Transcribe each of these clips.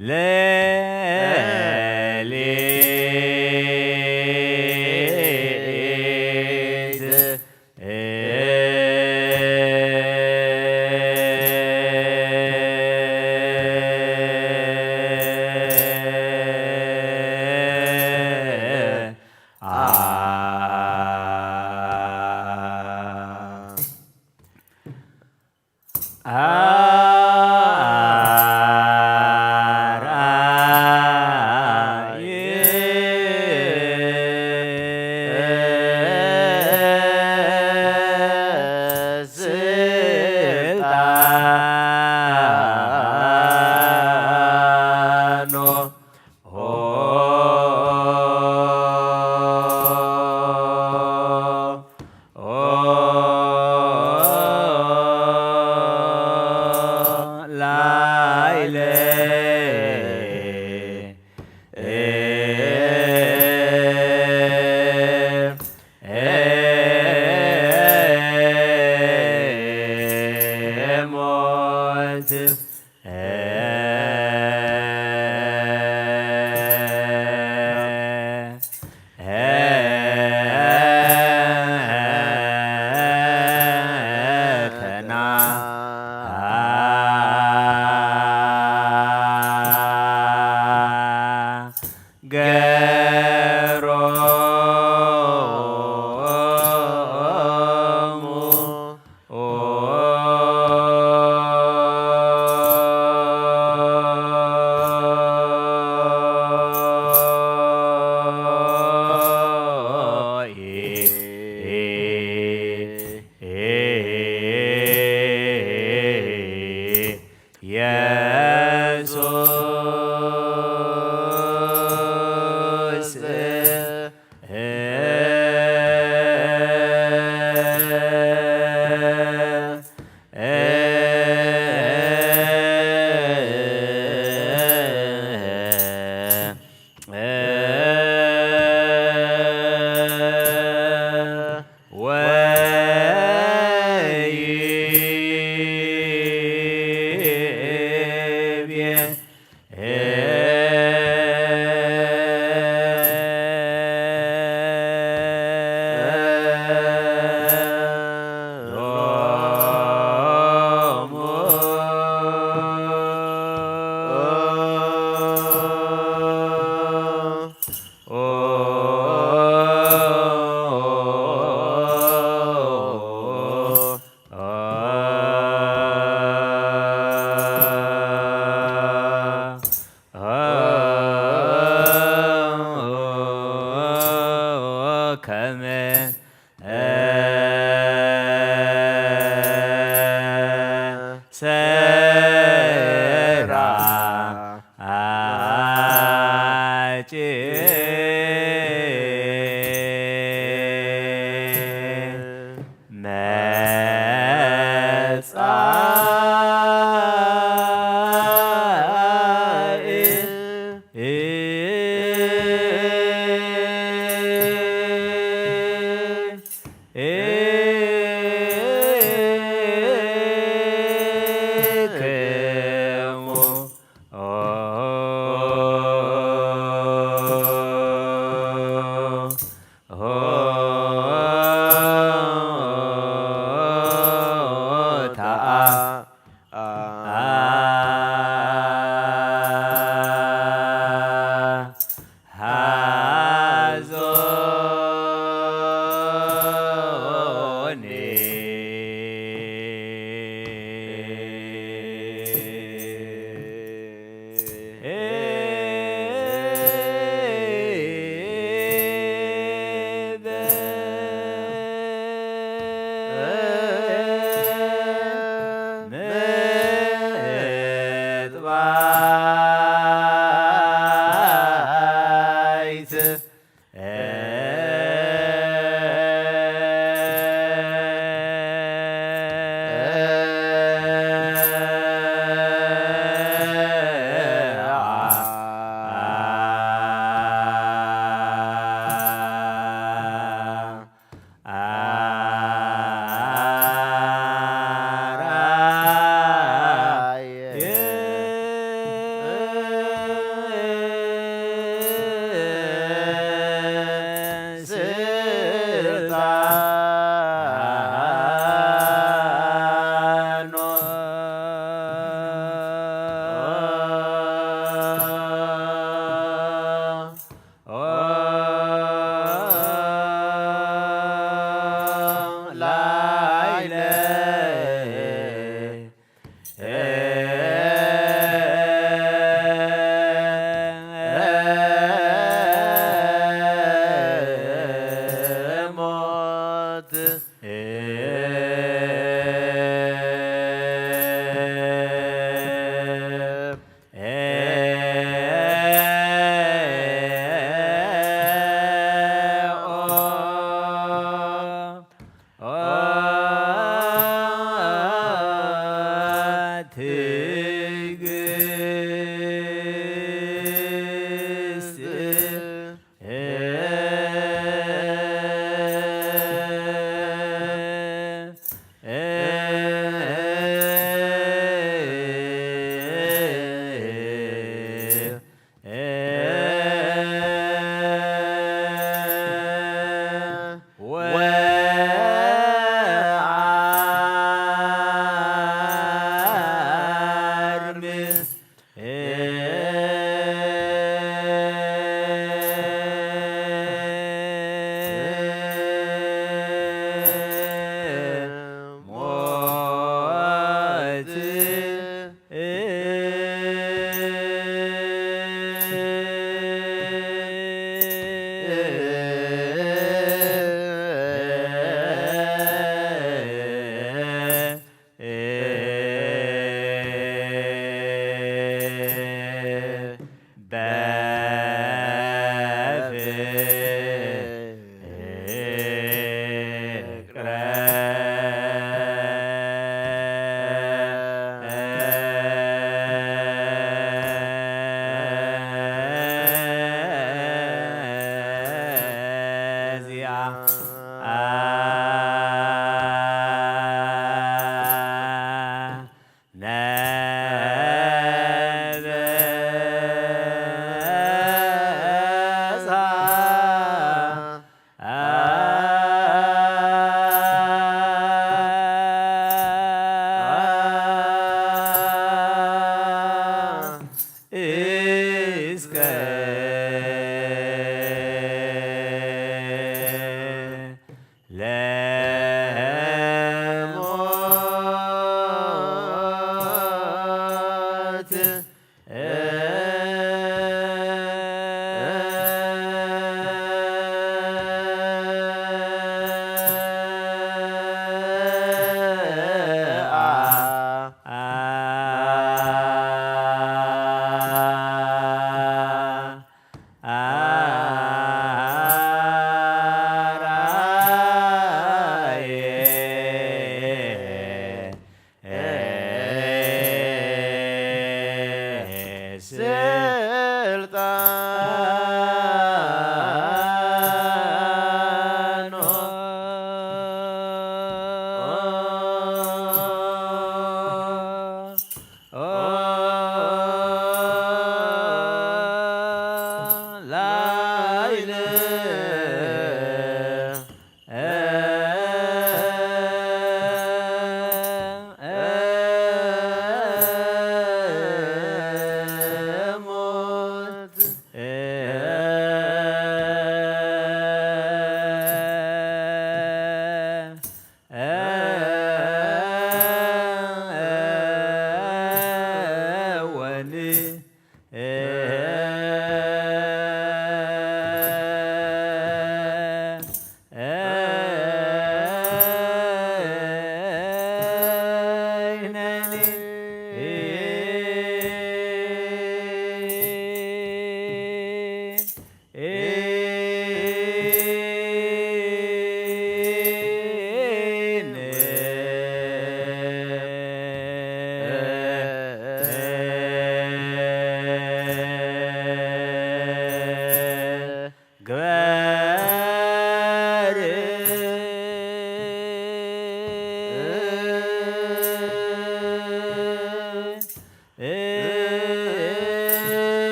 ሌሊት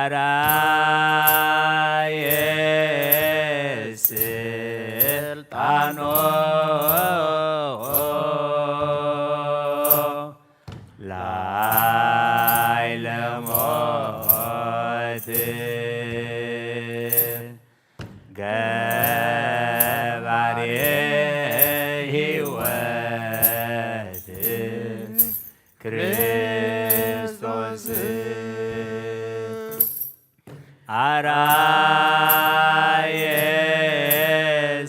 ራየ ስልጣኖ ላዕለ ሞት ገባሬ ሕይወት ክርስቶስ ኣራየ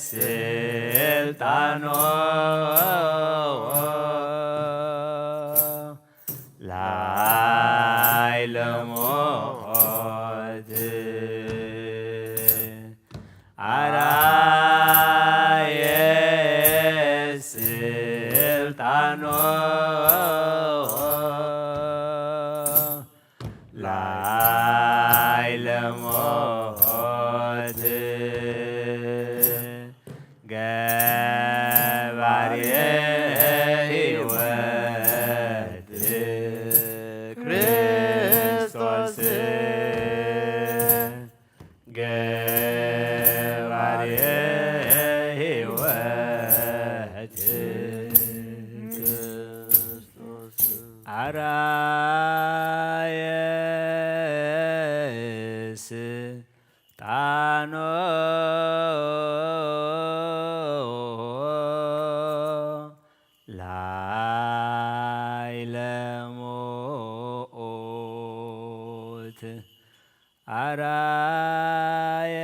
ስልጣኖ ላዕለ ሞት ኣራየ ስልጣኖ ላዕለ ሞት ገባሬ ሕይወት ክርስቶስ ገባሬ ሕይወት ክርስቶስ ኣራየ ስልጣኖ ላዕለ ሞት ኣራየ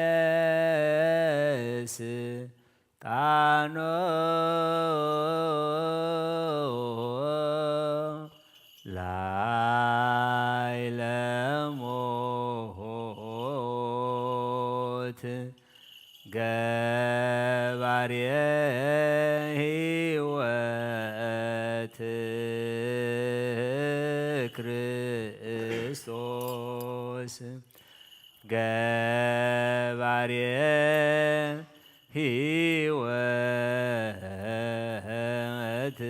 ስልጣኖ ላዕለ ሞት ገባሬ ሕይወት ክርስቶስ ገባሬ ሕይወት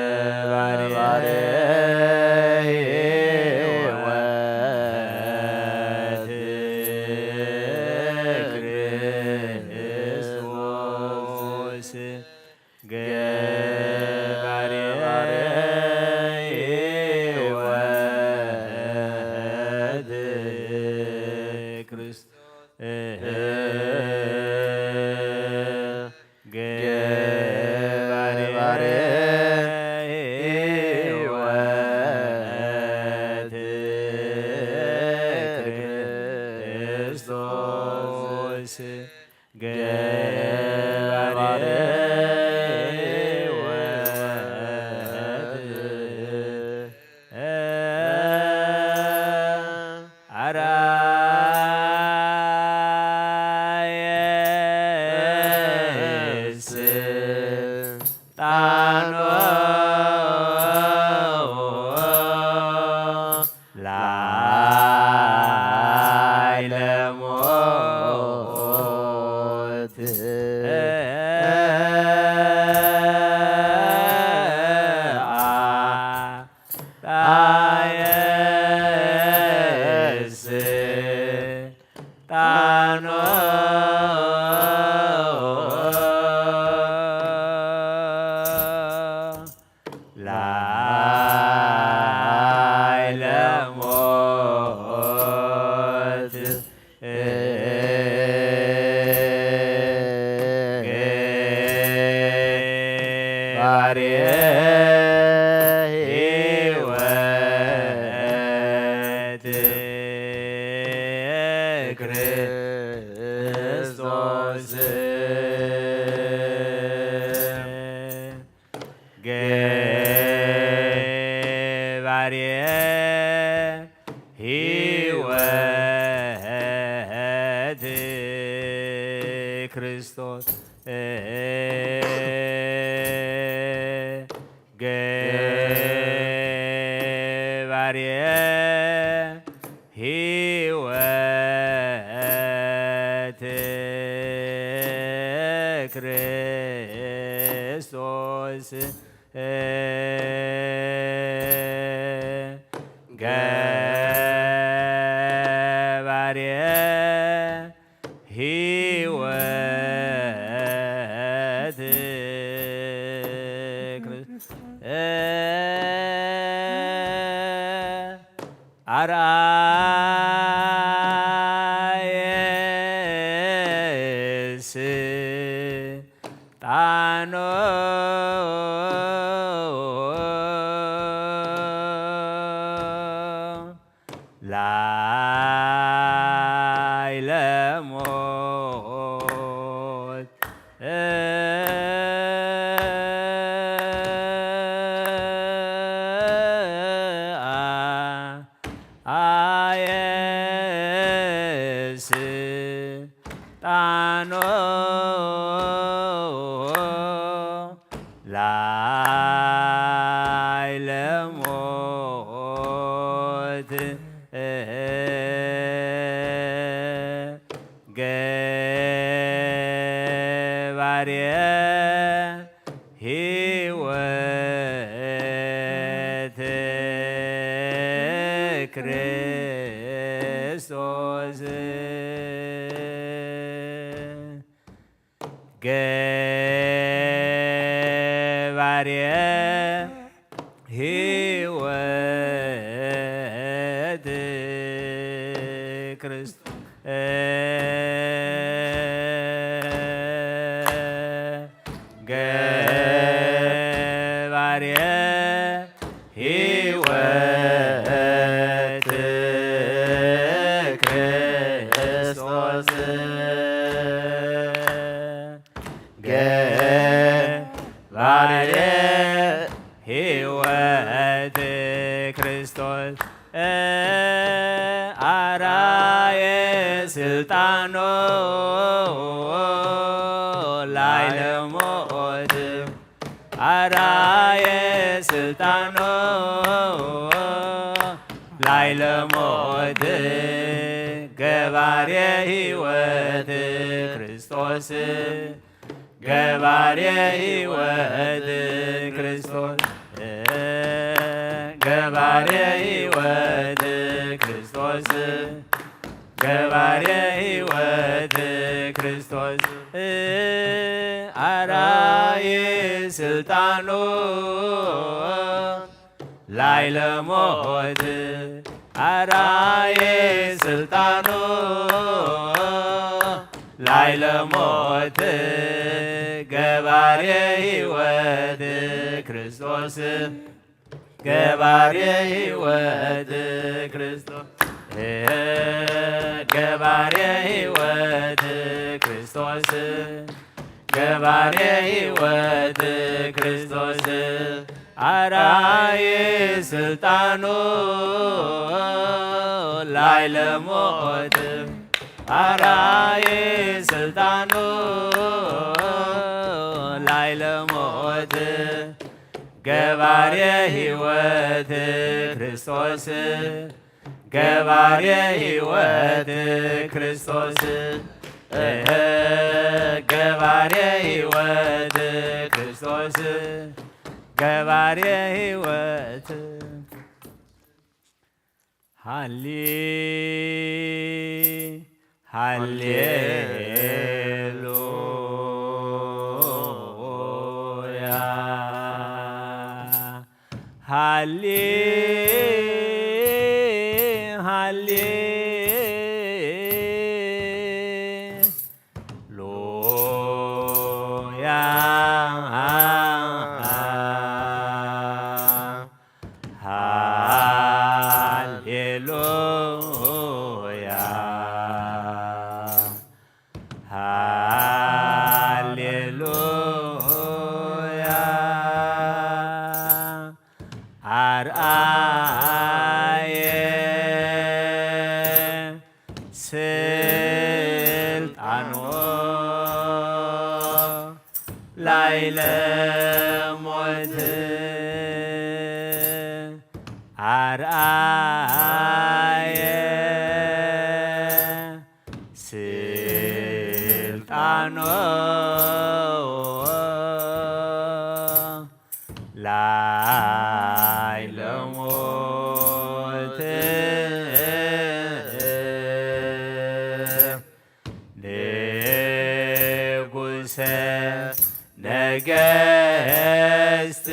ገባሬ ሕይወት ክርስቶስ ገባሬ ሕይወት ክርስቶስ ገባሬ ሕይወት ክርስቶስ ገባሬ ሕይወት ኣራየ ስልጣኖ ላዕለ ሞት ኣራየ ስልጣኖ ላዕለ ሞት ገባሬ ሕይወት ክርስቶስ ገባሬ ሕይወት ክርስቶስ ገባሬ ሕይወት ክርስቶስ ገባሬ ሕይወት ክርስ- ኣርኣየ ስልጣኖ ላዕለ ሞት። ኣየ ስልጣኖ ላዕለ ሞት። ገባሬ ሕይወት ክርስቶስ። ገባሬ ሕይወት ክርስቶስ። ገባሬ ሕይወት ክርስቶስ። ገባሬ ሕይወት ክርስቶስ። ኣርኣየ ስልጣኖ ላዕለ ሞት። ኣርኣየ ስልጣኖ ላዕለ ሞት። ገባሬ ሕይወት ክርስቶስ። ገባሬ ሕይወት ክርስቶስ። ገባሬ ሕይወት ክርስቶስ። ገባሬ ሕይወት ክርስቶስ። ኣርኣየ ስልጣኖ ላዕለ ሞት። ኣርኣየ ስልጣኖ ላዕለ ሞት። ገባሬ ሕይወት ክርስቶስ። ገባሬ ሕይወት ክርስቶስ። ገባሬ ሕይወት ክርስቶስ። ገባሬ ሕይወት ክርስቶስ። ኣርኣየ ስልጣኖ ላዕለ ሞት። ኣርኣየ ስልጣኖ ላዕለ ሞት። ገባሬ ሕይወት ክርስቶስ። ገባሬ ሕይወት ክርስቶስ። ገባሬ ሕይወት ክርስቶስ። ገባሬ ሕይወት። ሃሌ ሃሌሉያ። ሃሌ ሃሌ ሉያ። ሃሌሉያ። ሃሌሉያ። ኣርኣየ ስልጣኖ ላዕለ ሞት። ኣርኣየ ስልጣኖ ላዕለ ሞት ንጉሰ ነገስት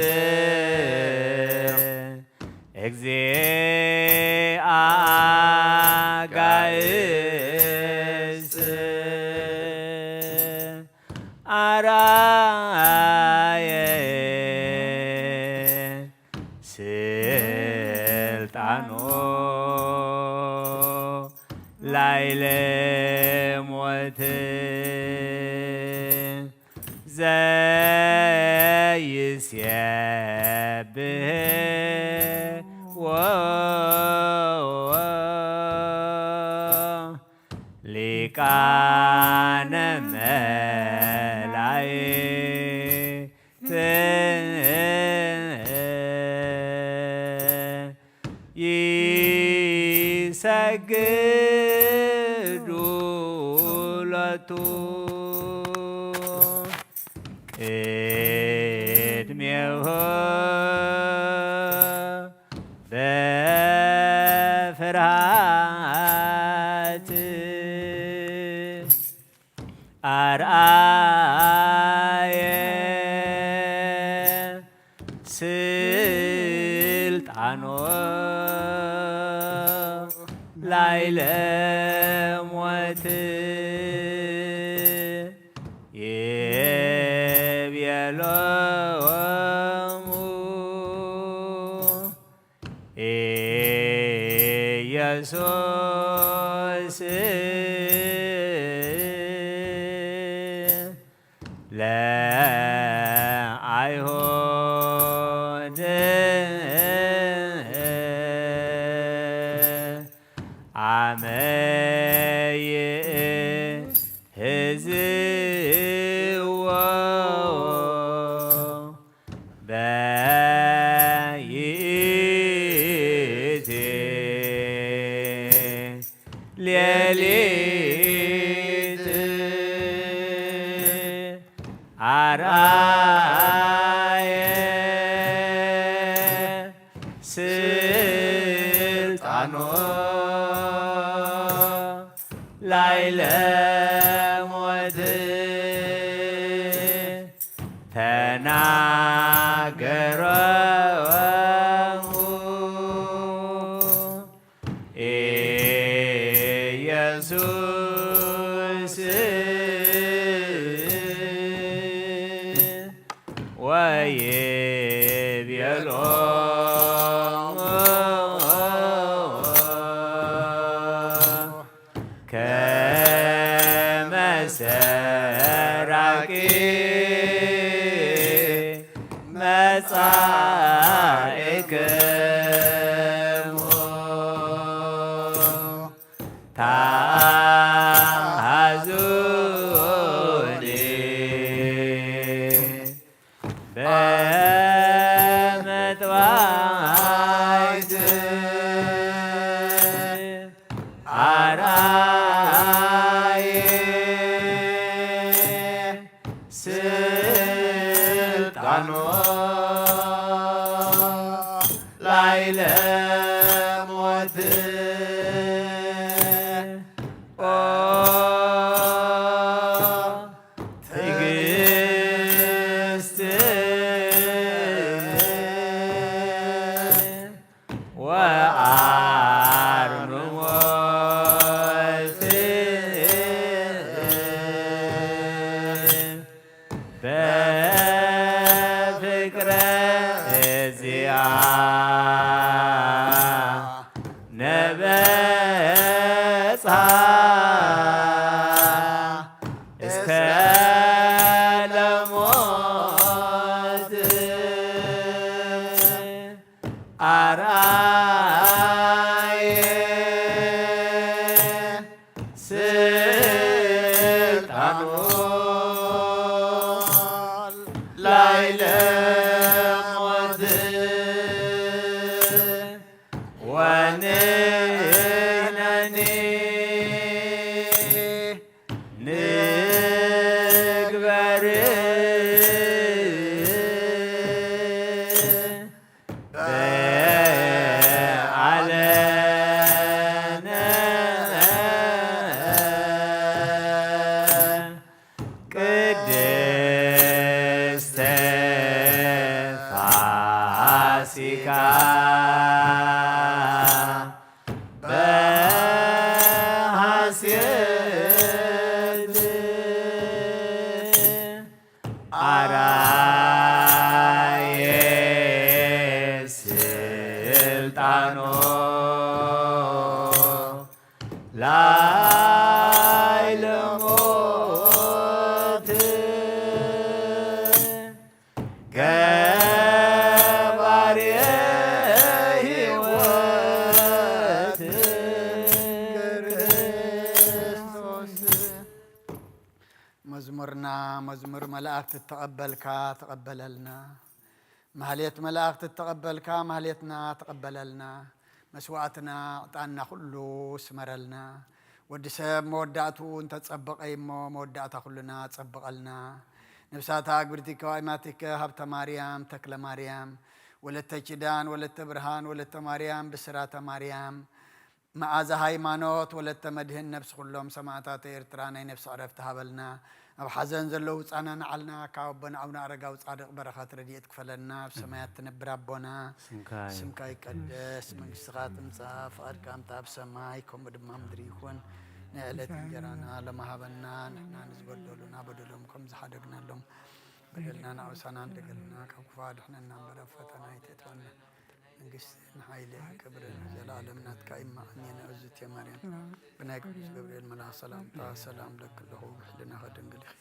እግዚእ ኣጋእዝት ኣርኣየ ስልጣኖ ላይለ ሞት ዘይስየብህ ሊቃነ መላእክት ይሰግዱ ሎቱ ቅድሜሁ በፍርሃት ኣርኣየ ስልጣኖ ላይለ ሞት ይቤሎሙ ኢየሱስ ለአይሁድ አመ ይእዝዎ በይእቲ ሌሊት አርአየ ስልጣኖ ላይለ ሞት ተናገሮሙ ኢየሱስ ወይቤሎሙ ከመ ሰራቂ መጻእክሙ ተአሃዙኒ በመጥባሕት አርአየ ስልጣኖ ላይለ ሞት ኦ ትዕግስት ወአርምሞ በፍቅረ እግዚአ ነበጻ እስከ ለሞት አርአየ ስልጣኑ ላይለ ሞት ወንሕነኒ ንግበር መላእክት እተቐበልካ ተቐበለልና። ማህሌት መላእክት እተቐበልካ ማህሌትና ተቐበለልና። መስዋዕትና ዕጣንና ኩሉ ስመረልና። ወዲ ሰብ መወዳእትኡ እንተጸበቐ እሞ መወዳእታ ኩልና ጸብቐልና። ነብሳታ ኣግብርቲ ከዋይማቲከ ሃብተ ማርያም፣ ተክለ ማርያም፣ ወለተ ኪዳን፣ ወለተ ብርሃን፣ ወለተ ማርያም፣ ብስራተ ማርያም፣ መዓዛ ሃይማኖት፣ ወለተ መድህን፣ ነብሲ ኩሎም ሰማእታተ ኤርትራ ናይ ነብሲ ዕረፍቲ ሃበልና። ኣብ ሓዘን ዘለዉ ጻናናዓልና። ካብ ኣቦና ኣቡነ ኣረጋዊ ጻድቕ በረኸት ረድኤት ክፈለና። ኣብ ሰማያት ትነብር ኣቦና፣ ስምካ ይቀደስ፣ መንግስትኻ ትምጻእ፣ ፍቓድካ ምጻእ ኣብ ሰማይ ከምኡ ድማ ምድሪ ይኹን። ናይ ዕለት እንጀራና ሎሚ ሃበና። ንሕና ንዝበደሉና በደሎም ከም ዝሓደግናሎም በደልና ንኣውሳና እንደገልና ካብ ክፉ ኣድሕነና እምበር ኣብ ፈተና ኣይተእትወና። መንግስትን ሓይልን ክብርን ዘላለም ናትካ እዩ። እማእኔነ እዙት ማርያም ብናይ ቅዱስ ገብርኤል መልኣኽ ሰላምታ ሰላም ለኪ ኣለኹ። ብሕልናኸ ድንግል ኢኺ፣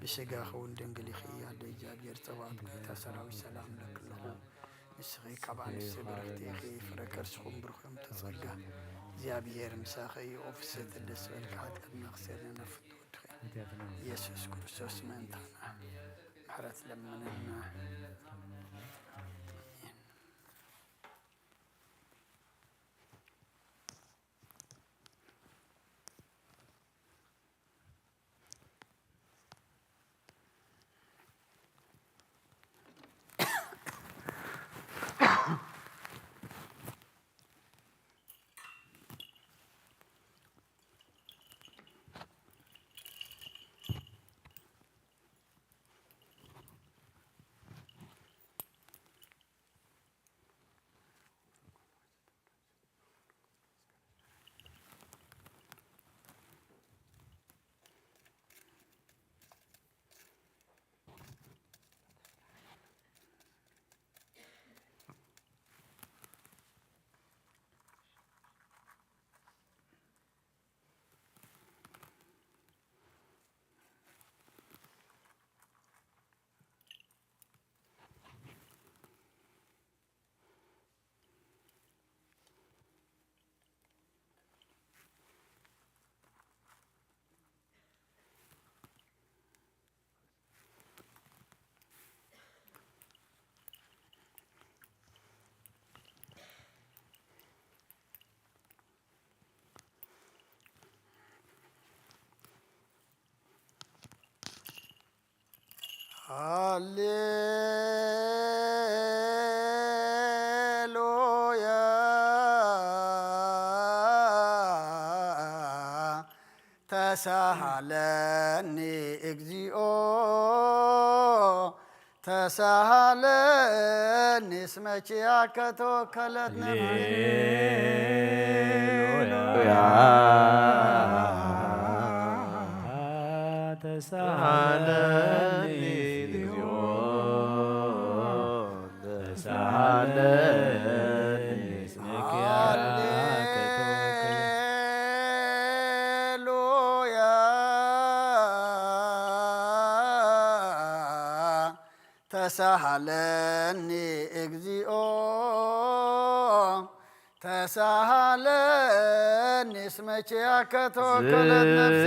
ብስጋኸ እውን ድንግል ኢኺ። ኣደ እግዚኣብሔር ጸባኦት ጌታ ሰራዊት ሰላም ለኪ ኣለኹ። ንስኺ ካብ ኣንስቲ ብርኽቲ ኢኺ፣ ፍረ ከርስኹም ብሩኽ እዮም። ተጸጋ እግዚኣብሔር ምሳኺ እዩ። ኦ ፍስሕቲ ደስ በልኪ፣ ሓጢኣትና ክሴርና ነፍቱ ወድኺ ኢየሱስ ክርስቶስ ምእንታና ምሕረት ለምነና። ኣሜን። ሃሌሉያ። ተሳሃለኒ እግዚኦ፣ ተሳሃለኒ እስመ ኪያከ ተወከለት ነፍሴ። ሃሌሉያ። ተሳሃለኒ እግዚኦ፣ ተሳሃለኒ እስመ ኪያከ ተወከለ። ሃሌሉያ። ተሳሃለኒ እግዚኦ፣ ተሳሃለኒ እስመ ኪያከ ተወከለት ነፍሴ።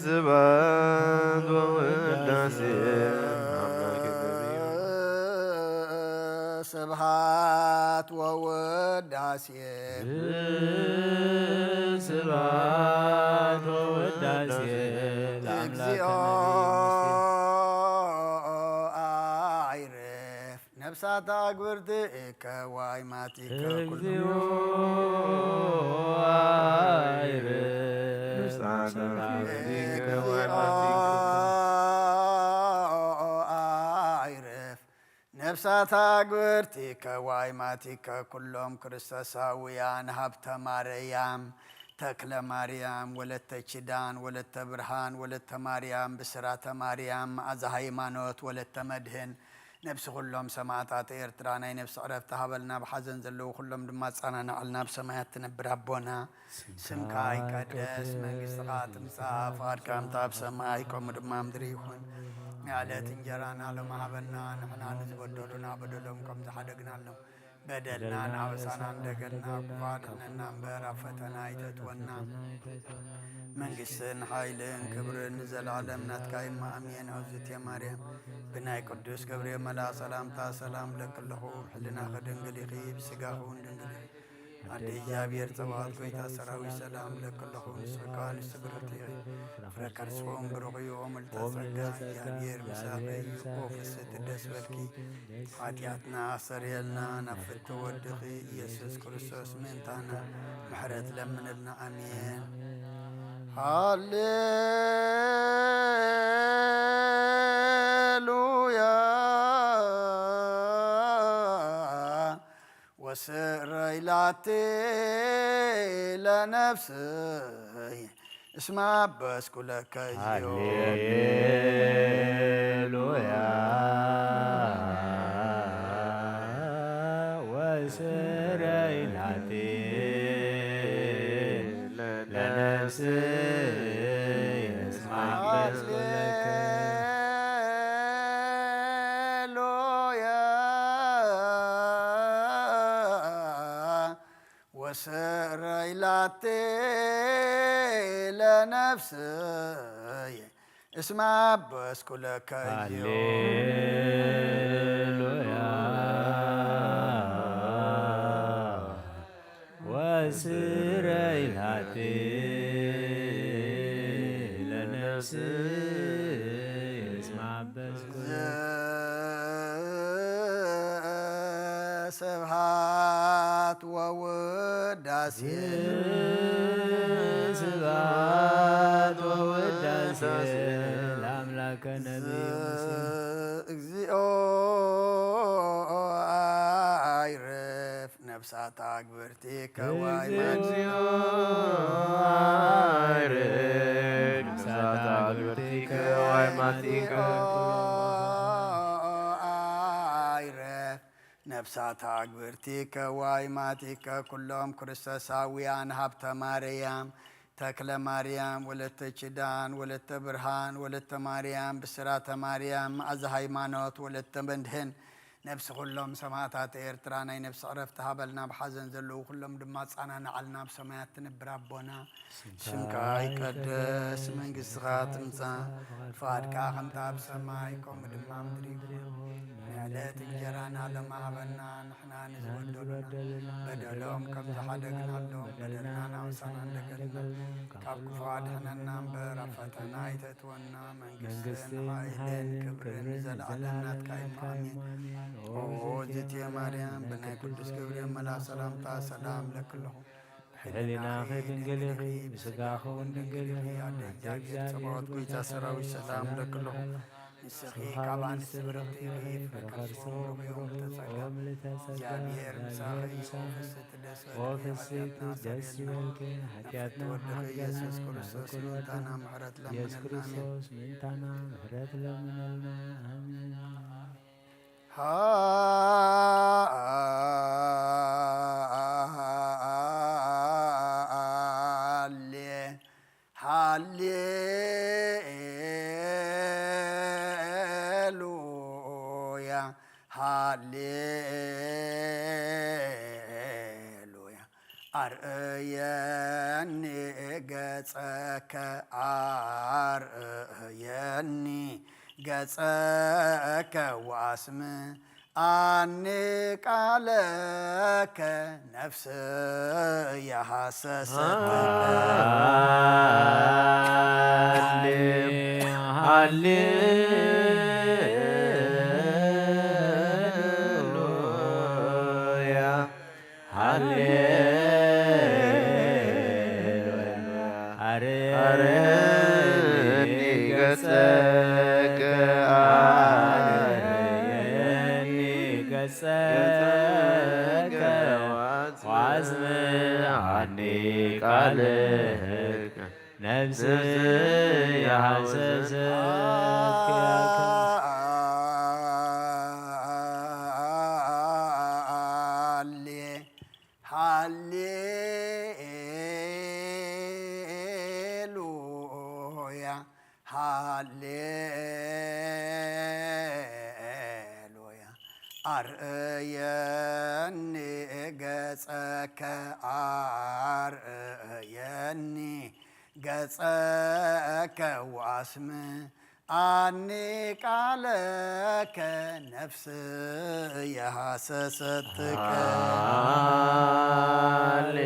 ስብሐት ወውዳሴ ለአምላክ። ስብሐት ወውዳሴ። ስብሐት ወውዳሴ ለአምላክ። እግዚኦ አይርፍ ነፍሳት ኣግብርቲከ ዋይማቲከ ኩሉ። እግዚኦ አይርፍ ነፍሳት አግብርቲከ ዋይማቲከ። አይርፍ ነፍሳት ኣግብርቲከ ዋይማቲከ ኩሎም ክርስቶሳውያን ሃብተ ማርያም፣ ተክለ ማርያም፣ ወለተ ኪዳን፣ ወለተ ብርሃን፣ ወለተ ማርያም፣ ብስራተ ማርያም፣ መዓዛ ሃይማኖት፣ ወለተ መድህን፣ ነብሲ ኩሎም ሰማእታት ኤርትራ ናይ ነብሲ ዕረፍቲ ሃበልና። ኣብ ሓዘን ዘለዉ ኩሎም ድማ ኣጸናንዓልና። ኣብ ሰማያት ትነብር ኣቦና፣ ስምካ ይቀደስ፣ መንግስትኻ ትምጻእ፣ ፍቓድካ ከምቲ ኣብ ሰማይ ከምኡ ድማ ምድሪ ይኹን። ናይ ዕለት እንጀራና ሎሚ ሃበና፣ ንሕና ንዝበደሉና በደሎም ከም ዝሓደግናሎም፣ በደልና ንዓበሳና እንደገና እኳ ድሕነና እምበር ኣብ ፈተና ኣይተእትወና። መንግስትን ሓይልን ክብርን ንዘለዓለም ናትካ እማ ኣሜን። ኦዝቴ ማርያም ብናይ ቅዱስ ገብርኤል መልኣ ሰላምታ ሰላም ለኪ ኣለኹ። ብሕልናኺ ድንግል ኢኺ፣ ብስጋኺ እውን ድንግል ኢኺ። ኣደ እግዚኣብሔር ጸባኦት ጎይታ ሰራዊት ሰላም ለኪ ኣለኹ። ንስኺ ከኣ ንስቲ ብርኽቲ ኢኺ፣ ፍረ ከርስኺ እውን ብሩኽ እዩ። ኦ ምልዕተ ጸጋ እግዚኣብሔር ምሳኺ እዩ። ኦ ፍስሕቲ ደስ በልኪ፣ ሓጢኣትና ኣሰርየልና፣ ናብ ፍትሒ ወድኺ ኢየሱስ ክርስቶስ ምእንታና ምሕረት ለምንልና። ኣሜን። ሃሌሉያ። ወስረይ ላቲ ለነፍስይ እስመ አበስኩ ለከ እግዚኦ። ሃሌሉያ። ወስረይ ላቲ ለነፍስይ እስመ አበስኩ ለከ። ሃሌሉያ። ወስረይ ላቲ ለነፍስይ እስመ አበስኩ ለከ እግዚኦ። ሃሌሉያ። ወስረይ ላቲ ለነፍስይ እስመ አበስኩ። ስብሐት ወውዳሴ። ስብሐት ወውዳሴ ለአምላከ ነቢይ ሙሴ። እግዚኦ አይርፍ ነፍሳት አግብርቲከ ዋይማቲከ። እግዚኦ አይርፍ ነፍሳት አግብርቲከ ዋይማቲከ። አይርፍ ነፍሳት አግብርቲከ ዋይማቲከ ኩሎም ክርስቶሳውያን ሀብተ ማርያም ተክለ ማርያም ወለተ ኪዳን ወለተ ብርሃን ወለተ ማርያም ብስራተ ማርያም መዓዛ ሃይማኖት ወለተ መድህን ነፍሲ ኩሎም ሰማእታት ኤርትራ ናይ ነፍሲ ዕረፍቲ ሃበልና። ብሓዘን ዘለዉ ኩሎም ድማ ኣጸናንዓልና። ኣብ ሰማያት ትነብር ኣቦና ስምካ ይቀደስ፣ መንግስትኻ ትምጻእ፣ ፍቓድካ ከምታ ኣብ ሰማይ ከምኡ ድማ ኣብ ምድሪ ይኹን። ናይ ዕለት እንጀራና ሎሚ ሃበና፣ ንሕና ንዝበደሉና በደሎም ከም ዝሓደግናሎም በደልና ናብሳና እንደገና ካብ ክፉ ኣድሕነና እምበር ኣብ ፈተና ኣይተእትወና። መንግስትን ሓይልን ክብርን ንዘለዓለም ናትካ እዩ። ኣሜን። ኦ እግዝእትየ ማርያም ብናይ ቅዱስ ገብርኤል መልኣኽ ሰላምታ ሰላም እለኪ ኣለኹ። ብሕሊናኺ ድንግል ኢኺ፣ ብስጋኺ እውን ድንግል ኢኺ። ኣደ እግዚኣብሔር ጸባኦት ጎይታ ሰራዊት ሰላም እለኪ ኣለኹ። ንስኺ ካብ ኣንስቲ ብርኽቲ ኢኺ፣ ፍረ ከርስኺ እውን ብሩኽ እዩ። ምልዕተ ጸጋ፣ እግዚኣብሔር ምሳኺ እዩ። ፍስሕቲ ደስ በልኪ፣ ወፍስሕቲ ደስ ይበልኪ፣ ሓጢኣትና ወድኺ ኢየሱስ ክርስቶስ ምእንታና ምሕረት ለምንልና። ኣሜን። ኢየሱስ ክርስቶስ ምእንታና ምሕረት ለምንልና። ኣሜን። ሃሌ ሃሌሉያ፣ ሃሌሉያ። ኣርእየኒ ገጸከ፣ ኣርእየኒ ገጸከ ወኣስምዓኒ ቃለከ። ነፍስየ ሃሰሰት። ሃሌ-፣ ሃሌሉያ፣ ሃሌሉያ። ኣርየኒ ገጸከ፣ ኣርየኒ ገጸከ፣ ወኣስምዓኒ ቃልከ። ነፍስየ ሃሰሰት ኪያከ። ሃሌ ሃሌሉያ፣ ሃሌሉያ። ኣርእየኒ ገጸከ ኣርእየኒ ገጸከ ወኣስምዓኒ ቃለከ ነፍስየ ሃሰሰትከ። ሃሌ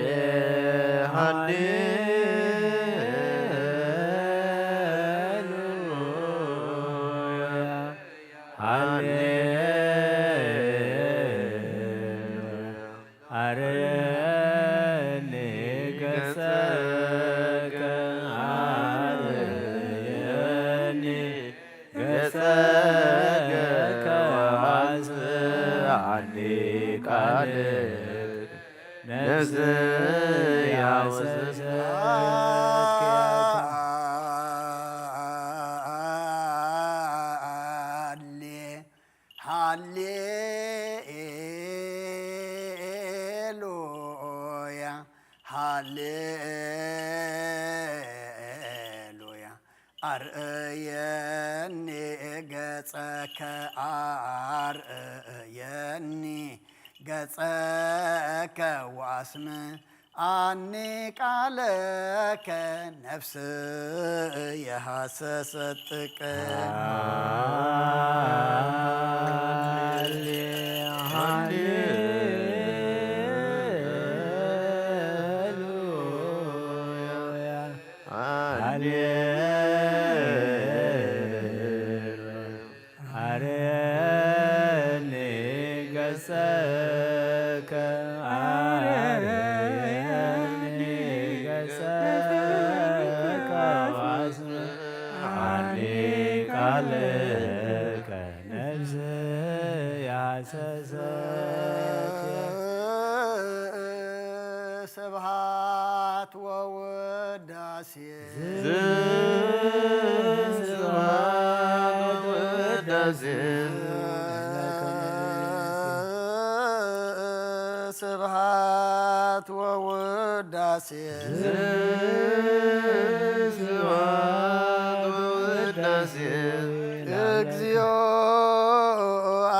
ሃሌ ሃሌሉያ ሃሌ ኣርየኒ ገጸከ ኣርየኒ ገጸከ ወኣስምዓኒ ቃልከ ነፍስየ ሃሰሰትከ። ሃሌ ሃሌሉያ ሃሌሉያ ኣርእየኒ ገጸከ ኣርእየኒ ገጸከ ወኣስምዓኒ ቃለከ ነፍስየ ሃሰሰትከ። ሃሌ ሃሌሉያ ሃሌ ኣርየኒ ገጸከ ኣርየኒ ገጸከ ወኣስምዓኒ ቃልከ ነፍስየ ሃሰሰትከ። ስብሐት ወውዳሴ ስብሐት ወውዳሴ ስብሐት ወውዳሴ ስብሐት ወውዳሴ ለእግዚኦ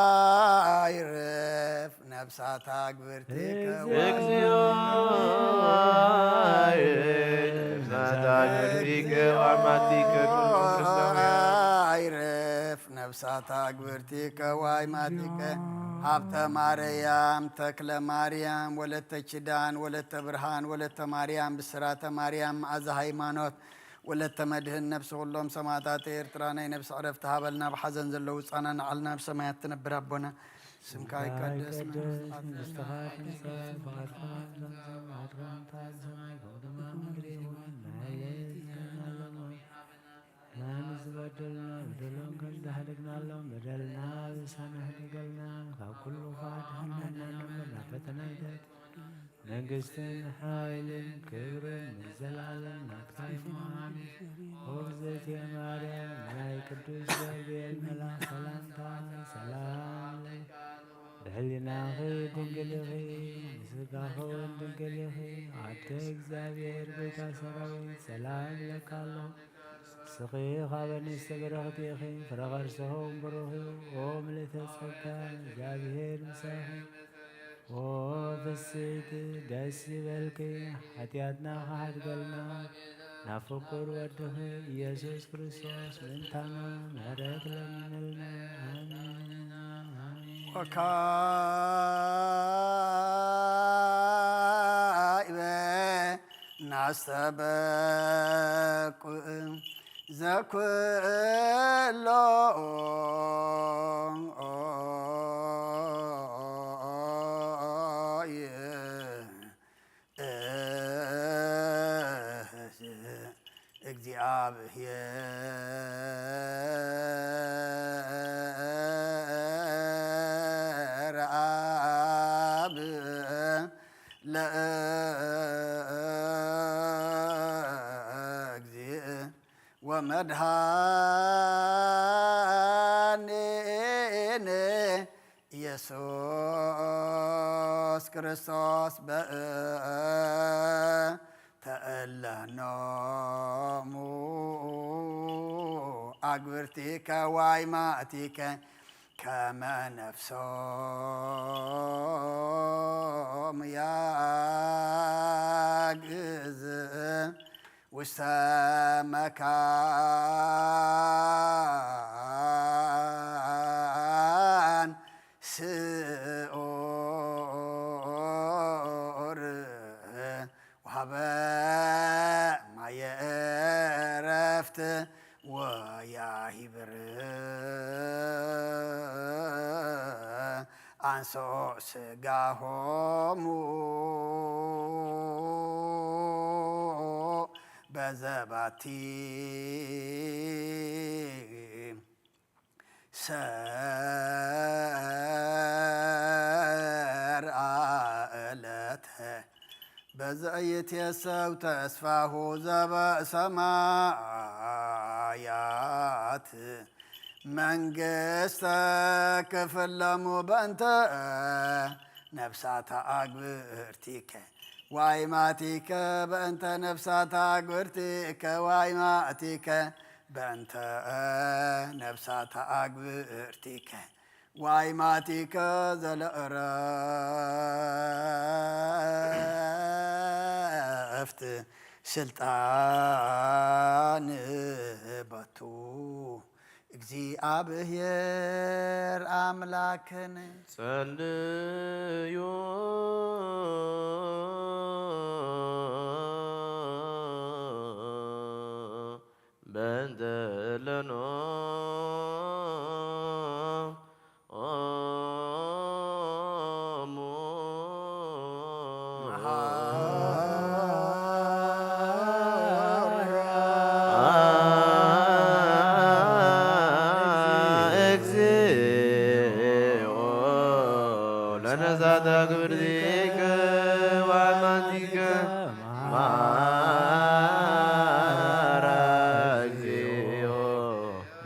አይረፍ ነፍሳታ ግብርቲከ እግዚኦ ነፍሳታ ግብርቲከ ወአማቲከ ኩሎም ክርስቲያን። አይረፍ ነፍሳታ ግብርቲከ ወአማቲከ ሀብተ ማርያም ተክለ ማርያም ወለተ ኪዳን ወለተ ብርሃን ወለተ ማርያም ብስራተ ማርያም መዓዛ ሃይማኖት ወለተ መድህን ነፍሲ ኩሎም ሰማእታት ኤርትራ ናይ ነፍሲ ዕረፍቲ ሃበልና። ብሓዘን ዘለዉ ጻና ንዓልና ኣብ ሰማያት ትነብር ኣቦና ስምካ ይቀደስ፣ መንግስትኻ ትምጻእ፣ ፍቓድካ ትምጻእ፣ ፍቓድካ ትምጻእ፣ ሰማይ ከምኡ ድማ ምድሪ ይኹን። ናይ ለይቲ እንጀራና ንበደልና በደሎም ከም ዝሓደግናሎም በደልና ዝሳምሕ ይግበረልና፣ ካብ ኩሉ ክፉእ ኣድሕነና እሞ ናብ ፈተና ኣይተእትወና፣ መንግስትን ሓይልን ክብርን ንዘለኣለም ናትካ እዩ። ኣሜን። ኦ እግዝእትየ ማርያም፣ ናይ ቅዱስ ገብርኤል መልኣኽ ሰላምታ ሰላም ለኪ፣ ብሕሊናኺ ድንግል ኢኺ፣ ብስጋኺ እውን ድንግል ኢኺ። ኣደ እግዚኣብሔር፣ ጎይታ ሰራዊት፣ ሰላም ይብለካ ኣሎ። ንስኺ ካብ ኣንስቲ ብርኽቲ ኢኺ፣ ፍረ ከርስኺ እውን ብሩኽ እዩ። ኦ ምልእተ ጸጋ፣ እግዚኣብሔር ምሳኺ። ኦ ፍስሕቲ፣ ደስ ይበልኪ፣ ሓጢኣትና ክሓድገልና ናብ ፍቁር ወድኺ ኢየሱስ ክርስቶስ ምእንታና ምሕረት ለምንልና። ኣሜን። ኣሜን። ወካዕበ ናስተበቁ ዘኩሎ እግዚኣብሔር ኣብ ለእግዚእ ወመድኃኒነ ኢየሱስ ክርስቶስ በእንተ እለ ኖሙ አግብርቲከ ዋይማእቲከ ከመ ነፍሶም ያግእዝ ውስተ መካን ስዑር ወሃበ ማየ ዕረፍት ወያሂብር አንሶ ስጋሆሙ በዘባቲ ሰርአ ዕለተ በዘይትየሰው ተስፋሁ ዘበሰማያት መንግስተ ክፍለሙ በእንተ ነፍሳታ አግብርቲከ ዋይማቲከ በእንተ ነፍሳታ አግብርቲከ ዋይማቲከ በእንተ ነፍሳታ አግብርቲከ ዋይማቲከ ዘለእረፍት ስልጣን በቱ እግዚአብሔር አምላክን ጸልዩ በእንተ ለኖ ኦሙ መሐረ እግዚኦ ለነሳተ ግብርቲከ ወአማንቲከ መሐረ እግዚኦ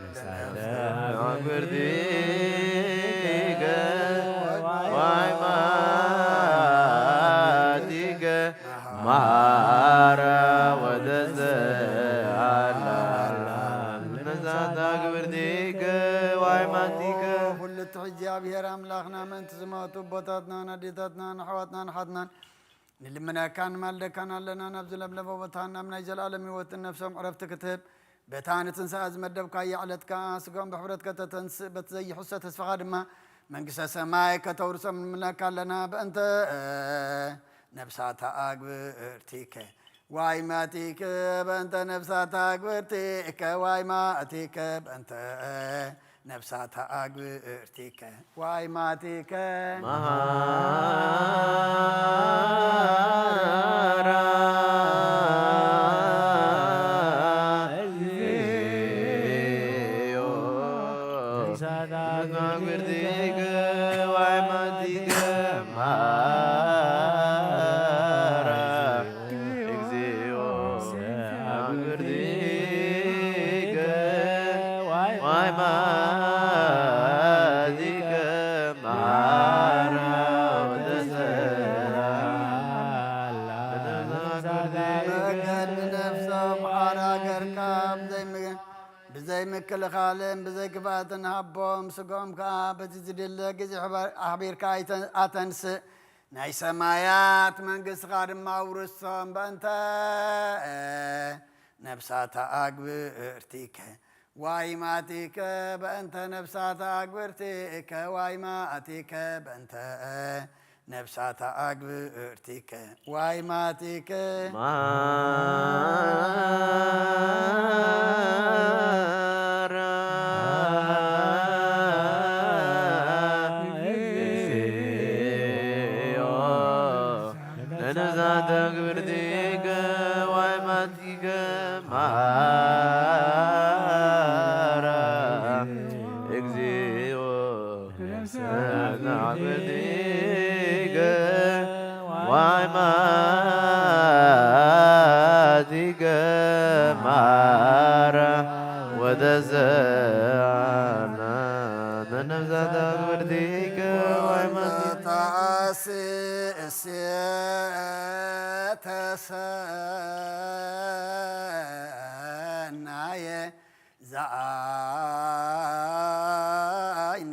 ለነሳተ ግብርቲከ ወአማንቲከ መሐረ ወተሰአላ ለነሳተ ግብርቲከ ወአማንቲከ ኩሉ ትሕጂ እግዚኣብሔር ኣምላኽና ምእንቲ ዝሞቱ ኣቦታትናን ኣዴታትናን ኣሕዋትናን ኣሓትናን ንልምነካን ንማልደካን ኣለና። ናብ ዝለምለመ ቦታን ናብ ናይ ዘለኣለም ህይወትን ነፍሶም ዕረፍቲ ክትህብ በታ ንትንሳኣ ዝመደብካያ ዕለት ከኣ ስጋኦም ብሕብረት ከተተንስእ በቲ ዘይሕሰ ተስፋኻ ድማ መንግስተ ሰማይ ከተውርሶም ንምለካ ኣለና። በእንተ ነፍሳታ ኣግብርቲከ ዋይማቲከ በእንተ ነፍሳታ ኣግብርቲከ ዋይማቲከ በእንተ ነፍሳታ ኣግብርቲከ ዋይማቲከ መሃራ እግዚኦ። ነፍሳታ ኣግብርቲከ ዋይማቲከ መሃራ እግዚኦ። አግብርቲከ ዋይማቲከ መሃራ ወተሰአላ። በገድ ነፍሶም ሓራገርካ ብዘይም-፣ ብዘይምክልኻልን ብዘይክፍኣትን ሃቦም። ስጋኦም ከኣ በቲ ዝድለ ግዜ ኣሕቢርካ ኣይተ-፣ ኣተንስእ። ናይ ሰማያት መንግስትኻ ድማ ኣውርሶም። በእንተ ነፍሳታ ኣግብርቲከ ዋይማቲከ በእንተ ነፍሳታ ኣግብርቲከ ዋይማቲከ በእንተ ነፍሳታ ኣግብርቲከ ዋይማቲከ መሃራ እግዚኦ። ለነፍሳተ ግብርቲከ ዋይማቲከ መሃራ እግዚኦ። ነፍሳተ ግብርቲከ ዋይማቲከ መሃራ ወተሰአላ። ለነፍሳተ ግብርቲከ ዋይማቲከ ተሰናየ ዘአይን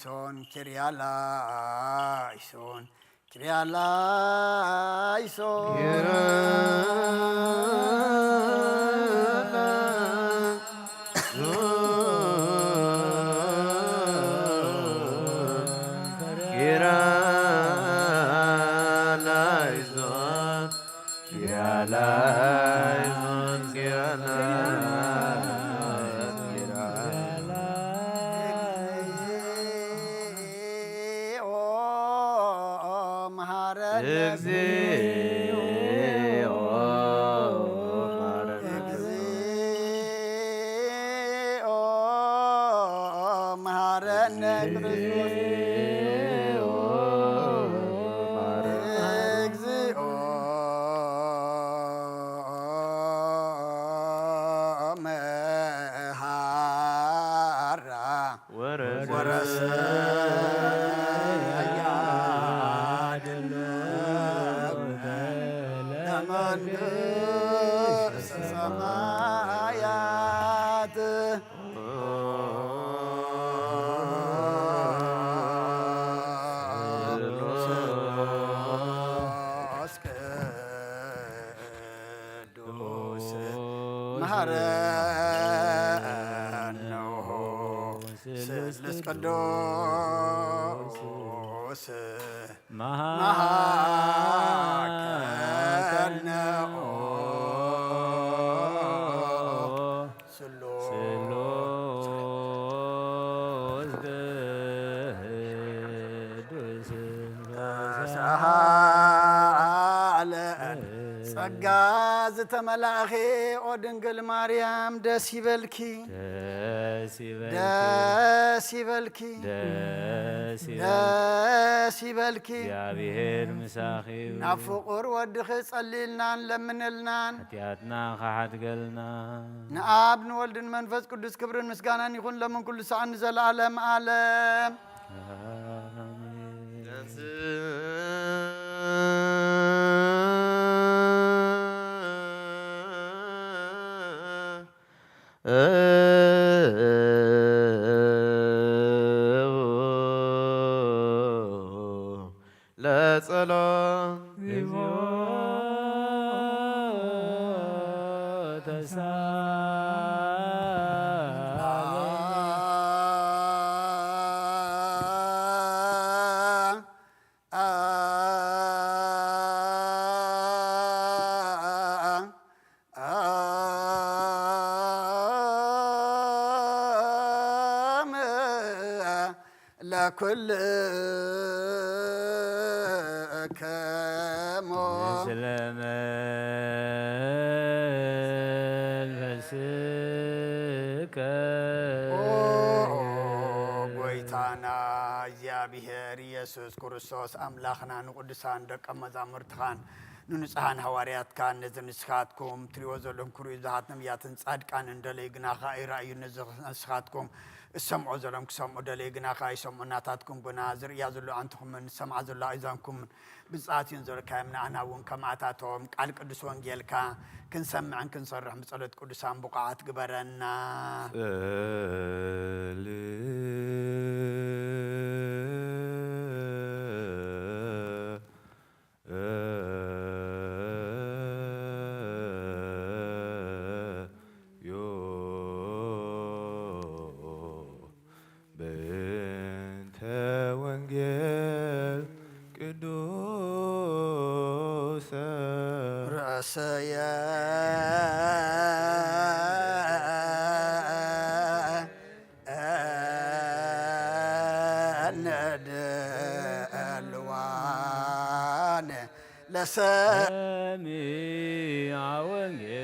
ሶን ኪርያላይሶን ኪርያላይሶን እግዚኦ መሐረነ እግዚኦ መሐረነ እግዚኦ መሐረነ ክርስቶስ እግዚኦ መሐራ ወረሰያ ለመንግስተ ሰማያት ቅዱስ መሐረነ ስሉስ ቅዱስ መሐረነ ስሉስ ጸጋ ዝተመላእኺ ኦ ድንግል ማርያም ደስ ይበልኪ። ደስ ይበልኪ። ደስ ይበልኪ። ደስ ይበልኪ። ደስ ይበልኪ። እግዚኣብሔር ምሳኺ እዩ። ናብ ፍቑር ወድኺ ጸልይልናን ለምንልናን። ሓጢኣትና ኸሓድገልና። ንኣብ ንወልድን መንፈስ ቅዱስ ክብርን ምስጋናን ይኹን ለምን ኩሉ ሰዓት ንዘለዓለም ዓለም። ለጸሎት ለኩልክሙ ምስለ መንፈስከ። ኦ ጎይታና እግዚኣብሔር ኢየሱስ ክርስቶስ ኣምላኽና ንቅዱሳን ደቀ መዛሙርትኻን ንንጹሃን ሃዋርያትካን ነዚ ንስኻትኩም ትሪእዎ ዘለኹም ክርእዩ ብዙሓት ነቢያትን ጻድቃንን ደለዩ ግናኻ ኣይረኣዩ ነዚ ንስኻትኩም እሰምዖ ዘሎም ክሰምዑ ደለዩ ግናኻ ኣይሰምዑ ናታትኩም ግና ዝርእያ ዘሎ ኣንትኹምን ዝሰምዓ ዘሎ ኣእዛንኩምን ብፅኣት እዮን ዘለካዮም ንኣና እውን ከማእታቶም ቃል ቅዱስ ወንጌልካ ክንሰምዕን ክንሰርሕ ብፀሎት ቅዱሳን ብቑዓት ግበረና። በእንተ ወንጌል ቅዱሰ ርእሰየ ነድልዋን ለሰሚዐ ወንጌል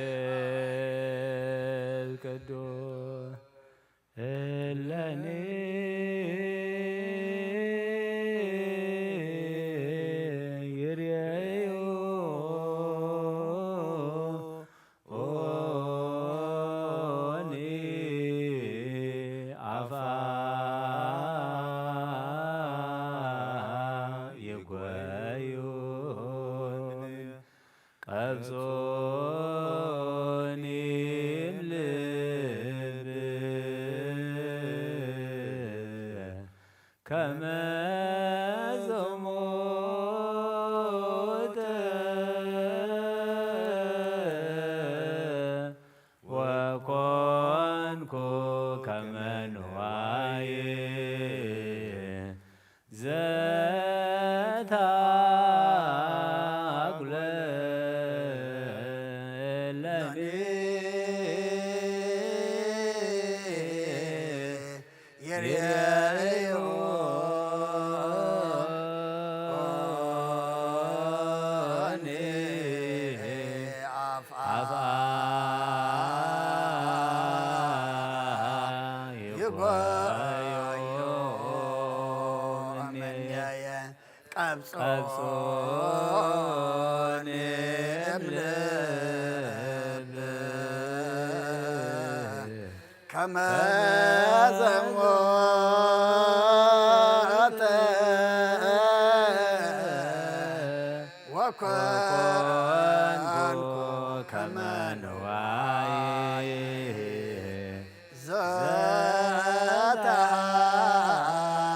ቅዱስ እለኒ ይርእዩ ኦኒ ኣፋ ይጎዩኒ ቀብጾኒ እምልብ ከመ ዘሞተ ወኮንኩ ከመ ንዋይ ዘተአጉለ ለኒ ይርእዮኒ አፍአ ይጓዮ እምኔየ። ቀብጾኒ እምልብ ከመ ዘሞተ ወኮንኩ ከመ ንዋይ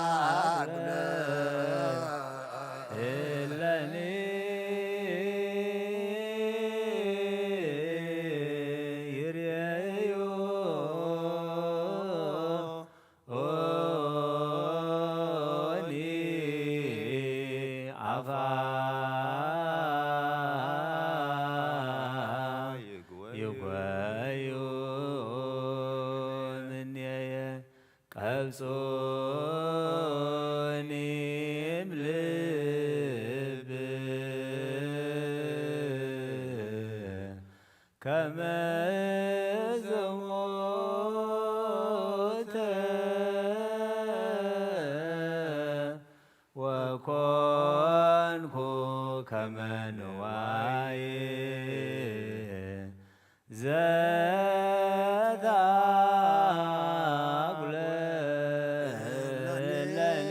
ዘተሃጉለ እለኒ ይርእዮኒ አፍአ ይጓዩ እምኔየ። ቀብጾኒ እምልብ ከመ ዘሞተ ወኮንኩ ከመ ንዋይ ዘተአጉለ ለሊ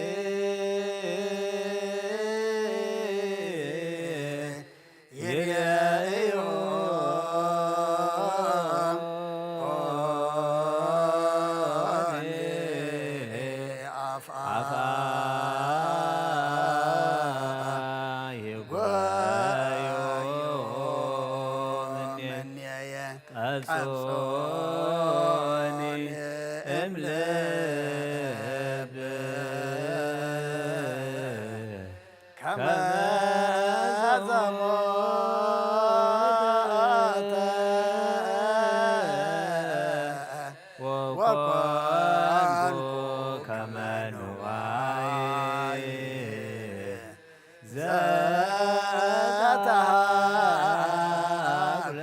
ይርእዮኒ አፍአ ይጓዮ እምኔየ። ቀብጾኒ እምልብ ከመ ዘሞተ ወኮንኩ ከመ ንዋይ ዘተሃጉለ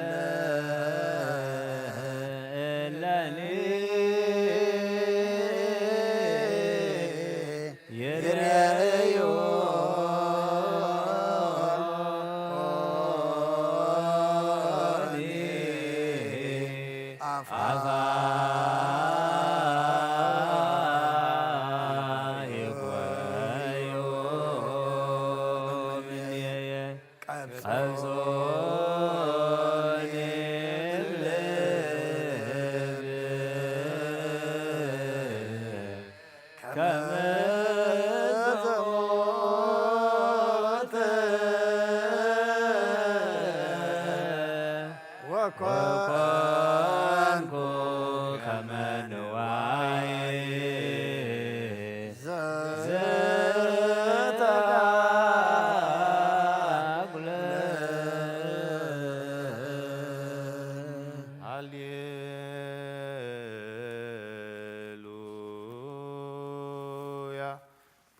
እለኒ ይርእዮኒ አፍአ ይጓዮ እምኔየ። ቀብጾኒ እምልብ ከመ ዘሞተ ወኮንኩ ከመ ንዋይ ዘተጋጉለ። ሃሌሉያ።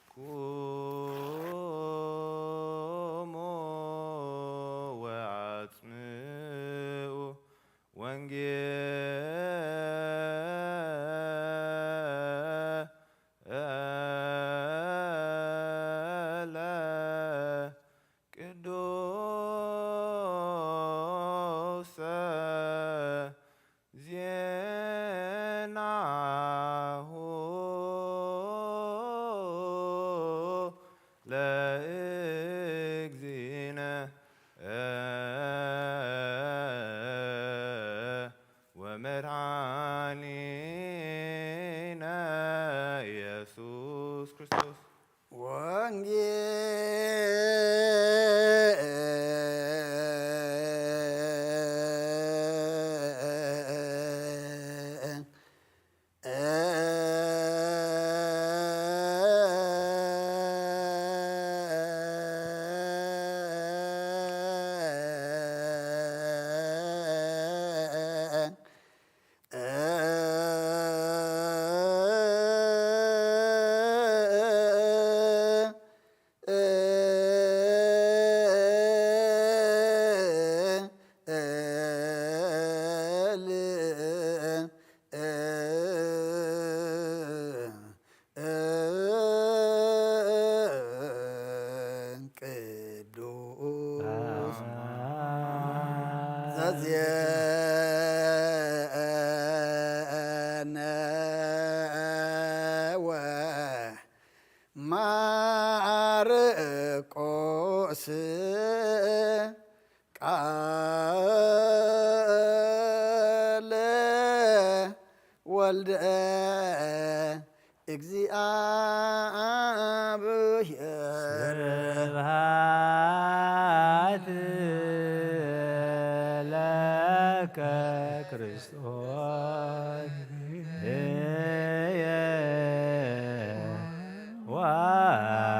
ቁሙ ወአጽምዑ ወንጌለ ቅዱሰ ዜናሁ ለእግዚእነ ወመድኃኒነ ኢየሱስ ክርስቶስ። ወንጌል ቅዱስ ዘዜነወ ማርቆስ ቃለ ወልደ እግዚኣብሔር። ስብሐት ለከ ክርስቶስ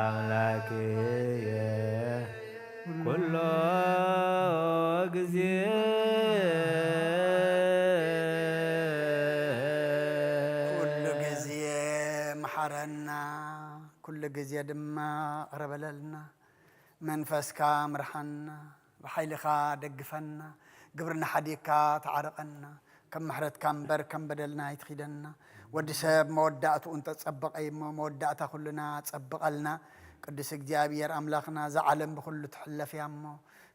ወአምላክየ ኩሎ ጊዜ። ኩሉ ግዜ መሓረና፣ ኩሉ ግዜ ድማ ይቕረ በለልና። መንፈስካ ምርሓና፣ ብሓይልኻ ደግፈና፣ ግብርና ሓዲግካ ተዓረቐና። ከም ምሕረትካ እምበር ከም በደልና ኣይትኺደና። ወዲ ሰብ መወዳእትኡ እንተጸበቐ እዩ እሞ፣ መወዳእታ ኩልና ጸብቐልና። ቅዱስ እግዚኣብሔር ኣምላኽና፣ እዛ ዓለም ብኹሉ ትሕለፍ እያ እሞ፣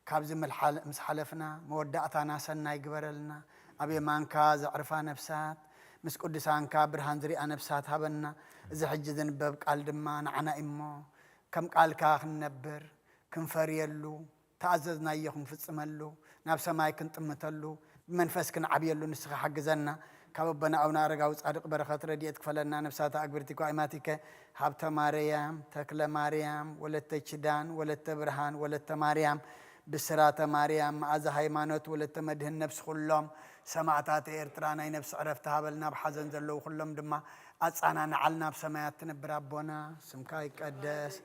ካብዚ ምልሓል-፣ ምስ ሓለፍና መወዳእታና ሰናይ ግበረልና። ኣብ የማንካ ዘዕርፋ ነፍሳት፣ ምስ ቅዱሳንካ ብርሃን ዝሪኣ ነፍሳት ሃበና። እዚ ሕጂ ዝንበብ ቃል ድማ ንዓና እዩ እሞ፣ ከም ቃልካ ክንነብር፣ ክንፈርየሉ፣ ተኣዘዝናዮ ክንፍጽመሉ፣ ናብ ሰማይ ክንጥምተሉ፣ ብመንፈስ ክንዓብየሉ ንስኻ ሓግዘና። ካብ ኣቦና ኣቡነ ኣረጋዊ ጻድቕ በረኸት ረድኤት ክፈለና። ነፍሳት ኣግብርቲ ኳይማቲከ ሃብተ ማርያም፣ ተክለ ማርያም፣ ወለተ ኪዳን፣ ወለተ ብርሃን፣ ወለተ ማርያም፣ ብስራተ ማርያም፣ መኣዛ ሃይማኖት፣ ወለተ መድህን ነፍሲ ኩሎም ሰማዕታት ኤርትራ ናይ ነፍሲ ዕረፍቲ ሃበልና። ኣብ ሓዘን ዘለዉ ኩሎም ድማ ኣጻናንዓልና። ኣብ ሰማያት ትነብር ኣቦና፣ ስምካ ይቀደስ፣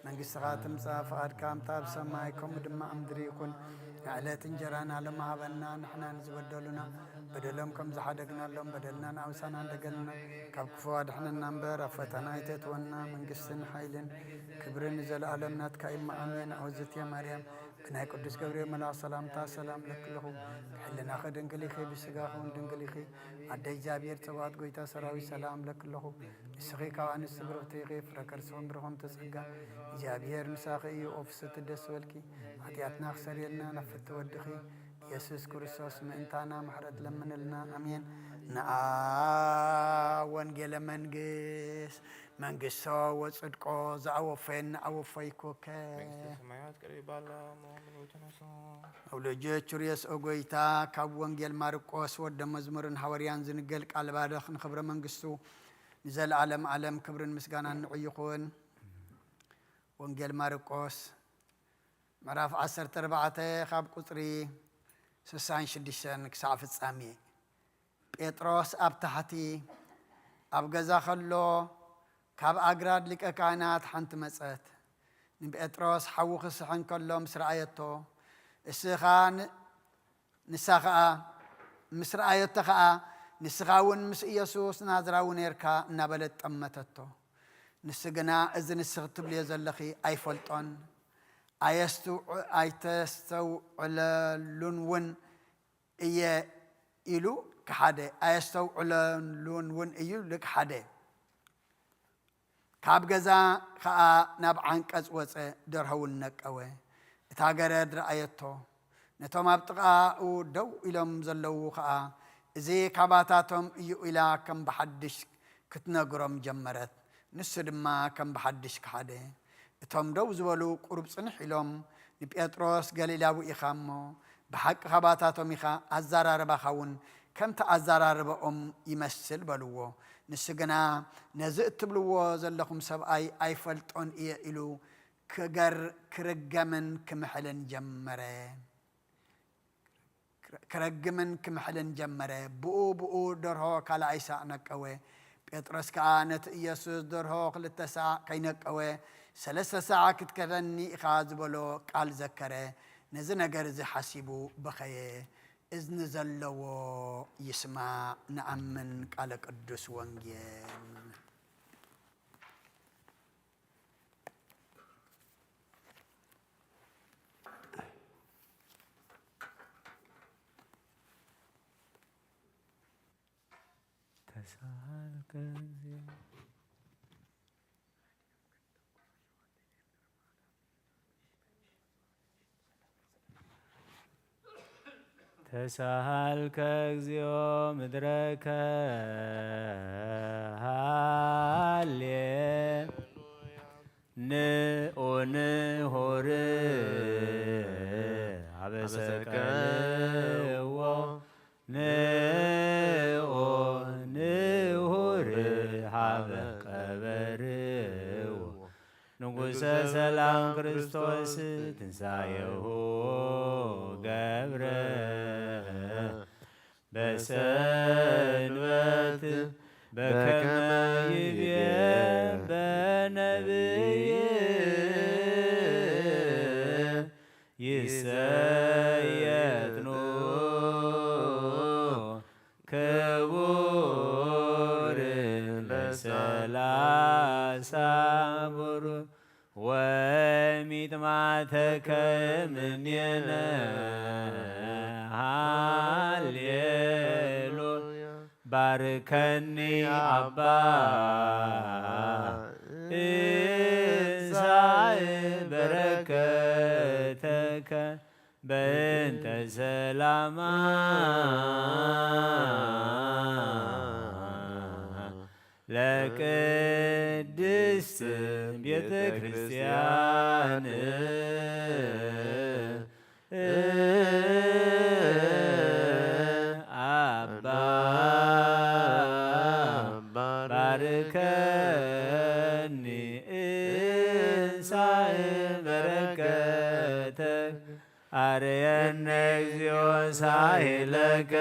መንግስትኻ ትምጻእ፣ ፍቓድካ ከምታ ኣብ ሰማይ ከምኡ ድማ ኣብ ምድሪ ይኹን። ንዕለት እንጀራና ሎሚ ሃበና፣ ንሕና ንዝበደሉና በደሎም ከም ዝሓደግናሎም በደልና ንኣውሳና እንደገልና፣ ካብ ክፉ ኣድሕነና እምበር ኣብ ፈተና ኣይተእትወና። መንግስትን ሓይልን ክብርን ንዘለኣለም ናትካ እዩ። ኣሜን። ኣወዝት እየ ማርያም፣ ብናይ ቅዱስ ገብርኤል መልኣኽ ሰላምታ ሰላም ለኪ ኣለኹ። ብሕልናኺ ድንግል ኢኺ፣ ብስጋኺ እውን ድንግል ኢኺ። ኣደ እግዚኣብሔር ጸባኦት ጎይታ ሰራዊት ሰላም ለኪ ኣለኹ። ንስኺ ካብ ኣንስቲ ብርኽቲ ኢኺ፣ ፍረ ከርስኺ እውን ብሩኽ ጸጋ። እግዚኣብሔር ምሳኺ እዩ። ኦ ፍስሕቲ ደስ በልኪ፣ ሓጢኣትና ክሰርየልና ናብ ፍትሒ ወድኺ ኢየሱስ ክርስቶስ ምእንታና ምሕረት ለምንልና። ኣሜን። ንኣ ወንጌለ መንግስት መንግስቶ ወጽድቆ ዘኣወፈየን ኣወፈይኩከ። መንግስተ ሰማያት ቀሪባ ኣላ እሞ ምልኡ ተነሱ። ኣውሎጆ ቹርዮስ ኦ ጎይታ፣ ካብ ወንጌል ማርቆስ ወደ መዝሙርን ሃዋርያን ዝንገል ቃል ባርኽ ንኽብረ መንግስቱ ንዘለኣለም ኣለም ክብርን ምስጋናን ንዑ ይኹን። ወንጌል ማርቆስ ምዕራፍ ዓሰርተ ኣርባዕተ ካብ ቁጽሪ ስሳን ሽዱሽተን ክሳዕ ፍጻሜ። ጴጥሮስ ኣብ ታሕቲ ኣብ ገዛ ከሎ፣ ካብ ኣግራድ ሊቀ ካህናት ሓንቲ መጸት። ንጴጥሮስ ሓዊ ክስሕን ከሎ ምስ ረኣየቶ፣ እስኻ ን-፣ ንሳ ኸኣ ምስ ረኣየቶ ኸኣ፣ ንስኻ እውን ምስ ኢየሱስ ናዝራዊ ኔርካ እናበለት ጠመተቶ። ንሱ ግና፣ እዚ ንስኺ ትብልዮ ዘለኺ ኣይፈልጦን፣ ኣየስትውዕ-፣ ኣይተስተውዕለሉን እውን እየ ኢሉ ክሓደ፣ ኣየስተውዕለሉን እውን እዩ ኢሉ ክሓደ። ካብ ገዛ ኸኣ ናብ ዓንቀጽ ወጸ፣ ደርሆ እውን ነቀወ። እታ ገረድ ረኣየቶ። ነቶም ኣብ ጥቓኡ ደው ኢሎም ዘለዉ ኸኣ፣ እዚ ካባታቶም እዩ ኢላ ከም ብሓድሽ ክትነግሮም ጀመረት። ንሱ ድማ ከም ብሓድሽ ከሓደ። እቶም ደው ዝበሉ ቁሩብ ጽንሕ ኢሎም፣ ንጴጥሮስ፣ ገሊላዊ ኢኻ እሞ፣ ብሓቂ ካባታቶም ኢኻ፣ ኣዘራርባኻ እውን ከምቲ ኣዘራርባኦም ይመስል በልዎ። ንሱ ግና፣ ነዚ እትብልዎ ዘለኹም ሰብኣይ ኣይፈልጦን እየ ኢሉ ክገር-፣ ክርገምን ክምሕልን ጀመረ። ክረግምን ክምሕልን ጀመረ። ብኡ ብኡ ደርሆ ካልኣይ ሳዕ ነቀወ። ጴጥሮስ ከኣ፣ ነቲ ኢየሱስ ደርሆ ክልተ ሳዕ ከይነቀወ፣ ሰለስተ ሳዕ ክትክሕደኒ ኢኻ ዝበሎ ቃል ዘከረ። ነዚ ነገር እዚ ሓሲቡ በኸየ። እዝኒ ዘለዎ ይስማዕ። ንኣምን ቃለ ቅዱስ ወንጌል። ተሳሃልከ እግዚኦ። ተሳሃልከ እግዚኦ ምድረከ ሃሌ ንኡንሁር ሀበ ሰቀልዎ ንኡንሁር ሀበ ቀበርዎ። ንጉሰ ሰላም ክርስቶስ ትንሳኤሁ ገብረ በሰንበት በከመ ይቤ በነብይ ይሰየጥኑ ክቡር ለሰላሳ ብሩር ወሚጥማተከ እምኔነ ሃሌሉያ። ባርከኒ ኣባ እንሳእ በረከተከ በእንተ ሰላማ ለቅድስት ቤተ ክርስቲያን አባ ባርከኒ እንሳእ በረከተ አርየነ እግዚኦ ሳይለከ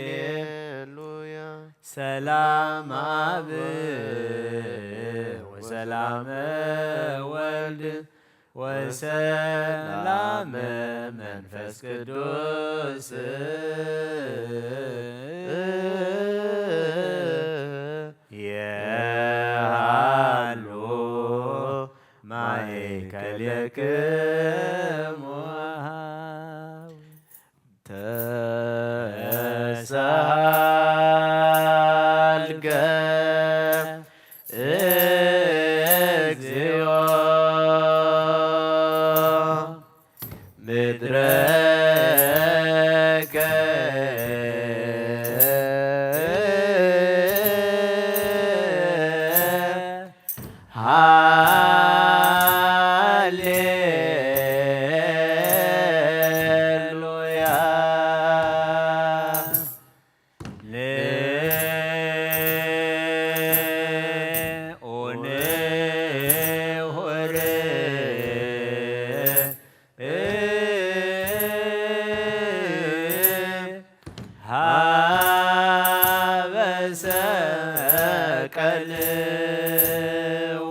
ሃሌሉያ። ሰላም አብ ወሰላም ወልድ ወሰላም መንፈስ ቅዱስ የሃሉ ማእከሌክሙ። ተሳልከ እግዚኦ ምድረከ ሃሌሉያ። ንኡንሁር ሀበ ሰቀልዎ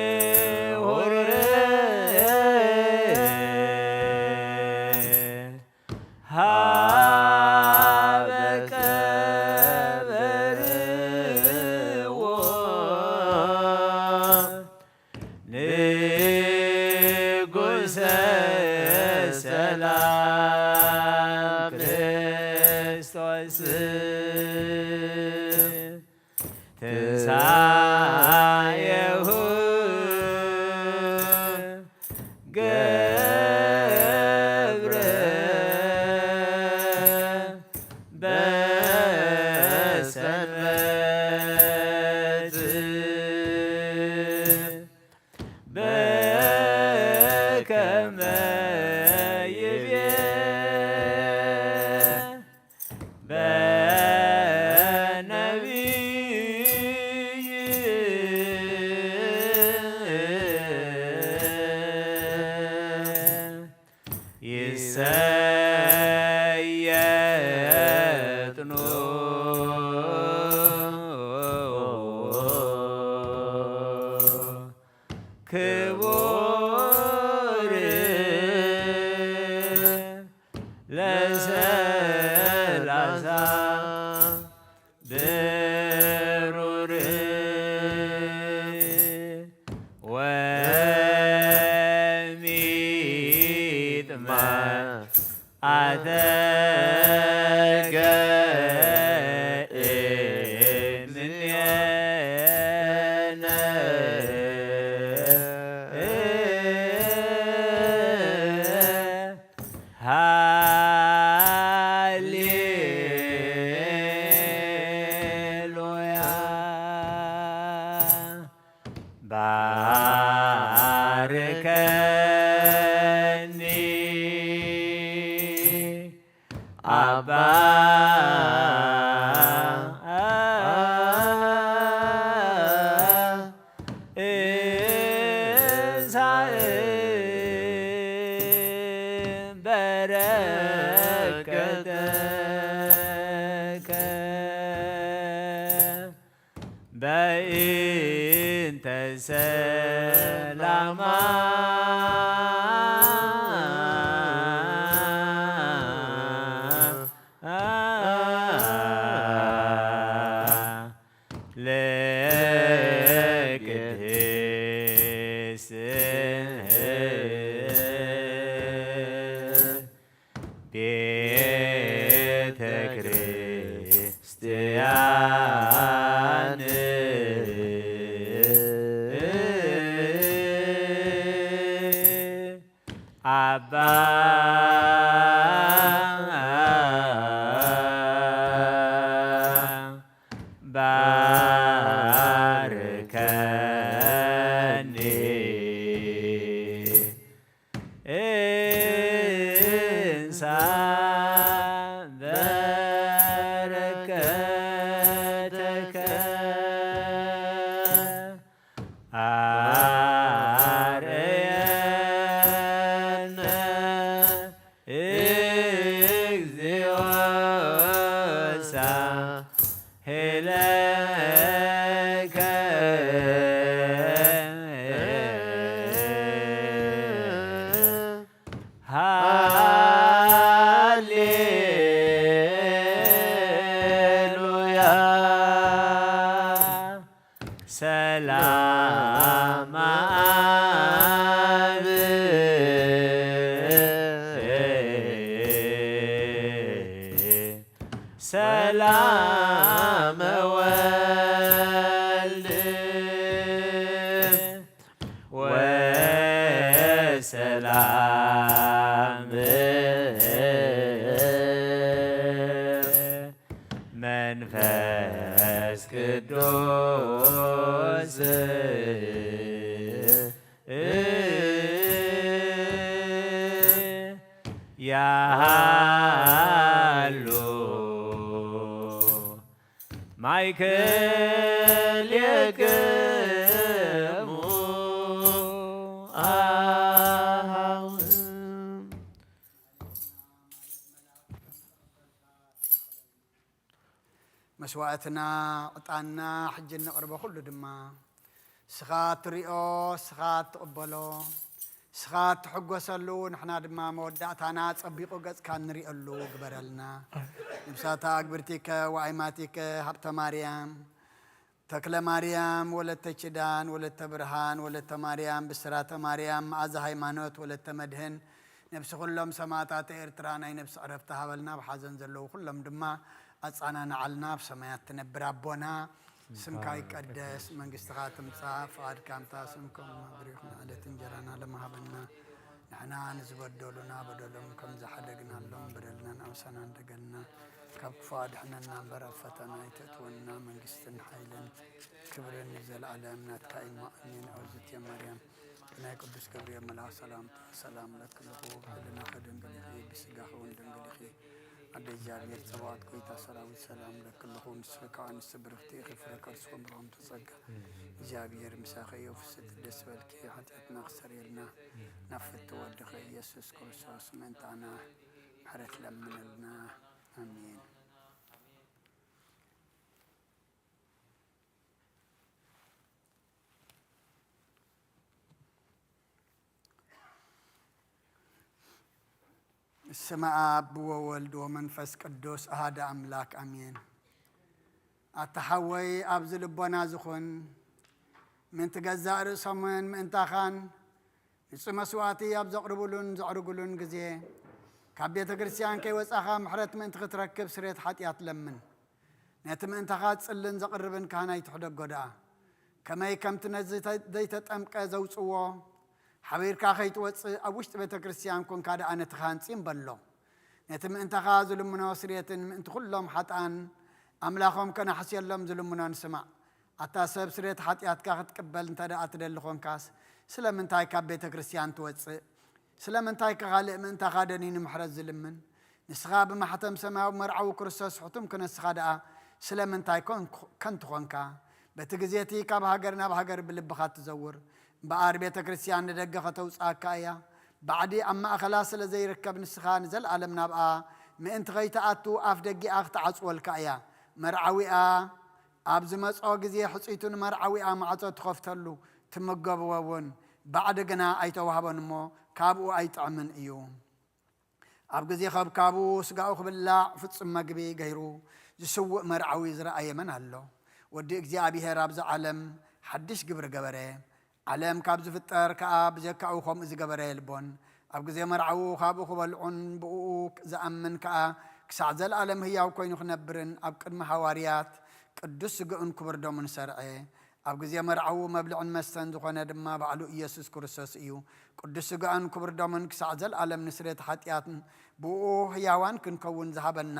ንኡንሁር ሀበ ቀበርዎ ንጉሰ ሰላም ክርስቶስ ትንሳኤሁ ገብረ በሰንበት ይሰየጥኑ ክቡር ለሰላሳ ብሩር ወሚጥማ ኣተገ እምኔነ ሃሌሉያ። ባርከኒ ኣባ እሳእ በረከተከ በእንተ ሰላማ ለቅድስት ቤተ ክርስቲያን አባ ባርከኒ እንሳ በረከተከ አርእየነ እግዚኦ ሳህለከ ሃሌሉያ። ሰላም አብ ሰላም ወልድ ወሰላም መንፈስ ቅዱስ ያሃሉ ማእከሌክሙ አሃው። መስዋእትና፣ ዕጣንና፣ ሕጂ እነቕርቦ ኩሉ ድማ፣ ንስኻ እትሪኦ፣ ንስኻ እትቕበሎ፣ ንስኻ እትሕጎሰሉ፣ ንሕና ድማ መወዳእታና ጸቢቑ ገጽካ እንሪኦሉ ግበረልና። ነብሳታ ኣግብርቲከ ወኣይማቲከ ሃብተ ማርያም፣ ተክለ ማርያም፣ ወለተ ኪዳን፣ ወለተ ብርሃን፣ ወለተ ማርያም፣ ብስራተ ማርያም፣ መኣዛ ሃይማኖት፣ ወለተ መድህን፣ ነብሲ ኩሎም ሰማእታተ ኤርትራ ናይ ነብሲ ዕረፍቲ ሃበልና፣ ኣብ ሓዘን ዘለዉ ኩሎም ድማ ኣጻናንዓልና፣ ኣብ ሰማያት ትነብር ኣቦና፣ ስምካ ይቀደስ፣ መንግስትኻ ትምጻእ፣ ፍቓድካ ከምታ ስም ከምኡ ምድሪ ይኹን። ዕለት እንጀራና ለመሃበና፣ ንሕና ንዝበደሉና በደሎም ከም ዝሓደግናሎም በደልና ንኣምሳና እንደገልና፣ ካብ ክፉ ኣድሕነና እምበር ኣብ ፈተና ኣይተእትወና፣ መንግስትን ሓይልን ክብርን ንዘለኣለም ናትካ እዩ። ኣሜን። ኣውዝት ማርያም ናይ ቅዱስ ገብርኤል መልኣክ ሰላምታ ሰላም ለኪ ንኹ፣ ህልናኺ ድንግል ኢኺ፣ ብስጋኺ እውን ድንግል ኢኺ። ኣደ እግዚኣብሔር ጸባኦት ጎይታ ሰራዊት ሰላም ለክልኹ ንስኺ ከኣ ንስብርኽቲ ኢኺ ፍረ ከርስኹም ብርኹም ተጸጋ እግዚኣብሔር ምሳኺ እዩ ፍስቲ ደስ በልኪ ሓጢኣትና ክሰርየልና ናብ ፍቲ ወድኺ ኢየሱስ ክርስቶስ ምእንታና ምሕረት ለምንልና ኣሜን። ስመ ኣብ ወወልድ ወመንፈስ ቅዱስ ኣሃደ ኣምላክ ኣሜን። ኣታ ሓወይ ኣብዚ ልቦና ዝኹን ምእንቲ ገዛእ ርእሶምን ምእንታኻን ንጹ መስዋእቲ ኣብ ዘቕርብሉን ዘዕርግሉን ግዜ ካብ ቤተ ክርስቲያን ከይወጻኻ ምሕረት ምእንቲ ክትረክብ ስሬት ሓጢኣት ለምን። ነቲ ምእንታኻ ጽልን ዘቕርብን ካህን ኣይትሕደጎ ደኣ። ከመይ ከምቲ ነዚ ዘይተጠምቀ ዘውጽዎ ሓቢርካ ከይትወጽእ ኣብ ውሽጢ ቤተ ክርስቲያን ኮንካ ደኣ ነቲ ካህን ጺም በሎ። ነቲ ምእንታኻ ዝልምኖ ስርየትን ምእንቲ ኩሎም ሓጥኣን ኣምላኾም ከነሕስየሎም ዝልምኖን ስማዕ። ኣታ ሰብ ስርየት ሓጢኣትካ ክትቅበል እንተ ደኣ ትደሊ ኾንካስ ስለምንታይ ካብ ቤተ ክርስቲያን ትወጽእ? ስለምንታይ ከኻልእ ምእንታኻ ደኒኑ ምሕረት ዝልምን? ንስኻ ብማሕተም ሰማያዊ መርዓዊ ክርስቶስ ሕቱም ክነስኻ ደኣ ስለምንታይ ኮን-፣ ከንቱ ኾንካ? በቲ ግዜ እቲ ካብ ሃገር ናብ ሃገር ብልብኻ ትዘውር እምበኣር ቤተ ክርስቲያን ንደገ ከተውጽኣካ እያ። ባዕዲ ኣብ ማእኸላ ስለ ዘይርከብ ንስኻ ንዘለኣለም ናብኣ ምእንቲ ኸይትኣቱ ኣፍ ደጊኣ ክትዓጽወልካ እያ። መርዓዊኣ ኣብ ዝመጾ ግዜ ሕጽይቱ ንመርዓዊኣ ማዕጾ ትኸፍተሉ ትምገብዎ እውን ባዕዲ ግና ኣይተዋህቦን እሞ ካብኡ ኣይጥዕምን እዩ። ኣብ ግዜ ከብካቡ ስጋኡ ክብላዕ ፍጹም መግቢ ገይሩ ዝስውእ መርዓዊ ዝረኣየ መን ኣሎ? ወዲ እግዚኣብሔር ኣብዚ ዓለም ሓድሽ ግብሪ ገበረ። ዓለም ካብ ዝፍጠር ከኣ ብጀካኡ ከምኡ ዝገበረ የልቦን። ኣብ ግዜ መርዓዉ ካብኡ ክበልዑን ብእኡ ዝኣምን ከኣ ክሳዕ ዘለኣለም ህያው ኮይኑ ክነብርን ኣብ ቅድሚ ሃዋርያት ቅዱስ ስግኡን ክቡር ደሙን ሰርዐ። ኣብ ግዜ መርዓዉ መብልዕን መስተን ዝኾነ ድማ ባዕሉ ኢየሱስ ክርስቶስ እዩ። ቅዱስ ስጋኡን ክቡር ደሙን ክሳዕ ዘለኣለም ንስርየት ሓጢኣትን ብእኡ ህያዋን ክንከውን ዝሃበና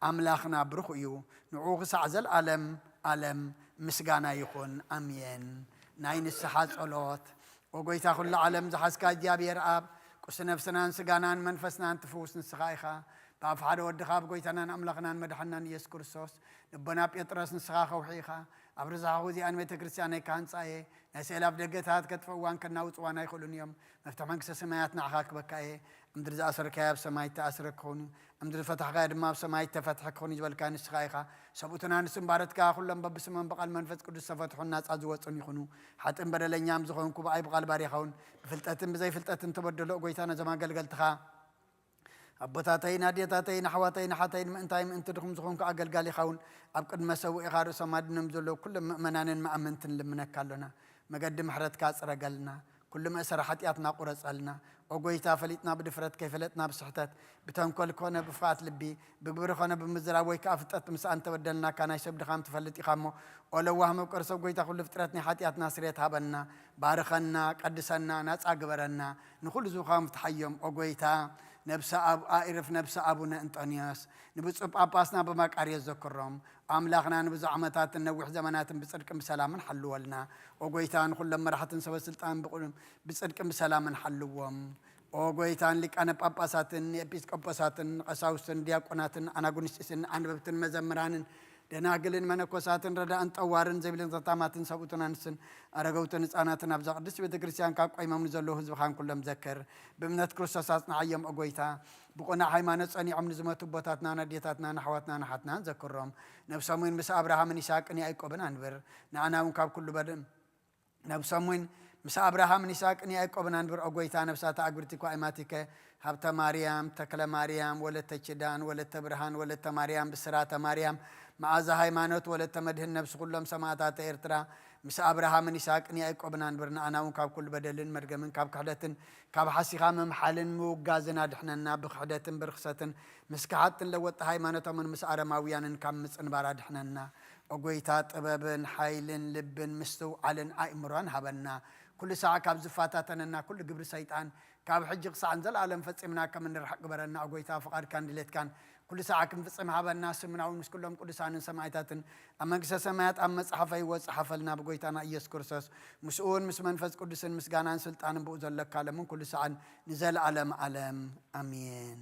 ኣምላኽና ብሩኽ እዩ። ንዕኡ ክሳዕ ዘለኣለም ኣለም ምስጋና ይኹን። ኣሜን። ናይ ንስሓ ጸሎት። ኦ ጎይታ ኩሉ ዓለም ዝሓዝካ እግዚኣብሔር ኣብ፣ ቁሲ ነፍስናን ስጋናን መንፈስናን ትፍውስ ንስኻ ኢኻ። ብኣፍ ሓደ ወድኻ ኣብ ጎይታናን ኣምላኽናን መድሓናን ኢየሱስ ክርስቶስ ልቦና ጴጥሮስ ንስኻ ከውሒ ኢኻ። ኣብ ርዝሓኹ እዚኣን ቤተ ክርስቲያነይ ክሃንጻ እየ። ናይ ስእሊ ኣፍ ደገታት ከጥፍእዋን ከናውጽዋን ኣይኽእሉን እዮም። መፍትሒ መንግስተ ሰማያት ንዓኻ ክበካ እየ። ኣብ ምድሪ ዝኣሰርካዮ ኣብ ሰማይ እተኣስረ ክኸውን እዩ። ኣብ ምድሪ ዝፈታሕካዮ ድማ ኣብ ሰማይ እተፈትሐ ክኸውን እዩ ዝበልካ ንስኻ ኢኻ። ሰብኡትን ኣንስትን ባሮትካ ኩሎም በብስሞም ብቓል መንፈስ ቅዱስ ዝተፈትሑን ናጻ ዝወጹን ይኹኑ። ሓጥእን በደለኛም ዝኾንኩ ብኣይ ብቓል ባሪኻውን ብፍልጠትን ብዘይፍልጠትን ተበደሎ ጎይታ ነዞም ኣገልገልትኻ ኣቦታተይን ኣዴታተይን ኣሕዋተይን ኣሓተይን ምእንታይ ምእንቲ ድኹም ዝኾንኩ ኣገልጋሊኻ እውን ኣብ ቅድመ ሰውኢኻ ርእሶም ኣድኖም ዘለዉ ኩሎም ምእመናንን መኣመንትን ልምነካ ኣሎና። መገዲ ምሕረትካ ጽረገልና። ኩሉ መእሰሪ ሓጢኣትና ቁረጸልና። ኦ ጎይታ፣ ፈሊጥና ብድፍረት፣ ከይፈለጥና ብስሕተት፣ ብተንኮል ኮነ ብፍቓት ልቢ፣ ብግብሪ ኮነ ብምዝራብ ወይ ከኣ ፍልጠት ምስኣን ተበደልናካ፣ ናይ ሰብ ድኻም ትፈልጥ ኢኻ እሞ፣ ኦ ለዋህ መፍቀሪ ሰብ ጎይታ፣ ኩሉ ፍጥረት ናይ ሓጢኣትና ስርየት ሃበና፣ ባርኸና፣ ቀድሰና፣ ናጻ ግበረና፣ ንኹሉ ዝኻም ፍትሓዮም። ኦ ጎይታ፣ ነብሰ ኣብ-፣ ኣዕርፍ ነብሰ ኣቡነ እንጦንዮስ፣ ንብፁዕ ጳጳስና ብማቃርዮስ ዘክሮም፣ ኣምላኽና ንብዙሕ ዓመታትን ነዊሕ ዘመናትን ብጽድቅን ብሰላምን ሓልወልና። ኦ ጎይታ፣ ንኹሎም መራሕትን ሰበ ስልጣን ብቑ-፣ ብጽድቅን ብሰላምን ሓልዎም። ኦ ጎይታ፣ ንሊቃነ ጳጳሳትን ንኤጲስቆጶሳትን ንቐሳውስትን ዲያቆናትን ኣናጉንስጢስን ኣንበብትን መዘምራንን ደናግልን መነኮሳትን ረዳእን ጠዋርን ዘቢልን ዘታማትን ሰብኡትን ኣንስትን ኣረገውትን ህፃናትን ኣብዛ ቅድስት ቤተ ክርስቲያን ካብ ቆይሞም ንዘለዉ ህዝብኻን ኩሎም ዘክር። ብእምነት ክርስቶስ ኣጽንዓዮም ኦ ጎይታ። ብቕኑዕ ሃይማኖት ጸኒዖም ንዝመቱ ኣቦታትናን ኣዴታትናን ኣሕዋትናን ኣሓትናን ዘክሮም። ነብሶም እውን ምስ ኣብርሃምን ይስሐቅን ያዕቆብን ኣንብር። ንኣና እውን ካብ ኩሉ በደል ነብሶም እውን ምስ ኣብርሃምን ይስሐቅን ያዕቆብን ኣንብር ኦ ጎይታ። ነብሳት ኣግብርቲ እኳ ኣይማቲከ ሃብተ ማርያም፣ ተክለ ማርያም፣ ወለተ ኪዳን፣ ወለተ ብርሃን፣ ወለተ ማርያም፣ ብስራተ ማርያም፣ መዓዛ ሃይማኖት፣ ወለተ መድህን፣ ነብሲ ኩሎም ሰማእታተ ኤርትራ ምስ ኣብርሃምን ይስሐቅን ያዕቆብን ኣንብር። ንኣና እውን ካብ ኩሉ በደልን መርገምን ካብ ክሕደትን ካብ ሓሲኻ ምምሓልን ምውጋዝን ኣድሕነና። ብክሕደትን ብርኽሰትን ምስ ከሓድትን ለወጥቲ ሃይማኖቶምን ምስ ኣረማውያንን ካብ ምጽንባር ኣድሕነና። ኦ ጎይታ፣ ጥበብን ሓይልን ልብን ምስትውዓልን ኣእምሮን ሃበና። ኩሉ ሳዕ ካብ ዝፈታተነና ኩሉ ግብሪ ሰይጣን ካብ ሕጂ ክሳዕ ንዘለኣለም ፈጺምና ከም እንርሕቕ ግበረና። ኦ ጎይታ፣ ፍቓድካን ድሌትካን ኩሉ ሳዕ ክንፍጽም ሃበና። ስምና እውን ምስ ኩሎም ቅዱሳንን ሰማእታትን ኣብ መንግስተ ሰማያት ኣብ መጽሓፈ ህይወት ጸሓፈልና። ብጎይታና ኢየሱስ ክርስቶስ፣ ምስኡ እውን ምስ መንፈስ ቅዱስን ምስጋናን ስልጣንን ብኡ ዘለካ ለምን ኩሉ ሳዕን ንዘለኣለም ኣለም ኣሜን።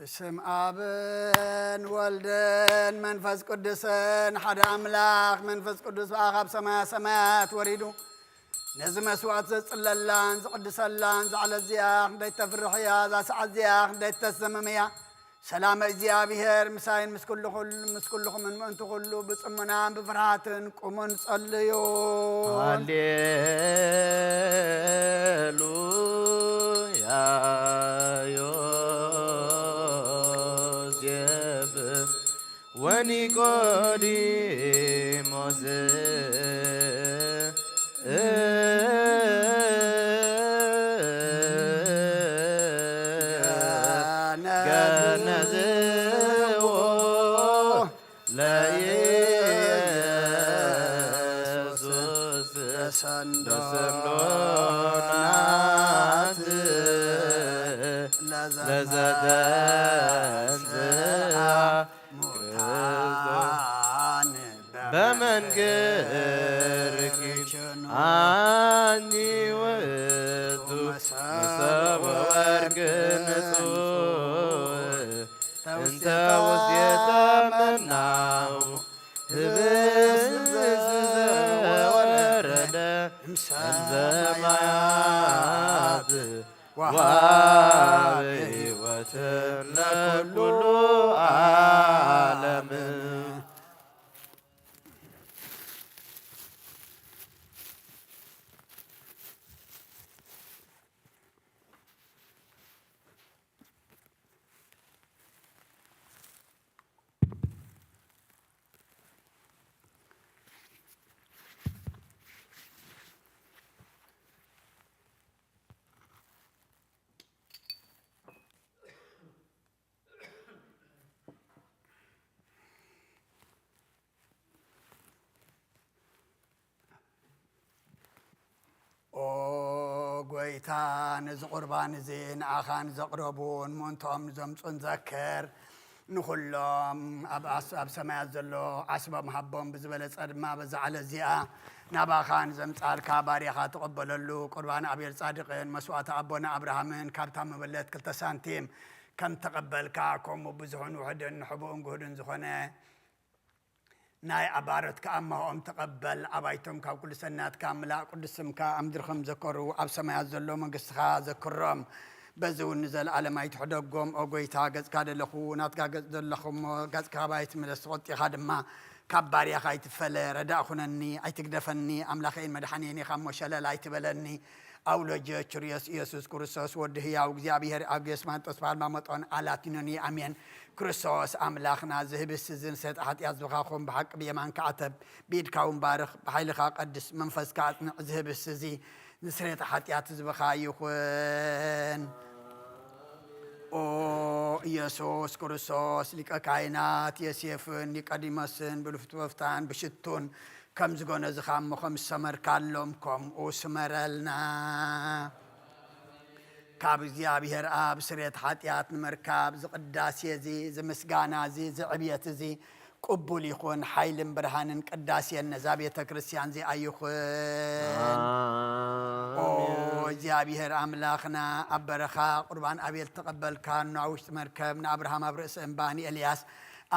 ብስም ኣብን ወልድን መንፈስ ቅዱስን ሓደ ኣምላኽ። መንፈስ ቅዱስ ብኣኻ ኣብ ሰማያ ሰማያት ወሪዱ ነዚ መስዋዕት ዘጽለላን ዝቕድሰላን ዛዕለ እዚኣ ክንደይ ተፍርሕ እያ፣ እዛ ሰዓት እዚኣ ክንደይ ተሰምም እያ። ሰላም እግዚኣብሔር ምሳይን ምስ ኩሉ ኩሉ ምስ ኩልኹምን ምእንቲ ኩሉ ብጽሞናን ብፍርሃትን ቁሙን ጸልዩ። ሃሌሉያ። ዮሴፍ ወኒቆዲሞስ ገነዝዎ ለኢየሱስ በሰንዶናት ለዘተንሥአ ሙታን በመንገርኪ አኒ ውእቱ መሶበ ወርቅ ንጹሕ እንተ ውስቴተ መናሁ ህብስት ዘወረደ እምሰማያት ወሀበ ሕይወት ለኩሉ ዓለም። ኦ ጎይታ፣ ነዚ ቁርባን እዚ ንኣኻን ዘቕረቡን ምእንትኦም ዘምጹን ዘክር። ንኹሎም ኣብ ኣስ-፣ ኣብ ሰማያት ዘሎ ዓስቦም ሃቦም ብዝበለጸ ድማ በዛ ዓለ እዚኣ ናባኻ ንዘምጻልካ ባርያኻ ተቐበለሉ። ቁርባን ኣቤል ጻድቕን መስዋእቲ ኣቦና ኣብርሃምን ካብታ መበለት ክልተ ሳንቲም ከም ተቐበልካ፣ ከምኡ ብዙሕን ውሑድን ንሕቡእን ግሁድን ዝኾነ ናይ ኣባሮትካ ኣማሆኦም ተቐበል። ኣባይቶም ካብ ኩሉ ሰናትካ ምላእ ቅዱስ ስምካ ኣብ ምድሪ ከም ዘከሩ ኣብ ሰማያት ዘሎ መንግስትኻ ዘክሮም። በዚ እውን ንዘለኣለም ኣይትሕደጎም። ኦ ጎይታ፣ ገጽካ ደለኹ ናትካ ገጽ ዘለኹ እሞ፣ ገጽካ ካባይ ትመለስ፣ ተቖጢኻ ድማ ካብ ባርያኻ ኣይትፈለ። ረዳእ ኩነኒ፣ ኣይትግደፈኒ። ኣምላኸይን መድሓኒየን ኢኻ እሞ፣ ሸለል ኣይትበለኒ። ኣውሎጀ ችርዮስ ኢየሱስ ክርስቶስ ወዲ ህያው እግዚኣብሔር ኣብ ጌስማንጦስ ባልማ መጦን ኣላቲኖኒ። ኣሜን። ክርስቶስ ኣምላኽና፣ ዝህብስ እዚ ንስርየት ሓጢኣት ዝበኻኹም ብሓቂ ብየማንካ ዓተብ፣ ብኢድካ እውን ባርኽ፣ ብሓይልኻ ቀድስ፣ መንፈስካ ኣጽንዕ። ዝህብስ እዚ ንስርየት ሓጢኣት ዝበኻ ይኹን። ኦ ኢየሱስ ክርስቶስ፣ ሊቀ ካህናት ዮሴፍን ኒቆዲሞስን ብልፍቲ በፍታን ብሽቱን ከም ዝጎነዝኻ እሞ ከም ዝሰመርካሎም ከምኡ ስመረልና። ካብ እግዚኣብሔር ኣብ ስርየት ሓጢኣት ንምርካብ እዚ ቅዳሴ እዚ፣ እዚ ምስጋና እዚ፣ እዚ ዕብየት እዚ ቅቡል ይኹን። ሓይልን ብርሃንን ቅዳሴን ነዛ ቤተ ክርስቲያን እዚኣ ይኹን። ኦ ኣሜን። እግዚኣብሔር ኣምላኽና፣ ኣብ በረኻ ቁርባን ኣቤል ተቐበልካ፣ ኣብ ውሽጢ መርከብ ንኣብርሃም ኣብ ርእሲ እምባ፣ ንኤልያስ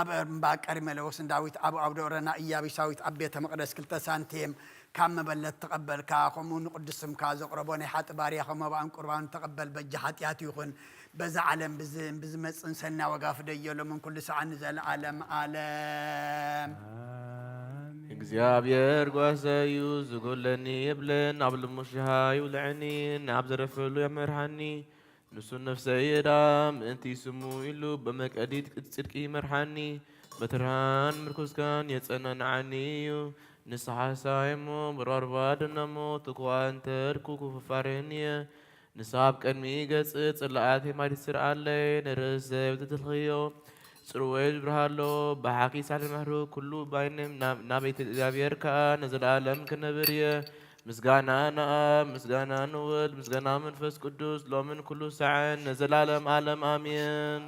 ኣብ እምባ ቀርሜሎስ፣ ንዳዊት ኣብ ኣውደ ኦረና፣ ኢያቢሳዊት ኣብ ቤተ መቕደስ ክልተ ሳንቲም ካብ መበለት ተቐበልካ፣ ከምኡ ንቅዱስ ስምካ ዘቕረቦ ናይ ሓጢ ባርያኸ መባእን ቁርባን ተቐበል፣ በጃ ሓጢኣት ይኹን። በዛ ዓለም ብዝ-፣ ብዝመጽእ ሰናይ ዋጋ ፍደዮ፣ ሎምን ኩሉ ሰዓት ንዘለዓለም ዓለም። እግዚኣብሔር ጓሳዩ ዝጎለኒ የብለን፣ ኣብ ልሙስ ሽሃ ይውልዐኒ፣ ናብ ዘረፈሉ የመርሃኒ። ንሱ ነፍሰይ የዳ ምእንቲ ስሙ ኢሉ፣ በመቀዲት ጽድቂ ይመርሓኒ። በትርሃን ምርኩስካን የጸናንዓኒ እዩ። ንስሓ ሳይሞ በርባርባ ደነሞ፣ ትኩዋ እንተድኩ ክፉፋሬን እየ። ንስኻ ኣብ ቅድሚ ገጽ ጽላኣት የማዲት ስርዓለይ፣ ንርእሰይ ብትትልኽዮ ጽርወይ ዝብርሃሎ። ብሓቂ ሳልመህሩ ኩሉ ባይንም ናብ፣ ናበይት እግዚኣብሔር ከኣ ንዘለኣለም ክነብር እየ። ምስጋና ንኣብ፣ ምስጋና ንወልድ፣ ምስጋና መንፈስ ቅዱስ፣ ሎምን ኩሉ ሳዕን፣ ንዘላለም ዓለም ኣሜን።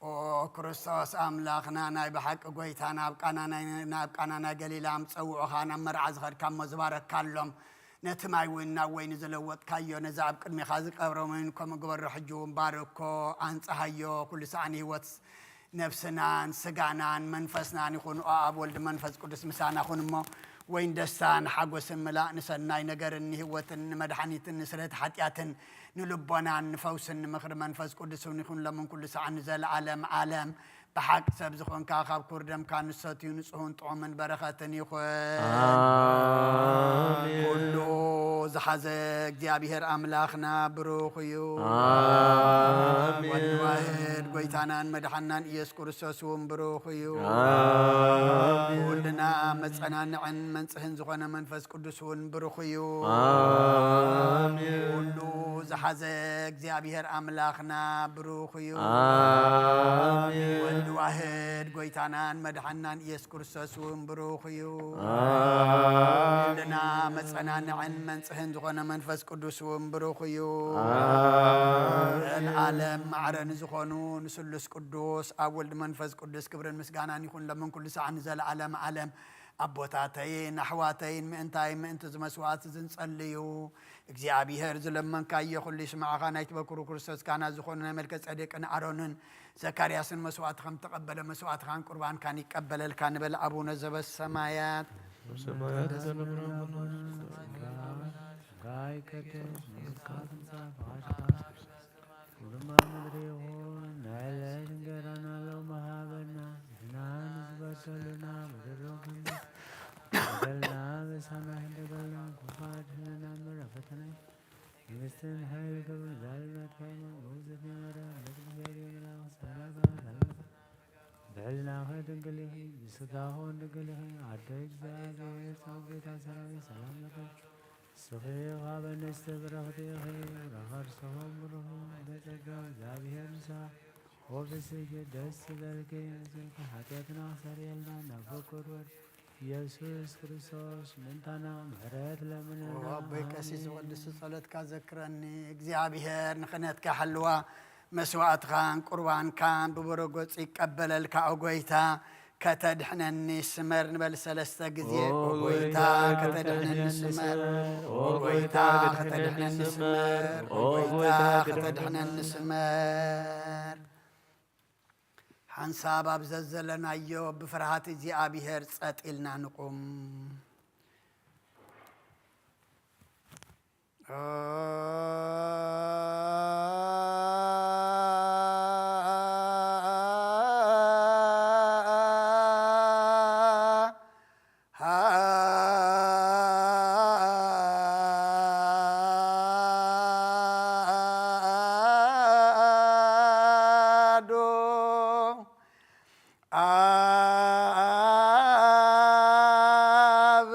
ኦ ክርስቶስ ኣምላኽና፣ ናይ ብሓቂ ጎይታ፣ ናብ ቃና ናይ፣ ናብ ቃና ናይ ገሊላ ምስ ጸውዑኻ፣ ናብ መርዓ ዝኸድካ እሞ ዝበረካሎም፣ ነቲ ማይ እውን ናብ ወይኒ ዝለወጥካዮ፣ ነዚ ኣብ ቅድሜኻ ዝቀረበ ወይኒ ከምኡ ግበሮ። ሕጂ እውን ባርኮ፣ ኣንጽሃዮ። ኩሉ ሳዕ ንህይወት ነፍስናን ስጋናን መንፈስናን ይኹን። ኦ ኣብ፣ ወልድ፣ መንፈስ ቅዱስ ምሳና ኩን እሞ፣ ወይን ደስታን ሓጎስን ምላእ፣ ንሰናይ ነገርን ንህይወትን ንመድሓኒትን ንስርየት ሓጢኣትን ንልቦናን ንፈውስን ንምኽሪ መንፈስ ቅዱስ እውን ይኹን፣ ሎምን ኩሉ ሳዕ ንዘለዓለም ዓለም። ብሓቂ ሰብ ዝኾንካ፣ ካብ ክቡር ደምካ ንሰትዩ ንጹህን ጥዑምን በረኸትን ይኹን። ኣሜን። ኩሉ ዝሓዘ እግዚኣብሔር ኣምላኽና ብሩኽ እዩ። ኣሜን። ወልድ ዋሕድ ጎይታናን መድሓናን ኢየሱስ ክርስቶስ እውን ብሩኽ እዩ። ኣሜን። ኩልና መጸናንዕን መንጽህን ዝኾነ መንፈስ ቅዱስ እውን ብሩኽ እዩ። ኣሜን። ኩሉ ዝሓዘ እግዚኣብሔር ኣምላኽና ብሩኽ እዩ። ኣሜን። ወልድ ዋሕድ ጎይታናን መድሓናን ኢየሱስ ክርስቶስ እውን ብሩኽ እዩ። ኣሜን። ኩልና መጸናንዕን መንጽህን ዝኾነ መንፈስ ቅዱስ እውን ብሩኽ እዩ። ኣሜን። ዓለም ማዕረ ንዝኾኑ ንስሉስ ቅዱስ ኣብ፣ ወልድ፣ መንፈስ ቅዱስ ክብርን ምስጋናን ይኹን፣ ሎምን ኩሉ ሳዕ ንዘለዓለም ዓለም። ኣቦታተይን ኣሕዋተይን፣ ምእንታይ ምእንቲ እዚ መስዋዕት እዚ ንጸልዩ። እግዚኣብሔር ዝለመንካዮ ኩሉ ይስምዓኻ። ናይቲ በኩሩ ክርስቶስ ካህና ዝኾነ ናይ መልከ ጸዴቅን ኣሮንን ዘካርያስን መስዋዕቲ ከም ተቐበለ፣ መስዋዕትኻን ቁርባንካን ይቀበለልካ ንበል። ኣቡነ ዘበሰማያት። ሰማያት ዘለብና ጋይ ከደስ መንግስትካ ትምጻእ፣ ፈቃድካ ኩሉማ ምድሪ ይኹን። ናይ ዕለት እንጀራና ሎሚ ሃበና፣ ንሕና ንዝበደሉና በደሎም ከም በደልና በሳና ክንደበልና፣ ክፉ ኣድሕነና እምበር፣ ኣብ ፈተና መንግስትን ሓይል ክብር ዛልናት ካይማ ውዝት ነበረ። ለቅዱስ ገብርኤል መልኣክ ሰላምታ ሰላምታ ብሕልናኸ ድንግል ኢኺ፣ ብስጋኸ እውን ድንግል ኢኺ። ኣደ እግዚኣብሔር፣ ጻው ጌታ ሰራዊት፣ ሰላም ለኪ። ንስኺ ካብ ኣንስቲ ብርኽቲ ኢኺ፣ ፍረ ከርሥኺ እውን ብሩኽ እዩ። እንተ ጸጋ እግዚኣብሔር ምሳኺ፣ ኦ ፍስሕኪ ደስ ይበልኪ፣ ኣዝዩ ኃጢአትና ክሰርየልና ናብ ፍቁር ወድ ኢየሱስ ክርስቶስ ምእንታና ምሕረት ለምንና። ኦ ኣቦይ ቀሲስ ኣሜን። ወልድስ ጸሎትካ ዘክረኒ። እግዚኣብሔር ንኽህነትካ ይሓልዋ፣ መስዋዕትኻን ቁርባንካን ብበረጎጽ ይቀበለልካ። ኦ ጐይታ ከተድሕነኒ ስመር ንበል ሰለስተ ግዜ። ኦ ኦ ጐይታ ጐይታ ከተድሕነኒ ከተድሕነኒ ስመር፣ ስመር፣ ኦ ኦ ጐይታ ጐይታ ከተድሕነኒ ከተድሕነኒ ስመር፣ ስመር፣ ኦ ኦ ጐይታ ጐይታ ከተድሕነኒ ከተድሕነኒ ስመር። ሓንሳብ ኣብ ዘዘለናዮ ብፍርሃት እግዚኣብሔር ጸጥ ኢልና ንቁም። ኣሐዱ ኣብ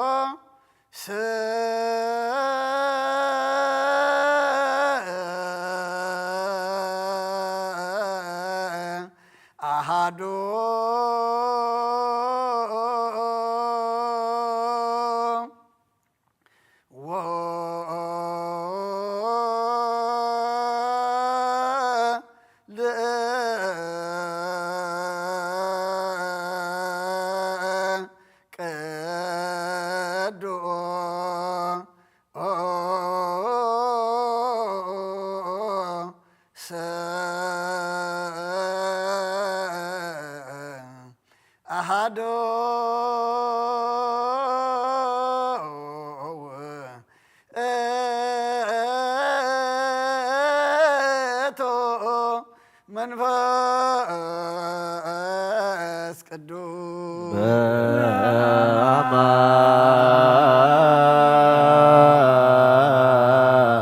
ቅዱስ ኣሃዱ ወልድ ቅዱስ ኣሃዱ ውእቱ መንፈስ ቅዱስ።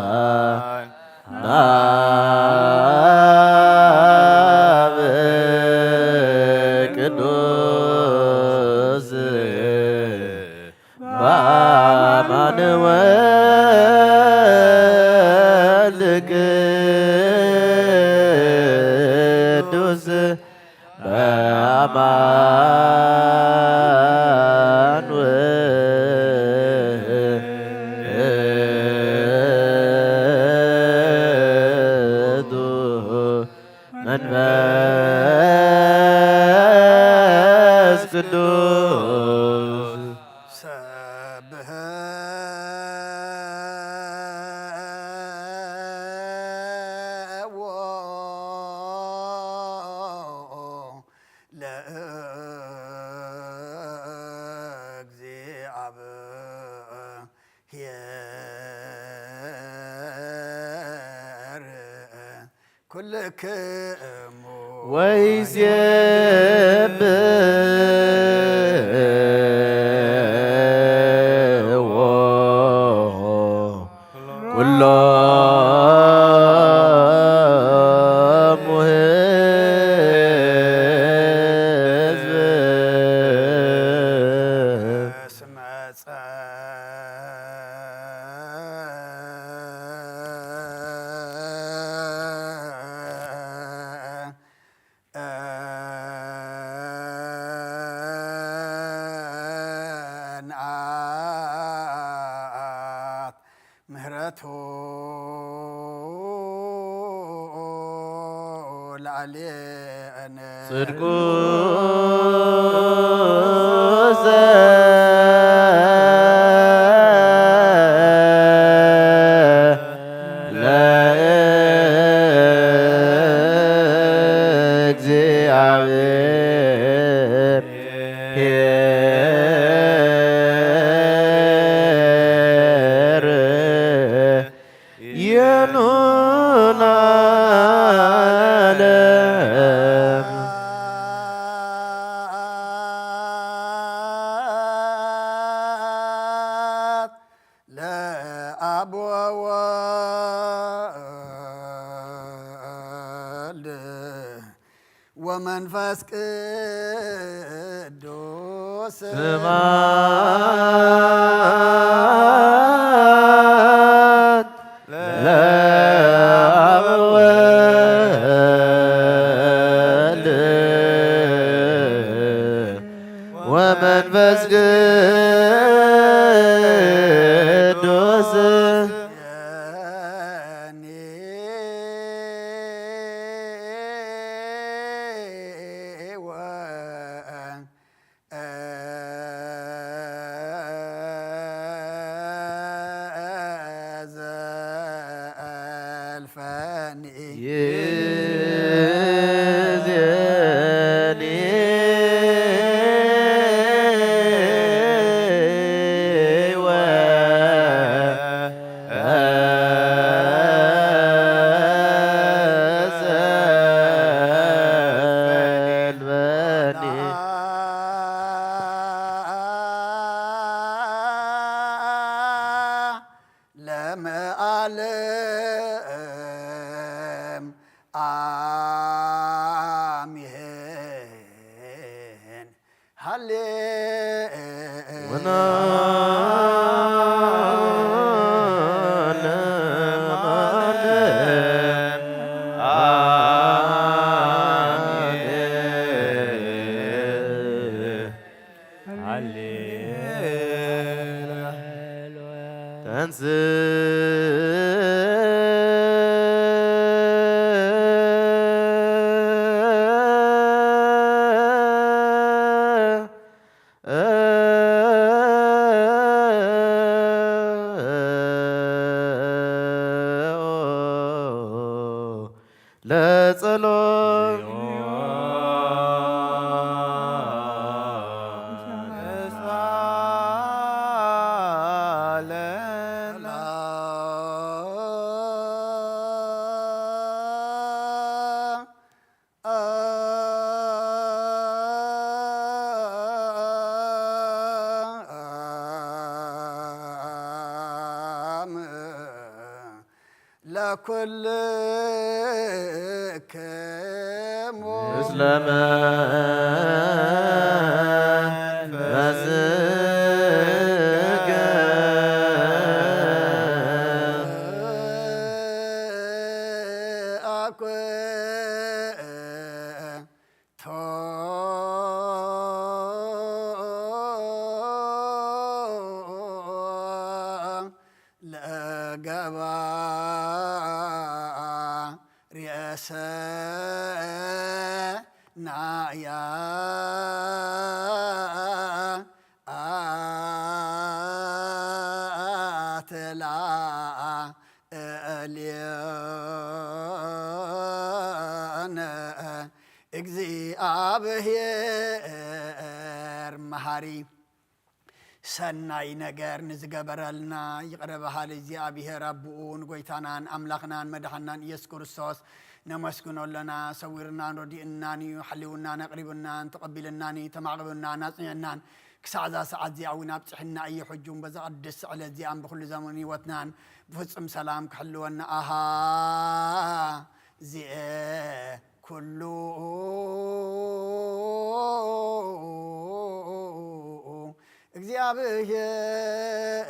በአማን ናብ ቅዱስ በአማን ወልድ ቅዱስ በአማን መንፈስ ቅዱስ ሰብህ ለእግዚአብሔር ኩልክሙ ወይዜብዎ ኩሎሙ ህዝብ እስመ ጸንዓት ምህረቱ ላዕሌነ ጽድቁ ለእግዚአብሔር ይኑን ዓለም። ለአብ ወወልድ ወመንፈስ ቅዱስ ስብሐት ለአብ ወወልድ ወመንፈስ ቅዱስ ዘልፈኒ ይዜኒ ወዘልፈኒ ለመዓለም አሜን። ሃሌ ወናነ አሜን። ሃሌሉያ። ተንስ ለጸሎት ለኩልክሙ ምስለ መንፈስከ አኩ ቶ ለገባ ርእሰናያ ኣትላ እልዮን እግዚኣብሔር መሃሪ ሰናይ ነገር ንዝገበረልና ይቕረ በሃሊ እግዚኣብሔር ኣቦኡ ንጎይታናን ኣምላኽናን መድሓናን ኢየሱስ ክርስቶስ ነመስግኖ ኣለና። ሰዊርናን ረዲእናን እዩ፣ ሓልውናን ኣቕሪብናን ተቐቢልናን እዩ፣ ተማዕቕብናን ኣጽኒዕናን ክሳዕ እዛ ሰዓት እዚኣ እውን ኣብጽሕና እዩ። ሕጂ እውን በዛ ቅድስቲ ዕለት እዚኣን ብኹሉ ዘመን ህይወትናን ብፍጹም ሰላም ክሕልወና ኣሃ ዚኤ ኩሉ እግዚኣብሔር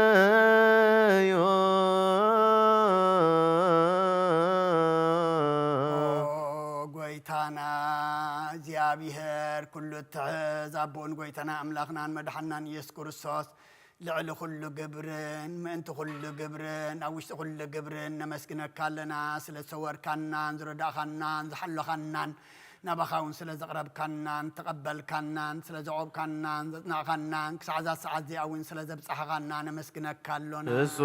ልዩ። ኦ ጎይታና እግዚኣብሔር ኩሉ እትሕዝ ኣቦን ጎይታና ኣምላኽናን መድሓናን ኢየሱስ ክርስቶስ ልዕሊ ኩሉ ግብርን ምእንቲ ኩሉ ግብርን ኣብ ውሽጢ ኩሉ ግብርን ነመስግነካ ኣለና። ስለ ዝሰወርካናን ዝረዳእኻናን ዝሓለኻናን ናባኻ እውን ስለ ዘቕረብካናን ተቐበልካናን ስለ ዘቆምካናን ዘጽናዕካናን ክሳዕ እዛ ሰዓት እዚኣ እውን ስለ ዘብጻሕኻና ነመስግነካ ኣሎና። እሱ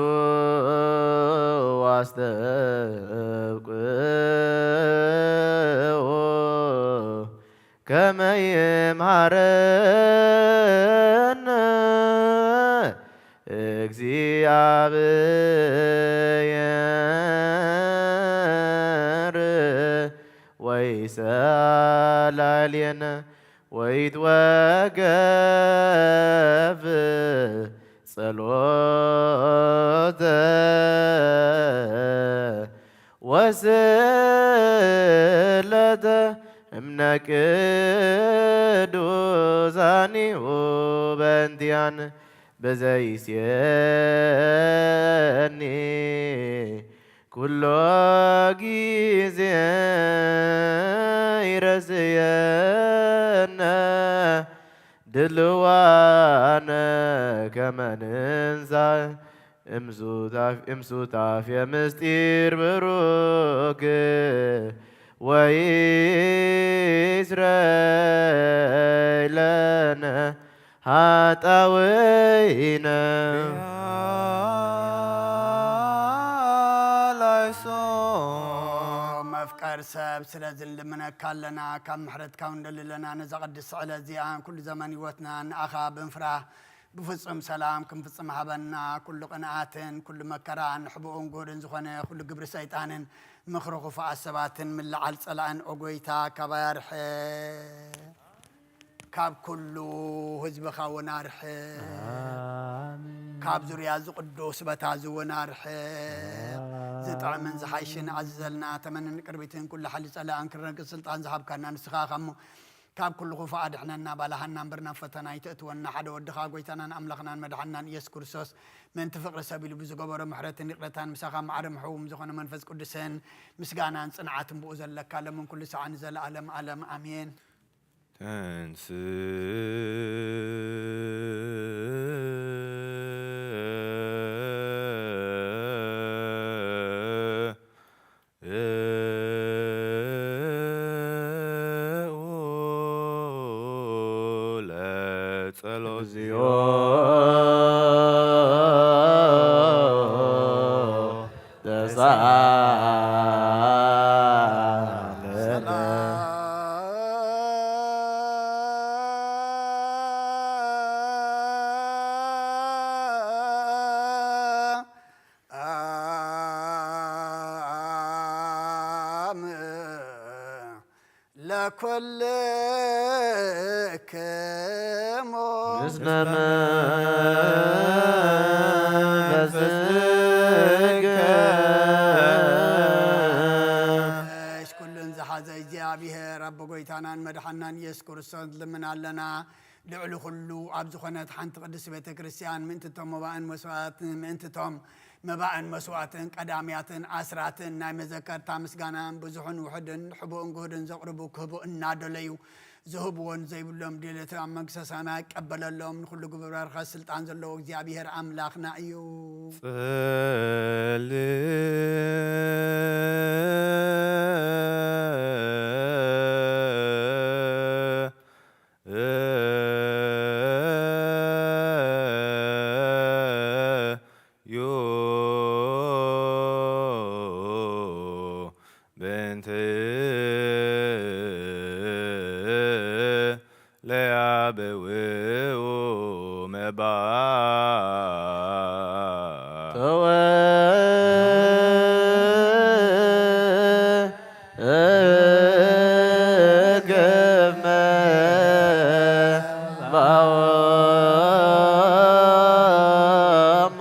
ኣስተብቅዑ ከመ ይምሃረነ እግዚኣብሔር ወይሰላልየነ ወይትወገፍ ጸሎተ ወስእለተ እምነ ቅዱሳኒሁ በእንቲኣነ በዘይሴኒ ኩሎ ጊዜ ይረስየነ ድልዋነ ከመ ንንሳ እምሱታፍ-፣ እምሱታፌ ምስጢር ብሩክ ወይስረይ ለነ ኃጣውኢነ። ላይሶ መፍቀር ሰብ፣ ስለዚ ንልምነካ ኣለና፣ ካብ ምሕረትካ እውን ንደሊ ኣለና። ነዛ ቅድስቲ ዕለት እዚኣ ኩሉ ዘመን ህይወትና ንኣኻ ብምፍራህ ብፍጹም ሰላም ክንፍጽም ሃበና። ኩሉ ቅንኣትን ኩሉ መከራን ንሕቡኡን ጉህድን ዝኾነ ኩሉ ግብሪ ሰይጣንን ምኽሪ ክፉኣት ሰባትን ምልዓል ጸላእን ኦ ጎይታ ካባይ ኣርሕቕ። ካብ ኩሉ ህዝብኻ እውን ኣርሕቕ። ኣሜን። ካብ ዙርያ እዚ ቅዱስ ቦታ እዚ እውን ኣርሕቕ። ኣሜን። ዝጥዕምን ዝሓይሽን ኣዝዘልና። ተመንን ቅርቢትን ኩሉ ሓይሊ ጸላእን ክረግጽ ስልጣን ዝሃብካና ንስኻ ኢኻ እሞ፣ ካብ ኩሉ ክፉእ ኣድሕነና፣ ባልሃና እምበር ናብ ፈተና ኣይተእትወና። ሓደ ወድኻ ጎይታናን ኣምላኽናን መድሓንናን ኢየሱስ ክርስቶስ ምእንቲ ፍቕሪ ሰብ ኢሉ ብዝገበሮ ምሕረትን ይቕረታን ምሳኻ ማዕረ ምሕውም ዝኾነ መንፈስ ቅዱስን ምስጋናን ጽንዓትን ብኡ ዘለካ ለምን ኩሉ ሰዓት ንዘለኣለም ኣለም ኣሜን። ተንስ ለጸሎት። እግዚኦ ተሳለነ። አም ለኩልክሙ ምስለ ናን መድሓናን ኢየሱስ ክርስቶስ ልምን ኣለና። ልዕሊ ኩሉ ኣብ ዝኾነት ሓንቲ ቅድስቲ ቤተ ክርስቲያን ምእንቲ እቶም መባእን መስዋዕትን፣ ምእንቲ እቶም መባእን መስዋዕትን ቀዳምያትን ኣስራትን ናይ መዘከርታ ምስጋናን ብዙሕን ውሑድን ሕቡእን ግሁድን ዘቕርቡ ክህቡ እናደለዩ ዝህብዎን ዘይብሎም ድሌት ኣብ መንግስተ ሰማይ ይቀበለሎም። ንኹሉ ግብር በረኸት ስልጣን ዘለዎ እግዚኣብሔር ኣምላኽና እዩ። ጽልእ ዩ በእንተ ለያበውኡ መባ ተወ እገመ ባወሙ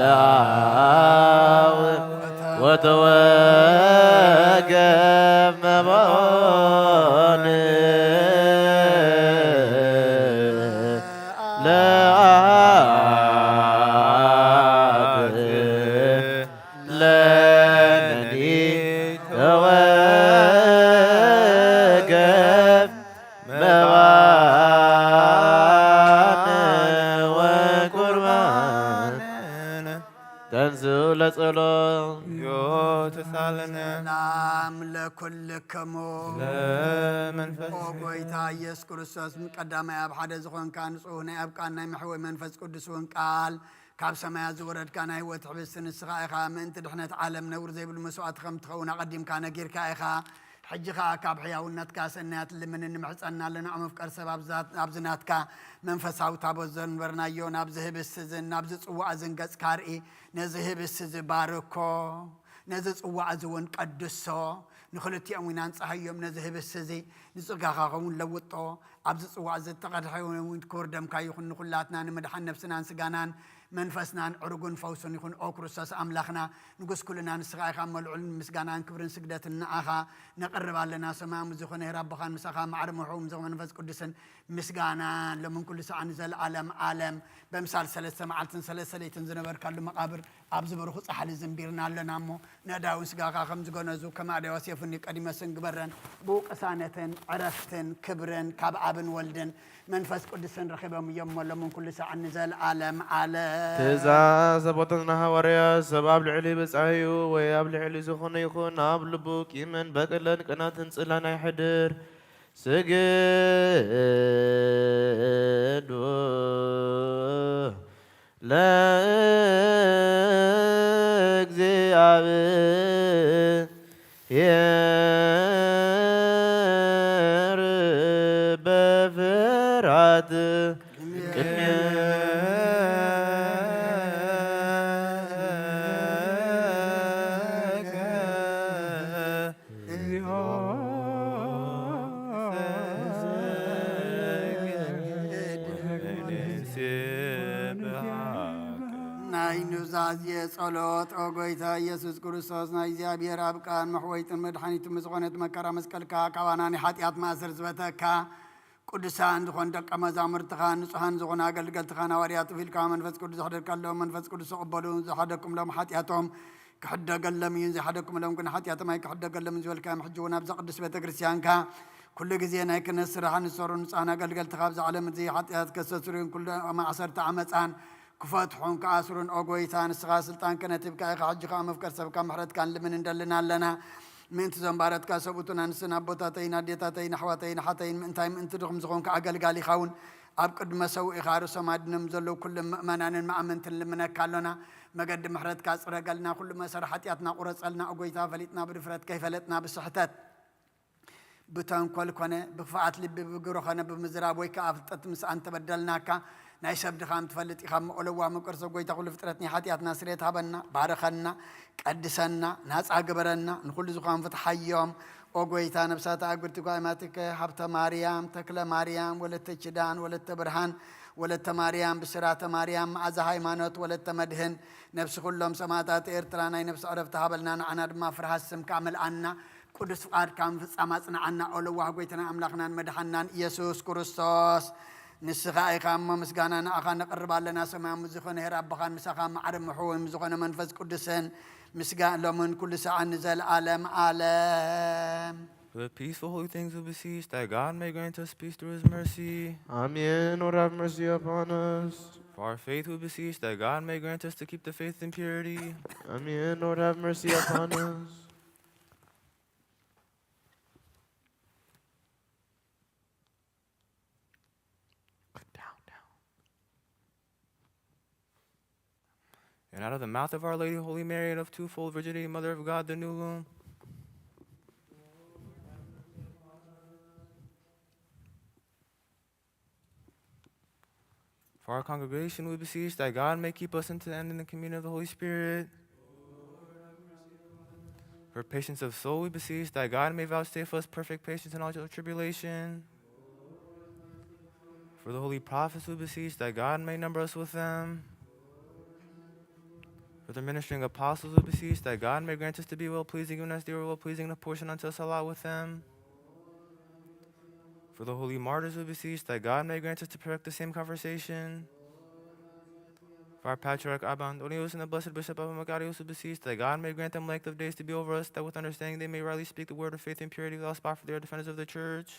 ለአብ ወተወገመ ባወነ ለአብ ለነኒ ተወገብ መባነ ወቁርባነ። ተንስኡ ለጸሎት። ዮ ተሳለነ። ሰላም ለኩልክሙ። ለመንፈስ ኦ ጎይታ ኢየሱስ ክርስቶስ፣ ቀዳማይ ኣብ ሓደ ዝኾንካ፣ ንጹህ ናይ ኣብ ቃል ናይ መሕወይ መንፈስ ቅዱስ እውን ቃል ካብ ሰማያት ዝወረድካ ናይ ህይወት ሕብስቲ ንስኻ ኢኻ። ምእንቲ ድሕነት ዓለም ነውር ዘይብሉ መስዋእቲ ከም ትኸውን ኣቐዲምካ ነጊርካ ኢኻ። ሕጂ ኸኣ ካብ ሕያውነትካ ሰናያት ልምን ንምሕጸና ኣለና። ኣብ መፍቀር ሰብ ኣብዚ ናት-፣ ኣብዚ ናትካ መንፈሳዊ ታቦት ዘንበርናዮ ናብዚ ህብስቲ እዝን ናብዚ ጽዋእ እዝን ገጽካ ርኢ። ነዚ ህብስቲ እዚ ባርኮ፣ ነዚ ጽዋእ እዚ እውን ቀድሶ። ንኽልቲኦም እውን ኣንጽሃዮም። ነዚ ህብስቲ እዚ ንጽጋኻ ኸውን ለውጦ። ኣብዚ ጽዋእ እዚ እተቐድሐ እውን ክቡር ደምካ ይኹን። ንኹላትና ንምድሓን ነብስናን ስጋናን መንፈስናን ዕሩግን ፈውስን ይኹን። ኦ ክርስቶስ ኣምላኽና፣ ንጉስ ኩልና ንስኻ ኢኻ። እሞ ልዑል ምስጋናን ክብርን ስግደትን ንኣኻ ነቕርብ ኣለና። ሰማያዊ ዝኾነ ሄር ኣቦኻን ምሳኻ ማዕረ መርሖ ዝኾነ መንፈስ ቅዱስን ምስጋና ሎምን ኩሉ ሰዓን ንዘለኣለም ዓለም። በምሳል ሰለስተ መዓልትን ሰለስተ ለይትን ዝነበርካሉ መቓብር ኣብዚ ብሩኽ ጻሕሊ ዝንቢርና ኣለና እሞ፣ ነዳውን ስጋኻ ከም ዝገነዙ፣ ከማዕደ ወሴፉኒ ቀዲመ ስንግበረን ብውቅሳነትን ዕረፍትን ክብርን ካብ ኣብን ወልድን መንፈስ ቅዱስን ረኺቦም እዮም እሞ፣ ሎምን ኩሉ ሰዓን ንዘለኣለም ዓለም። ትእዛዝ ኣቦታትና ሃዋርያ፣ ሰብ ኣብ ልዕሊ ብጻዩ ወይ ኣብ ልዕሊ ዝኾነ ይኹን ኣብ ልቡ ቂምን በቀልን ቅናትን ጽላን ኣይሕድር። ስግዱ ለእግዚኣብሔር በፍርሃት ቅድሜ ናይ ኑዛዜ ጸሎት። ኦ ጎይታ ኢየሱስ ክርስቶስ፣ ናይ እግዚኣብሔር ኣብ ቃል መሕወይትን መድሓኒትን ዝኾነት መከራ መስቀልካ፣ ካባና ናይ ሓጢኣት ማእሰር ዝበተካ፣ ቅዱሳን ዝኾኑ ደቀ መዛሙርትኻ፣ ንጹሃን ዝኾኑ ኣገልገልትኻ፣ ሃዋርያት ኢልካ መንፈስ ቅዱስ ዘሕደርካሎም፣ መንፈስ ቅዱስ ተቐበሉ። ዝሓደግኩምሎም ሓጢኣቶም ክሕደገሎም እዩ፣ ዘይሓደግኩምሎም ግን ሓጢኣቶም ኣይክሕደገሎም ዝበልካዮም፣ ሕጂ እውን ኣብዛ ቅድስት ቤተ ክርስቲያንካ ኩሉ ግዜ ናይ ክህነት ስራሕ ንዝሰሩ ንጹሃን ኣገልገልትኻ፣ ኣብዚ ዓለም እዚ ሓጢኣት ከስተስርዩን ኩሉ ማእሰርቲ ዓመፃን ክፈትሑን ክኣስሩን፣ ኦ ጎይታ፣ ንስኻ ስልጣን ክህነት ሂብካ ኢኻ። ሕጂ ኸኣ መፍቀር ሰብካ ምሕረትካን ልምን እንደልን ኣለና። ምእንቲ እዞም ባረትካ ሰብኡትን ኣንስትን ኣቦታተይን ኣዴታተይን ኣሕዋተይን ኣሓተይን፣ ምእንታይ ምእንቲ ድኹም ዝኾንካ ኣገልጋሊኻ እውን ኣብ ቅድመ ሰውኢኻ ርእሶም ኣድኖም ዘለዉ ኩሎም ምእመናንን መኣመንትን ልምነካ ኣሎና። መገዲ ምሕረትካ ጽረገልና፣ ኩሉ መእሰሪ ሓጢኣትና ቁረጸልና። ኦ ጎይታ፣ ፈሊጥና ብድፍረት፣ ከይፈለጥና ብስሕተት፣ ብተንኮል ኮነ ብክፍኣት ልቢ፣ ብግብሪ ኮነ ብምዝራብ ወይ ከኣ ፍልጠት ምስኣን ተበደልናካ፣ ናይ ሰብ ድኻም ትፈልጥ ኢኻ እሞ፣ ኦ ለዋህ ምቅርሶ ጎይታ፣ ኩሉ ፍጥረት ናይ ሓጢኣትና ስርየት ሃበና፣ ባርኸና፣ ቀድሰና፣ ናጻ ግበረና፣ ንኹሉ ዝኾኑ ፍትሓዮም። ኦ ጎይታ፣ ነብሳት ኣእጉርቲ ጓይማትከ ሃብተ ማርያም፣ ተክለ ማርያም፣ ወለተ ኪዳን፣ ወለተ ብርሃን፣ ወለተ ማርያም፣ ብስራተ ማርያም፣ መኣዛ ሃይማኖት፣ ወለተ መድህን፣ ነብሲ ኩሎም ሰማእታት ኤርትራ ናይ ነብሲ ዕረፍቲ ሃበልና፣ ንዓና ድማ ፍርሃት ስምካ ምልኣና። ቅዱስ ፍቓድካ ምፍጻም ኣጽንዓና፣ ኦ ለዋህ ጎይታና ኣምላኽናን መድሓናን ኢየሱስ ክርስቶስ። ንስኻ ኢኻ እሞ ምስጋና ንኣኻ ነቕርብ ኣለና። ሰማያዊ ዝኾነ ሄር ኣቦኻን ምሳኻ ማዕረ ምሕውም ዝኾነ መንፈስ ቅዱስን ምስጋ-፣ ሎምን ኩሉ ሰዓን ንዘለዓለም ዓለም። For the peaceful holy things we beseech that God may grant us peace through his mercy. Amen. Lord, have mercy upon us. For our faith we beseech that God may grant us to keep the faith in purity. Amen. Lord, have mercy upon us. Down, down. And out of the mouth of Our Lady, Holy Mary, and of twofold virginity, Mother of God, the new womb. For our congregation, we beseech that God may keep us unto the end in the communion of the Holy Spirit. For patience of soul, we beseech that God may vouchsafe us perfect patience in all tribulation. For the holy prophets, we beseech that God may number us with them. For the ministering apostles, we beseech that God may grant us to be well pleasing, even as they were well pleasing, and apportion unto us a lot with them. For the holy martyrs, we beseech that God may grant us to perfect the same conversation. For our patriarch Abba Antonius and the blessed Bishop Abba Macarius, we beseech that God may grant them length of days to be over us, that with understanding they may rightly speak the word of faith in purity without spot, for they are defenders of the church.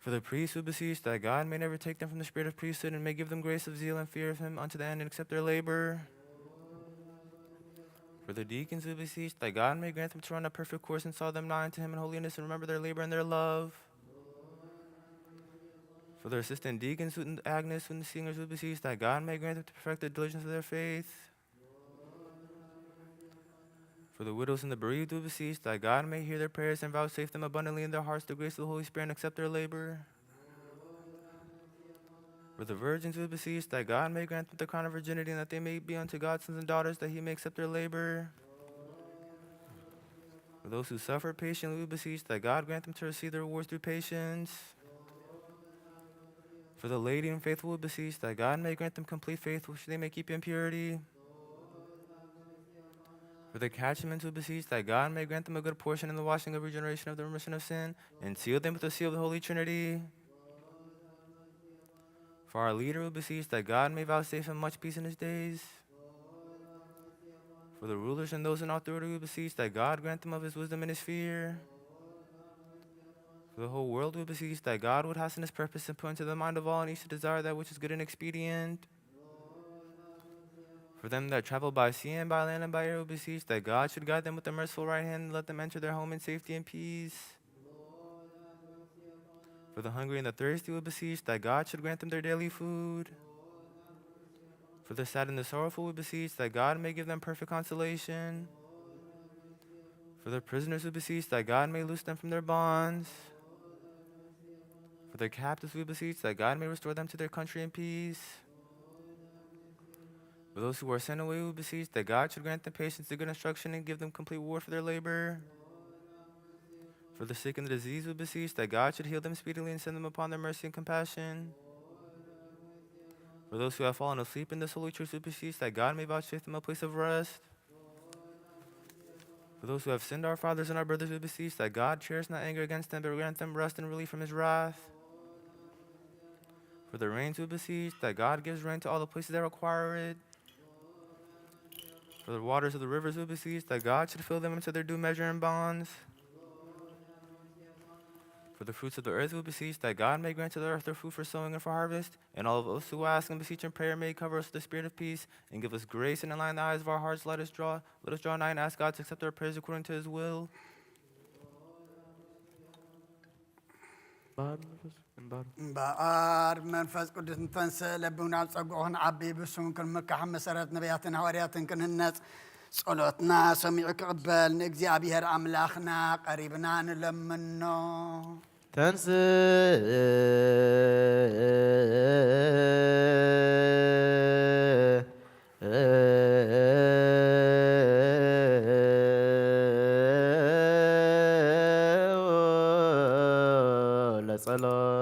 For the priests, we beseech that God may never take them from the spirit of priesthood, and may give them grace of zeal and fear of him unto the end, and accept their labor. For the deacons, we beseech that God may grant them to run a perfect course, and saw them nigh unto him in holiness, and remember their labor and their love. For their assistant deacons and Agnes and the singers, we beseech that God may grant them to perfect the diligence of their faith. For the widows and the bereaved, we beseech that God may hear their prayers and vouchsafe them abundantly in their hearts the grace of the Holy Spirit, and accept their labor. For the virgins, we beseech that God may grant them the crown of virginity, and that they may be unto God sons and daughters, that he may accept their labor. For those who suffer patiently, we beseech that God grant them to receive their rewards through patience. For the laity and faithful, we beseech that God may grant them complete faith, which they may keep in purity. For the catechumens, we beseech that God may grant them a good portion in the washing of regeneration of the remission of sin, and seal them with the seal of the Holy Trinity. For our leader, we beseech that God may vouchsafe him much peace in his days. For the rulers and those in authority, we beseech that God grant them of his wisdom and his fear. For the whole world, we beseech that God would hasten his purpose and put into the mind of all and each to desire that which is good and expedient. For them that travel by sea and by land and by air, we beseech that God should guide them with the merciful right hand and let them enter their home in safety and peace. For the hungry and the thirsty, we beseech that God should grant them their daily food. For the sad and the sorrowful, we beseech that God may give them perfect consolation. For the prisoners, we beseech that God may loose them from their bonds. For the captives, we beseech that God may restore them to their country in peace. For those who are sent away, we beseech that God should grant them patience and good instruction and give them complete reward for their labor. For the sick and the diseased, we beseech that God should heal them speedily and send them upon their mercy and compassion. For those who have fallen asleep in this holy church, we beseech that God may vouchsafe them a place of rest. For those who have sinned, our fathers and our brothers, we beseech that God cherish not anger against them, but grant them rest and relief from his wrath. For the rains, we beseech that God gives rain to all the places that require it. For the waters of the rivers, we beseech that God should fill them into their due measure and bonds. For the fruits of the earth, we beseech that God may grant to the earth her food for sowing and for harvest, and all of us who ask and beseech in prayer may cover us with the spirit of peace and give us grace and enlighten the eyes of our hearts. Let us draw, let us draw nigh and ask God to accept our prayers according to his will. እምበኣር መንፈስ ቅዱስ ንተንስእ፣ ለብና ኣብ ጸግኡ ክንዓቢ፣ ብስሙ ክንምካሕ፣ መሰረት ነቢያትን ሃዋርያትን ክንህነጽ፣ ጸሎትና ሰሚዑ ክቕበል ንእግዚኣብሔር ኣምላኽና ቀሪብና ንለምኖ። ተንስእ ለጸሎት።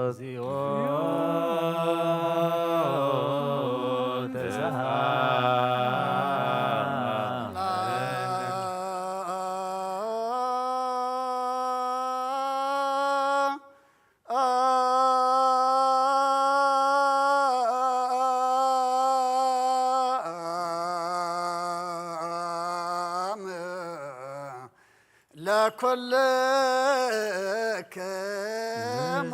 ኩልክሙ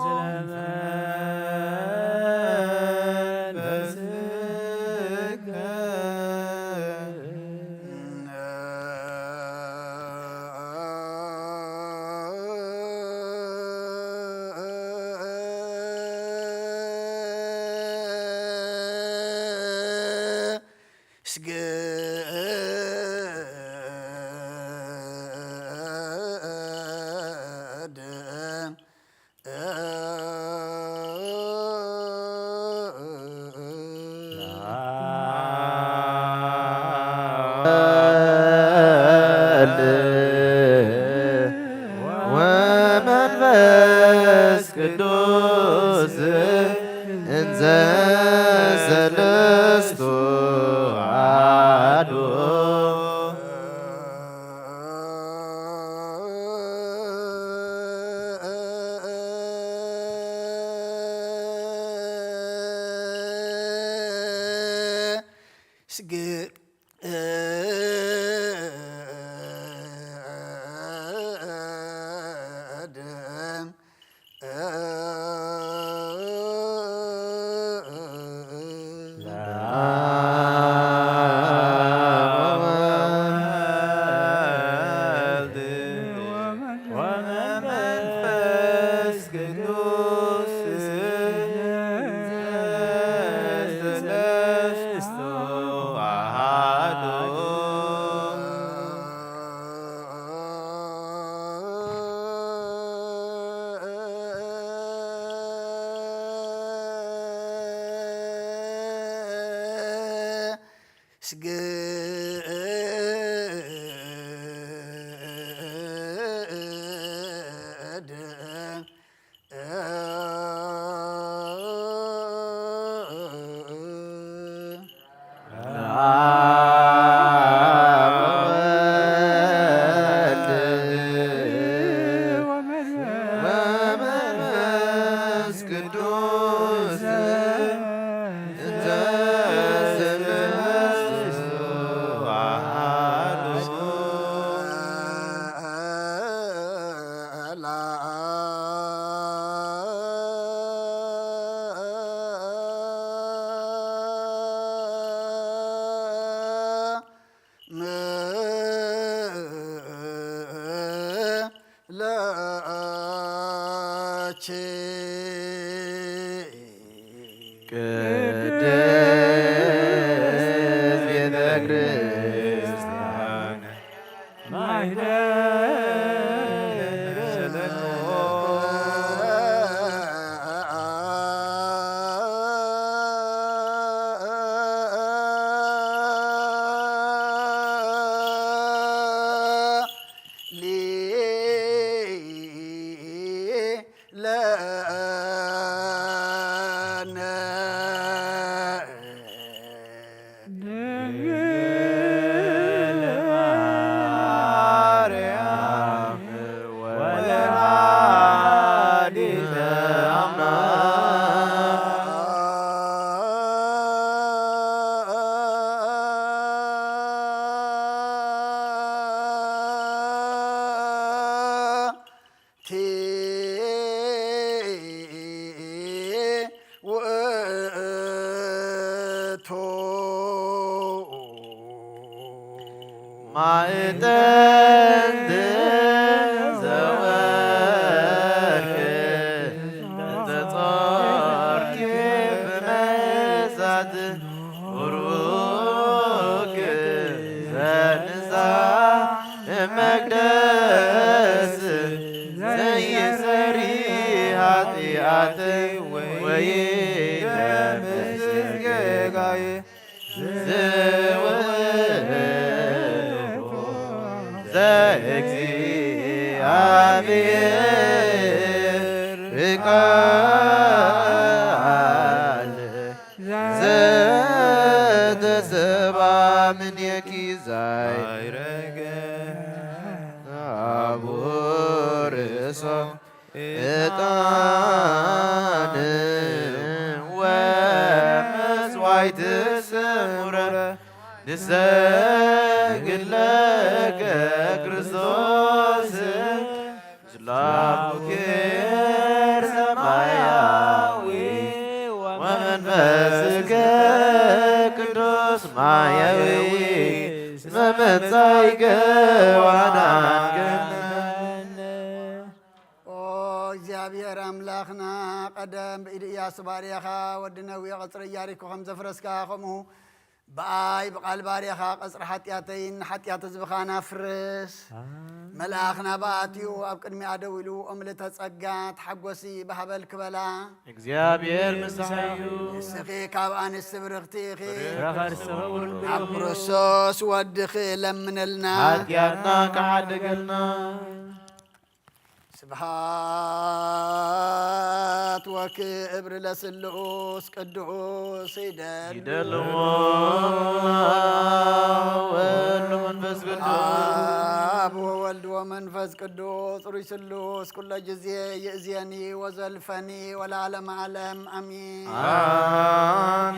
ስግድ ወመንፈስ ቅዱስ እንዘ ሰለስቱ አሐዱ። ስግድ ወመንፈስ ቅዱስ ሰለስቱ አሐዱ። ስግድ ለአብ ወወልድ ወመንፈስ ቅዱስ እንዘ ሰለስቱ አሐዱ። ለአኪ ቅድስት ቤተ ክርስቲያን ማይደር ለነ ድንግል ማርያም ወለወላዲተ አምላክ። ውእቱ ማዕጠንት ዘወርቅ ተጾርኪ ብመሳት ቡሩክ ዘንሳ መቅደስ ዘይሰሪ ኃጢአት ወይ ደምስ ጌጋዬ። ዝውእቱ ዘእግዚአብሔር ቃል ዘተሰባ ምኔኪ ዛይረገ አቡርሶ ዕጣን ወመስዋዕት ስሙረ ንሰግድ ለከ ክርስቶስ ስላም ክብር ሰማያዊ ወመንፈስከ ቅዱስ ማያዊ መመጻይከ ዋናን ገነን። ኦ እግዚኣብሔር ኣምላኽና፣ ቀደም ብኢድ ኢያሱ ባርያኻ ወዲ ነዌ ቐጽሪ ኢያሪኮ ከም ዘፍረስካ፣ ከምኡ ብኣይ ብቓል ባርያኻ ቐጽሪ ሓጢኣተይን ሓጢኣት ህዝብኻን ኣፍርስ። ኣሜን። መልኣኽ ናብኣ ኣትዩ ኣብ ቅድሚኣ ደው ኢሉ፣ ኦ ምልእተ ጸጋ ተሓጎሲ፣ ብሃበል ክበላ። እግዚኣብሔር ምሳዩ። ንስኺ ካብ ኣንስቲ ብርኽቲ ኢኺ። ፍረ ከርስኺ እውን ብሩኽ ኣብ እዩ። ክርስቶስ ወድኺ ለምንልና። ሓጢኣትና ክሓድገልና። ስብሃት ወክብር ለስሉስ ቅዱስ ይደሉ። ይደልዎ ወወልድ ወመንፈስ ቅዱስ። ኣብ ወወልድ ወመንፈስ ቅዱስ ሩይ ስሉስ ኩሎ ጊዜ ይእዜኒ ወዘልፈኒ ወለዓለመ ዓለም ኣሚን። ኣሜን።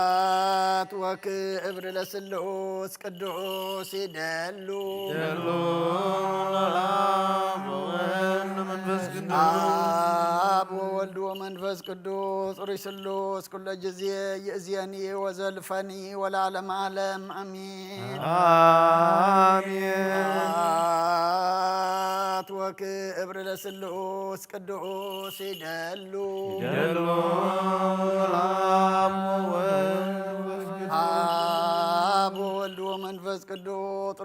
ስብሃት ወክብር ለስሉስ ቅዱስ ይደሉ። ይደሉ ለአብ ወወልድ ወመንፈስ ቅዱስ። ኣብ ወወልድ ወመንፈስ ቅዱስ ሩይ ስሉስ ኩሎ ጊዜ ይእዜኒ ወዘልፈኒ ወለዓለመ ዓለም ኣሚን። ኣሜን። ስብሐት ወክብር ለስሉስ ቅዱስ ይደሉ። ይደሉ ለአብ ወወልድ ወመንፈስ ቅዱስ። ኣብ ወወልድ ወመንፈስ ቅዱስ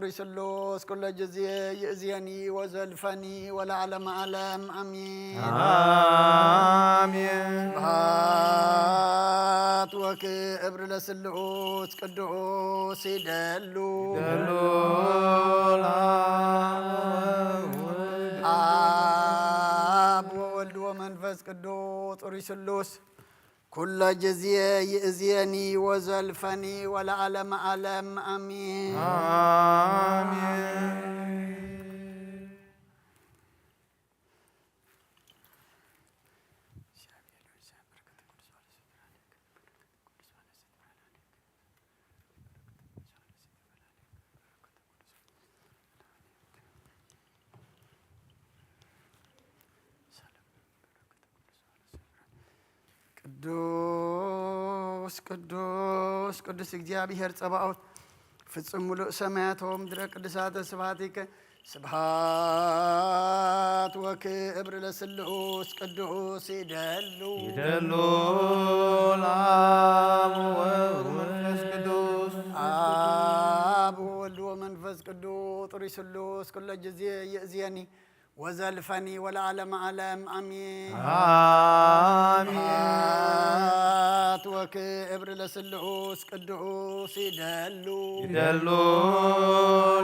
ሩይ ስሉስ ኩሎ ጊዜ ይእዜኒ ወዘልፈኒ ወለዓለመ ዓለም ኣሚን። ኣሜን። ስብሐት ወክብር ለስሉስ ቅዱስ ይደሉ። ይደሉ ለአብ ወወልድ። ኣብ ወወልድ ወመንፈስ ቅዱስ ሩይ ስሉስ ኩሎ ጊዜ ይእዜኒ ወዘልፈኒ ወለዓለመ ዓለም ኣሚን። ኣሜን። ቅዱስ ቅዱስ ቅዱስ እግዚኣብሔር ጸባኦት፣ ፍጹም ምሉእ ሰማያት ወምድረ ቅዱሳተ ስብሐቲከ። ስብሐት ወክብር ለስሉስ ቅዱስ ይደሉ። ይደሉ ለአብ ወወልድ ወመንፈስ ቅዱስ። ኣብ ወወልድ ወመንፈስ ቅዱስ ጥሩይ ስሉስ ኩሎ ጊዜ ይእዜኒ ወዘልፈኒ ወለዓለመ ዓለም ኣሚን። ኣሜን። ስብሐት ወክብር ለስሉስ ቅዱስ ይደሉ። ይደሉ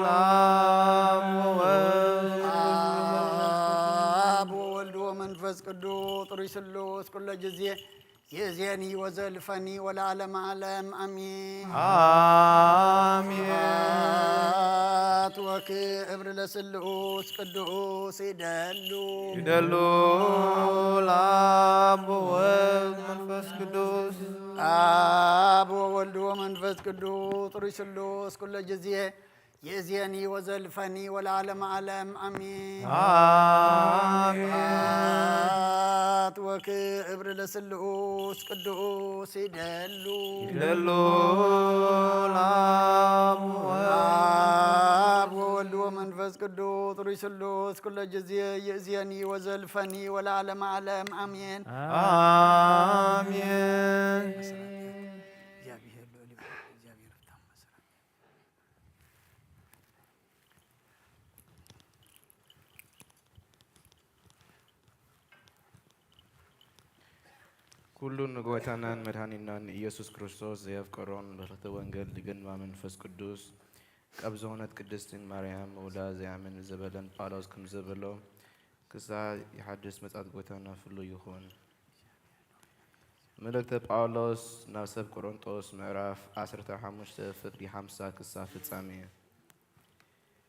ለአብ ወወልድ። ኣብ ወወልድ ወመንፈስ ቅዱስ ጥሩይ ስሉስ ኩሎ ጊዜ ይእዜኒ ወዘልፈኒ ወለዓለመ ዓለም ኣሚን። ኣሜን። ስብሐት ወክብር ለስሉስ ቅዱስ ይደሉ። ይደሉ ለአብ ወወልድ መንፈስ ቅዱስ። ኣብ ወወልድ ወመንፈስ ቅዱስ ጥሩይ ስሉስ ኩሎ ጊዜ ይእዜኒ ወዘልፈኒ ወለዓለመ ዓለም ኣሚን። ኣሜን። ስብሐት ወክብር ለስሉስ ቅዱስ ይደሉ። ይደሉ ለአብ ወወልድ። ኣብ ወወልድ ወመንፈስ ቅዱስ ጥሩይ ስሉስ ኩሎ ጊዜ ይእዜኒ ወዘልፈኒ ወለዓለመ ዓለም ኣሜን። ኣሜን። ኩሉ ንጎይታናን መድኃኒናን ኢየሱስ ክርስቶስ ዘየፍቀሮን፣ መልእኽተ ወንጌል ድግን ማመንፈስ ቅዱስ ካብ ዝኾነት ቅድስትን ማርያም ምውላድ ዘይኣምን ዘበለን ጳውሎስ ከም ዘበሎ፣ ክሳ ይሓድስ መጻት ጎይታና ፍሉይ ይኹን። መልእክተ ጳውሎስ ናብ ሰብ ቆሮንጦስ ምዕራፍ ዓሰርተ ሓሙሽተ ፍቅዲ ሓምሳ ክሳ ፍጻሜ።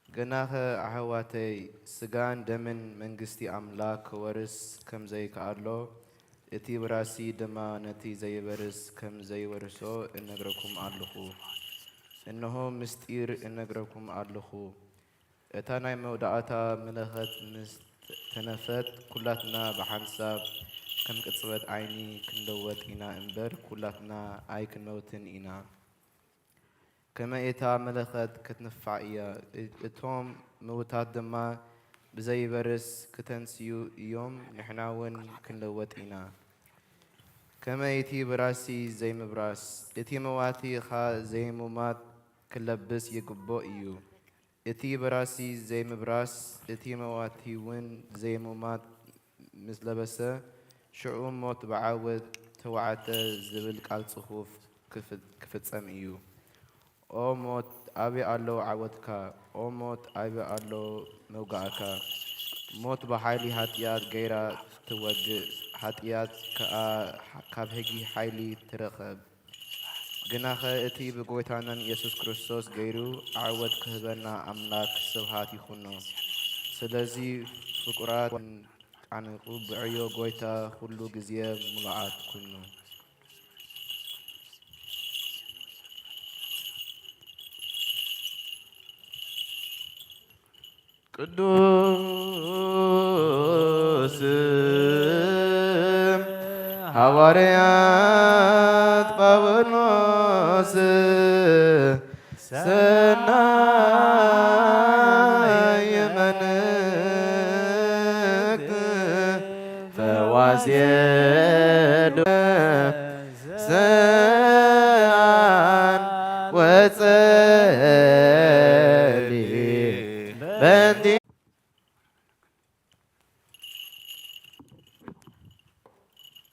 ገናኸ ኣሕዋተይ ስጋን ደምን መንግስቲ ኣምላክ ክወርስ ከም ዘይከኣሎ እቲ ወራሲ ድማ ነቲ ዘይበርስ ከም ዘይወርሶ እነግረኩም ኣለኹ። እነሆ ምስጢር እነግረኩም ኣለኹ፣ እታ ናይ መወዳእታ መለኸት ምስ ተነፍሐት፣ ኩላትና ብሓንሳብ ከም ቅጽበት ዓይኒ ክንለወጥ ኢና እምበር፣ ኩላትና ኣይክንመውትን ኢና። ከመይ እታ መለኸት ክትንፋዕ እያ፣ እ-፣ እቶም ምዉታት ድማ ብዘይበርስ ክተንስዩ እዮም፣ ንሕና እውን ክንለወጥ ኢና። ከመይ እቲ በራሲ ዘይምብራስ፣ እቲ መዋቲ ኸኣ ዘይሙማት ክለብስ ይግብኦ እዩ። እቲ በራሲ ዘይምብራስ፣ እቲ መዋቲ እውን ዘይሙማት ምስ ለበሰ፣ ሽዑ ሞት ብዓወት ተዋዕተ ዝብል ቃል ጽሑፍ ክፍ-፣ ክፍጸም እዩ። ኦ ሞት፣ ኣበይ ኣሎ ዓወትካ? ኦ ሞት፣ ኣበይ ኣሎ መውጋእካ? ሞት ብሓይሊ ሓጢኣት ገይራ ትወግእ፣ ሓጢኣት ከኣ ካብ ሕጊ ሓይሊ ትረኸብ። ግናኸ እቲ ብጎይታናን ኢየሱስ ክርስቶስ ገይሩ ዓወት ክህበና ኣምላክ ስብሃት ይኹኖ። ስለዚ ፍቁራት ዓንቁ፣ ብዕዮ ጎይታ ኩሉ ግዜ ምሉኣት ኩኑ። ቅዱስ ሐዋርያት ጳውሎስ ሰናይ መልእክት ፈዋሴ ሰኣን ወጸሊ በንቲ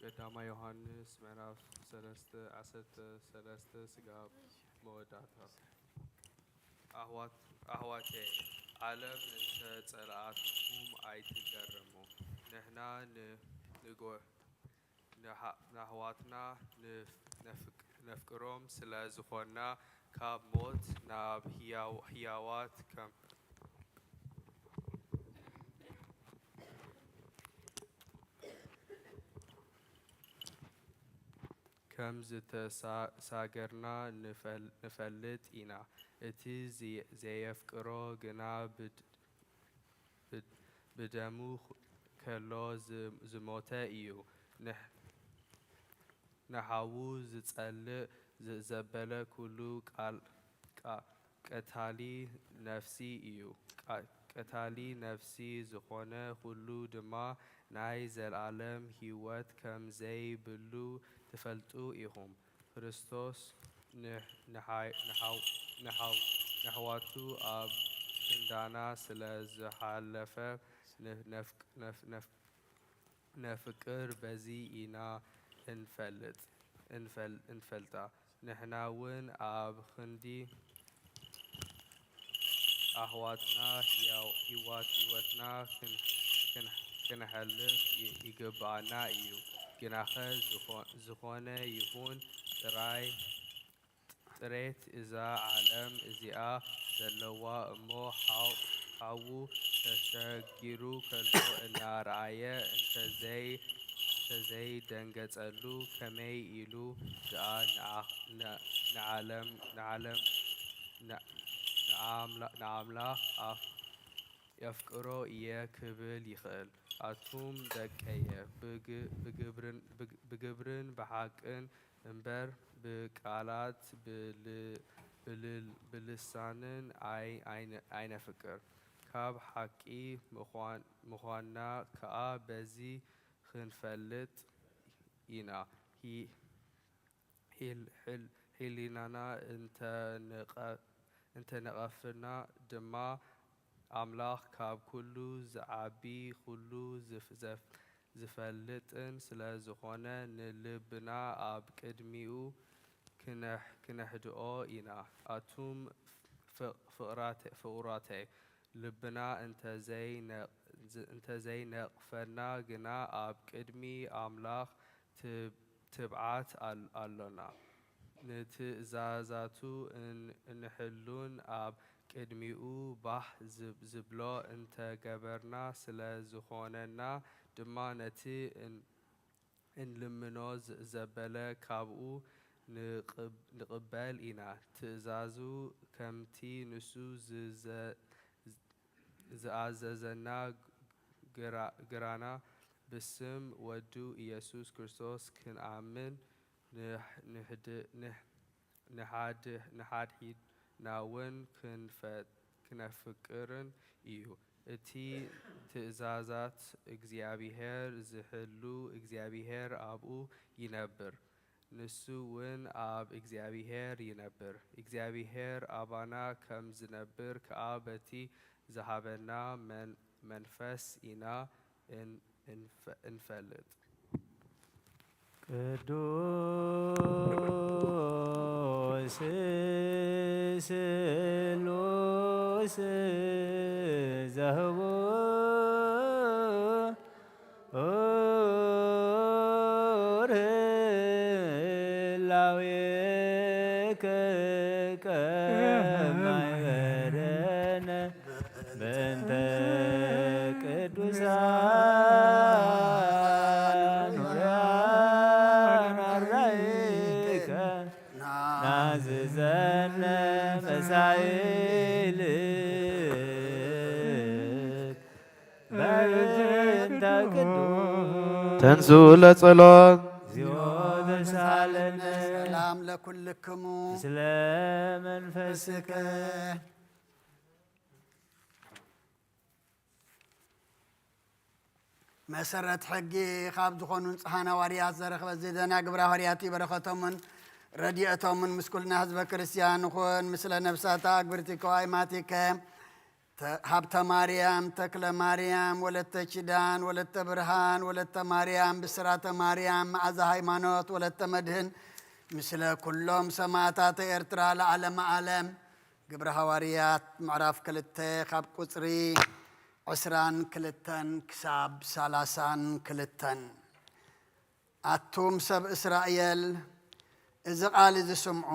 ቀዳማይ ዮሃንስ ምዕራፍ ሰለስተ ዓሰርተ ሰለስተ ስጋብ መወዳእታ። ኣሕዋት-፣ ኣሕዋተይ፣ ዓለም እንተ ጸልኣትኩም ኣይትገረሙ። ንሕና ን-፣ ንጎ-፣ ንሓ-፣ ንኣሕዋትና ንፍ-፣ ነፍቅ-፣ ነፍቅሮም ስለ ዝኾንና፣ ካብ ሞት ናብ ህያው-፣ ህያዋት ከም ከም ዝተሳገርና ንፈል-፣ ንፈልጥ ኢና። እቲ ዘየ-፣ ዘየፍቅሮ ግና ብድ-፣ ብድ-፣ ብደሙ ከሎ ዝ-፣ ዝሞተ እዩ። ንሕ-፣ ንሓዉ ዝጸልእ ዘ-፣ ዘበለ ኩሉ ቃል-፣ ቃ-፣ ቀታሊ ነፍሲ እዩ። ቃ-፣ ቀታሊ ነፍሲ ዝኾነ ኩሉ ድማ ናይ ዘለኣለም ህይወት ከም ዘይብሉ ትፈልጡ ኢኹም። ክርስቶስ ንሕ-፣ ንሓይ-፣ ንሓው-፣ ንሓው-፣ ንኣሕዋቱ ኣብ ክንዳና ስለ ዝሓለፈ ን-፣ ነፍቅ-፣ ነፍ-፣ ነፍ-፣ ነፍቅር በዚ ኢና እንፈልጥ፣ እንፈል-፣ እንፈልጣ። ንሕና እውን ኣብ ክንዲ ኣሕዋትና ህያው-፣ ህይወት፣ ህይወትና ክን-፣ ክን-፣ ክነሕልፍ ይ-፣ ይግብኣና እዩ። ግናኸ ዝኾ-፣ ዝኾነ ይኹን ጥራይ ጥሬት እዛ ዓለም እዚኣ ዘለዋ እሞ ሓው-፣ ሓዉ ተሰጊሩ ከሎ እናረኣየ እንተዘይ-፣ እንተዘይደንገጸሉ ከመይ ኢሉ ደኣ ንዓ-፣ ን-፣ ንዓለም፣ ንዓለም፣ ን-፣ ንኣምላ-፣ ንኣምላኽ ኣፍ-፣ የፍቅሮ እየ ክብል ይኽእል? ኣቱም ደቀየ፣ ብግ-፣ ብግብርን፣ ብግ-፣ ብግብርን ብሓቅን እምበር ብቃላት ብል-፣ ብል-፣ ብልሳንን ኣይ-፣ ኣይነ-፣ ኣይነፍቅር። ካብ ሓቂ ምዃን-፣ ምዃንና ከኣ በዚ ክንፈልጥ ኢና። ሂ-፣ ሂል-፣ ሒል-፣ ሒሊናና እንተ ነቐ-፣ እንተ ነቐፍና ድማ፣ ኣምላኽ ካብ ኩሉ ዝዓቢ፣ ኩሉ ዝፍ-፣ ዘፍ-፣ ዝፈልጥን ስለ ዝኾነ፣ ንልብና ኣብ ቅድሚኡ ክነሕ-፣ ክነሕድኦ ኢና። ኣቱም ፍቕ-፣ ፍቕራተ-፣ ፍቑራተይ፣ ልብና እንተ ዘይነ-፣ ዝ-፣ እንተ ዘይነቕፈና ግና፣ ኣብ ቅድሚ ኣምላኽ ትብ-፣ ትብዓት ኣል-፣ ኣሎና። ንትእዛዛቱ እን-፣ እንሕሉን ኣብ ቅድሚኡ ባህ ዝብ-፣ ዝብሎ እንተ ገበርና ስለ ዝኾነና ድማ፣ ነቲ እን-፣ እንልምኖ ዘበለ ካብኡ ንቕበል ኢና። ትእዛዙ ከምቲ ንሱ ዝኣዘዘና ግራና ብስም ወዱ ኢየሱስ ክርስቶስ ክንኣምን ንሓድሕድናውን ክነፍቅርን እዩ። እቲ ትእዛዛት እግዚኣብሔር ዝሕሉ እግዚኣብሔር ኣብኡ ይነብር፣ ንሱ እውን ኣብ እግዚኣብሔር ይነብር። እግዚኣብሔር ኣባና ከም ዝነብር ከኣ በቲ ዝሃበና መንፈስ ኢና እንፈልጥ። ቅዱስ ስሉስ ዘህቡ ላዌከ ቀማይ በደነ በእንተ ቅዱሳን ሆራን አራይከ ናዝዘነ መሳይልክ በእንተ ቅዱስ ተንሱ ለጸሎት። እግዚኦ ተሳለነ። ሰላም ለኩልክሙ። ስለ መንፈስከ። መሰረት ሕጊ ካብ ዝኾኑ ንጹሓን ሃዋርያት ዘረኽበ ዝደና ግብረ ሃዋርያት እዩ። በረኸቶምን ረድኤቶምን ምስ ኩልና ህዝበ ክርስቲያን ይኹን። ምስለ ነፍሳታ ኣግብርቲ ከዋይ ማቲከ፣ ተ-፣ ሃብተ ማርያም፣ ተክለ ማርያም፣ ወለተ ኪዳን፣ ወለተ ብርሃን፣ ወለተ ማርያም፣ ብስራተ ማርያም፣ መዓዛ ሃይማኖት፣ ወለተ መድህን፣ ምስለ ኩሎም ሰማዕታተ ኤርትራ ለዓለመ ዓለም። ግብረ ሃዋርያት ምዕራፍ ክልተ ካብ ቁጽሪ ዕስራን ክልተን ክሳብ ሰላሳን ክልተን። ኣቱም ሰብ እስራኤል፣ እዚ ቃል እዚ ስምዑ፣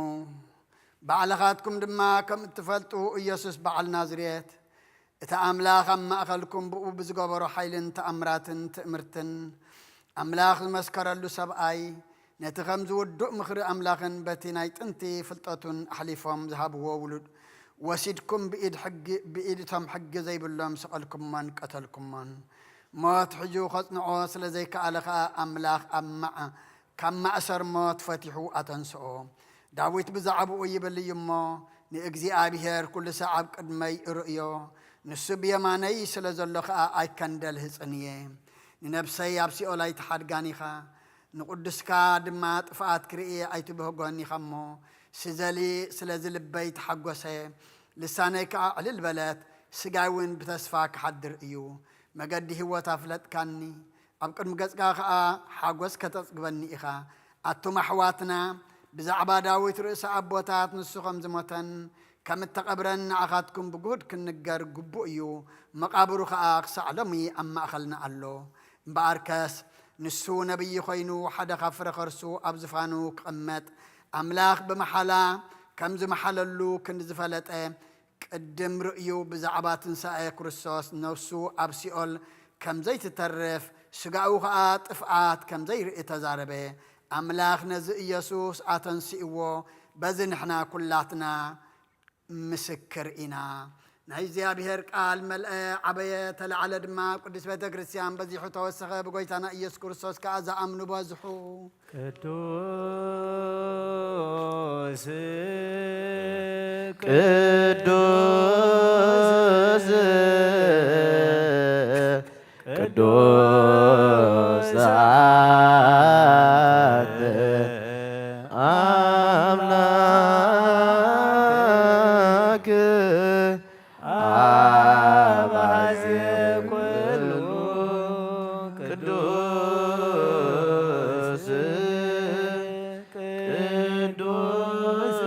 ባዕልኻትኩም ድማ ከም እትፈልጡ፣ ኢየሱስ በዓል ናዝሬት፣ እቲ ኣምላኽ ኣብ ማእከልኩም ብኡ ብዝገበሮ ሓይልን ተኣምራትን ትእምርትን፣ ኣምላኽ ዝመስከረሉ ሰብኣይ፣ ነቲ ከም ዝውዱእ ምኽሪ ኣምላኽን በቲ ናይ ጥንቲ ፍልጠቱን ኣሕሊፎም ዝሃብዎ ውሉድ ወሲድኩም፣ ብኢድ ሕጊ፣ ብኢድ እቶም ሕጊ ዘይብሎም ሰቐልኩሞን ቀተልኩሞን። ሞት ሕጂ ኸጽንዖ ስለ ዘይከኣለ ኸኣ፣ ኣምላኽ ኣብ ማዕ-፣ ካብ ማእሰር ሞት ፈቲሑ ኣተንስኦ። ዳዊት ብዛዕባኡ ይብል እዩ እሞ፣ ንእግዚኣብሔር ኩሉ ሳዕ ኣብ ቅድመይ እርእዮ፣ ንሱ ብየማነይ ስለ ዘሎ ኸኣ ኣይከንደልህጽን እየ። ንነብሰይ ኣብ ሲኦል ኣይትሓድጋን ኢኻ፣ ንቕዱስካ ድማ ጥፍኣት ክርኢ ኣይትብህጎን ኢኻ እሞ፣ ስዘሊ ስለዚ ልበይ ተሓጎሰ፣ ልሳነይ ከኣ ዕልል በለት፣ ስጋይ እውን ብተስፋ ክሓድር እዩ። መገዲ ህይወት ኣፍለጥካኒ፣ ኣብ ቅድሚ ገጽካ ኸኣ ሓጎስ ከተጽግበኒ ኢኻ። ኣቱም ኣሕዋትና፣ ብዛዕባ ዳዊት ርእሲ ኣቦታት ንሱ ከም ዝሞተን ከም እተቐብረን ንዓኻትኩም ብግሁድ ክንገር ግቡእ እዩ። መቓብሩ ኸኣ ክሳዕ ሎሚ ኣብ ማእከልና ኣሎ። እምበኣርከስ ንሱ ነቢይ ኾይኑ ሓደ ካብ ፍረ ኸርሱ ኣብ ዝፋኑ ክቕመጥ ኣምላኽ ብመሓላ ከም ዝመሓለሉ ክንዲ ዝፈለጠ፣ ቅድም ርእዩ ብዛዕባ ትንሳኤ ክርስቶስ ነፍሱ ኣብ ሲኦል ከም ዘይትተርፍ፣ ስጋኡ ኸኣ ጥፍኣት ከም ዘይርኢ ተዛረበ። ኣምላኽ ነዚ ኢየሱስ ኣተንሲእዎ፣ በዚ ንሕና ኩላትና ምስክር ኢና። ናይ እግዚኣብሔር ቃል መልአ፣ ዓበየ፣ ተላዕለ ድማ፣ ኣብ ቅድስት ቤተ ክርስቲያን በዚሑ ተወሰኸ፣ ብጎይታና ኢየሱስ ክርስቶስ ከኣ ዝኣምኑ በዝሑ። ቅዱስ ቅዱስ ቅዱስ አምላክ አባዜ ኩሉ ቅዱስ ቅዱስ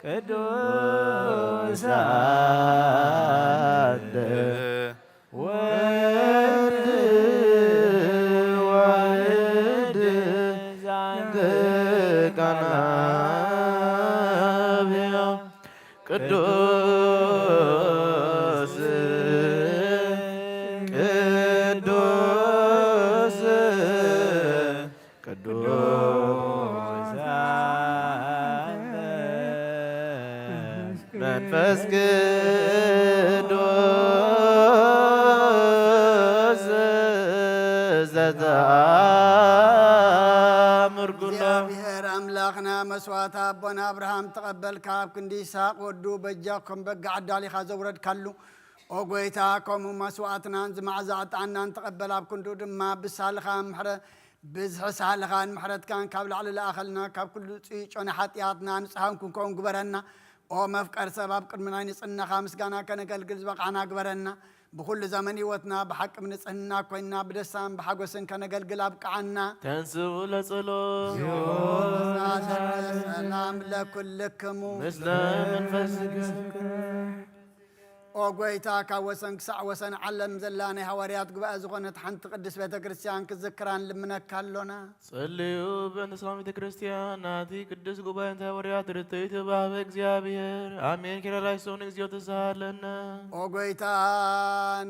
ቅዱስ አለ ወልድ ዋሕድ ቃና ቅዱስ ቅዱስ መንፈስ ቅዱስ ዘተአምር ኩሎ። እግዚኣብሔር ኣምላኽና መስዋዕቲ ኣቦና ኣብርሃም ተቐበልካ፣ ኣብ ክንዲ ይስሐቅ ወዱ በጃ ከም በግ ኣዳሊኻ ዘውረድካሉ፣ ኦ ጐይታ፣ ከምኡ መስዋዕትናን ዝመዓዛ ዕጣንናን ተቐበል፣ ኣብ ክንዱ ድማ ብሳልኻ ምሕረ-፣ ብዝሒ ሳልኻን ምሕረትካን ካብ ላዕሊ ለኣኸልና፣ ካብ ኩሉ ጽዩይ ጮነ ሓጢኣትና ንጹሃን ክንከውን ግበረና። ኦ መፍቀር ሰብ፣ ኣብ ቅድሚ ናይ ንጽህናኻ ምስጋና ከነገልግል ዝበቓዕና ግበረና። ብኹሉ ዘመን ህይወትና ብሓቂ ብንጽህና ኮይንና ብደስታን ብሓጎስን ከነገልግል ኣብቅዓና። ተንስኡ ለጸሎት። ሰላም ለኩልክሙ። ምስለ መንፈስክ። ኦ ጐይታ፣ ካብ ወሰን ክሳዕ ወሰን ዓለም ዘላ ናይ ሃዋርያት ጉባኤ ዝኾነት ሓንቲ ቅድስት ቤተ ክርስቲያን ክዝክራን ልምነካ ኣሎና። ጸልዩ በእንተ ሰላም ቤተ ክርስቲያን ናቲ ቅዱስ ጉባኤ እንተ ሃዋርያት ርትዕቲ ባህበ እግዚኣብሔር። ኣሜን። ኪርያላይሶን እግዚኦ ተሳሃለነ። ኦ ጐይታ፣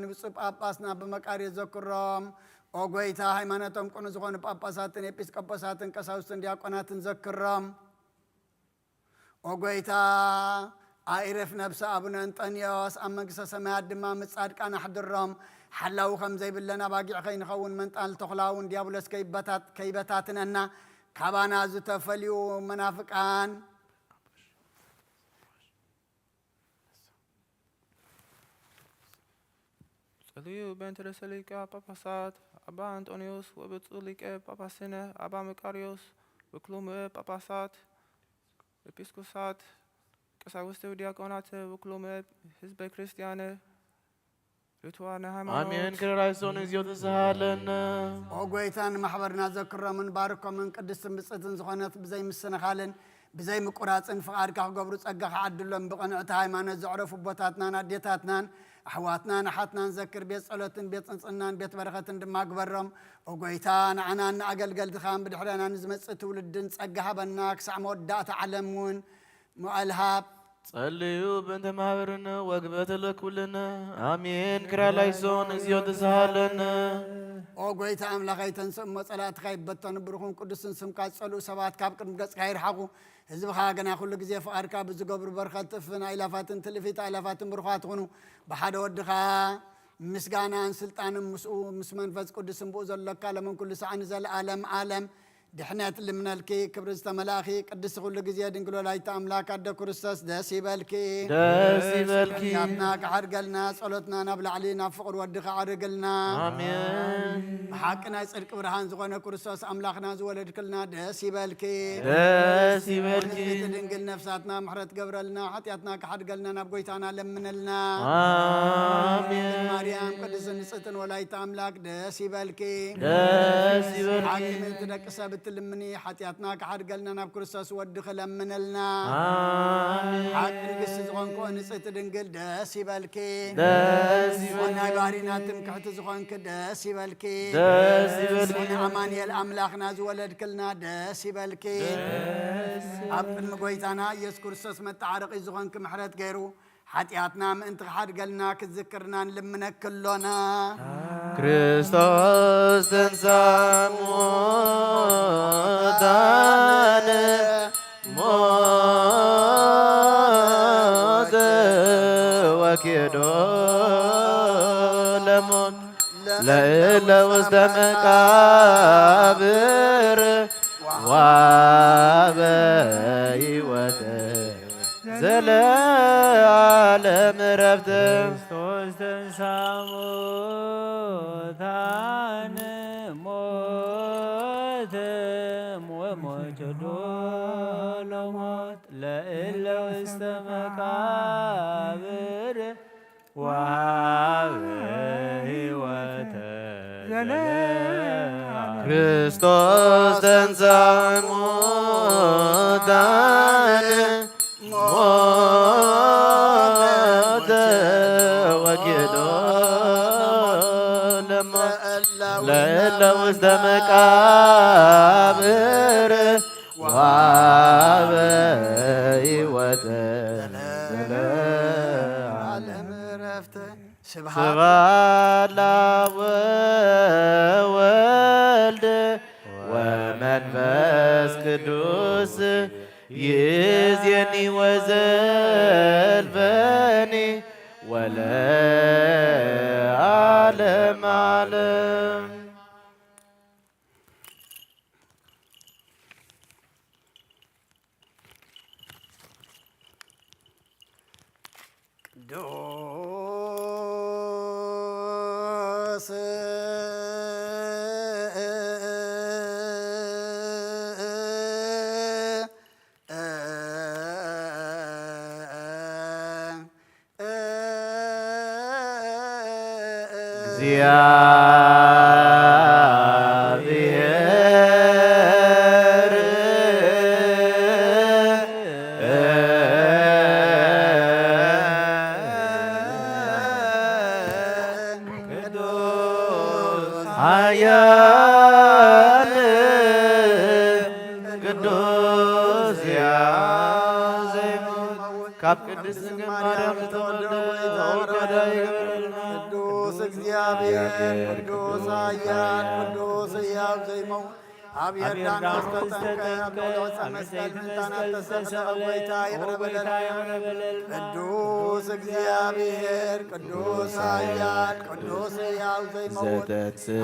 ንብፁዕ ጳጳስና ብመቃርዮ ዘክሮም። ኦ ጐይታ፣ ሃይማኖቶም ቅኑ ዝኾኑ ጳጳሳትን ኤጲስቆጶሳትን ቀሳውስትን ዲያቆናትን ዘክሮም። ኦ ጐይታ፣ ኣዕርፍ ነብሲ ኣቡነ እንጠንዮስ፣ ኣብ መንግስተ ሰማያት ድማ ምስ ጻድቃን ኣሕድሮም። ሓላዊ ከም ዘይብለን ኣባጊዕ ከይንኸውን፣ መንጣል ተኹላ እውን ዲያብሎስ ከይበታት-፣ ከይበታትነና፣ ካባና ዝተፈልዩ መናፍቃን። ጸልዩ በእንተ ርእሰ ሊቀ ጳጳሳት ኣባ እንጦንዮስ ወብፁዕ ሊቀ ጳጳስነ ኣባ መቃርዮስ፣ ውክሎምእ ጳጳሳት፣ ኤጲስቆጶሳት፣ ቀሳውስት ወዲያቆናት፣ ውክሎምእ ህዝበ ክርስቲያን፣ ርቱዓነ ሃይማኖት። ኣሜን። ክርራይሶን እግዚኦ ተሳሃለነ። ኦ ጐይታ፣ ንማሕበርና ዘክሮምን ባርኮምን ቅድስትን ብጽእትን ዝኾነት ብዘይ ምስንኻልን ብዘይ ምቁራጽን ፍቓድካ ክገብሩ ጸጋኻ ዓድሎም። ብቕንዕቲ ሃይማኖት ዘዕረፉ ኣቦታትናን ኣዴታትናን ኣሕዋትናን ኣሓትናን ዘክር። ቤት ጸሎትን ቤት ጽንጽናን ቤት በረኸትን ድማ ግበሮም። ኦ ጐይታ፣ ንዓናን ንኣገልገልትኻን ብድሕረና ንዝመጽእ ትውልድን ጸጋ ሃበና። ክሳዕ መወዳእታ ዓለም እውን መዋእል ሃብ። ጸልዩ በእንተ ማህበርነ ወግበተ ለኩልነ። ኣሜን። ክርያላይሶን እግዚኦ ተሳሃለነ። ኦ ጐይታ ኣምላኸይ፣ ተንስእ እሞ ጸላእትኻ ይበተኑ። ብሩኽን ቅዱስን ስምካ ዝጸልኡ ሰባት ካብ ቅድሚ ገጽካ ይርሓቑ። ህዝብኻ ግና ኩሉ ግዜ ፍቓድካ ብዝገብሩ በረኸት እፍን ኣእላፋትን ትልፊት ኣእላፋትን ብሩኻት ይኹኑ። ብሓደ ወድኻ ምስጋናን ስልጣንን ምስኡ ምስ መንፈስ ቅዱስን ብኡ ዘሎካ ሎምን ኩሉ ሳዕ ንዘለኣለም ዓለም ድሕነት ልምነልኪ። ክብሪ ዝተመላእኺ ቅድስቲ ኩሉ ግዜ ድንግል ወላዲተ ኣምላክ ኣደ ክርስቶስ ደስ ይበልኪ። ደስ ይበልኪ። ኃጢኣትና ክሓድገልና ጸሎትና ናብ ላዕሊ ናብ ፍቕሪ ወድኺ ኣዕርግልና። ኣሜን። ብሓቂ ናይ ጽድቂ ብርሃን ዝኾነ ክርስቶስ ኣምላኽና ዝወለድክልና ደስ ይበልኪ። ደስ ይበልኪ። ንጽሕቲ ድንግል ነፍሳትና ምሕረት ገብረልና፣ ሓጢኣትና ክሓድገልና ናብ ጎይታና ለምንልና። ኣሜን። ማርያም ቅድስት ንጽሕትን ወላዲተ ኣምላክ ደስ ይበልኪ። ደስ ይበልኪ። ሓቂ ምእንቲ ደቂ ሰብ እትልምኒ፣ ሓጢኣትና ክሓድገልና ናብ ክርስቶስ ወድኺ ለምንልና። ኣሜን። ሓቂ ንግስቲ ዝኾንኮ ንጽሕቲ ድንግል ደስ ይበልኪ። ደስ ይበልኪ። ናይ ባህሪና ትምክሕቲ ዝኾንኪ ደስ ይበልኪ። ደስ ይበልኪ። ኣማኑኤል ኣምላኽና ዝወለድክልና ደስ ይበልኪ። ደስ ኣብ ቅድሚ ጎይታና ኢየሱስ ክርስቶስ መተዓረቒ ዝኾንኪ ምሕረት ገይሩ ሓጢኣትና ምእንቲ ክሓድገልና ክዝክርና ንልምነኪ ኣሎና። ክርስቶስ ተንሥአ እሙታን ሞተ ወኬዶ ለሞት ለእለ ውስተ መቃብር ወሀበ ሕይወተ ዘለዓለም ዕረፍት። ክርስቶስ ተንሥአ እሙታን ሞተ ወሞይቱ ዶሎ ሞት ለእለ ውስተ መቃብር ወሀበ ሕይወተ ዘለዓለም። ክርስቶስ ተንሥአ እሙታን ሞተ ወጌዶ ለሞት ለእለ ውስተ መቃብር ወሀበ ሕይወተ ዘለዓለም ዕረፍት። ስብሐት ስብሐት ለአብ ወወልድ ወመንፈስ ቅዱስ ይእዜኒ ወዘልፈኒ ወለዓለመ ዓለም። ቅዱስ እግዚአብሔር ቅዱስ ኃያል ቅዱስ ሕያው ዘይመውት ካብ ቅድስት ድንግል ማርያም ተወልደ ሆይ ይቅረበልና። ቅዱስ እግዚአብሔር ቅዱስ ኃያል ቅዱስ ሕያው ዘይመውት ኣብ ዮርዳኖስ ተጠምቀ፣ ኣብ ልዕሊ ዕፀ መስቀል ምእንታና ተሰቕለ፣ ኦ ጎይታ ይቕረ በለልና። ቅዱስ እግዚአብሔር ቅዱስ ኃያል ቅዱስ ሕያው ዘይመውት ዘተንሥእ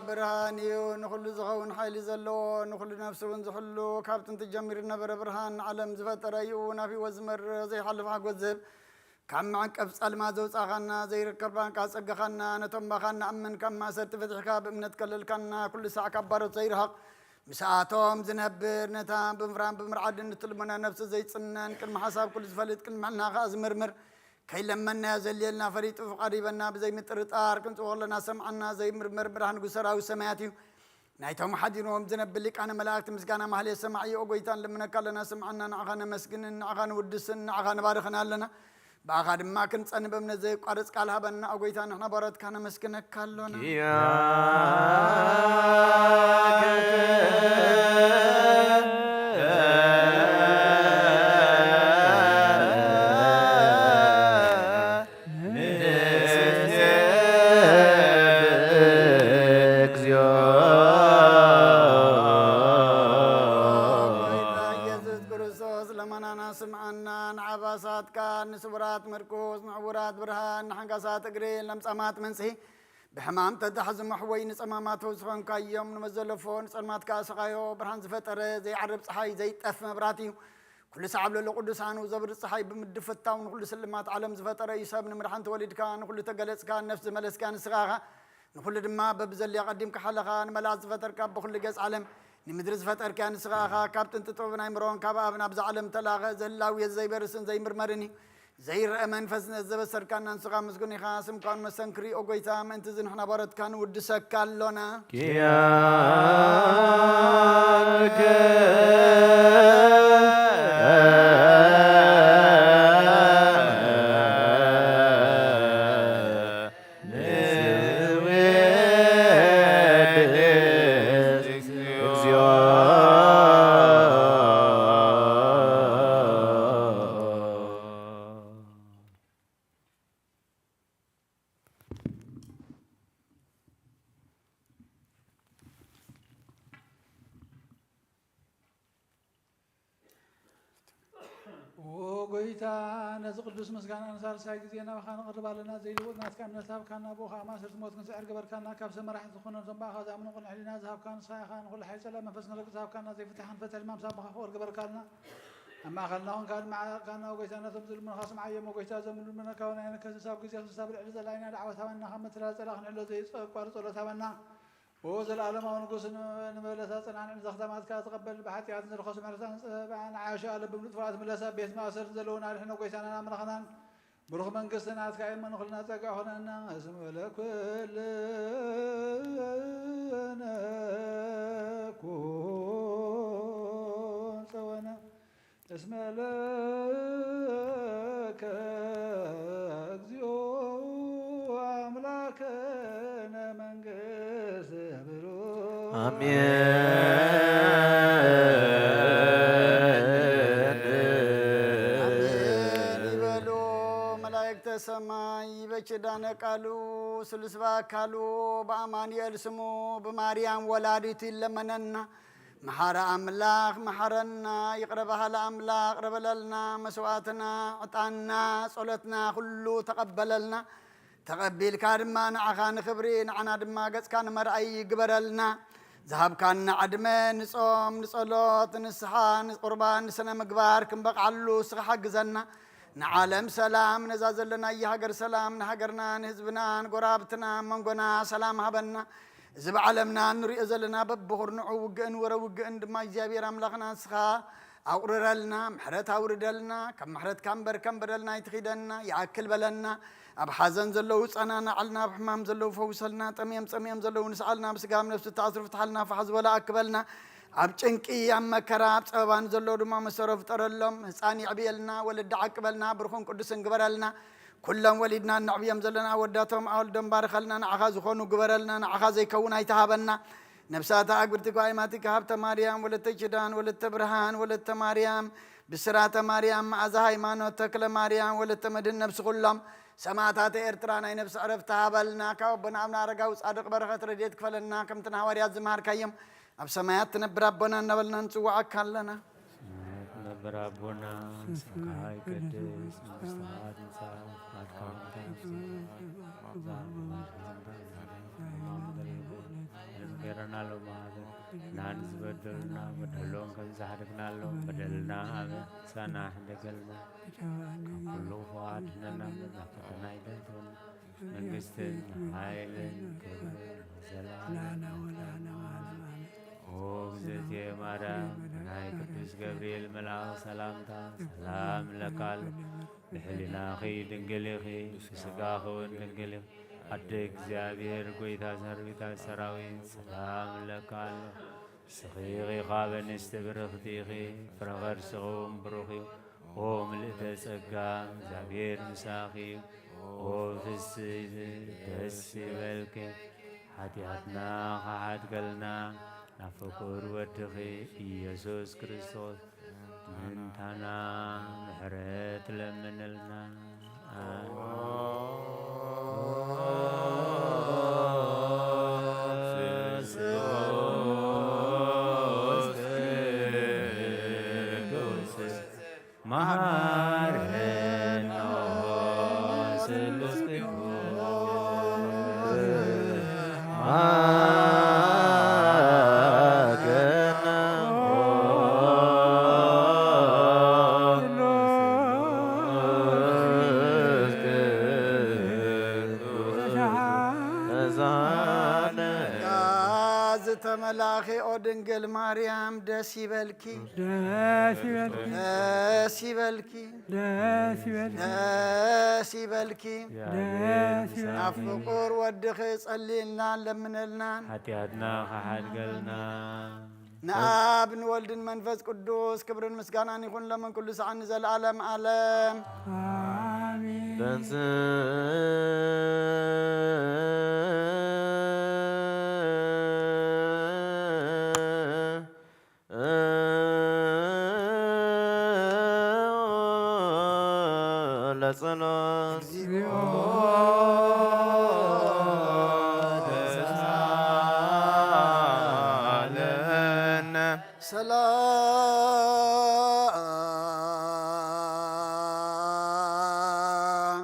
ብርሃን እዩ፣ ንኹሉ ዝኸውን ሓይሊ ዘለዎ፣ ንኹሉ ነፍሲ እውን ዝሕሉ፣ ካብ ጥንቲ ጀሚሩ ዝነበረ ብርሃን፣ ዓለም ዝፈጠረ እዩ፣ ናብ ህይወት ዝመርሕ ዘይሓልፍ ሓጎስ ዝህብ፣ ካብ መዕቀብ ጸልማት ዘውጻኻና፣ ዘይርከባካ ጸጋኻና፣ ነቶም ባኻ ንኣምን ካብ ማእሰርቲ ፈቲሕካ ብእምነት ከለልካና፣ ኩሉ ሳዕ ካብ ባሮት ዘይርሕቕ፣ ምስኣቶም ዝነብር፣ ነታ ብምፍራን ብምርዓድን እትልምኖ ነፍሲ ዘይጽነን፣ ቅድሚ ሓሳብ ኩሉ ዝፈልጥ፣ ቅድሚ ሕልና ከኣ ዝምርምር፣ ከይለመንናዮ ዘልየልና ፈሊጡ ፍቓዱ ሂበና፣ ብዘይምጥርጣር ክንጽዎ ከለና ሰምዓና፣ ዘይምርመር ብርሃን ንጉስ ሰራዊት ሰማያት እዩ። ናይቶም ሓዲሮም ዝነብር ሊቃነ መላእክት ምስጋና ማህሌት ሰማዕ እዩ። ኦ ጎይታ፣ ንልምነካ ኣለና፣ ስምዓና፣ ንዓኻ ነመስግንን፣ ንዓኻ ንውድስን፣ ንዓኻ ንባርኽን ኣለና። ብኣኻ ድማ ክንጸን ብእምነት ዘየቋርጽ ቃል ሃበና። ኦ ጎይታ፣ ንሕና ባሮትካ ነመስግነካ ኣሎና። ኢየሱስ ክርስቶስ ለመናና ስምዓና። ንዓባሳትካ፣ ንስቡራት ምርኩስ፣ ንዕውራት ብርሃን፣ ንሓንጋሳት እግሪ፣ ለምጻማት መንጽሂ፣ ብሕማም ተታሕዝሙ ኣሕወይ ንጸማማት ፈውሲ ኾንካዮም፣ ንመዘለፎ ንጸልማት ከኣ ሰቓዮ፣ ብርሃን ዝፈጠረ፣ ዘይዓርብ ጸሓይ፣ ዘይጠፍ መብራህቲ እዩ። ኩሉ ሰዓብ ለሎ ቅዱሳኑ ዘብርህ ጸሓይ ብምድፍታው ንኹሉ ስልማት ዓለም ዝፈጠረ እዩ። ሰብ ንምድሓን ተወሊድካ፣ ንኹሉ ተገለጽካ፣ ነፍሲ መለስካ ንስኻ ኢኻ። ንኹሉ ድማ በብዘድልያ ቀዲምካ ሓለኻ፣ ንመላእኽቲ ዝፈጠርካ በኹሉ ገጽ ዓለም፣ ንምድሪ ዝፈጠርካ ንስኻ ኢኻ። ካብ ጥንቲ ጥበብን ኣይምሮን ካብ ኣብ ናብዛ ዓለም ተላኸ፣ ዘላውየት ዘይበርስን ዘይምርመርን እዩ። ዘይረአ መንፈስ ዘበሰርካና ንስኻ ምስጉን ኢኻ። ስምኳን መሰንክሪ ኦ ጎይታ፣ ምእንቲ እዚ ንሕና ባሮትካ ንውድሰካ ኣሎና። ኪያከ ንወድስ እግዚኦ። ኦ ጎይታ፣ ነዚ ቅዱስ ምስጋና ንሳልሳይ ግዜ ናባኻ ነቕርብ ኣለና። ዘይልወጥ ናትካ እምነት ሃብካና፣ ብኡ ኸኣ ማእሰርቲ ሞት ክንስዕር ገበርካና። ካብ ሰብ መራሕቲ ዝኾኑ ነቶም ብኣኻ ዝኣምኑ ቅኑዕ ሕሊና ዝሃብካ ንስኻ ኢኻ። ንኹሉ ሓይሊ ጸላም መንፈስ ንረግጽ ሃብካና። ዘይፍታሕ ክንፈትሕ ድማ ምሳባኻ ክወር ገበርካልና። ኣብ ማእኸልና ኾንካ ድማ ዓቐብካና። ኦ ጎይታ፣ ነቶም ዝልምኑኻ ስምዓዮም። ኦ ጎይታ፣ እዞም ንልምነካ እውን ኣይንከስስ። ኣብ ግዜ ክርስቶስ ኣብ ልዕሊ ጸላኢና ደዓወት ሃበና። ካብ መተላለ ጸላኢ ክንሕሎ ዘየቋርጽ ጸሎት ሃበና። ኦ ዘለኣለማዊ ንጉስ፣ ን-፣ ንመለሳ ጽናዕን ዘኽታማትካ ተቐበል። ብሓጢኣት ንዝረኸሱ ምሕረትካ ንጸብዓ፣ ንዓያሹ ኣለብም ንጥፉኣት ምለሳ፣ ቤት ማእሰርቲ ዘለዉን ኣድሕኖ። ጎይታናን ኣምላኽናን ብሩኽ መንግስቲ ናትካ እሞ ንኹልና ጸጋ ኾነና። እስመ ለኩልነ ኩን ጸወነ። እስመ ለከ እግዚኦ አምላክነ መንግስት ብሩክ። አሜን። አሜን ይበሉ መላእክተ ሰማይ። በኪዳነ ቃሉ ስሉስ በአካሉ በአማኑኤል ስሙ ብማርያም ወላዲቱ ይለመነና። መሓሪ ኣምላኽ መሓረና፣ ይቕረ በሃሊ ኣምላኽ ይቕረ በለልና፣ መስዋእትና፣ ዕጣንና፣ ጸሎትና ኩሉ ተቐበለልና። ተቐቢልካ ድማ ንዓኻ ንኽብሪ፣ ንዓና ድማ ገጽካ ንመርኣይ ይግበረልና። ዝሃብካና ዕድመ ንጾም፣ ንጸሎት፣ ንስሓ፣ ንቁርባን፣ ንስነ ምግባር ክንበቕዓሉ እስኻ ሓግዘና። ንዓለም ሰላም፣ ነዛ ዘለናያ ሃገር ሰላም፣ ንሃገርና፣ ንህዝብና፣ ንጎረባብትና፣ መንጎና ሰላም ሃበና። እዚ ብዓለምና እንሪኦ ዘለና በብኹርንዑ ውግእን ወረ ውግእን ድማ እግዚኣብሔር ኣምላኽና ንስኻ ኣቑርረልና፣ ምሕረት ኣውርደልና፣ ካብ ምሕረትካ እምበር ከም በደልና ኣይትኺደና፣ ይኣክል በለና። ኣብ ሓዘን ዘለዉ ጸናናዓልና፣ ኣብ ሕማም ዘለዉ ፈውሰልና፣ ጠምዮም ጸሚኦም ዘለዉ ንስዓልና፣ ኣብ ስጋ ኣብ ነፍሲ ተኣስሩ ፍትሓልና፣ ፋሕ ዝበለ ኣክበልና። ኣብ ጭንቂ፣ ኣብ መከራ፣ ኣብ ጸበባን ዘለዉ ድማ መሰሮ ፍጠረሎም። ህጻን የዕብየልና፣ ወለዲ ዓቅበልና፣ ብሩኽን ቅዱስን ግበረልና። ኩሎም ወሊድና እነዕብዮም ዘለና ኣወዳቶም ኣወልዶም ባርኸልና፣ ንዓኻ ዝኾኑ ግበረልና፣ ንዓኻ ዘይከውን ኣይትሃበና። ነፍሳት ኣግብርቲ ጓይማቲካ ሃብተ ማርያም፣ ወለተ ኪዳን፣ ወለተ ብርሃን፣ ወለተ ማርያም፣ ብስራተ ማርያም፣ መኣዛ ሃይማኖት፣ ተክለ ማርያም፣ ወለተ መድህን ነፍሲ ኩሎም ሰማዕታተ ኤርትራ ናይ ነፍሲ ዕረፍቲ ሃበልና። ካብ ኣቦና ኣብና ኣረጋዊ ጻድቕ በረኸት ረድኤት ክፈለና፣ ከምቲ ንሃዋርያት ዝመሃርካዮም ኣብ ሰማያት ትነብር ኣቦና እናበልና ንጽውዓካ ኣለና። ሰማያት ትነብር ኣቦና፣ ስምካ ይቀደስ፣ መንግስትኻ ትምጻእ፣ ፍቓድካ ትኹን። ንገረና ሎማት ናን ዝበደሉና በደሎም ከም ዝሓደግናሎም በደልና ኣበሳና ሕደገልና፣ ካብ ኩሉ ክፉ ኣድሕነና፣ ናብ ፈተና ኣይተእትወና። መንግስትን ሓይልን ክብርን ዘለዓለሙ። ኦ እግዝእትየ ማርያም፣ ናይ ቅዱስ ገብርኤል መልኣኽ ሰላምታ ሰላም እለካ ኣለኹ። ብሕሊናኺ ድንግል ኢኺ፣ ብስጋኺ እውን ድንግል ኢኺ። ኣደ እግዚኣብሔር፣ ጎይታ ሰራዊታት ሰራዊት፣ ሰላም እለካ ኣለኹ። ንስኺ ኢኺ ካብ ኣንስቲ ብርኽቲ ኢኺ፣ ፍረ ከርስኺ እውን ብሩኽ እዩ። ኦ ምልእተ ጸጋ፣ እግዚኣብሔር ምሳኺ እዩ። ኦ ፍስሕቲ፣ ደስ ይበልኪ፣ ሓጢኣትና ኸሓድገልና፣ ናብ ፍቁር ወድኺ ኢየሱስ ክርስቶስ ምእንታና ምሕረት ለምንልና። መሓሪ ተመላኺ ኦ ድንግል ማርያም ደስ ይበልኪ፣ ደስ ይበልኪ፣ ደስ ይበልኪ፣ ደስ ይበልኪ፣ ደስ ይበልኪ። ደስ ይበልኪ። ናብ ፍቁር ወድኺ ጸልይልና ለምነልና። ሓጢኣትና ከሓድገልና። ንኣብ ንወልድን መንፈስ ቅዱስ ክብርን ምስጋናን ይኹን ለምን ኩሉ ሰዓት ንዘለዓለም ዓለም። ኣሜን። በንስ ለጸሎት። እግዚኦ ተሳለነ። ሰላም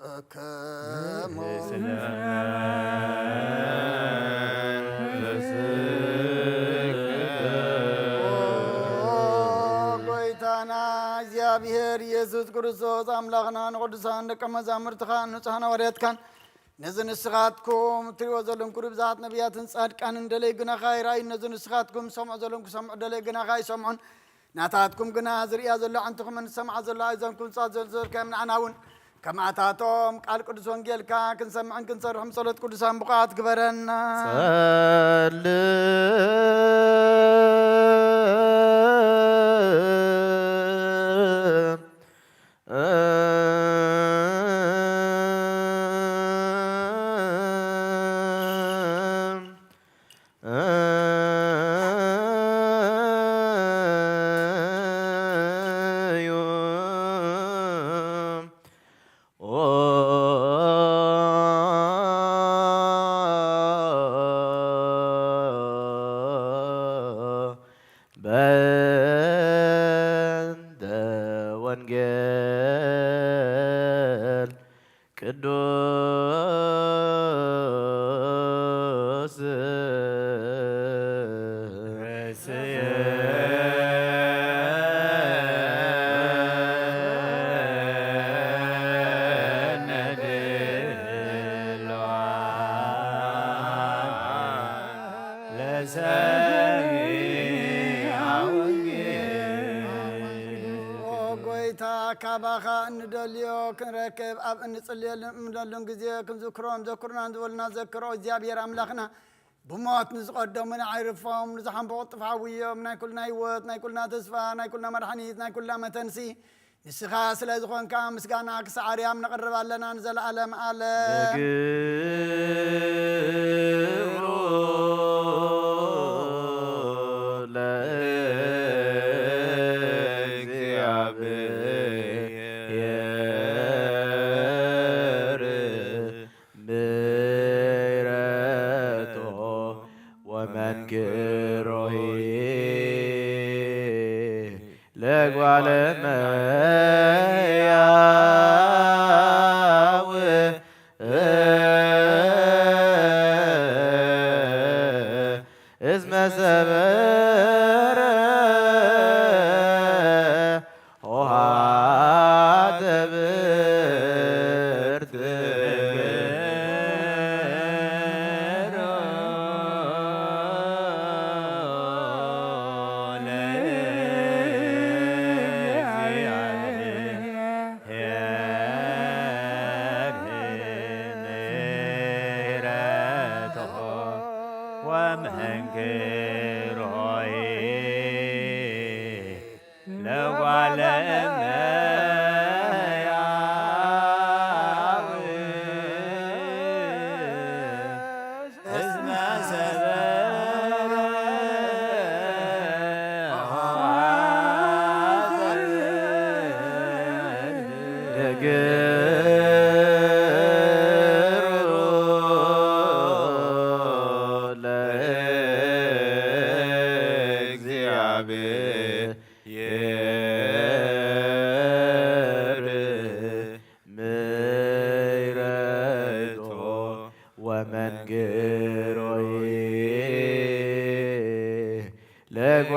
ለኩልክሙ። ጎይታና እግዚኣብሔር ኢየሱስ ክርስቶስ ኣምላኽና ንቅዱሳን ደቀ መዛሙርትኻ ንጹሃን ሃዋርያትካን ነዚ ንስኻትኩም እትሪእዎ ዘለኹም ክብሪ ብዝሃት ነቢያትን ጻድቃንን ደለይ ግናኻ ይርኣዩ። ነዚ ንስኻትኩም ሰምዑ ዘለኹም ክሰምዑ ደለይ ግናኻ ይሰምዑን። ናታትኩም ግና ዝርእያ ዘሎ ኣዕንትኹምን ዝሰምዓ ዘሎ ኣእዛንኩም ጻት ዘልዘልካዮም ንዓና እውን ከማታቶም ቃል ቅዱስ ወንጌልካ ክንሰምዕን ክንሰርሕን ጸሎት ቅዱሳን ብቑዓት ግበረና። ጸልም። በእንተ ወንጌል ቅዱስ ኦ ጎይታ፣ ካባኻ እንደልዮ ክንረክብ፣ ኣብ እንጽልየሉን እንምለሉን ግዜ ክንዝክሮም ዘክሩና ዝበሉና ዘክሮ እግዚኣብሔር ኣምላኽና፣ ብሞት ንዝቐደሙና ኣይርፎም፣ ንዝሓንበቑ ጥፍ ሓውዮም፣ ናይ ኩልና ህይወት፣ ናይ ኩልና ተስፋ፣ ናይ ኩልና መድሓኒት፣ ናይ ኩልና መተንሲ፣ ንስኻ ስለ ዝኾንካ ምስጋና ክሳዕ ኣርያም ነቕርብ ኣለና ንዘለኣለም ኣለም። ንግብሩ ለእግዚኣብሔር ምሕረቶ ወመንክሮሂ ለጓለ እመሕያው እስመ ሰበረ ኆኃተ ብርት። ወመንክሮሂ ለጓለ እመሕያው እስመ ሰበረ ኆኃተ ብርት። ለእግዚኣብሔር ምሕረቶ ወመንክሮሂ ለጓ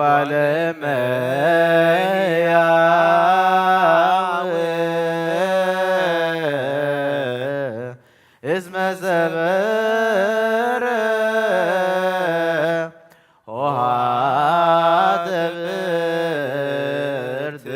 ለመያው እስመ ሰበረ ኆኃተ ብርት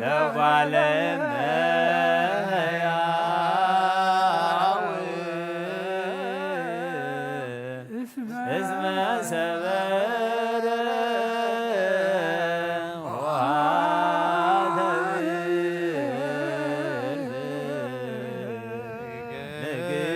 ለጓለ እመሕያው እስመ ሰበረ ኆኃተ ብርት ንግሩ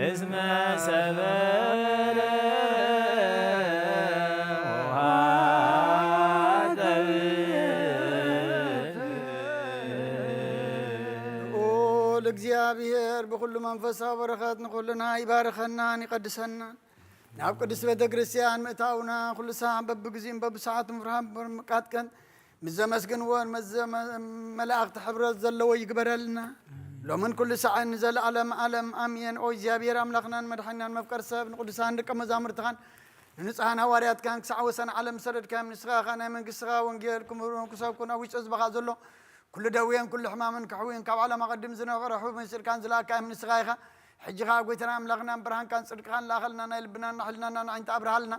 እስመ ሰበረ ኆኃተ ብርት። ልዑል እግዚኣብሔር ብኹሉ መንፈሳዊ በረኸት ንኹልና ይባርኸናን ይቐድሰናን። ናብ ቅድስት ቤተ ክርስቲያን ምእታውና ኩሉ ሳዕ በብግዚኡን በብሰዓቱን ፍርሃን ብምቃጥቀን ምስ ዘመስግንዎን ምስ ዘመ-፣ መላእኽቲ ሕብረት ዘለዎ ይግበረልና። ሎምን ኩሉ ሳዕን ንዘለዓለም ዓለም ኣሜን። ኦ እግዚኣብሔር ኣምላኽናን መድሓኒናን መፍቀር ሰብ ንቅዱሳን ደቀ መዛሙርትኻን ንንጹሃን ሃዋርያትካን ክሳዕ ወሰን ዓለም ዝሰደድካዮም ንስኻ ኸኣ ናይ መንግስትኻ ወንጌል ክምህሩን ክሰብኩን ኣብ ውሽጢ ህዝብኻ ዘሎ ኩሉ ደዌን ኩሉ ሕማምን ከሕውዩን ካብ ዓለም ኣቐዲም ዝነበረ ሕቡብ መሲልካን ዝለኣካዮም ንስኻ ኢኻ። ሕጂ ኸኣ ጎይታና ኣምላኽናን ብርሃንካን ጽድቅኻን ለኣኸልና ናይ ልብናን ናይ ሕልናናን ኣዒንቲ ኣብርሃልና።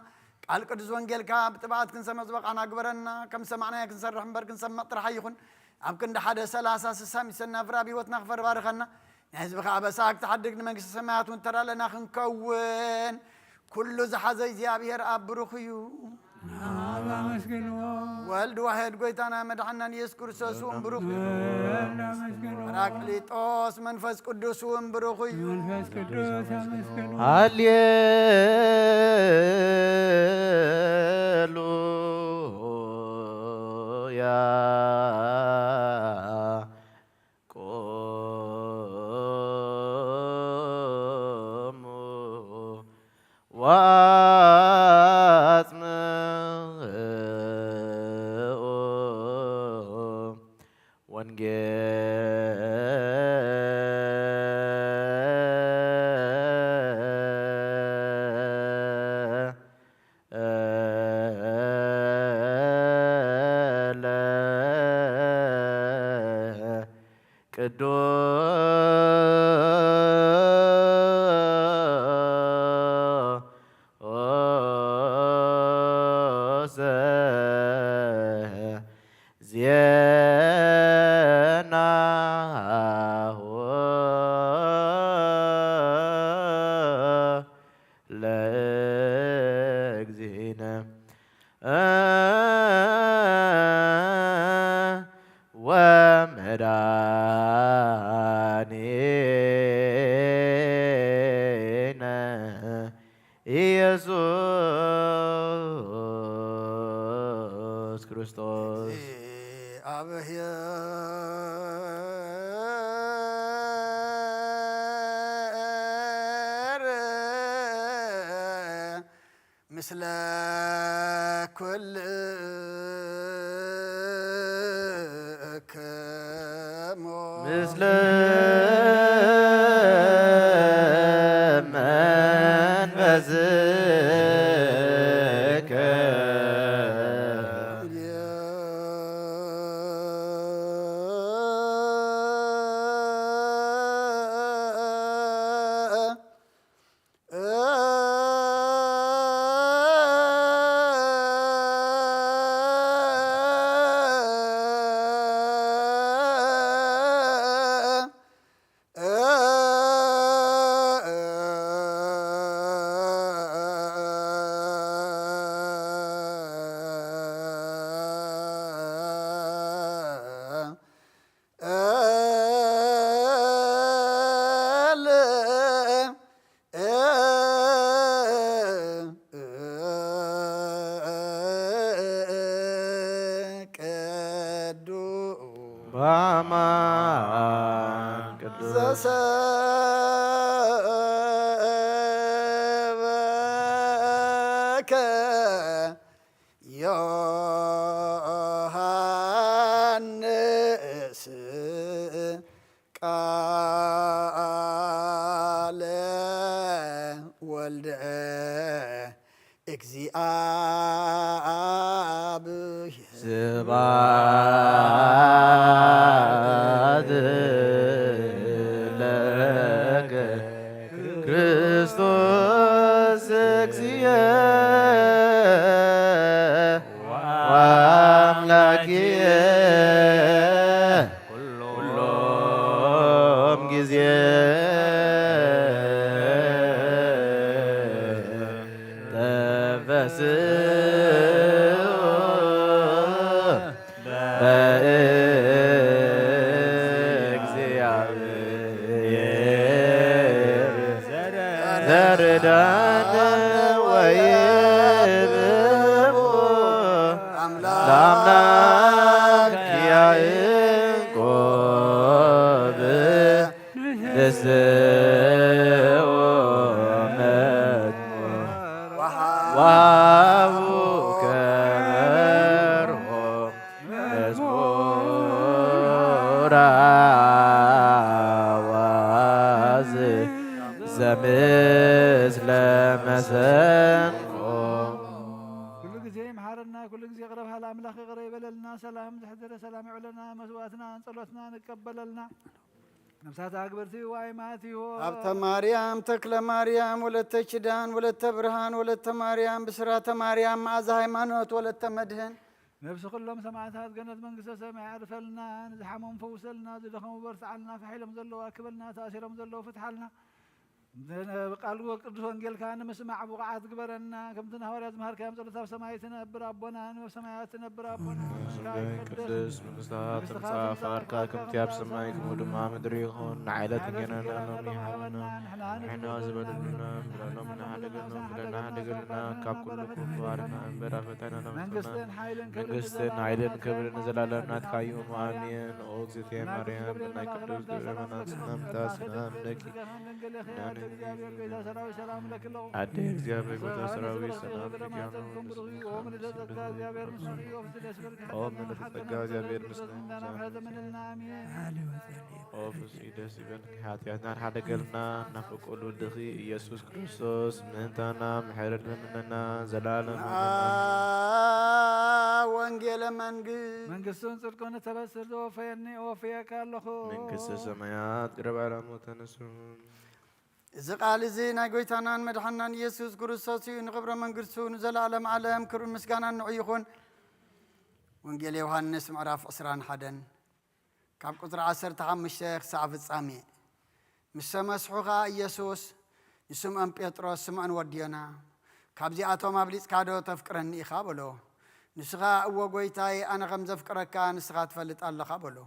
ቃል ቅዱስ ወንጌልካ ብጥብዓት ክንሰምዕ ዝበቓዕና ግበረና። ከም ዝሰማዕናዮ ክንሰርሕ እምበር ክንሰምዕ ጥራሕ ኣይኹን። ኣብ ክንዲ ሓደ ሰላሳ ስሳ ሚሰና ፍረ ኣብ ህይወትና ክፈር ባርኸና። ናይ ህዝብኻ ኣበሳ ክትሓድግ ንመንግስቲ ሰማያት እውን ተዳለና ክንከውን ኩሉ ዝሓዘ እግዚኣብሔር ኣብ ብሩኽ እዩ። ኣብ ኣመስግንዎ። ወልድ ዋሕድ ጎይታና መድሓናን ኢየሱስ ክርስቶስ እውን ብሩኽ እዩ። ወልድ ኣመስግንዎ። ጳራቅሊጦስ መንፈስ ቅዱስ እውን ብሩኽ እዩ። መንፈስ ቅዱስ ኣመስግንዎ። ሃሌሉያ። ቆሙ ወአጽምዑ ወንጌለ ቅዱስ ዜናሁ ለእግዚእነ ወመድኃኒነ ኢየሱስ ክርስቶስ። እግዚአብሔር ምስለ ኩልክሙ። ምስለ መንፈስከ። ከ ዮሃንስ ቃለ ወልደ እግዚኣብሔር። ስብሐት ለከ ክርስቶስ እግዚእ ወአምላክየ ኩሎም ጊዜ ተፈስሑ በእግዚኣብሔር ዘርዳነ ወይብቦ ለአምላክ ያዕቆብ ንስኡ መዝሙር ወሃቡ ከበርሆ መዝሙር አዋዝ ዘምስለ መሰንቆ። ኩሉ ግዜ ይምሓረና፣ ኩሉ ግዜ ይቕረ በሃል ኣምላኽ ይቕረ ይበለልና። ሰላም ዘሕደረ ሰላም ይውዕለና፣ መስዋዕትና ጸሎትና ንቀበለልና። ነፍሳት ኣግብርቲ ዋይማት ይሆ። ሃብተ ማርያም፣ ተክለ ማርያም፣ ወለተ ኪዳን፣ ወለተ ብርሃን፣ ወለተ ማርያም፣ ብስራተ ማርያም፣ መዓዛ ሃይማኖት፣ ወለተ መድህን። ነፍሲ ኩሎም ሰማዕታት ገነት መንግስተ ሰማይ ኣዕርፈልና፣ ንዝሓመሙ ፈውሰልና፣ ዝደኸሙ በርትዓልና፣ ፋሕ ኢሎም ዘለዉ ኣክበልና፣ ተኣሲሮም ዘለዉ ፍትሓልና። ብቃል ቅዱስ ወንጌልካ ንምስማዕ ብቑዓት ግበረና። ከምቲ ንሃዋርያት ዝመሃርካዮም ጸሎት ኣብ ሰማይ ትነብር ኣቦና፣ ንበብ ሰማያት ትነብር ኣቦና፣ ስምካ ይትቀደስ፣ መንግስትኻ ትምጻእ፣ ፍቓድካ ከምቲ ኣብ ሰማይ ከምኡ ድማ ኣብ ምድሪ ይኹን። ንዕለት እንጀራና ሎሚ ሃበና፣ ንሕና ዝበደሉና ንበድለሎም ንሓደገሎም፣ በደልና ሓደገልና፣ ካብ ኩሉ ክፉ ኣድሕነና እምበር፣ ኣብ ፈተና መንግስትን ሓይልን ክብርን ንዘላለምን ናትካ እዩ። ኣሜን። ኦ እግዝእትየ ማርያም፣ ናይ ቅዱስ ገብረ መድህን ሰላምታ ሰላም ለኪ። ኣደ እግዚኣብሔር፣ ጎይታ ሰራዊት፣ ሰላም ለኪ። ኦ ምልዕተ ጸጋ፣ እግዚኣብሔር ምስለ ኦ ፍስሒ ደስ ይበልኪ፣ ሓጢኣትናን ሓደገልና፣ ናብ ፍቁር ወልድኺ ኢየሱስ ክርስቶስ ምእንታና ምሕረት ለምነና፣ ዘላለም። ወንጌለ መንግስት መንግስቱን ጽድቁን እተበስር ዘወፈየኒ እወፍየካ ኣለኹ። መንግስተ ሰማያት ቅርብ ዕላሙ ተነሱ። እዚ ቃል እዚ ናይ ጎይታናን መድሓናን ኢየሱስ ክርስቶስ እዩ። ንኽብረ መንግስቱ ንዘለዓለም ዓለም ክብርን ምስጋናን ንዑ ይኹን። ወንጌል ዮሃንስ ምዕራፍ ዕስራን ሓደን ካብ ቁጽሪ ዓሰርተ ሓሙሽተ ክሳዕ ፍጻሜ። ምስ ተመስሑ ኸኣ ኢየሱስ ንስምዖን ጴጥሮስ፣ ስምዖን ወዲ ዮና፣ ካብዚኣቶም ኣብሊጽካ ዶ ተፍቅረኒ ኢኻ? በሎ። ንሱ ኸኣ፣ እወ ጐይታይ፣ ኣነ ኸም ዘፍቅረካ ንስኻ ትፈልጥ ኣለኻ፣ በሎ።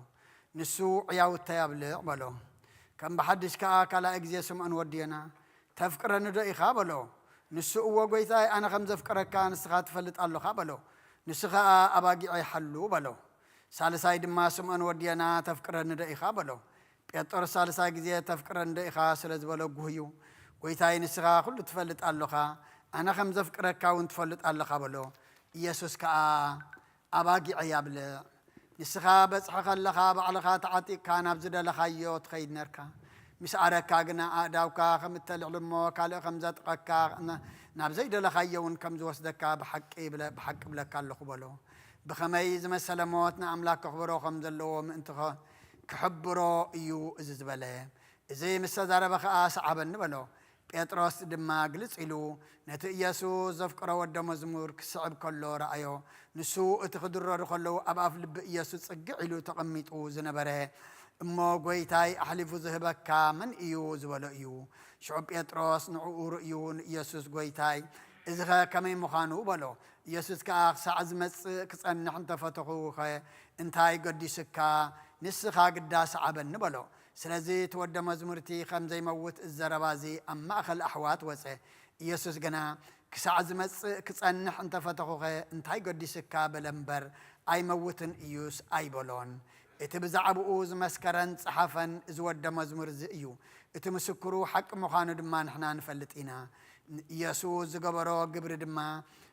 ንሱ፣ ዕያውተይ ኣብልዕ፣ በሎ። ከም ብሓድሽ ከኣ ካልኣይ ግዜ ስምዖን ወዲ ዮና፣ ተፍቅረኒ ዶ ኢኻ? በሎ። ንሱ፣ እወ ጐይታይ፣ ኣነ ኸም ዘፍቅረካ ንስኻ ትፈልጥ ኣለኻ፣ በሎ። ንሱ ኸኣ፣ ኣባጊዐይ ሓሉ፣ በሎ። ሳልሳይ ድማ ስምዖን ወዲ ዮና፣ ተፍቅረኒ ዶ ኢኻ? በሎ። ጴጥሮስ ሳልሳይ ግዜ፣ ተፍቅረኒ ዶ ኢኻ? ስለ ዝበሎ፣ ጉህዩ፣ ጐይታይ፣ ንስኻ ኹሉ ትፈልጥ ኣሎኻ፣ ኣነ ኸም ዘፍቅረካ እውን ትፈልጥ ኣለኻ፣ በሎ። ኢየሱስ ከኣ፣ ኣባጊዐይ ኣብልዕ። ንስኻ በጽሒ ኸለኻ ባዕልኻ ተዓጢቕካ ናብ ዝደለኻዮ ትኸይድ ነርካ። ምስ ኣረካ ግና ኣእዳውካ ከም እተልዕል እሞ ካልእ ከም ዘጥቐካ ና-፣ ናብ ዘይደለኻዮ እውን ከም ዝወስደካ ብሓቂ ብለ-፣ ብሓቂ እብለካ ኣለኹ በሎ። ብኸመይ ዝመሰለ ሞት ንኣምላኽ ከኽብሮ ከም ዘለዎ ምእንቲ ኸ-፣ ክሕብሮ እዩ እዚ ዝበለ። እዚ ምስ ተዛረበ ኸኣ ሰዓበኒ በሎ። ጴጥሮስ ድማ ግልጽ ኢሉ ነቲ ኢየሱስ ዘፍቅሮ ወደ መዝሙር ክስዕብ ከሎ ረኣዮ። ንሱ እቲ ክድረሩ ከለዉ ኣብ ኣፍ ልቢ ኢየሱስ ጽግዕ ኢሉ ተቐሚጡ ዝነበረ፣ እሞ ጐይታይ ኣሕሊፉ ዝህበካ መን እዩ ዝበሎ እዩ። ሽዑ ጴጥሮስ ንዕኡ ርእዩ ንኢየሱስ፣ ጐይታይ፣ እዚኸ ከመይ ምዃኑ በሎ። ኢየሱስ ከኣ ክሳዕ ዝመጽእ ክጸንሕ እንተፈተኹኸ እንታይ ገዲሱካ? ንስኻ ግዳ ሰዓበኒ በሎ። ስለዚ እቲ ወደ መዝሙርቲ ከም ዘይመውት እዚ ዘረባ እዚ ኣብ ማእከል ኣሕዋት ወጸ። ኢየሱስ ግና፣ ክሳዕ ዝመጽእ ክጸንሕ እንተፈተኹኸ እንታይ ገዲሱካ? በለ እምበር፣ ኣይመውትን እዩስ ኣይበሎን። እቲ ብዛዕባኡ ዝመስከረን ዝጸሓፈን እዚ ወደ መዝሙር እዚ እዩ። እቲ ምስክሩ ሓቂ ምዃኑ ድማ ንሕና ንፈልጥ ኢና። ኢየሱስ ዝገበሮ ግብሪ ድማ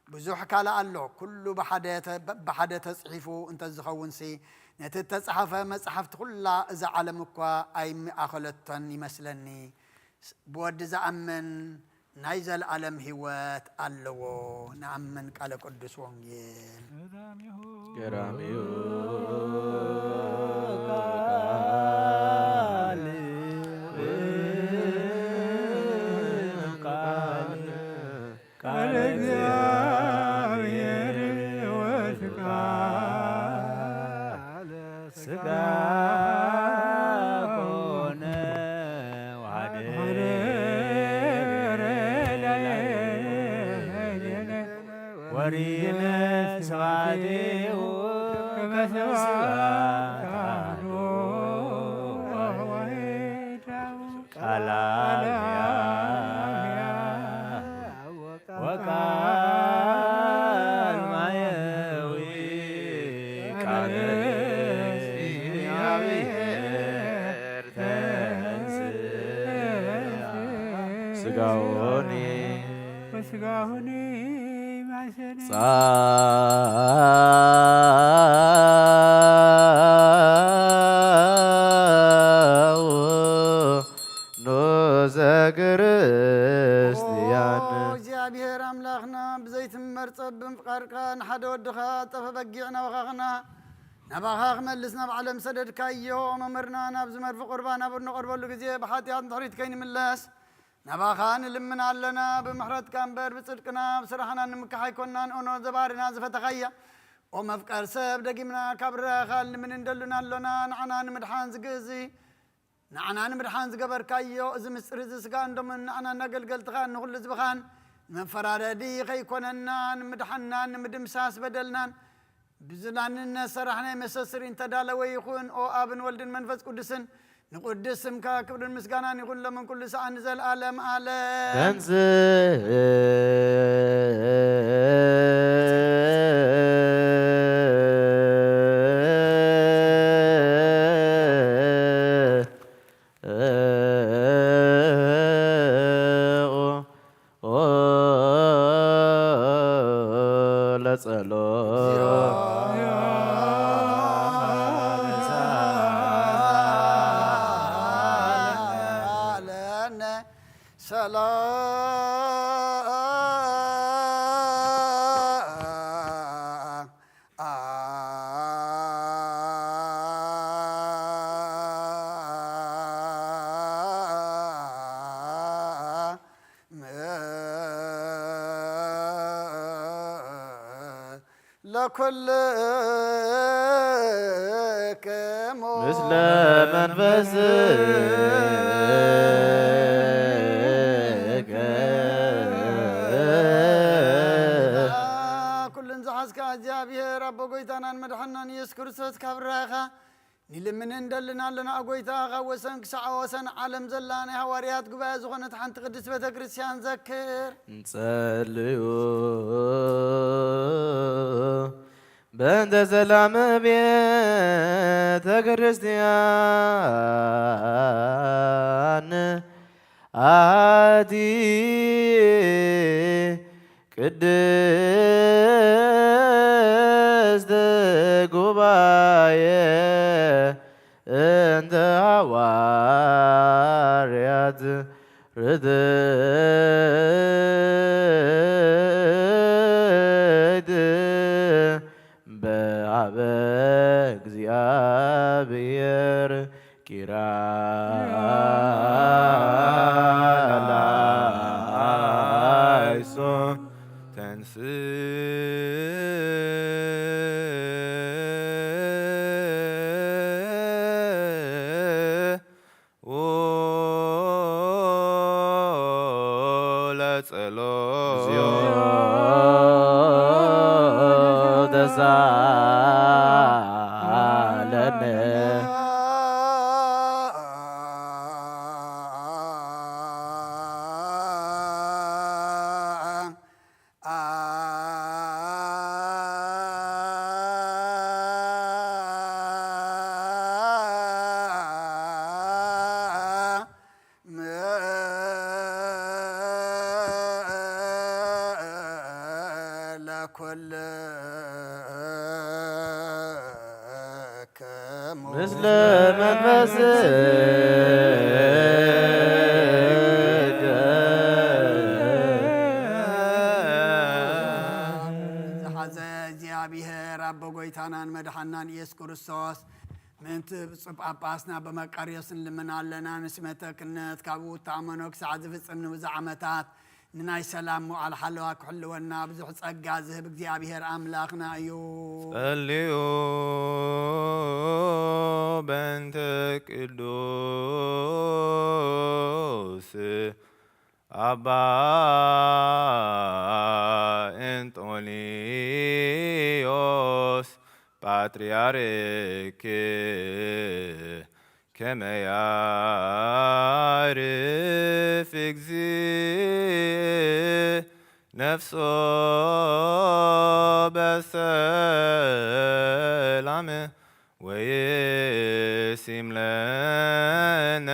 ብዙሕ ካልእ ኣሎ። ኩሉ ብሓደ ተ-፣ በብሓደ ተጽሒፉ እንተዝኸውንሲ፣ ነቲ እተጻሕፈ መጻሕፍቲ ኩላ እዛ ዓለም እኳ ኣይምኣኸለቶን ይመስለኒ። ስ-፣ ብወዲ ዝኣምን ናይ ዘለኣለም ህይወት ኣለዎ። ንኣምን ቃለ ቅዱስ ወንጌል። ገራሚው ቃል፣ ቃል፣ ቃል እግዚአብሔር ወትቃል ስጋ ኮነ ወሐደረ ላዕሌነ ወሪነ ስብሐቲሁ ከመ ስብሐት አሐዱ ቃል አብ ወቃል ማየዊ ቃል እግዚአብሔር ተንሥአ ስጋሁኒ ወስጋሁኒ ማሰነ ጻው ኖዘ ክርስቲያን። ኦ እግዚኣብሔር ኣምላኽና፣ ብዘይትመር ጸብን ፍቓድካ ንሓደ ወድኻ ጠፈ በጊዕ ናባኻኽና፣ ናባኻ ክመልስ ናብ ዓለም ሰደድካዮ። መምህርና ናብዚ መርፊ ቁርባን ኣብ እንቐርበሉ ግዜ ብሓጢኣት ንድሕሪት ከይንምለስ ናባኻ ንልምን ኣለና። ብምሕረትካ እምበር ብጽድቅና ብስራሕና ንምካሕ ኣይኮንናን። ኦኖ ዘባህርና ዝፈተኻያ፣ ኦ መፍቀር ሰብ፣ ደጊምና ካብ ርኣኻ ንልምን እንደሉን ኣሎና። ንዓና ንምድሓን ዝግዚ ንዓና ንምድሓን ዝገበርካዮ እዚ ምስጢር እዚ ስጋን ደሙን ንዓናን ኣገልገልትኻን ንኹሉ ህዝብኻን ንመፈራረዲ ከይኮነና ንምድሓንናን ንምድምሳስ በደልናን ብዝላንነት ሰራሕና መሰስሪ እንተዳለወ ይኹን። ኦ ኣብን ወልድን መንፈስ ቅዱስን ንቅዱስ ስምካ ክብርን ምስጋናን ይኹን ሎምን ኩሉ ሰዓት ንዘለዓለም ዓለም። ተንሥእ ለጸሎት ሰላም ለኩልክሙ ምስለ መንፈስከ። ኩልን ዝሓዝካ እግዚኣብሔር ኣቦ ጎይታናን መድሓናን ኢየሱስ ክርስቶስ ካብ ራኻ ንልምንን ደልን ኣለና። ኦ ጎይታ፣ ካብ ወሰን ክሳዕ ወሰን ዓለም ዘላ ናይ ሃዋርያት ጉባኤ ዝኾነት ሓንቲ ቅድስት ቤተ ክርስቲያን ዘክር። እንጸልዩ በእንተ ሰላም ቤተ ክርስቲያን ኣቲ ቅድስት ጉባኤ እንተ ሃዋርያት ርድእት በአበ እግዚአብሔር ኪራ ላይሶ ተንስ ለጸሎት ተሳለነ። ኩልክሙ ምስለ መንፈስከ ዝሓዘ እግዚኣብሔር ኣቦ ጎይታናን መድሓናን ኢየሱስ ክርስቶስ ምእንቲ ብፁዕ ጳጳስና ኣቦ መቃርዮስ ንልምን ኣለና። ንስመተ ክህነት ካብኡ እተኣመኖ ክሳዕ ዝፍጽም ንብዙሕ ዓመታት ንናይ ሰላም መዋዕል ሓለዋ ክሕልወና ብዙሕ ጸጋ ዝህብ እግዚኣብሔር ኣምላኽና እዩ። ጸልዩ በእንተ ቅዱስ ኣባ እንጦንዮስ ጳጥርያርክ ከመ ያዕርፍ እግዚእ ነፍሶ በሰላም ወይሲም ለነ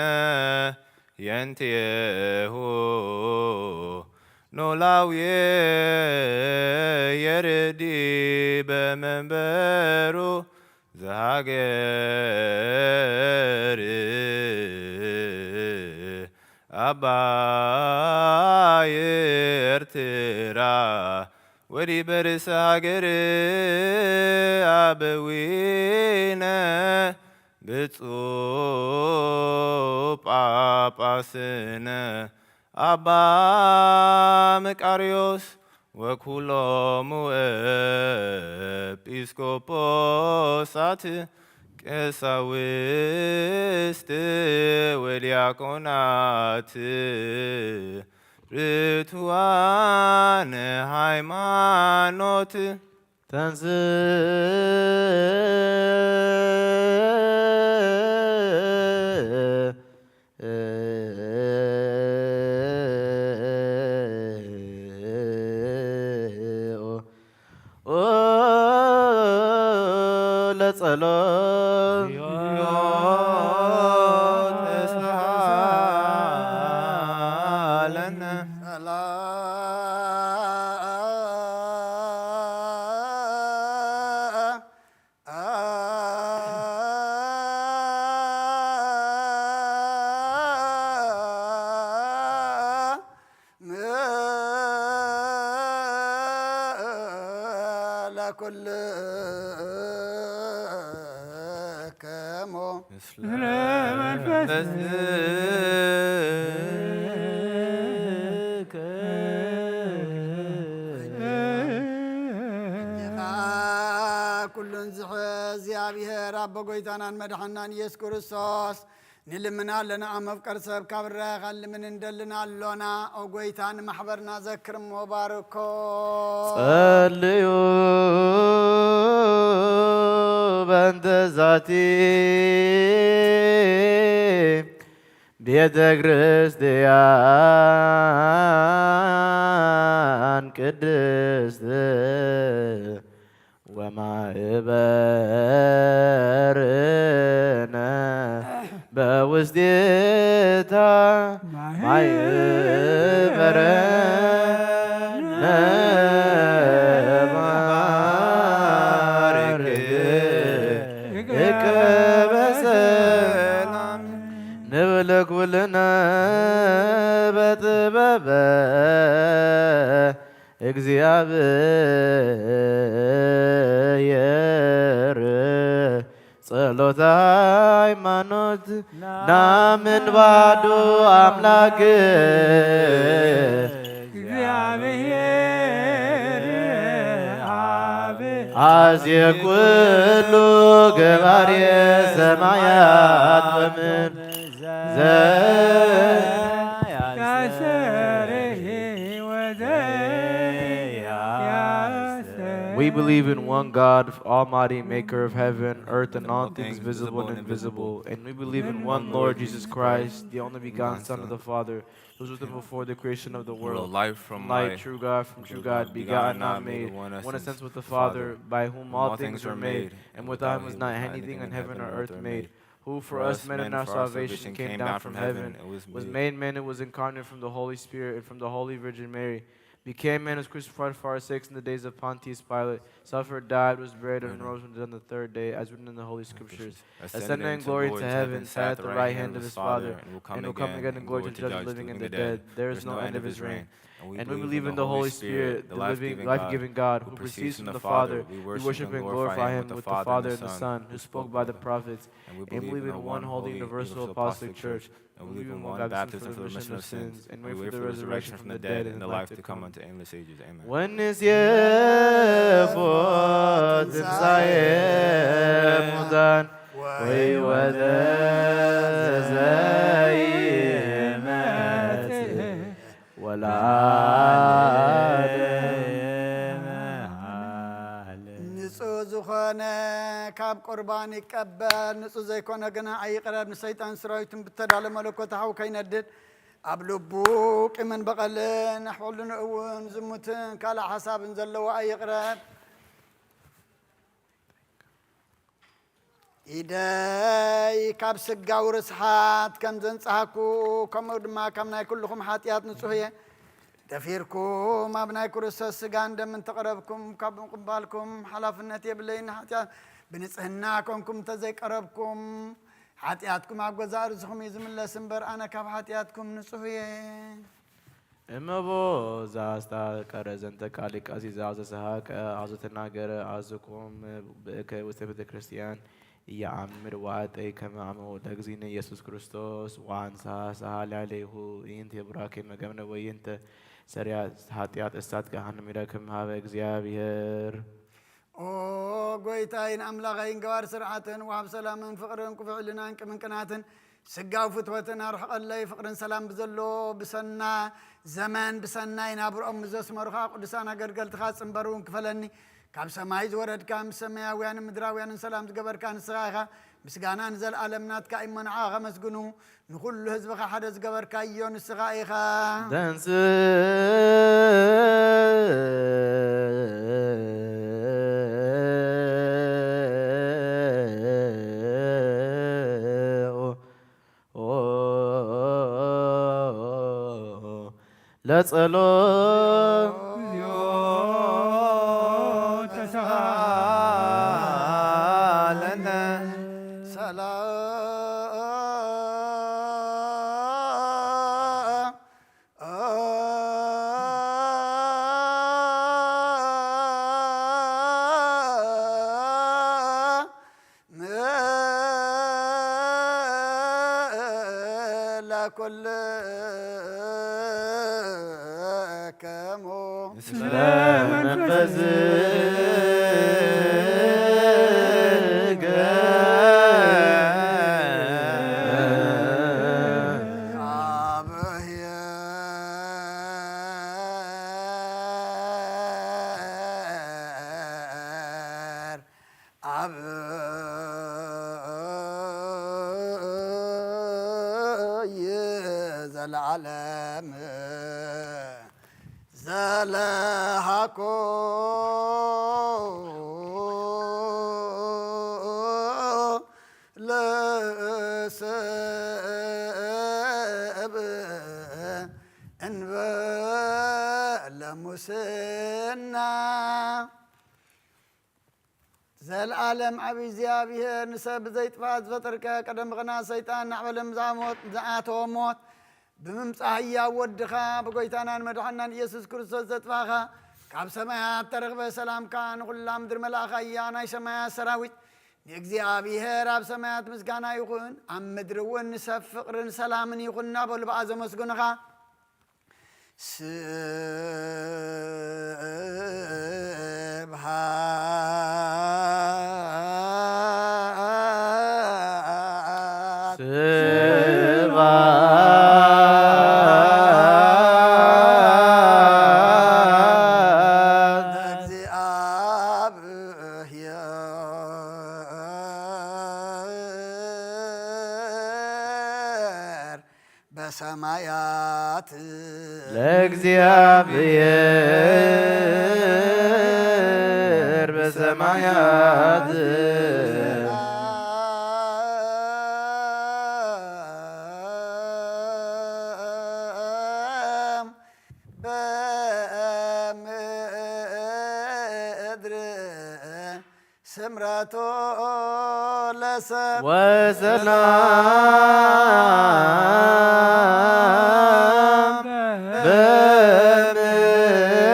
የንትየሁ ኖላዊ የርዲ በመንበሩ ዘሃገር ኣባይ ኤርትራ ወዲበ ርእሰ ሃገር ኣበዊነ ብፁዕ ጳጳስነ ኣባ መቃርዮስ ወኩሎሙ ኤጲስቆጶሳት ቀሳውስት ወዲያቆናት ርቱዓነ ሃይማኖት ተንስ ለጸሎት ተስሃለነ ለኩልክሙ ለመንፈስከ እጅኻ ኩሉን ዝሕዝ እግዚኣብሔር ኣቦ ጎይታናን መድሓናን ኢየሱስ ክርስቶስ ንልምን ኣለና። ኣብ መፍቀር ሰብ ካብ ራኻ ልምን እንደልን ኣሎና። ኦ ጎይታ ንማሕበርና ዘክር እሞ ባርኮ። ጸልዩ በእንተ ዛቲ ቤተ ክርስቲያን ቅድስት ወማህበርነ በውስቴታ ማህበረነ ባርክ በሰላም ንብል ኩልነ በጥበበ እግዚኣብሔር ጸሎተ ሃይማኖት ናምን ባዶ ኣምላክ እግዚኣብሔር ኣብ ኣዜ ኩሉ ገባሬ ሰማያት ወምድር ያሰርህ ወዘያስተር We believe in one God, Almighty, maker of heaven, earth, and all things visible and invisible. And we believe in one Lord Jesus Christ, the only begotten Son of the Father, who was with him before the creation of the world. Light from Light, light. True God from true God, begotten, not made, one essence with the Father, by whom all things were made, and without him was not anything in heaven or earth made. Who for us men and our salvation came down from heaven, was made man, and was incarnate from the Holy Spirit and from the Holy Virgin Mary. became man, was crucified for our sakes in the days of Pontius Pilate, suffered, died, was buried, and rose from the dead on the third day, as written in the Holy Scriptures. Ascended in glory to heaven, sat at the right hand of his Father, and will come again in glory to judge the living and the dead. There is no end of his reign. And we believe in the Holy Spirit, the life-giving God, who proceeds from the Father. We worship and glorify him with the Father and the Son, who spoke by the prophets. And we believe in one holy universal apostolic church. And we believe in one baptism for the remission of sins, and wait for the resurrection from the dead and the life to come unto endless ages. Amen. ወንሴፎ ትንሣኤ ሙታን ወሕይወተ ዘኢይመጽእ ወለዓለመ። ንጹህ ዝኾነ ካብ ቁርባን ይቀበል፣ ንጹህ ዘይኮነ ግና ኣይቕረብ። ንሰይጣን ሰራዊትን ብተዳለ መለኮት ሓው ከይነድድ ኣብ ልቡ ቂምን በቐልን ኣሕወሉን እውን ዝሙትን ካልእ ሓሳብን ዘለዎ ኣይቕረብ። ኢደይ ካብ ስጋዊ ርስሓት ከም ዘንጽሃኩ፣ ከምኡ ድማ ካብ ናይ ኩልኹም ሓጢኣት ንጹህ እየ። ደፊርኩም ኣብ ናይ ክርስቶስ ስጋን ደምን ተቐረብኩም፣ ካብ ምቕባልኩም ሓላፍነት የብለይን። ሓጢኣት ብንጽህና ኮንኩም እንተዘይቀረብኩም፣ ሓጢኣትኩም ኣብ ገዛእ ርእስኹም እዩ ዝምለስ እምበር፣ ኣነ ካብ ሓጢኣትኩም ንጹህ እየ። እመቦ ዘአስተቀረ ዘንተ ቃል ቀሲዛ ዘሰሐቀ አዘተናገረ አዝኩም ብእከ ውስተ ቤተ ክርስቲያን ኢየአምር ወአጠይ ከመ አመ ለእግዚእነ ኢየሱስ ክርስቶስ ወአንሳ ሰሃ ላዕሌሁ ኢንተ የቡራኬ መገብነ ወይንተ ሰሪያ ኃጢአት እሳት ገሃነም ይረክም ሀበ እግዚአብሔር። ኦ ጎይታይን ኣምላኸይን ገባር ስርዓትን ወሃብ ሰላምን ፍቕርን ክፉእ ሕልናን ቅምን ቅናትን ስጋዊ ፍትወትን ኣርሕቐለይ። ፍቕርን ሰላም ብዘሎ ብሰና ዘመን ብሰናይ ናብርኦም ብዘስመሩኻ ቅዱሳን ኣገልገልትኻ ጽንበር እውን ክፈለኒ። ካብ ሰማይ ዝወረድካ ምስ ሰማያውያንን ምድራውያንን ሰላም ዝገበርካ ንስኻ ኢኻ። ምስጋና ንዘለኣለም ናትካ እዩ እሞ ንዓኻ ከመስግኑ ንኹሉ ህዝብኻ ሓደ ዝገበርካዮ ንስኻ ኢኻ። ተንስእ ለጸሎት ተሳለነ። ሰላም ለኩልክሙ። ምስለ መንፈስከ አብ ዘለዓለም ዘለሃኮ ለሰብ እንበለ ሙስና። ዘለዓለም ዓቢ እግዚኣብሔር ንሰብ ብዘይጥፋእ ዝፈጠርከ ቀደም ብቕና ሰይጣን ናዕበለም ዝኣተዎ ሞት ብምምጻእ ህያው ወድኻ ብጎይታናን መድሓናን ኢየሱስ ክርስቶስ ዘጥፋኻ ካብ ሰማያት ተረኽበ ሰላምካ ንኹላ ምድሪ መላእኻ እያ ናይ ሰማያት ሰራዊት ንእግዚኣብሔር ኣብ ሰማያት ምስጋና ይኹን ኣብ ምድሪ እውን ንሰብ ፍቕርን ሰላምን ይኹን እናበሉ ብኣ ዘመስግኑኻ። ስብሐት ስብሐት ለእግዚአብሔር በሰማያት ለእግዚአብሔር በሰማያት ስምረቱ ለሰብ ወሰላም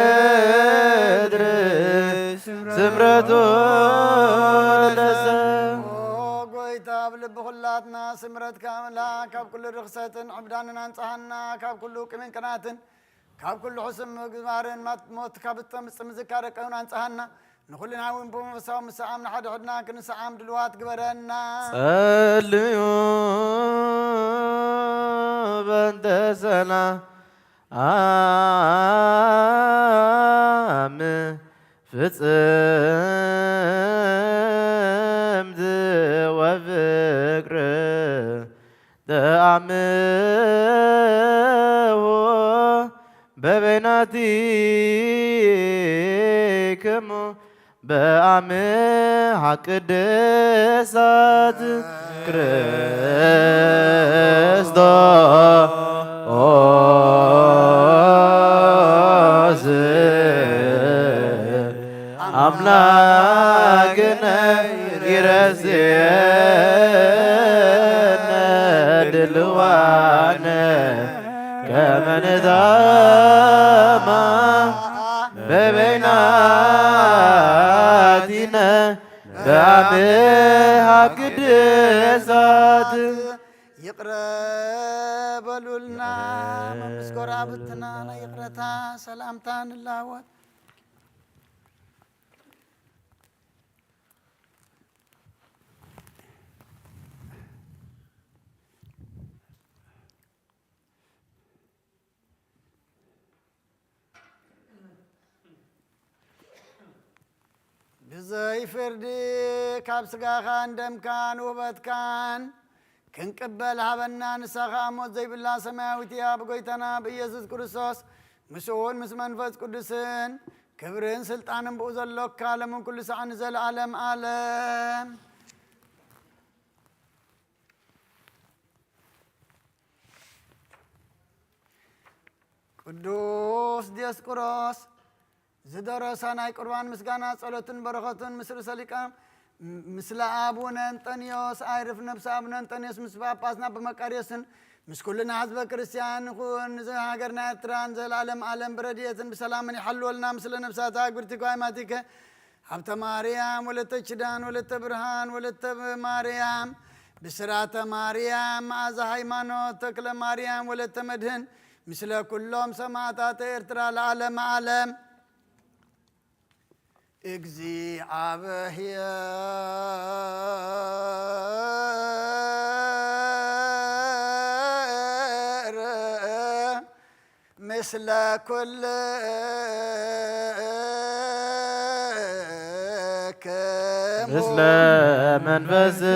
በምድር ስምረቱ ለሰብ። ኦ ጎይታ፣ ኣብ ልቢ ኩላትና ስምረትካ ምልኣ፣ ካብ ኩሉ ርኽሰትን ዕብዳንን ኣንጽሃና፣ ካብ ኩሉ ቂምን ቅናትን ካብ ኩሉ ሕሱም ምግባርን ማት-፣ ሞት ካብ እትምጽእ ምዝካር ደቀ እውን ኣንጽሃና። ንኹልና እውን ብመንፈሳዊ ምስዓም ንሓድሕድና ክንስዓም ድልዋት ግበረና። ጸልዩ በእንተ ሰላም ፍጽምት ወፍቅር ተአምሁ በበይናቲክሙ በአምሃ ቅድሳት ክርስቶስ አምላክነ ይረስየነ ድልዋነ ከመ ንታማ በበይናቲነ በአምሃ ቅድሳት። ይቕረ በሉልና፣ መምስ ጎረባብትና ናይ ይቕረታ ሰላምታ ንላወጥ። ብዘይ ፍርዲ ካብ ስጋኻን ደምካን ውህበትካን ክንቅበል ሃበና። ንሳ ኸኣ ሞት ዘይብላ ሰማያዊት እያ። ብጎይታና ብኢየሱስ ክርስቶስ ምስኡን ምስ መንፈስ ቅዱስን ክብርን ስልጣንን ብኡ ዘሎካ ለምን ኩሉ ሳዕ ንዘለዓለም ዓለም። ቅዱስ ዲዮስቆሮስ ዝደረሳ ናይ ቁርባን ምስጋና ጸሎትን በረኸቱን ምስ ርእሰ ሊቃ ምስለ ኣቡነ እንጠንዮስ ኣይርፍ ነፍሲ ኣቡነ እንጠንዮስ ምስ ጳጳስና ብመቃርዮስን ምስ ኩልና ህዝበ ክርስቲያን ይኹን። ንሃገርና ኤርትራን ዘላለም ዓለም ብረድኤትን ብሰላምን ይሓልወልና። ምስለ ነፍሳት ኣግብርቲ ጓይማቲከ ሃብተ ማርያም ወለተ ኪዳን ወለተ ብርሃን ወለተ ማርያም ብስራተ ማርያም መዓዛ ሃይማኖት ተክለ ማርያም ወለተ መድህን ምስለ ኩሎም ሰማዕታተ ኤርትራ ለዓለመ ዓለም። እግዚኣብሔር ምስለ ኩልክሙ ምስለ መንፈስከ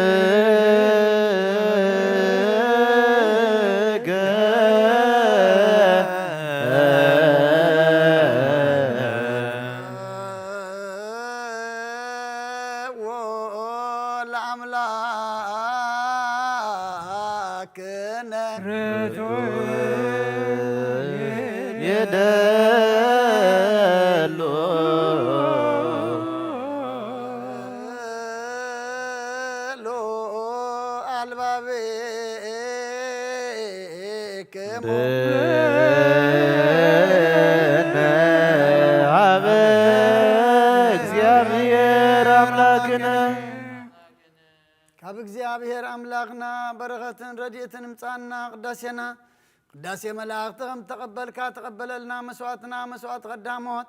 ለአምላክነ ርቱዕ ይደሉ አልባቤክሙ ብነ ሀበ እግዚአብሔር አምላክነ። ካብ እግዚኣብሔር ኣምላኽና በረኸትን ረድኤትን ምጻና ቅዳሴና ቅዳሴ መላእኽቲ ከም ተቐበልካ ተቐበለልና። መስዋዕትና መስዋዕት ቀዳሞት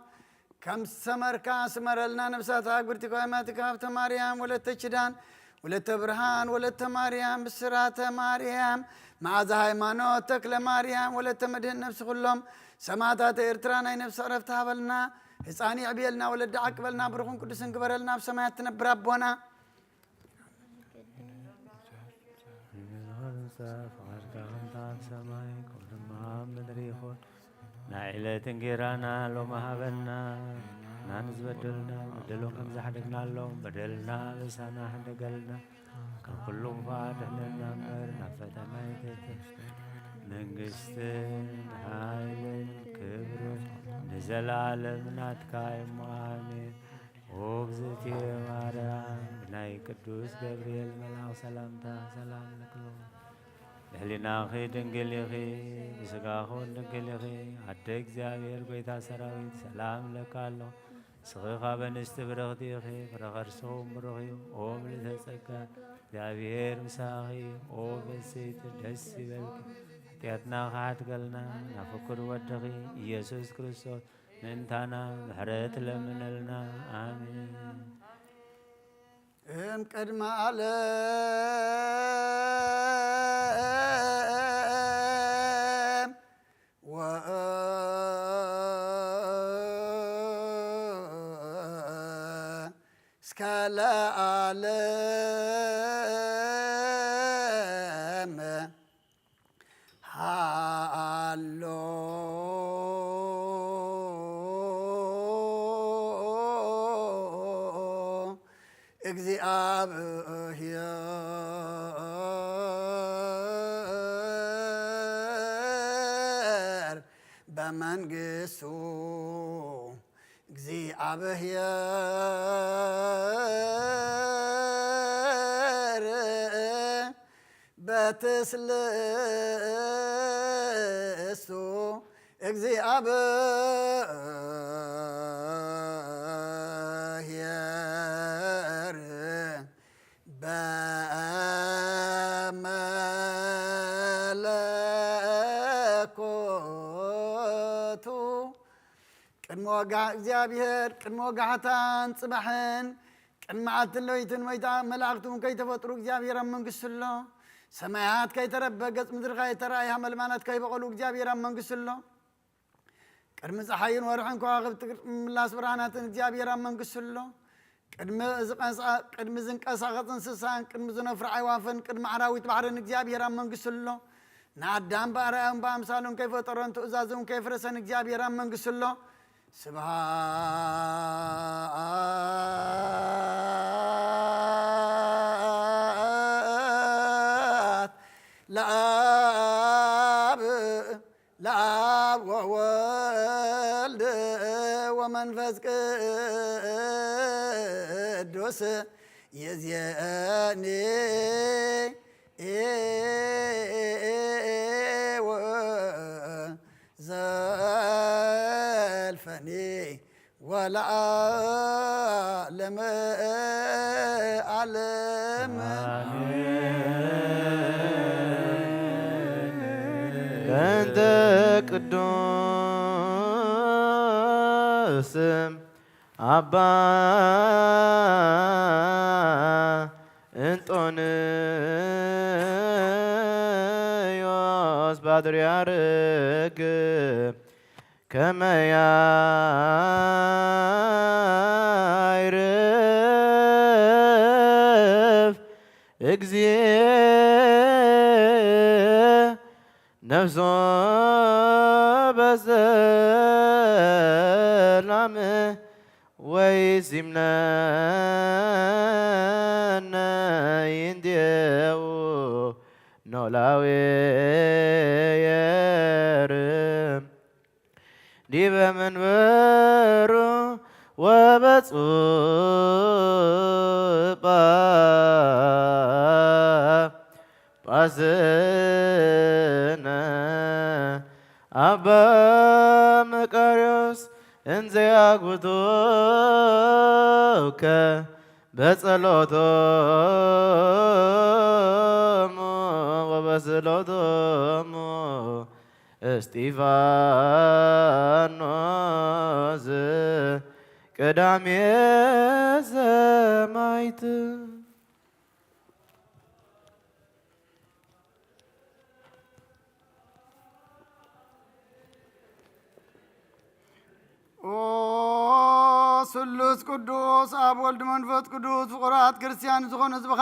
ከም ሰመርካ ስመረልና። ነፍሳት ኣግብርቲ ጓይማትካ ሃብተ ማርያም ወለተ ኪዳን ወለተ ብርሃን ወለተ ማርያም ብስራተ ማርያም መዓዛ ሃይማኖት ተክለ ማርያም ወለተ መድህን ነፍሲ ኩሎም ሰማዕታት ኤርትራ ናይ ነፍሲ ዕረፍቲ ሃበልና። ህፃን የዕብየልና፣ ወለዲ ዓቅበልና፣ ብሩኽን ቅዱስን ግበረልና። ኣብ ሰማያት ትነብር ኣቦና። ዝመጽእ ፍቓድካ ከምቲ ኣብ ሰማይ ከምኡ ድማ ኣብ ምድሪ ይኹን። ናይ ዕለት እንጌራና ሎሚ ሃበና። እና ንዝበደሉና በደሎም ከም ዝሓደግናሎም በደልና በሳና ሓደገልና። ካብ ኩሉ ክፉእ ኣድሕነና እምበር ናብ ፈተና ኣይተእትወና። መንግስትን ሓይልን ክብርን ንዘለኣለም ናትካ እዩ እሞ ኣሜን። ኦ እግዝእትየ ማርያም፣ ብናይ ቅዱስ ገብርኤል መልኣኽ ሰላምታ ሰላም ንክሎ። ብሕሊናኺ ድንግል ኢኺ፣ ብስጋኹ ድንግል ኢኺ። ኣደ እግዚኣብሔር፣ ጎይታ ሰራዊት፣ ሰላም እለካ ኣሎ። ንስኺ ካብ ኣንስቲ ብርኽቲ ኢኺ፣ ፍረ ከርስኹም ብሩኽ እዩ። ኦ ምልዕተ ጸጋ፣ እግዚኣብሔር ምሳኺ እዩ። ኦ በስይቲ፣ ደስ ይበልኪ፣ ሓጢኣትና ክሓድገልና፣ ናብ ፍቁር ወድኺ ኢየሱስ ክርስቶስ ምእንታና ምሕረት ለምነልና። ኣሜን። እም ቅድመ ዓለም ወእስከ ለዓለም ሃሎ እግዚኣብሔር በመንግስቱ። እግዚኣብሔር በትስልስቱ። እግዚኣብሔር በመለኮቱ። ቅድሚ ወግዓ እግዚኣብሔር፣ ቅድሚ ወጋሕታን ጽባሕን፣ ቅድሚ መዓልትን ለይትን ወይታ መላእኽቲ እውን ከይተፈጥሩ እግዚኣብሔር ኣብ መንግስቱ ኣሎ። ሰማያት ከይተረበ፣ ገጽ ምድሪ ከይተራእየ፣ ሃመልማላት ከይበቐሉ እግዚኣብሔር ኣብ መንግስቱ ኣሎ። ቅድሚ ጸሓይን ወርሕን ከዋኽብቲ፣ ቅድሚ ምላስ ብርሃናትን እግዚኣብሔር ኣብ መንግስቱ ኣሎ። ቅድሚ ዝቐንሳ-፣ ቅድሚ ዝንቀሳቐስ እንስሳን፣ ቅድሚ ዝነፍሩ ኣዕዋፍን፣ ቅድሚ ኣራዊት ባሕርን እግዚኣብሔር ኣብ መንግስቱ ኣሎ። ንኣዳም ብኣርኣያኡን ብኣምሳሉን ከይፈጠሮን ትእዛዙን ከይፍረሰን እግዚኣብሔር ኣብ መንግስቱ ኣሎ። ስብሐት ለኣብ፣ ለኣብ ወወልድ ወመንፈስ ቅዱስ ይእዜኒ ወዘልፈኒ ወለዓለመ ዓለም። በእንተ ቅዱስ ስም ኣባ እንጦንዮስ ፓትርያርክ ከመ ያዕርፍ እግዚእ ነፍሶ በሰላም ወይሲምነነ ይንዴው ኖላዊ የርም ዲበ መንበሩ ወበጹ ጳጳስነ ኣባ መቃርዮስ እንዘ ያጉቶከ በጸሎቶሙ ወበስእሎቶሙ እስጢፋኖስ ቀዳሜ ሰማዕት። ኦ ስሉስ ቅዱስ ኣብ ወልድ መንፈስ ቅዱስ ፍቑራት ክርስትያን ዝኾኑ ህዝብኻ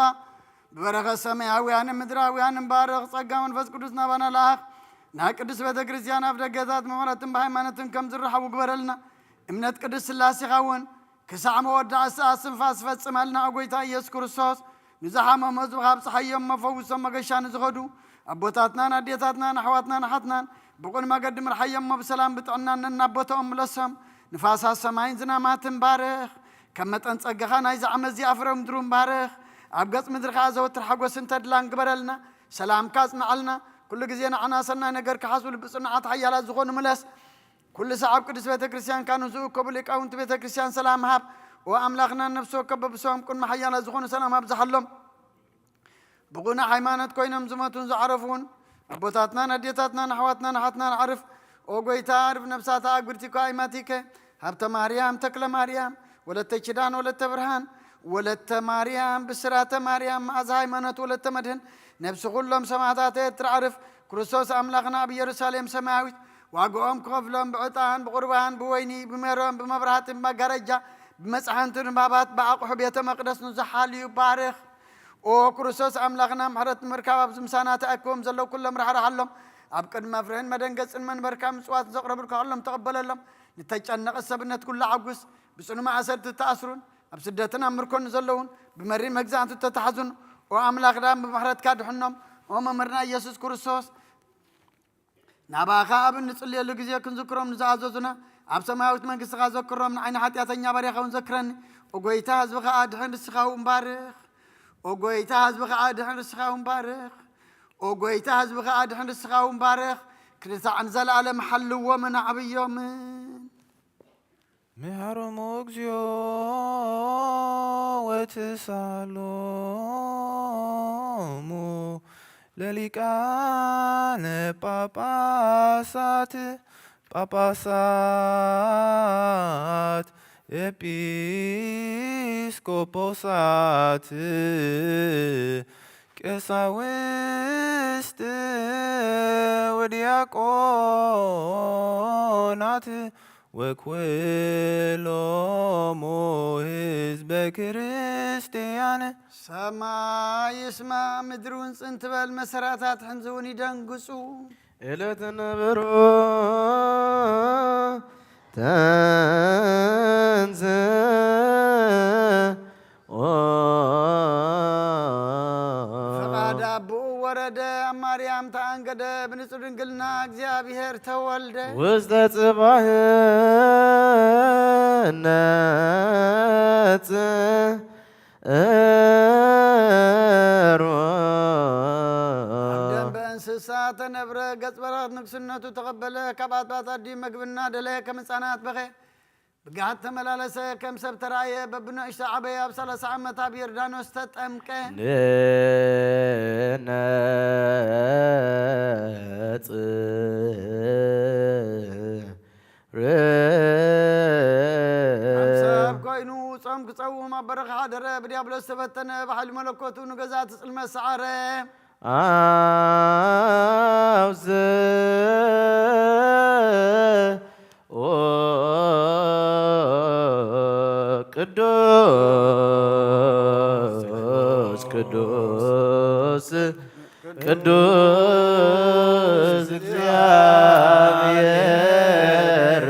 ብበረኸት ሰማያውያንን ምድራውያንን ባርኽ። ጸጋ መንፈስ ቅዱስ ናባና ለኣኽ። ናይ ቅዱስ ቤተ ክርስትያን ኣብ ደገታት ምሕረትን ብሃይማኖትን ከም ዝረሓቡ ግበረልና። እምነት ቅዱስ ስላሴኻ እውን ክሳዕ መወዳእታ ሰዓት ስንፋስ ፈጽመልና። ኦ ጎይታ ኢየሱስ ክርስቶስ፣ ንዝሓመሙ ህዝብኻ ኣብጽሓዮም እሞ ፈውሶም። መገሻ ንዝኸዱ ኣቦታትናን ኣዴታትናን ኣሕዋትናን ኣሓትናን ብቕን መገዲ ምርሓዮም እሞ ብሰላም ብጥዕና ነናብ ቦታኦም ምለሶም። ንፋሳት ሰማይን ዝናማትን ባርኽ። ከም መጠን ጸጋኻ ናይዚ ዓመት እዚኣ ፍረ ምድሩ ባርኽ። ኣብ ገጽ ምድሪ ከኣ ዘወትር ሓጎስን ተድላን ግበረልና። ሰላምካ ኣጽንዓልና። ኩሉ ግዜ ንዓና ሰናይ ነገር ክሓስቡ ልቢ ጽኑዓት ሓያላት ዝኾኑ ምለስ። ኩሉ ሰዓብ ቅዱስ ቤተ ክርስቲያን ካኑ ዝእከቡ ሊቃውንቲ ቤተ ክርስቲያን ሰላም ሃብ። ኦ ኣምላኽና፣ ነፍሲ ወከፍ በብሰቦም ቅድሚ ሓያላት ዝኾኑ ሰላም ኣብዝሓሎም። ብቑኑዕ ሃይማኖት ኮይኖም ዝሞቱን ዝዓረፉን ኣቦታትናን ኣዴታትናን ኣሕዋትናን ኣሓትናን ዓርፍ። ኦ ጎይታ፣ ዓርፍ ነፍሳት ኣግብርቲ እኳ ኣይማቲከ። ሃብተ ማርያም፣ ተክለ ማርያም፣ ወለተ ኪዳን፣ ወለተ ብርሃን፣ ወለተ ማርያም፣ ብስራተ ማርያም፣ መዓዛ ሃይማኖት፣ ወለተ መድህን፣ ነፍሲ ኩሎም ሰማዕታት ኤርትራ ዓርፍ። ክርስቶስ ኣምላኽና ኣብ ኢየሩሳሌም ሰማያዊት ዋግኦም ክኸፍሎም ብዕጣን፣ ብቑርባን፣ ብወይኒ፣ ብሜሮን፣ ብመብራህትን፣ ብመጋረጃ፣ ብመጽሓንትን፣ ባባት፣ ብኣቑሑ ቤተ መቕደስ ንዝሓልዩ ባርኽ። ኦ ክርስቶስ ኣምላኽና፣ ምሕረት ንምርካብ ኣብዚ ምሳና ተኣኪቦም ዘለዉ ኩሎም ራሕርሓሎም። ኣብ ቅድሚ መፍርህን መደንገጽን መንበርካ ምጽዋት ዘቕረቡልካ ኩሎም ተቐበለሎም። ንተጨነቐ ሰብነት ኩሉ ዓጉስ። ብጽኑ ማእሰርቲ እተኣስሩን ኣብ ስደትን ኣብ ምርኮን ዘለዉን ብመሪር መግዛእቲ እተታሕዙን፣ ኦ ኣምላኽና፣ ብምሕረትካ ድሕኖም። ኦ መምህርና ኢየሱስ ክርስቶስ፣ ናባኻ ኣብ እንጽልየሉ ግዜ ክንዝክሮም ንዝኣዘዙና፣ ኣብ ሰማያዊት መንግስትኻ ዘክሮም። ንዓይኒ ሓጢኣተኛ ባርያኻ እውን ዘክረኒ። ኦ ጎይታ፣ ህዝብኻ ኣድሕን፣ ንስኻ እውን ባርኽ። ኦ ጎይታ፣ ህዝብኻ ኣድሕን፣ ንስኻ እውን ባርኽ። ኦ ጎይታ፣ ህዝብኻ ኣድሕን፣ ንስኻ እውን ባርኽ። ክልተ ንዘለኣለም ሓልዎምን ኣዕብዮምን። ምሃሮሙ እግዚኣብ ወትስኣሎሙ ለሊቃነ ጳጳሳት፣ ጳጳሳት፣ ኤጲስቆጶሳት፣ ቀሳውስት ወዲያቆናት ወኩሎሙ ህዝበ ክርስቲያን። ሰማይ ይስማ፣ ምድሪ እውን ጽን ትበል፣ መሰራታት ሕንዚ እውን ይደንግጹ። እለ ትንብሩ ተንስ ፈቓድ ኣቦኡ ወረደ፣ ኣብ ማርያም ተኣንገደ፣ ብንጹህ ድንግልና እግዚኣብሔር ተወልደ። ውስተ ጽባሕ ነጽ እሮ። ኣብ ደንበ እንስሳ ተነብረ፣ ገጽ በረኸት ንግስነቱ ተቐበለ፣ ካብ ኣጥባት ኣዲ መግብና ደለየ፣ ከም ህፃናት በኸ። ብግሃት ተመላለሰ፣ ከም ሰብ ተራእየ፣ በብንእሽቶ ዓበየ፣ ኣብ ሰላሳ ዓመት ኣብ ዮርዳኖስ ተጠምቀ። ንነጽ ር- ኣብ ሰብ ኮይኑ ጾም ክጸውም ኣብ በረኻ ሓደረ። ብዲያብሎስ ተፈተነ፣ ብሓይሊ መለኮቱ ንገዛእቲ ጽልመት ሰዓረ። ኣብዚ ቅዱስ ቅዱስ ቅዱስ እግዚኣብሔር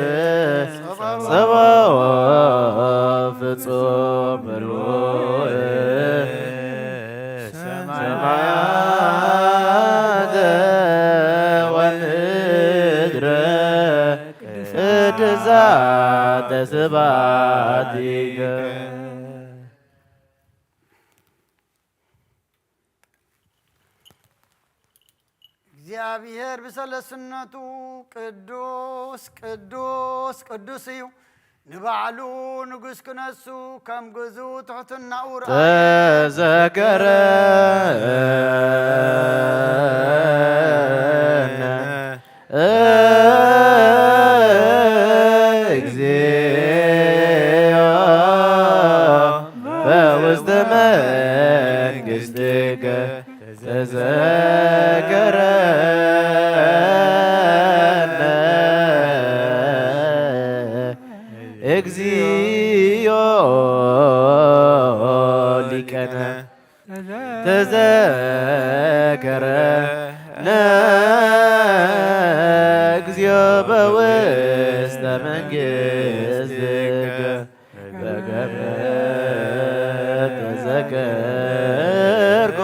ጸባኦት ፍጹም ርኡይ ሰማያተ ወምድረ ቅድሳተ ስብሐቲከ። እግዚኣብሔር ብሰለስነቱ ቅዱስ ቅዱስ ቅዱስ እዩ። ንባዕሉ ንጉስ ክነሱ ከም ግዙ ትሕትናኡ ረኣየ። ተዘከረነ እግዚኦ በውስተ መንግሥትከ ተዘከረነ እግዚኦ ሊቀነ ተዘከረነ እግዚኦ በውስተ መንግሥትከ በከመ ተዘከርኮ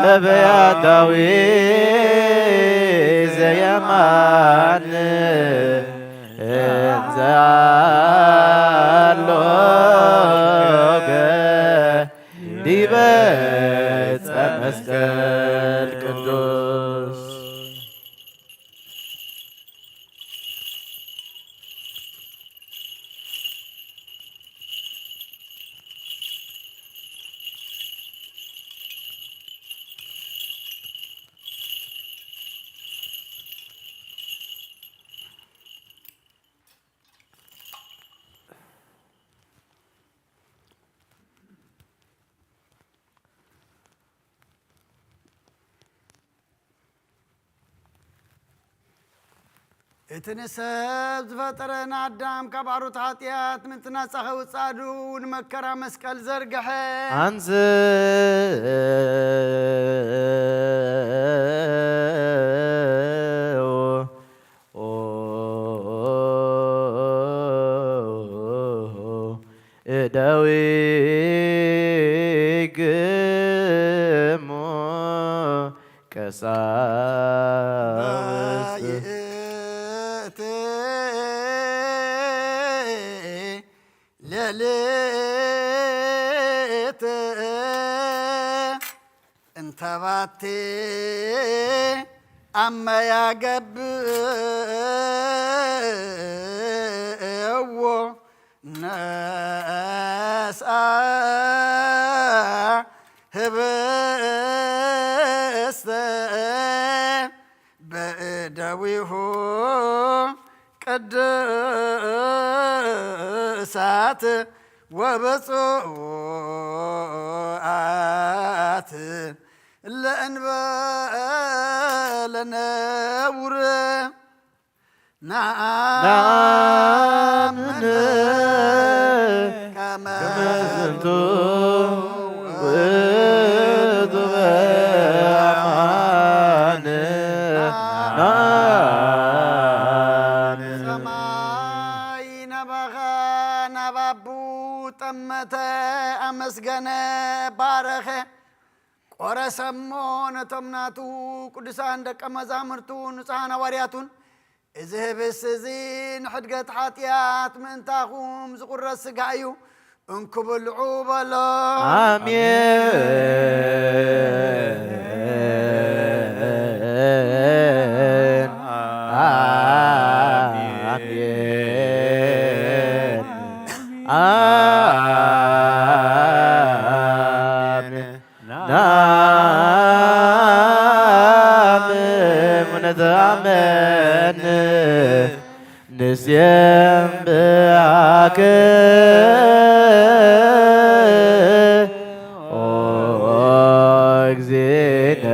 ነቢያት ዳዊት ዘየማን እንዘ ኣሎ እቲ ንሰብ ዝፈጠረ ንኣዳም ካብ ኣሮት ሓጢኣት ምእንቲ ናጻ ከውጽኣሉ ንመከራ መስቀል ዘርግሐ። ኣንስ እደዊክሙ ቀሳውስት። ባይእቲ ሌሊት እንተባቲ ኣመያገብእዎ ነስኣ ህብስተ በእደዊሁ ቅዱሳት ወብፁዓት ለእንበለ ነውር። ነአምን ነአምን ከመ ከመ ዝንቱ ውእቱ በአማን። ነአምን። ሰማይ ነበኸ፣ ናብ ኣቡ ጠመተ፣ ኣመስገነ፣ ባረኸ። ቆረሰሞ ነቶም ናቱ ቅዱሳን ደቀ መዛሙርቱ ንጹሓን ሃዋርያቱን፣ እዚ ህብስት እዚ ንሕድገት ሓጢኣት ምእንታኹም ዝቑረስ ስጋ እዩ፣ እንኩ ብልዑ በሎ። ኣሜን። ኣሜን። ኣሜን። ናምን እምነት ኣመን ንሴም ብኣክ ኦ እግዚእነ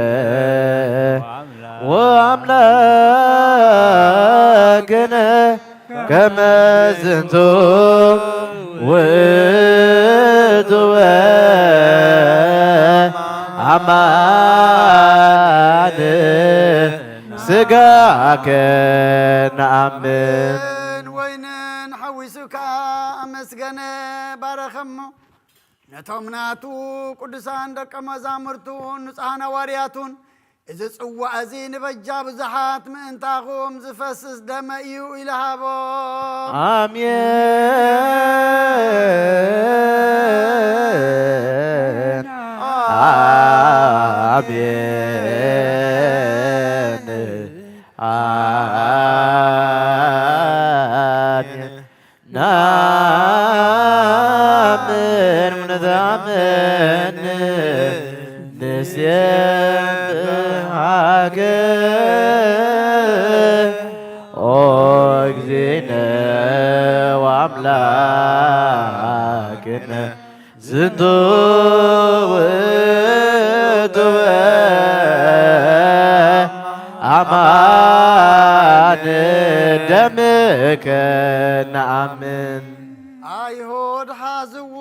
ወአምላክነ ከመ ዝንቱ ውእቱ አማን ስጋከ ነአምን። ወይንን ሓዊሱ ከኣ ኣመስገነ፣ ባረኸሞ። ነቶም ናቱ ቅዱሳን ደቀ መዛሙርቱን ንጹሓን ሃዋርያቱን፣ እዚ ጽዋእ እዚ ንበጃ ብዙሓት ምእንታኹም ዝፈስስ ደመ እዩ ኢሉ ሃቦ። ኣሜን። ኣሜን። ኣሜን። ናምን እምነት ኣመን ንሴብሐከ ኦ እግዚእነ ወአምላክነ ዝንቱ ውእቱ አማን ደምከ ነአምን። ኣይሁድ ሓዝዎ፣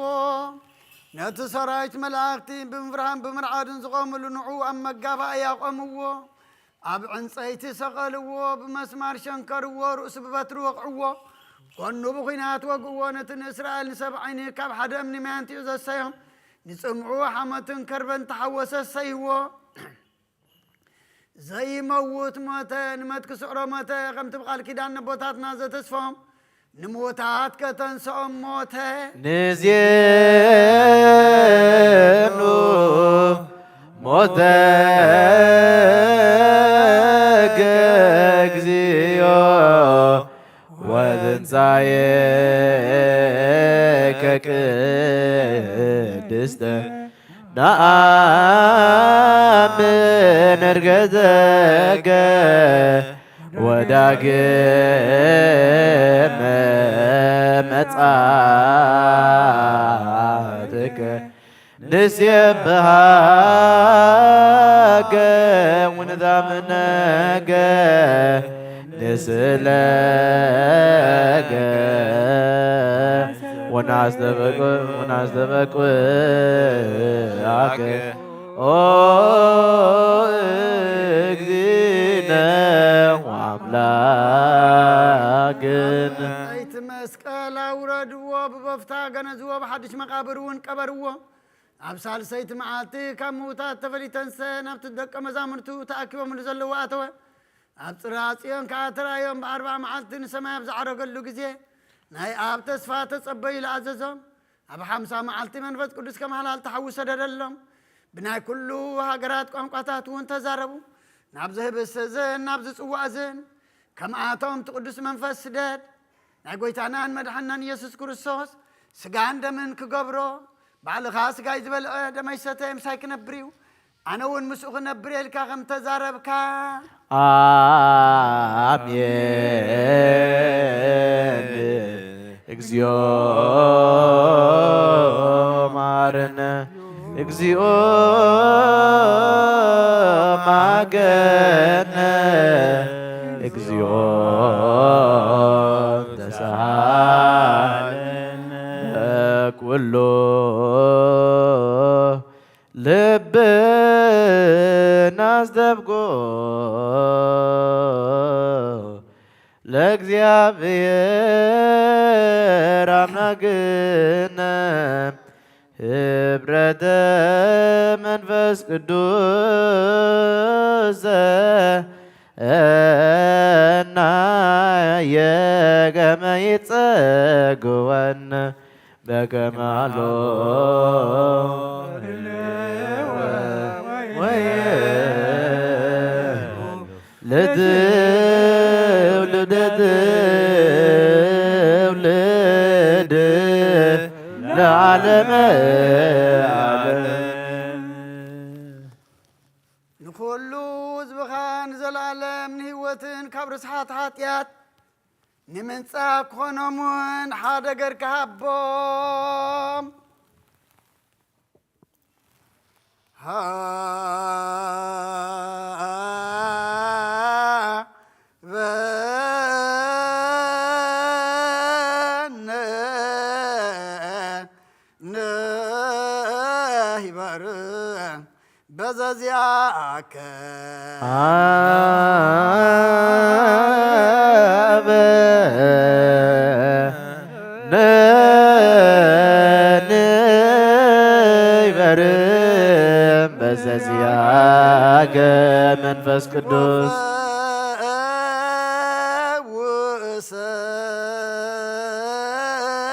ነቲ ሰራዊት መላእኽቲ ብምፍርሃን ብምርዓድን ዝቖምሉ ንዑ ኣብ መጋባእያ ኣቖምዎ። ኣብ ዕንጸይቲ ሰቐልዎ፣ ብመስማር ሸንከርዎ፣ ርእሱ ብበትሪ ወቕዕዎ፣ ጎኑ ብኲናት ወግእዎ። ነቲ ንእስራኤል ንሰብዓ ዓይኒ ካብ ሓደ እምኒ ማይ ኣንቲዑ ዘሰዮም፣ ንጽምዑ ሓመትን ከርበን ተሓወሰ ሰይዎ። ዘይመውት ሞተ፣ ንመትኪ ስዕሮ ሞተ፣ ከምቲ ብቓል ኪዳን ነቦታትና ዘተስፎም፣ ንምዉታት ከተንስኦም ሞተ። ንዜኑ ሞተከ እግዚኦ ወትንሳኤከ ቅድስተ ነአምን እርገተከ ወዳግመ መጻእትከ ንሴብሐከ ወንዛምነከ ስለከ ወናስተበቅ ወናስተበቅዓከ ኦ እግዚእነ ወአምላክነ። ሰይቲ መስቀል ኣውረድዎ፣ ብበፍታ ገነዝዎ፣ ብሓድሽ መቓብር እውን ቀበርዎ። ኣብ ሳልሰይቲ መዓልቲ ካብ ምዉታት ተፈሊተንሰ ናብቲ ደቀ መዛሙርቱ ተኣኪቦምሉ ዘለዉ ኣተወ። ኣብ ጽርሐ ጽዮን ከኣ ተራእዮም። ብኣርብዓ መዓልቲ ንሰማይ ኣብ ዝዓረገሉ ግዜ ናይ ኣብ ተስፋ ተጸበዩ ኢሉ ኣዘዞም። ኣብ ሓምሳ መዓልቲ መንፈስ ቅዱስ ከም ሃላል ተሓዊ ሰደደሎም። ብናይ ኩሉ ሃገራት ቋንቋታት እውን ተዛረቡ። ናብዚ ህብስት እዝን ናብዚ ጽዋእ እዝን ከምኣቶም እቲ ቅዱስ መንፈስ ስደድ። ናይ ጐይታናን መድሓንናን ኢየሱስ ክርስቶስ ስጋን ደምን ክገብሮ፣ ባዕልኻ ስጋይ ዝበልዐ ደመይ ዝሰተየ ምሳይ ክነብር እዩ፣ ኣነ እውን ምስኡ ክነብር እየ ኢልካ ከም ተዛረብካ። ኣሜን። እግዚኦ መሐረነ፣ እግዚኦ መሐረነ፣ እግዚኦ ተሳሃለነ። ኩሉ ልብና ኣስደብጎ ለእግዚኣብሔር ኣምላክነ ህብረተ መንፈስ ቅዱስ ዘናየ ከመ ይጸግወን በከመ ሀሎ ወየ ለትውልደ ትውልድ ለዓለመ ዓለም። ንኹሉ ህዝብኻ ንዘለዓለም ንህይወትን ካብ ርስሓት ሓጢኣት ንምንጻ ክኾኖም እውን ሓደ ገርካ ሃቦም። ሃበነ ንህበርም በዘዚአከ። ሃበነ ንህበርም በዘዚአከ መንፈስ ቅዱስ።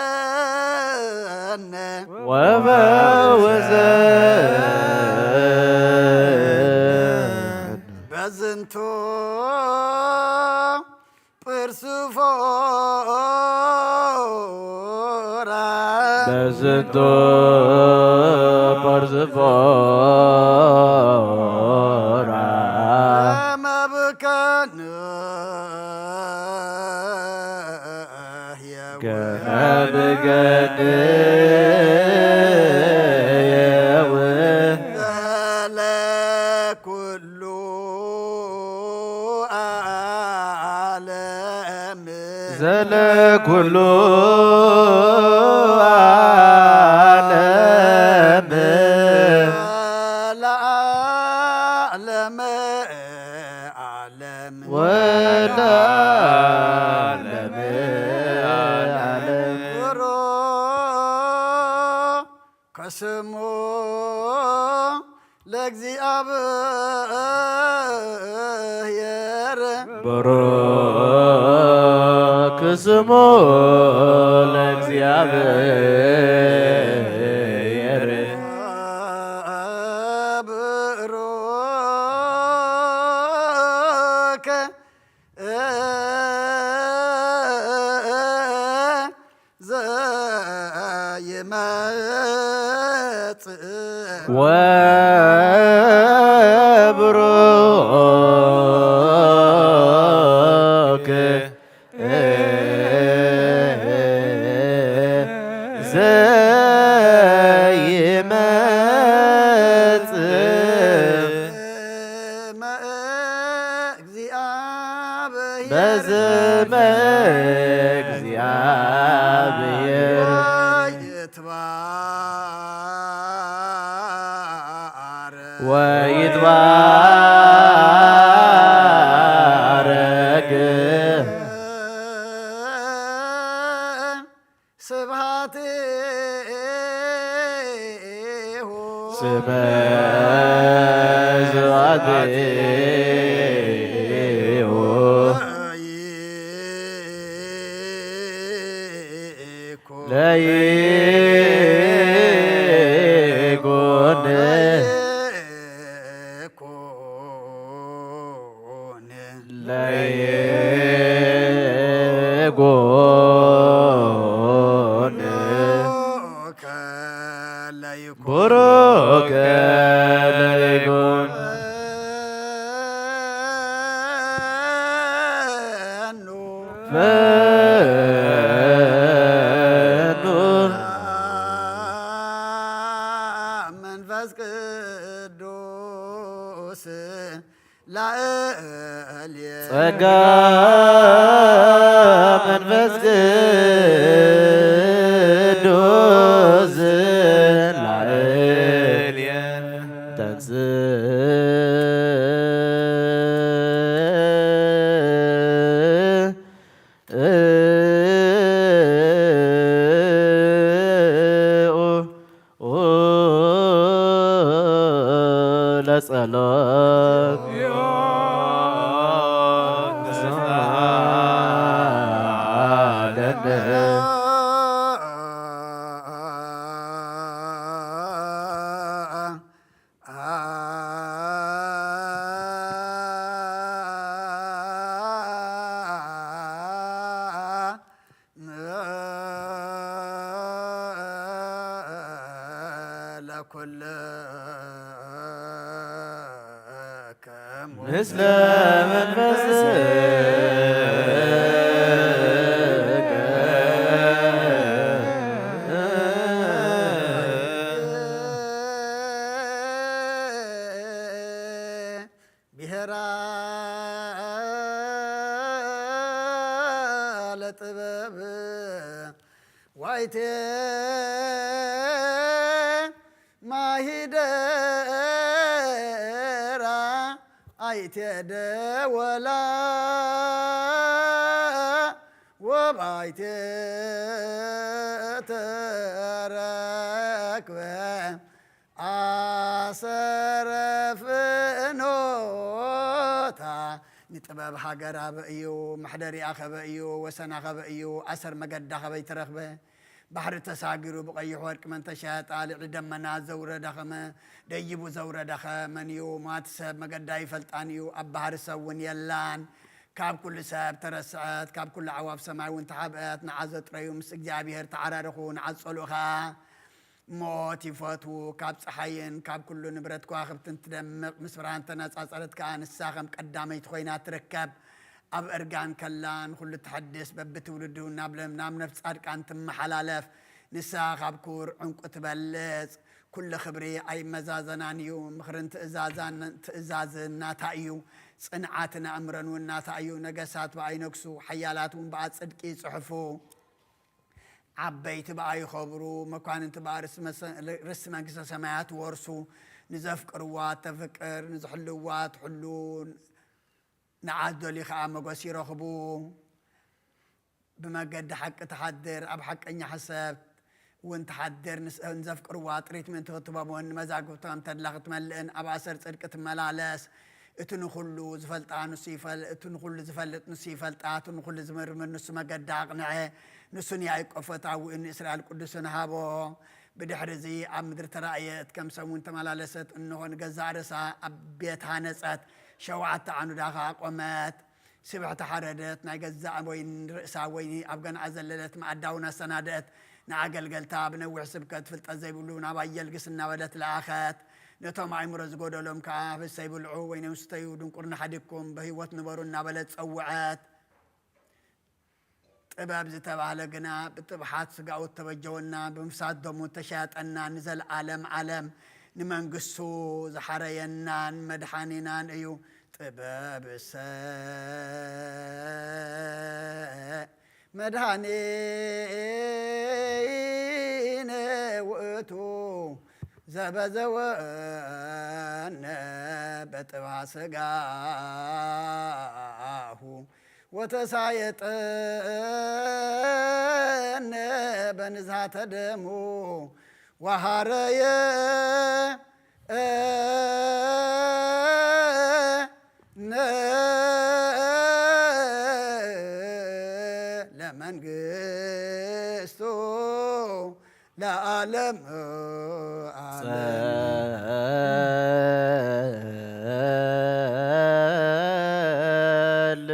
ፈውሰነ ወፈውሰነ በዝንቱ ጵርስፎራ። በዝንቱ ጵርስፎራ። መብከን ከመ ብገድየው ዘለኩሉ ዓለም ዘለኩሉ ዓለም ለዓለመ ዓለም ወለዓለመ ዓለም። ክብሩ ከስሙ ለእግዚኣብሔር። ብሩክ ስሙ ለእግዚኣብሔር። ብሩክ ዘይመጽእ ወብሩክ ዘይመጽእ መ-፣ እግዚአብሔር በዘ- እግዚአብሔር ይትባረክ ወይትባረክ ስብሐቲሁ ስመ ስብሐቲሁ ለይኩን ለይኩን ከለይኩን ቡሩክ ለይኩን ፈኑ ፈኑ መንፈስ ቅዱስ ላእልየ ጸጋ መንፈስ ቅዱስ ላእልየ ተንስ ለጸሎት ለኩልክሙ ምስለ መንፈስከ ብሔራ ለጥበብ ዋይቴ ማሂደራ ኣይቴ ደወላ ወባይቴ ተረክበ ኣሰረ ፍኖታ ንጥበብ ሃገር ኣበ እዩ፣ መሕደሪኣ ከበ እዩ፣ ወሰና ከበ እዩ፣ ኣሰር መገዳ ከበይ ትረኽበ። ባሕሪ ተሳጊሩ ብቐይሕ ወርቂ መን ተሸጠ፣ ልዕሊ ደመና ዘውረደ ኸመ ደይቡ ዘውረደ ኸመን እዩ። ሟቲ ሰብ መገዳ ይፈልጣን እዩ፣ ኣብ ባሕሪ ሰብ እውን የላን። ካብ ኩሉ ሰብ ተረስዐት፣ ካብ ኩሉ ኣዕዋፍ ሰማይ እውን ተሓብአት። ንዓ ዘጥረዩ ምስ እግዚኣብሔር ተዓራረኹ፣ ንዓ ዝጸልኡ ኸኣ ሞት ይፈትዉ። ካብ ጸሓይን ካብ ኩሉ ንብረት ከዋኽብትን ትደምቕ፣ ምስ ብርሃን ተነጻጸረት ከኣ ንሳ ከም ቀዳመይቲ ኮይና ትርከብ። ኣብ እርጋን ከላ ንኹሉ ተሐድስ፣ በብትውልዱ ናብ ለምለም ነፍስ ጻድቃን ትመሓላለፍ። ንሳ ካብ ክቡር ዕንቁ ትበልጽ። ኩሉ ክብሪ ኣይመዛዘናን እዩ። ምኽርን ትእዛዛን ትእዛዝን ናታ እዩ። ጽንዓትን ኣእምሮን እውን ናታ እዩ። ነገሳት ብኣ ይነግሱ፣ ሓያላት እውን ብኣ ጽድቂ ይጽሕፉ። ዓበይቲ ብኣ ይኸብሩ፣ መኳንንቲ ብኣ ርስቲ መሰ-፣ ርስቲ መንግስተ ሰማያት ይወርሱ። ንዘፍቅርዋ ተፍቅር፣ ንዝሕልዋ ትሕሉ፣ ንዓ ዝደልዩ ኸኣ መጎስ ይረኽቡ። ብመገዲ ሓቂ ትሓድር፣ ኣብ ሓቀኛ ሕሰብ እውን ትሓድር። ንስ-፣ ንዘፍቅርዋ ጥሪት ምእንቲ ክትህቦም እውን ንመዛግብቶም ተድላ ክትመልእን ኣብ ኣሰር ጽድቂ ትመላለስ። እቲ ንኹሉ ዝፈልጣ ንሱ ይፈል-፣ እቲ ንኹሉ ዝፈልጥ ንሱ ይፈልጣ፣ እቲ ንኹሉ ዝምርምር ንሱ መገዳ ኣቕንዐ። ንሱ ንያዕቆብ ፈታዊኡ ንእስራኤል ቅዱስን ሃቦ። ብድሕሪ እዚ ኣብ ምድሪ ተራእየት፣ ከም ሰብ እውን ተመላለሰት። እንሆ ንገዛእ ርእሳ ኣብ ቤት ሃነጸት፣ ሸውዓተ ዓኑዳ ኸኣ ኣቖመት። ስብሕቲ ሓረደት፣ ናይ ገዛእ ወይኒ ርእሳ ወይኒ ኣብ ገንኣ ዘለለት፣ መኣዳ እውን ኣሰናደአት። ንኣገልገልታ ብነዊሕ ስብከት ፍልጠት ዘይብሉ ናብ ኣየልግስ እናበለት ለኣኸት። ነቶም ኣእምሮ ዝጎደሎም ከኣ፣ ህሰይ ብልዑ፣ ወይኖም ስተዩ፣ ድንቁርና ሓዲግኩም ብህይወት ንበሩ እናበለት ጸውዐት። ጥበብ ዝተባህለ ግና ብጥብሓት ስጋኡ እተበጀወና፣ ብምፍሳስ ደሙ እተሻጠና፣ ንዘለዓለም ዓለም ንመንግስቱ ዝሓረየናን መድሓኒናን እዩ። ጥበብሰ መድኃኒነ ውእቱ ዘበዘወነ በጥብሐ ሥጋሁ ወተሳየጠነ በንዝሃተ ደሙ ወሃረየ ነ ለመንግስቱ ለዓለም ዓለም። ጸል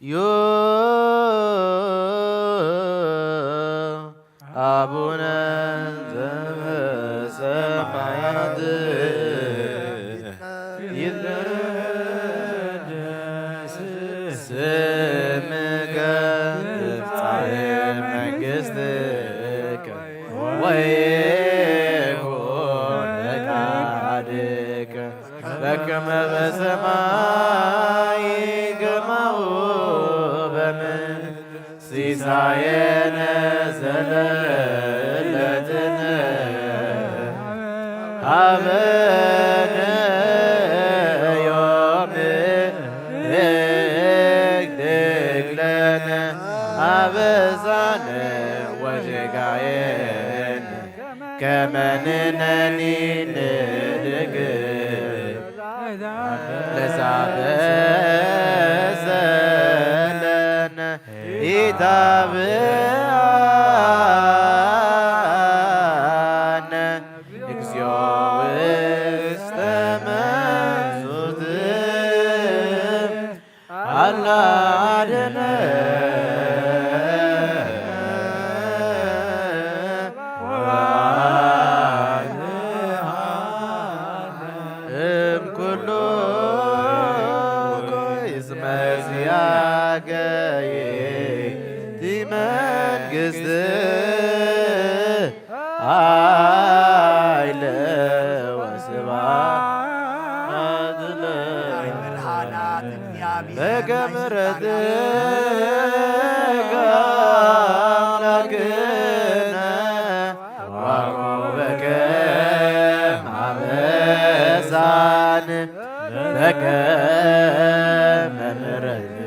ዩ አቡነ ዘበሰማያት ይትቀደስ ስምከ ትምጻእ መንግሥትከ ወይኩን ፈቃድከ በከመ በሰማይ ከማሁ በምድር። ሲሳየነ ዘለለትነ ሀበነ ዮም ህድግ ለነ አበሳነ ወጌጋየነ ከመ ንሕነኒ ንህድግ ለዘአበሰ ለነ ኢታብአነ እግዚኦ ውስተ መንሱት አላ አድነን ወአድኃነነ እምኩሉ እስመ ዚአከ ይእቲ መንግሥት ኃይለ ወስብሐት ለዓለመ ዓለም። በከመ ምሕረትከ አምላክነ ወኮበከ አበሳነ በከመ ምሕረትከ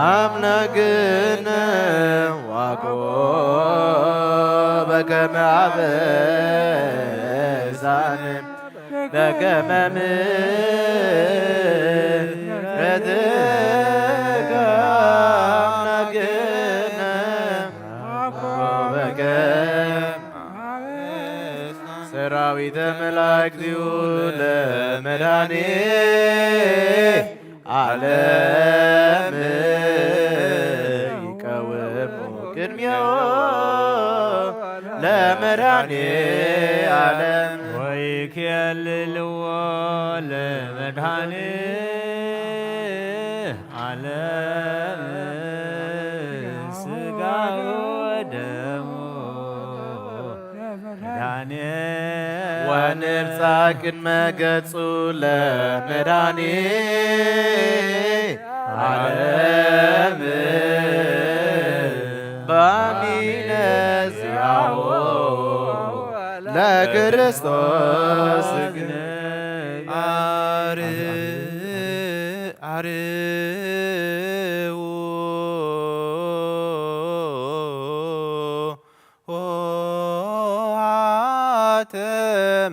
አምላክነ ወኮበከ አበሳነ በከመ ምሕረትከ አምላክነ ወኮበከ ሰራዊተ መላእክቲሁ ለመድኃኔ ዓለም ይቀውሙ ቅድሜሁ ለመድኃኔ ዓለም ወይኬልልዎ ለመድኃኔ ዓለም ሥጋሁ ወደሙ ለመድኃኔ ወንብጻሕ ቅድመ ገጹ ለመድኃኔ ዓለም ባኒነ ዚአሁ ለክርስቶስ አር አርዑ ኆኃተ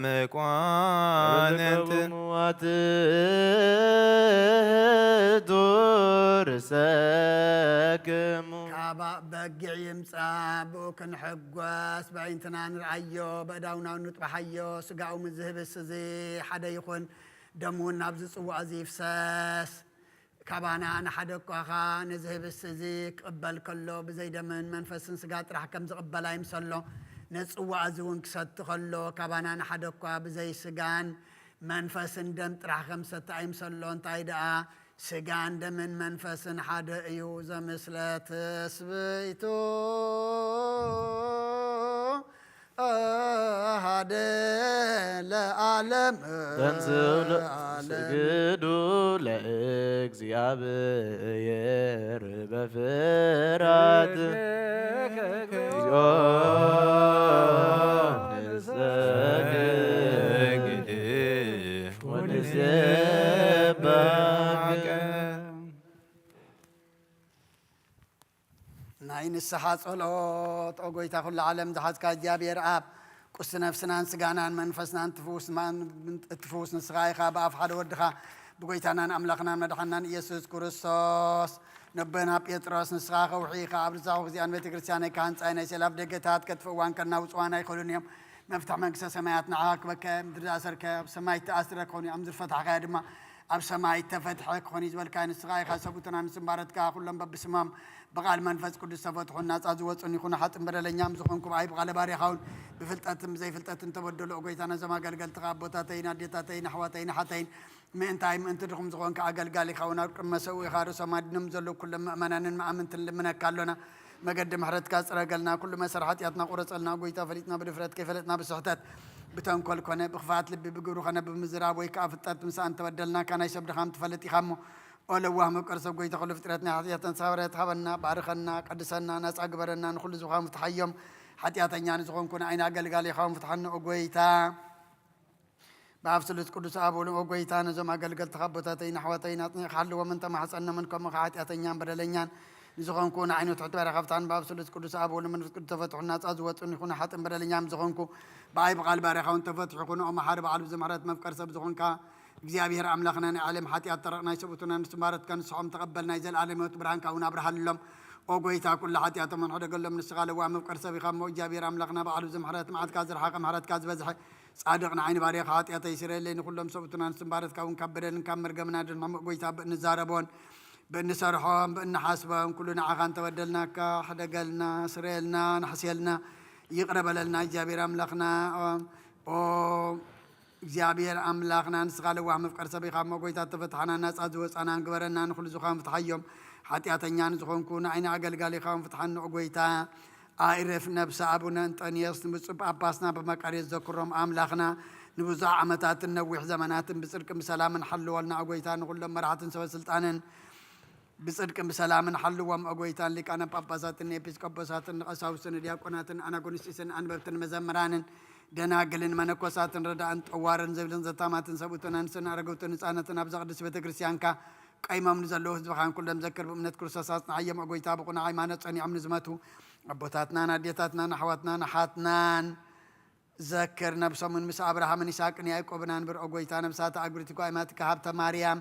መቋንንት ወትሕቱ ርእሰክሙ። ካባእ በጊዕ ይምጻእ፣ ብኡ ክንሕጎስ፣ በኣይንትና ንርኣዮ፣ በእዳውና ንጥባሓዮ። ስጋኡ ምስ ዝህብስ እዚ ሓደ ይኹን፣ ደሙ እውን ናብዚ ጽዋእ እዚ ይፍሰስ። ካባና ንሓደ እኳ ኸኣ ነዚ ህብስቲ እዚ ክቕበል ከሎ፣ ብዘይ ደምን መንፈስን ስጋ ጥራሕ ከም ዝቕበል ኣይምሰሎ። ነዚ ጽዋእ እዚ እውን ክሰቲ ከሎ፣ ካባና ንሓደ እኳ ብዘይ ስጋን መንፈስን ደም ጥራሕ ከም ዝሰቲ ኣይምሰሎ። እንታይ ደኣ፣ ስጋን ደምን መንፈስን ሓደ እዩ፣ ዘምስለ ትስብእቱ ሓደ ለዓለም ተንስኡ ለዓለም። ስግዱ ለእግዚኣብሔር በፍርሃት። እግዚኦ ንሰግድ ወንሴብሐከ። ናይ ንስሓ ጸሎት። ኦ ጎይታ ኩሉ ዓለም ዝሓዝካ እግዚኣብሔር ኣብ፣ ቁስቲ ነፍስናን ስጋናን መንፈስናን ትፍውስ ማን-፣ እትፍውስ ንስኻ ኢኻ። ብኣፍ ሓደ ወድኻ ብጎይታናን ኣምላኽናን መድሓናን ኢየሱስ ክርስቶስ ነቦና ጴጥሮስ፣ ንስኻ ከውሒ ኢኻ፣ ኣብ ርዛኹ እዚኣን ቤተ ክርስቲያነይ ክሃንጻ ናይ ሴላፍ ደገታት ከጥፍእዋን ከናውጽዋን ኣይኽእሉን እዮም። መፍትሕ መንግስተ ሰማያት ንዓኻ ክበከ፣ ምድሪ ዝኣሰርካዮ ኣብ ሰማይ ተኣስረ ክኾኑ እዮም፣ ዝፈታሕካዮ ድማ ኣብ ሰማይ ተፈትሐ ክኾን እዩ ዝበልካዮ ንስኻ ኢኻ። ሰብኡትና ንስምባረትካ ኩሎም በብስሞም ብቓል መንፈስ ቅዱስ ተፈትሑን ናጻ ዝወጹን ይኹኑ። ሓጥን በደለኛም ዝኾንኩ ብኣይ ብቓለ ባሪያኻ እውን ብፍልጠትን ብዘይፍልጠትን ተበደሉ። ኦ ጎይታ፣ ነዞም ኣገልገልትኻ ኣቦታተይን ኣዴታተይን ኣሕዋተይን ኣሓተይን ምእንታይ ምእንቲ ድኹም ዝኾንካ ኣገልጋሊኻ እውን ኣብ ቅድመ ሰብኡ ኢኻ ርእሶም ኣድኖም ዘለዉ ኩሎም ምእመናንን መኣምንትን ልምነካ ኣሎና። መገዲ ምሕረትካ ጽረገልና፣ ኩሉ መሰር ሓጢኣትና ቁረጸልና። ኦ ጎይታ፣ ፈሊጥና ብድፍረት፣ ከይፈለጥና ብስሕተት፣ ብተንኮል ኮነ ብኽፍኣት ልቢ፣ ብግብሪ ኮነ ብምዝራብ ወይ ከኣ ፍልጠት ምሳእ እንተበደልናካ፣ ናይ ሰብ ድኻም ትፈልጥ ኢኻ እሞ፣ ኦ ለዋህ መፍቀር ሰብ ጎይታ፣ ኩሉ ፍጥረት ናይ ሓጢኣተን ሳብረት ሃበና፣ ባርኸና፣ ቀድሰና፣ ናጻ ግበረና፣ ንኹሉ ዝብኻ ምፍትሓዮም። ሓጢኣተኛ ንዝኾንኩ ንዓይኒ ኣገልጋሊኻ እውን ፍትሓኒ ኦ ጎይታ። ብኣብ ስሉስ ቅዱስ ኣብ ወልድ ኦ ጎይታ፣ ነዞም ኣገልገልትኻ ኣቦታተይን ኣሕዋተይን ኣጽኒዕካ ሓልዎም፣ እንተማሕጸኖምን ከምኡ ኸዓ ሓጢኣተኛን በደለኛን ንዝኾንኩ ንዓይኑ ትሕቲ ባርያ ከፍታን ብኣብ ስሉስ ቅዱስ ኣብ ወልድ መንፈስ ቅዱስ ተፈትሑ ናጻ ዝወጹን ይኹኑ። ሓጥን በደለኛን ዝኾንኩ ብኣይ ብቓል ባርያኻ እውን ተፈትሑ ይኹኑ። ኦ መሓሪ በዓል ብዙሕ ምሕረት መፍቀር ሰብ ዝኾንካ እግዚኣብሔር ኣምላኽና፣ ናይ ዓለም ሓጢኣት ተረቕ ናይ ሰብኡትና ንስምባረትካ ንስሖም ተቐበል፣ ናይ ዘለኣለም ህይወት ብርሃንካ እውን ኣብርሃሎም። ኦ ጎይታ፣ ኩሉ ሓጢኣቶም ሕደገሎም፣ ንስኻ ለዋህ መፍቀር ሰብ ኢኻ እሞ እግዚኣብሔር ኣምላኽና በዓል ብዙሕ ምሕረት፣ መዓትካ ዝረሓቐ ምሕረትካ ዝበዝሐ ጻድቕ ንዓይኒ ባርያኻ ሓጢኣተይ ስረየለይ፣ ንኹሎም ሰብኡትና ንስምባረትካ እውን ካብ በደልን ካብ መርገምን ኣድንሖም። ኦ ጎይታ፣ ብእንዛረቦን ብእንሰርሖም ብእንሓስቦም ኩሉ ንዓኻ እንተበደልናካ ሕደገልና፣ ስረየልና፣ ንሕስየልና፣ ይቕረ በለልና እግዚኣብሔር ኣምላኽና። ኦ እግዚኣብሔር ኣምላኽና፣ ንስኻ ለዋህ መፍቀር ሰብ ኢኻ እሞ፣ ጎይታ፣ ተፈትሓና፣ ናጻ ዝወጻናን ግበረና፣ ንኹሉ ዝኻን ፍትሓዮም። ሓጢኣተኛ ንዝኾንኩ ንዓይኒ ኣገልጋሊኻ እውን ፍትሓኒ፣ ኦ ጎይታ። ኣዕርፍ ነብሰ ኣቡነ እንጠንዮስ ብፁዕ ጳጳስና ብመቃርዮስ ዘክሮም ኣምላኽና፣ ንብዙሕ ዓመታትን ነዊሕ ዘመናትን ብጽድቅን ብሰላምን ሓልወልና፣ ኦ ጎይታ። ንኹሎም መራሕትን ሰበ ስልጣንን ብጽድቅን ብሰላምን ሓልዎም፣ ኦ ጎይታ። ንሊቃነ ጳጳሳትን ንኤጲስቆጶሳትን ንቐሳውስትን ንዲያቆናትን ኣናጉንስጢስን ኣንበብትን መዘምራንን ደናግልን መነኮሳትን ረዳእን ጠዋርን ዝብልን ዘታማትን ሰብኡትን ኣንስትን ኣረገውትን ህጻናትን ኣብዛ ቅድስት ቤተ ክርስቲያንካ ቀይሞም ንዘለዉ ህዝብኻን ኩሎም ዘክር። ብእምነት ክርስቶስ ኣጽንዓዮም፣ ኦ ጎይታ። ብቕኑዕ ሃይማኖት ጸኒዖም ንዝመቱ ኣቦታትናን ኣዴታትናን ኣሕዋትናን ኣሓትናን ዘክር። ነብሶምን ምስ ኣብርሃምን ይስሐቅን ያዕቆብን ኣንብር፣ ኦ ጎይታ። ነብሳት ኣግብርቲ ጓይማትካ ሃብተ ማርያም፣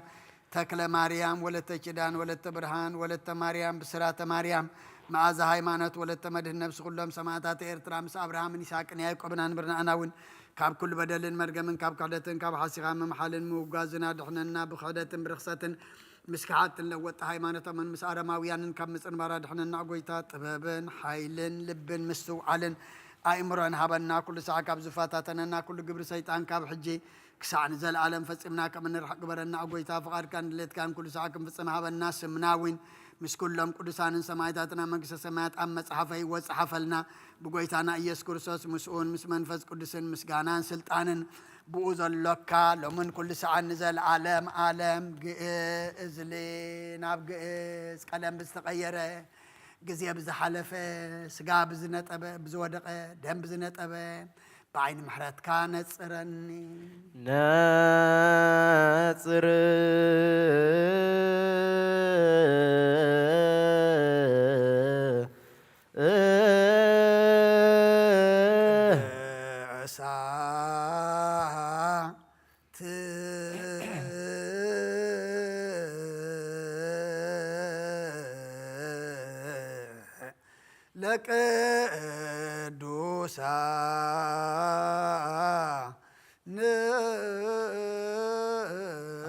ተክለ ማርያም፣ ወለተ ኪዳን፣ ወለተ ብርሃን፣ ወለተ ማርያም፣ ብስራተ ማርያም፣ መዓዛ ሃይማኖት፣ ወለተ መድህን፣ ነብሲ ኩሎም ሰማእታት ኤርትራ ምስ ኣብርሃምን ይስሐቅን ያዕቆብን ኣንብር። ንኣና እውን ካብ ኩሉ በደልን መርገምን ካብ ክሕደትን ካብ ሓሲኻ ምምሓልን ምውጋዝን ኣድሕነና። ብክሕደትን ብርኽሰትን ምስ ከሓድትን ለወጥቲ ሃይማኖቶምን ምስ ኣረማውያንን ካብ ምጽንባር ኣድሕነና፣ ኦ ጎይታ። ጥበብን ሓይልን ልብን ምስትውዓልን ኣእምሮን ሃበና። ኩሉ ሳዕ ካብ ዝፈታተነና ኩሉ ግብሪ ሰይጣን ካብ ሕጂ ክሳዕ ንዘለኣለም ፈጺምና ከም እንርሕቕ ግበረና፣ ኦ ጎይታ። ፍቓድካን ድሌትካን ኩሉ ሳዕ ክንፍጽም ሃበና። ስምና እውን ምስ ኩሎም ቅዱሳንን ሰማዕታትን ኣብ መንግስተ ሰማያት ኣብ መጽሓፈ ህይወት ጸሓፈልና። ብጎይታና ኢየሱስ ክርስቶስ፣ ምስኡን ምስ መንፈስ ቅዱስን ምስጋናን ስልጣንን ብኡ ዘሎካ ሎምን ኩሉ ሰዓን ንዘለዓለም ዓለም። ግእዝ ል ናብ ግእዝ ቀለም ብዝተቐየረ፣ ግዜ ብዝሓለፈ፣ ስጋ ብዝነጠበ፣ ብዝወደቐ፣ ደም ብዝነጠበ፣ ብዓይኒ ምሕረትካ ነጽረኒ። ነጽር እሳት ለቅዱሳን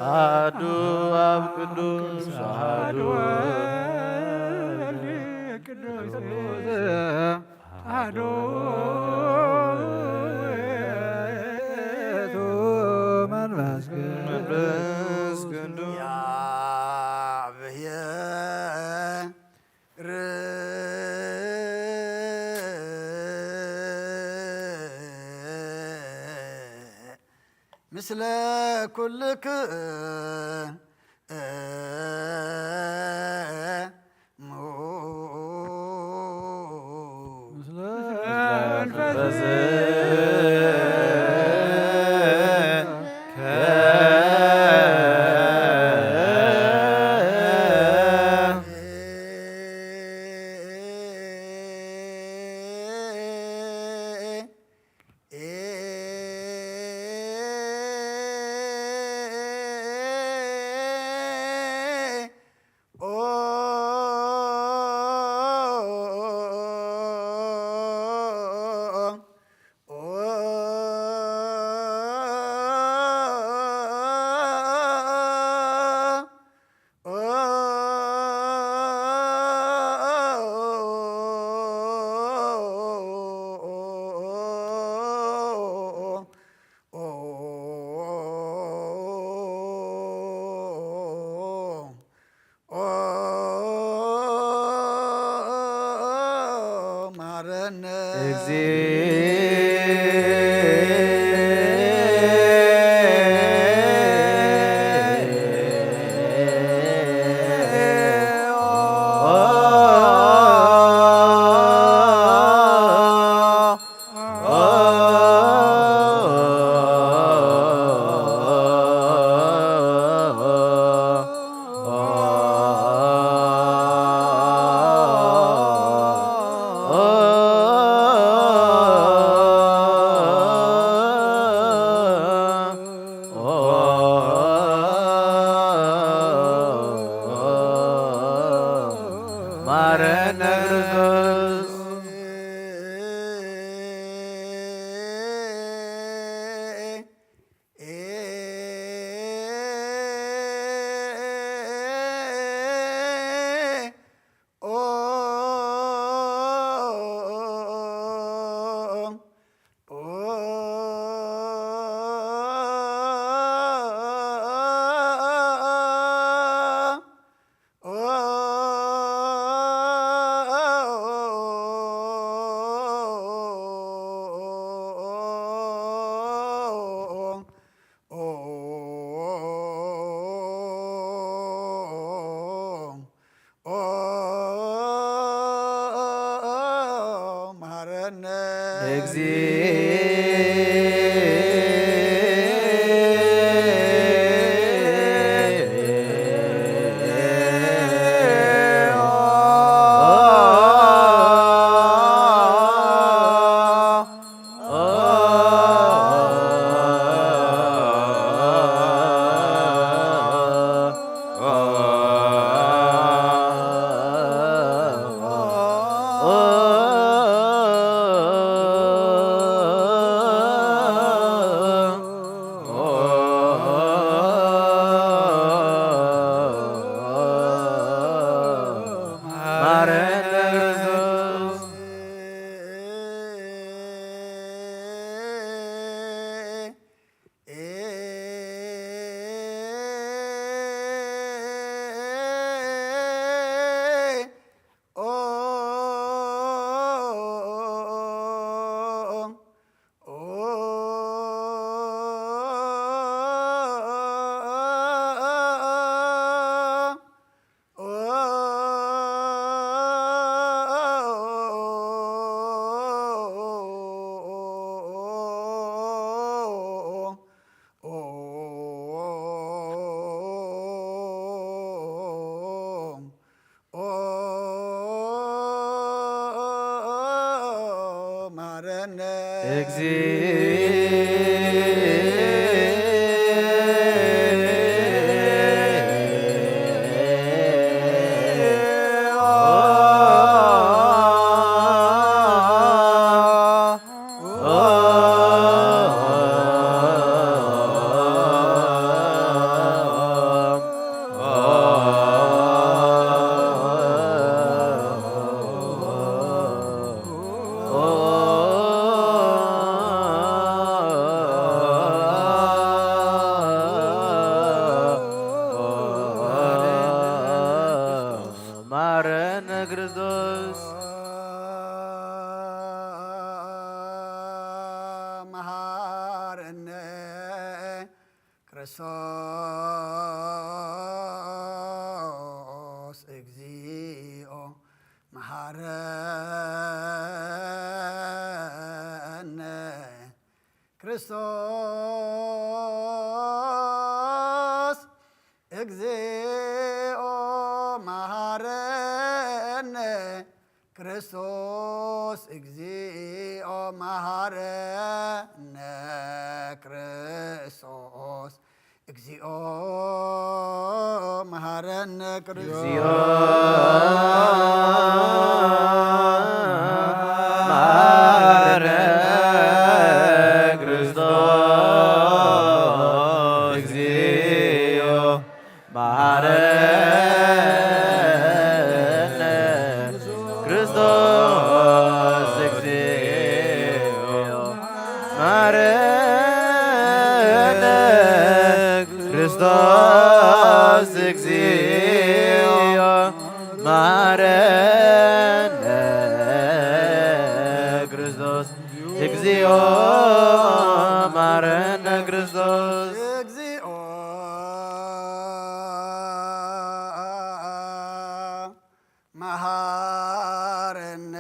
አሐዱ አብ ቅዱስ አሐዱ ወልድ ቅዱስ አሐዱ ውእቱ መንፈስ ቅዱስ መንፈስ ቅዱስ ያብሔር ምስለ ኩልክሙ ምስለ መንፈስ ማረነ ማረነ ክርስቶስ። ማረነ ክርስቶስ እግዚኦ መሐረነ። ክርስቶስ እግዚኦ መሐረነ። ክርስቶስ እግዚኦ መሐረነ። ክርስቶስ እግዚኦ መሐረነ። ክርስቶስ እግዚኦ መሐረነ። ክርስቶስ እግዚኦ መሐረነ። ክርስቶስ እግዚኦ መሐረነ። ክርስቶስ እግዚኦ መሐረነ። ክርስቶስ እግዚኦ መሐረነ።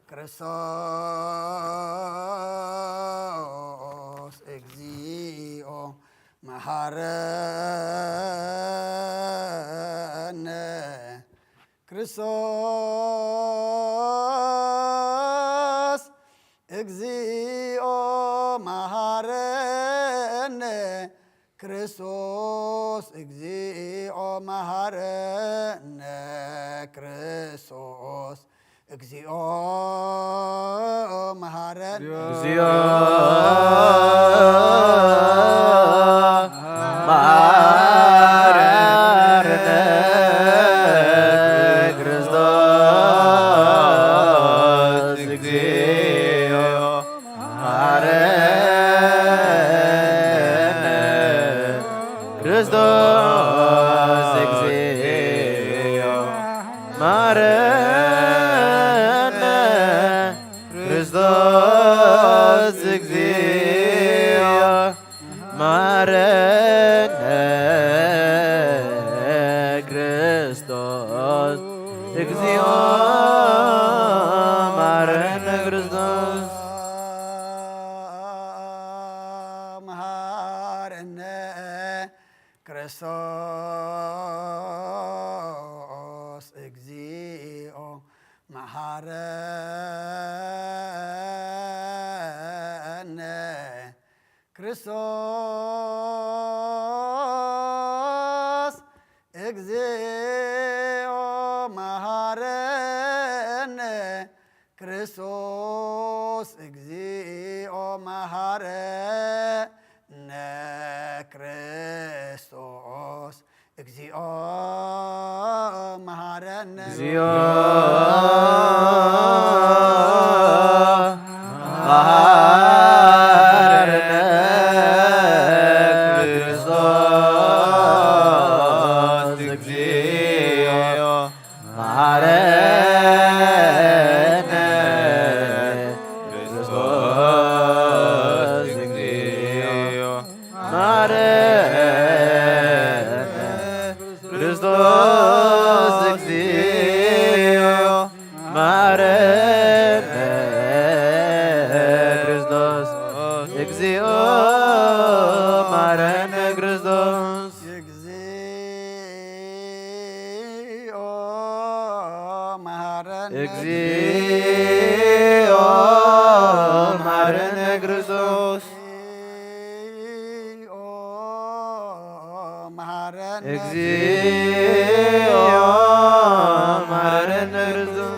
ክርስቶስ እግዚኦ መሐረነ። ክርስቶስ እግዚኦ መሐረነ። ክርስቶስ እግዚኦ መሐረነ። ክርስቶስ እግዚኦ መሐረነ። ክርስቶስ እግዚኦ መሐረነ። እግዚኦ መሐረነ። ክርስቶስ እግዚኦ መሐረነ። ክርስቶስ እግዚኦ መሐረነ። ክርስቶስ እግዚኦ መሐረነ። ክርስቶስ እግዚኦ መሐረነ። ክርስቶስ መሐረነ። ክርስቶስ እግዚኦ መሐረነ። ክርስቶስ እግዚኦ መሐረነ። ክርስቶስ እግዚኦ መሐረነ። ክርስቶስ እግዚኦ መሐረነ። እግዚኦ መሐረነ። ክርስቶስ እግዚኦ መሐረነ። ክርስቶስ እግዚኦ መሐረነ። ክርስቶስ እግዚኦ መሐረነ። ክርስቶስ እግዚኦ መሐረነ። ክርስቶስ እግዚኦ መሐረነ። እግዚኦ መሐረነ። ክርስቶስ እግዚኦ መሐረነ። እግዚኦ መሐረነ። ክርስቶስ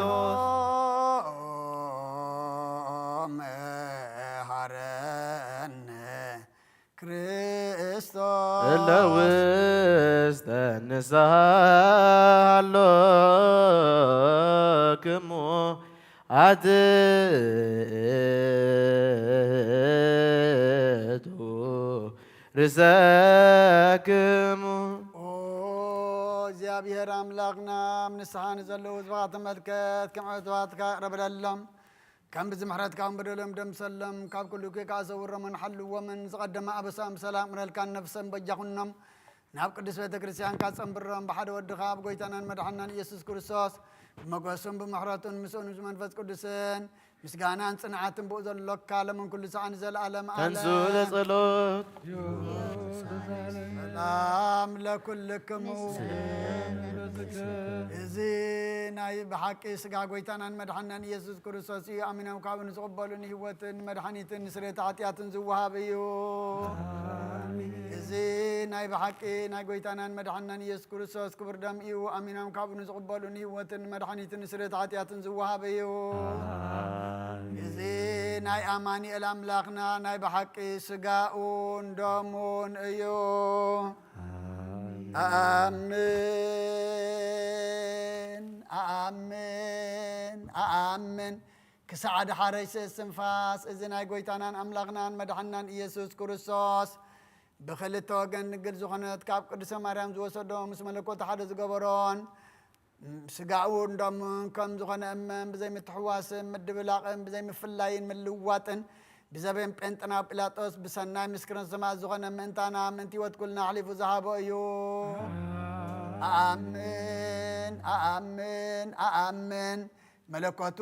መሐረነ። ክርስቶስ እለ ውስተ ንስሓ ሃሎክሙ ኣትሕቱ ርእሰክሙ። ኦ እግዚኣብሔር ኣምላኽና፣ ኣብ ንስሓ ንዘለዉ ህዝብኻ ተመልከት፣ ከም ዕትባትካ ቅረበሎም። ከም ብዚ ምሕረትካ እውን በደሎም ደምሰሎም፣ ካብ ኩሉ እኩይ ከኣ ሰውሮምን ሓልዎምን። ዝቐደመ ኣበሳኦም ብሰላም እቕረልካን ነፍሰም በጃኹኖም ናብ ቅድስት ቤተ ክርስቲያንካ ጸንብሮም። ብሓደ ወድኻ ኣብ ጎይታናን መድሓናን ኢየሱስ ክርስቶስ ብመጎሱን ብምሕረቱን ምስኡን ምስ መንፈስ ቅዱስን ምስጋናን ጽንዓትን ብኡ ዘሎካ ለምን ኩሉ ሰዓን ዘለዓለም ተንሱ ዓለም። ለጸሎት። ሰላም ለኩልክሙ። እዚ ናይ ብሓቂ ስጋ ጎይታናን መድሓናን ኢየሱስ ክርስቶስ እዩ። ኣሚኖም ካብኡ ንዝቕበሉ ንህይወትን መድሓኒትን ንስርየት ሓጢኣትን ዝወሃብ እዩ። እዚ ናይ ብሓቂ ናይ ጎይታናን መድሓናን ኢየሱስ ክርስቶስ ክቡር ደም እዩ። ኣሚኖም ካብኡ ንዝቕበሉ ንህይወትን መድሓኒትን ንስርየት ሓጢኣትን ዝወሃብ እዩ። እዚ ናይ ኣማኑኤል ኣምላኽና ናይ ብሓቂ ስጋኡን ደሙን እዩ። ኣኣምን፣ ኣኣምን፣ ኣኣምን። ክሳዕ ደሓረይ ስስ ትንፋስ እዚ ናይ ጎይታናን ኣምላኽናን መድሓናን ኢየሱስ ክርስቶስ ብኽልተ ወገን ድንግል ዝኾነት ካብ ቅድስተ ማርያም ዝወሰዶ ምስ መለኮት ሓደ ዝገበሮን ስጋኡን ደሙን ከም ዝኾነ እመን ብዘይምትሕዋስን ምድብላቕን ብዘይምፍላይን ምልዋጥን ብዘበን ጴንጥናው ጲላጦስ ብሰናይ ምስክርን ሰማዕት ዝኾነ ምእንታና ምእንቲ ህይወት ኩልና ኣሕሊፉ ዝሃቦ እዩ። ኣኣምን፣ ኣኣምን፣ ኣኣምን። መለኮቱ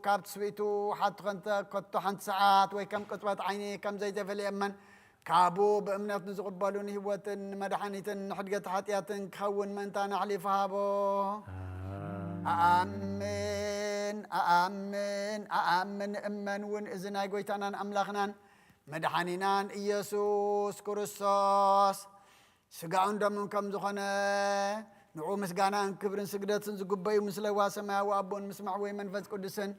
ካብ ትስብእቱ ሓቱ ከንተ ከቶ ሓንቲ ሰዓት ወይ ከም ቅጽበት ዓይኒ ከም ዘይተፈልየ እመን። ካብኡ ብእምነት ንዝቕበሉ ንህይወትን ንመድሓኒትን ንሕድገት ሓጢኣትን ክኸውን ምእንታና ኣሕሊፉ ሃቦ። ኣኣምን፣ ኣኣምን፣ ኣኣምን። እመን እውን እዚ ናይ ጎይታናን ኣምላኽናን መድሓኒናን ኢየሱስ ክርስቶስ ስጋኡን ደሙን ከም ዝኾነ ንዕኡ ምስጋናን ክብርን ስግደትን ዝግበዩ ምስ ለዋ ሰማያዊ ኣቦን ምስ መዕወይ መንፈስ ቅዱስን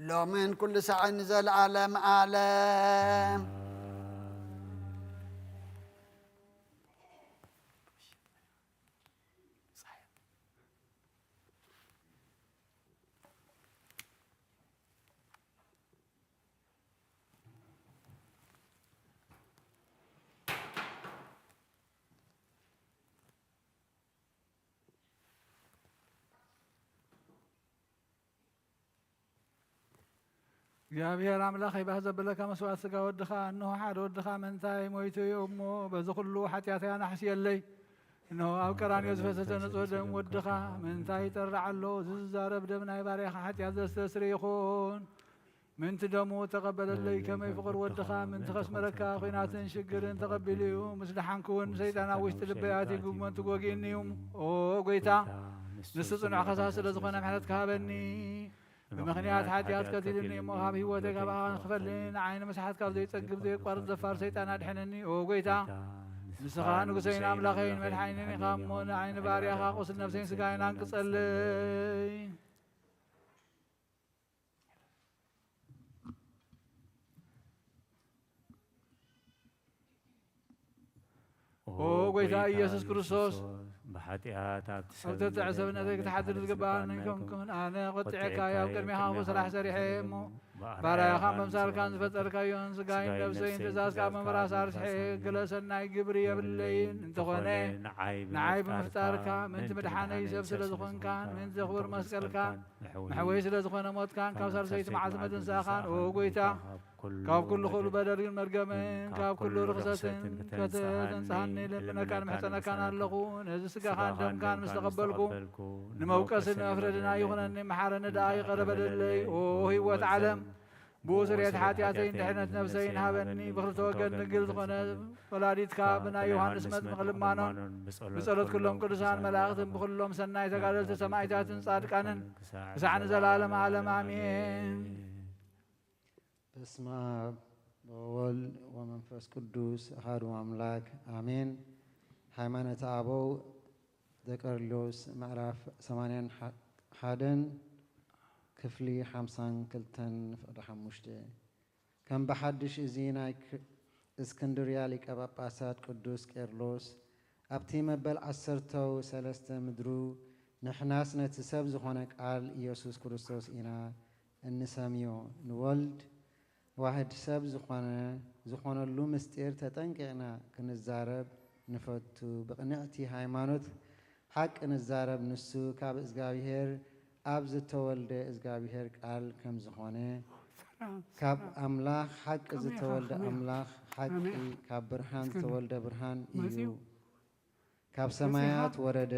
ሎምን ኩሉ ሳዕን ንዘለዓለም ዓለም። እግዚኣብሔር ኣምላኸይ፣ ባህ ዘብለካ መስዋዕት ሥጋ ወድኻ፣ እንሆ ሓደ ወድኻ መንታይ ሞይቱ እዩ እሞ፣ በዚ ኹሉ ሓጢኣተይ ኣናሕስየለይ። እንሆ ኣብ ቀራንዮ ዝፈሰሰ ንጹሕ ደም ወድኻ ምእንታይ ይጠርዕ ኣሎ። እዚ ዝዛረብ ደም ናይ ባርያኻ ሓጢኣት ዘስተስሪ ይኹን። ምእንቲ ደሙ ተቐበለለይ፣ ከመይ ፍቕር ወድኻ ምእንቲ ከስመረካ ኲናትን ሽግርን ተቐቢሉ እዩ። ምስ ደሓንኩ እውን ሰይጣን ኣብ ውሽጢ ልበይ ኣትዩ ግጉመንቱ ጎጊእኒ እዩ። ኦ ጐይታ፣ ንሱ ጽኑዕ ከሳሲ ስለ ዝኾነ ምሕረት ክሃበኒ። ብምኽንያት ሓጢኣት ቀቲሉኒ እሞ ካብ ህይወተይ ካብ ኣኻን ክፈሊ፣ ንዓይ ንምስሓት ካብ ዘይጸግብ ዘየቋርጽ ዘፋር ሰይጣን ኣድሕነኒ። ኦ ጐይታ፣ ንስኻ ንጉሰይን ኣምላኸይን መድሓኒን ኢኻ እሞ፣ ንዓይ ንባርያኻ ቁስል ነፍሰይን ስጋይን ኣንቅጸለይ። ኦ ጐይታ ኢየሱስ ክርስቶስ፣ ብሓጢኣት ኣብቲ ኣብ ሰብ ተጥዕ ሰብነተይ ክትሓድር ዝግባኣኒ ከም ክኹን ኣነ ቆጢዐካ እየ። ኣብ ቅድሜኻ ክፉእ ስራሕ ሰሪሐ እየ እሞ፣ ባርያኻ ምምሳልካን ዝፈጠርካዮን ስጋይን ነፍሰይን ትእዛዝካ ምምራስ ኣርስሐ እየ። ገለ ሰናይ ግብሪ የብለይን፣ እንተኾነ ንዓይ ብምፍጣርካ ምእንቲ ምድሓነይ ሰብ ስለ ዝኾንካን ምእንቲ ክቡር መስቀልካን መሕወይ ስለ ዝኾነ ሞትካን ካብ ሳልሰይቲ መዓልቲ ምትንሳእኻን፣ ኦ ጐይታ፣ ካብ ኩሉ ኹሉ በደልን መርገምን ካብ ኩሉ ርኽሰትን ከተንጽሃኒ እልምነካን እምሕጸነካን ኣለኹ። ነዚ ስጋኻን ደምካን ምስ ተቐበልኩ፣ ንመውቀስን ንመፍረድን ኣይኹነኒ፣ መሓረኒ ደኣ ይቕረ በለለይ። ኦ ህይወት ዓለም፣ ብኡ ስርየት ሓጢኣተይን ድሕነት ነፍሰይን ሃበኒ። ብኽልተ ወገን ድንግል ዝኾነ ወላዲትካ ብናይ ዮሃንስ መጥምቕ ልማኖን ብጸሎት ኩሎም ቅዱሳን መላእኽትን ብኹሎም ሰናይ ተጋደልቲ ሰማዕታትን ጻድቃንን ክሳዕ ንዘለዓለም ዓለም ኣሜን። በስመ አብ ወወልድ ወመንፈስ ቅዱስ አሐዱ አምላክ አሜን። ሃይማኖተ አበው ዘቄርሎስ ምዕራፍ ሰማንያን ሓደን ክፍሊ ሓምሳን ክልተን ፍቕዲ ሓሙሽተ። ከም ብሓድሽ እዚ ናይ ክ-፣ እስክንድርያ ሊቀ ጳጳሳት ቅዱስ ቄርሎስ ኣብቲ መበል ዓሰርተው ሰለስተ ምድሩ፣ ንሕናስ ነቲ ሰብ ዝኾነ ቃል ኢየሱስ ክርስቶስ ኢና እንሰምዮ። ንወልድ ዋህድ ሰብ ዝኾነ፣ ዝኾነሉ ምስጢር ተጠንቂቕና ክንዛረብ ንፈቱ። ብቕንዕቲ ሃይማኖት ሓቂ ንዛረብ። ንሱ ካብ እግዚኣብሔር ኣብ ዝተወልደ እግዚኣብሔር ቃል ከም ዝኾነ፣ ሰላም፣ ካብ ሰላም። ኣምላኽ ሓቂ ከመይ ኢኻ? ዝተወልደ ከመይ ኢኻ? ኣምላኽ ሓቂ፣ ከመይ ኢኻ? ካብ ብርሃን እስከ ዝተወልደ ብርሃን እዩ። መጺኡ? ካብ መጺኻ? ሰማያት ወረደ፣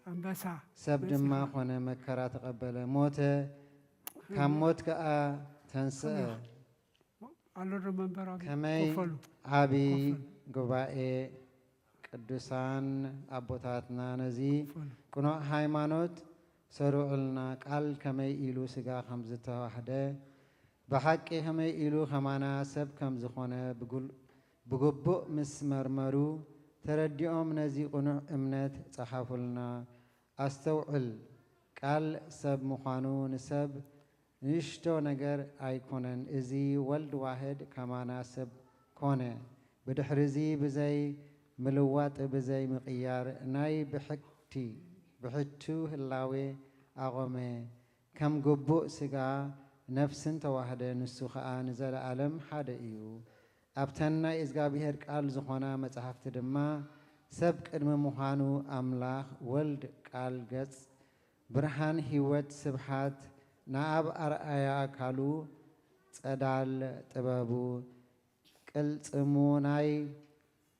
ኣንበሳ፣ ሰብ ድማ መጺኻ? ኾነ፣ መከራ ተቐበለ፣ ሞተ፣ ካብ ሞት ከኣ ተንስአ። ከመይ ኢኻ? ኣሎ ዶ መንበር ኣብ ከመይ ከፈሉ? ዓቢ ከፈሉ። ጉባኤ ቅዱሳን ኣቦታትና ነዚ ከፈሉ። ቅኑዕ ሃይማኖት ሰሩዕልና፣ ቃል ከመይ ኢሉ ስጋ ከም ዝተዋህደ፣ ብሓቂ ከመይ ኢሉ ከማና ሰብ ከም ዝኾነ ብጉል-፣ ብግቡእ ምስ መርመሩ፣ ተረዲኦም ነዚ ቅኑዕ እምነት ጸሓፉልና። ኣስተውዕል፣ ቃል ሰብ ምዃኑ ንሰብ ንእሽቶ ነገር ኣይኮነን። እዚ ወልድ ዋህድ ከማና ሰብ ኮነ። ብድሕሪዚ ብዘይ ምልዋጥ፣ ብዘይ ምቕያር፣ ናይ ብሕቲ፣ ብሕቱ ህላዌ ኣቖመ። ከም ግቡእ ስጋ ነፍስን ተዋህደ፣ ንሱ ኸኣ ንዘለኣለም ሓደ እዩ። ኣብተን ናይ እግዚኣብሔር ቃል ዝኾና መጻሕፍቲ ድማ፣ ሰብ ቅድሚ ምዃኑ ኣምላኽ ወልድ ቃል ገጽ ብርሃን ህይወት ስብሓት ንኣብ ኣርኣያ ኣካሉ ጸዳል ጥበቡ ቅልጽሙ ናይ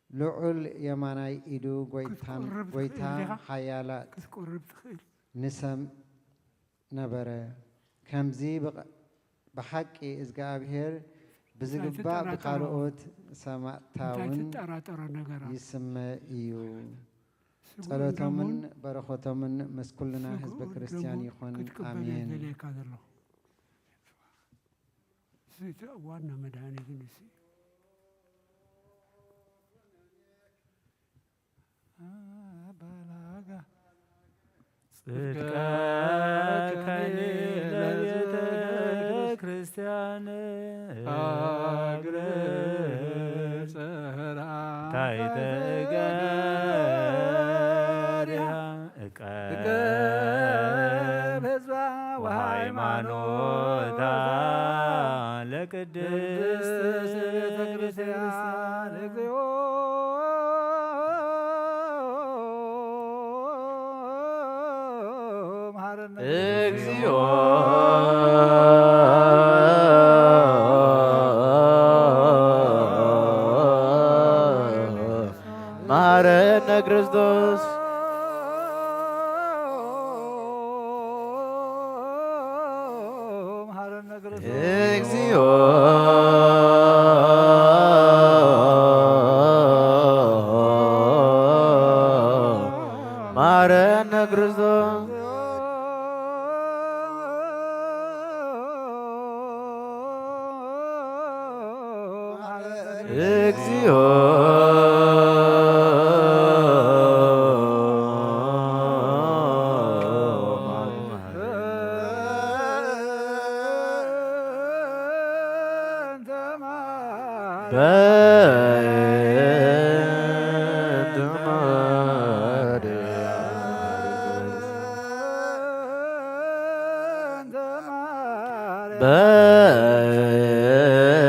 ልዑል የማናይ ኢዱ ጎይታን ክትቆርብ ትኽእል ጎይታ ዲኻ? ሓያላት ክትቆርብ ትኽእል። ንሰም ነበረ። ከምዚ ብቐ-፣ ብሓቂ እግዚኣብሔር ብዝግባእ እንታይ ትጠራጠሮ? ብኻልኦት ሰማዕታ እንታይ እውን ትጠራጠሮ ነገር ኣሎ? ይስመ እዩ። ስግኡን ጸሎቶምን ደሙን በረኸቶምን ምስ ኩልና ስግኡን ህዝበ ክርስቲያን ደሙን ይኹን። ክትቅበል እየ ኣሜን። ደልየካ ዘለኹ። እዚ እቲ ዋና መድሃኒት ንሱ እዩ። ኣባላጋ ጽድቀከኒ ለቤተ ክርስቲያን እግር ጽራ ታሕተ እገሪሃ እቀብ እቀብ ህዝባ ወሃይማኖታ ወሃይማኖታ ለቅድስት ቅድስት ቤተ ክርስቲያን። ቤተ ክርስቲያን። እግዚኦ መሐረነ እግዚኦ መሐረነ ክርስቶስ። መሐረነ ክርስቶስ። እግዚኦ መሐረነ ክርስቶስ። እግዚኦ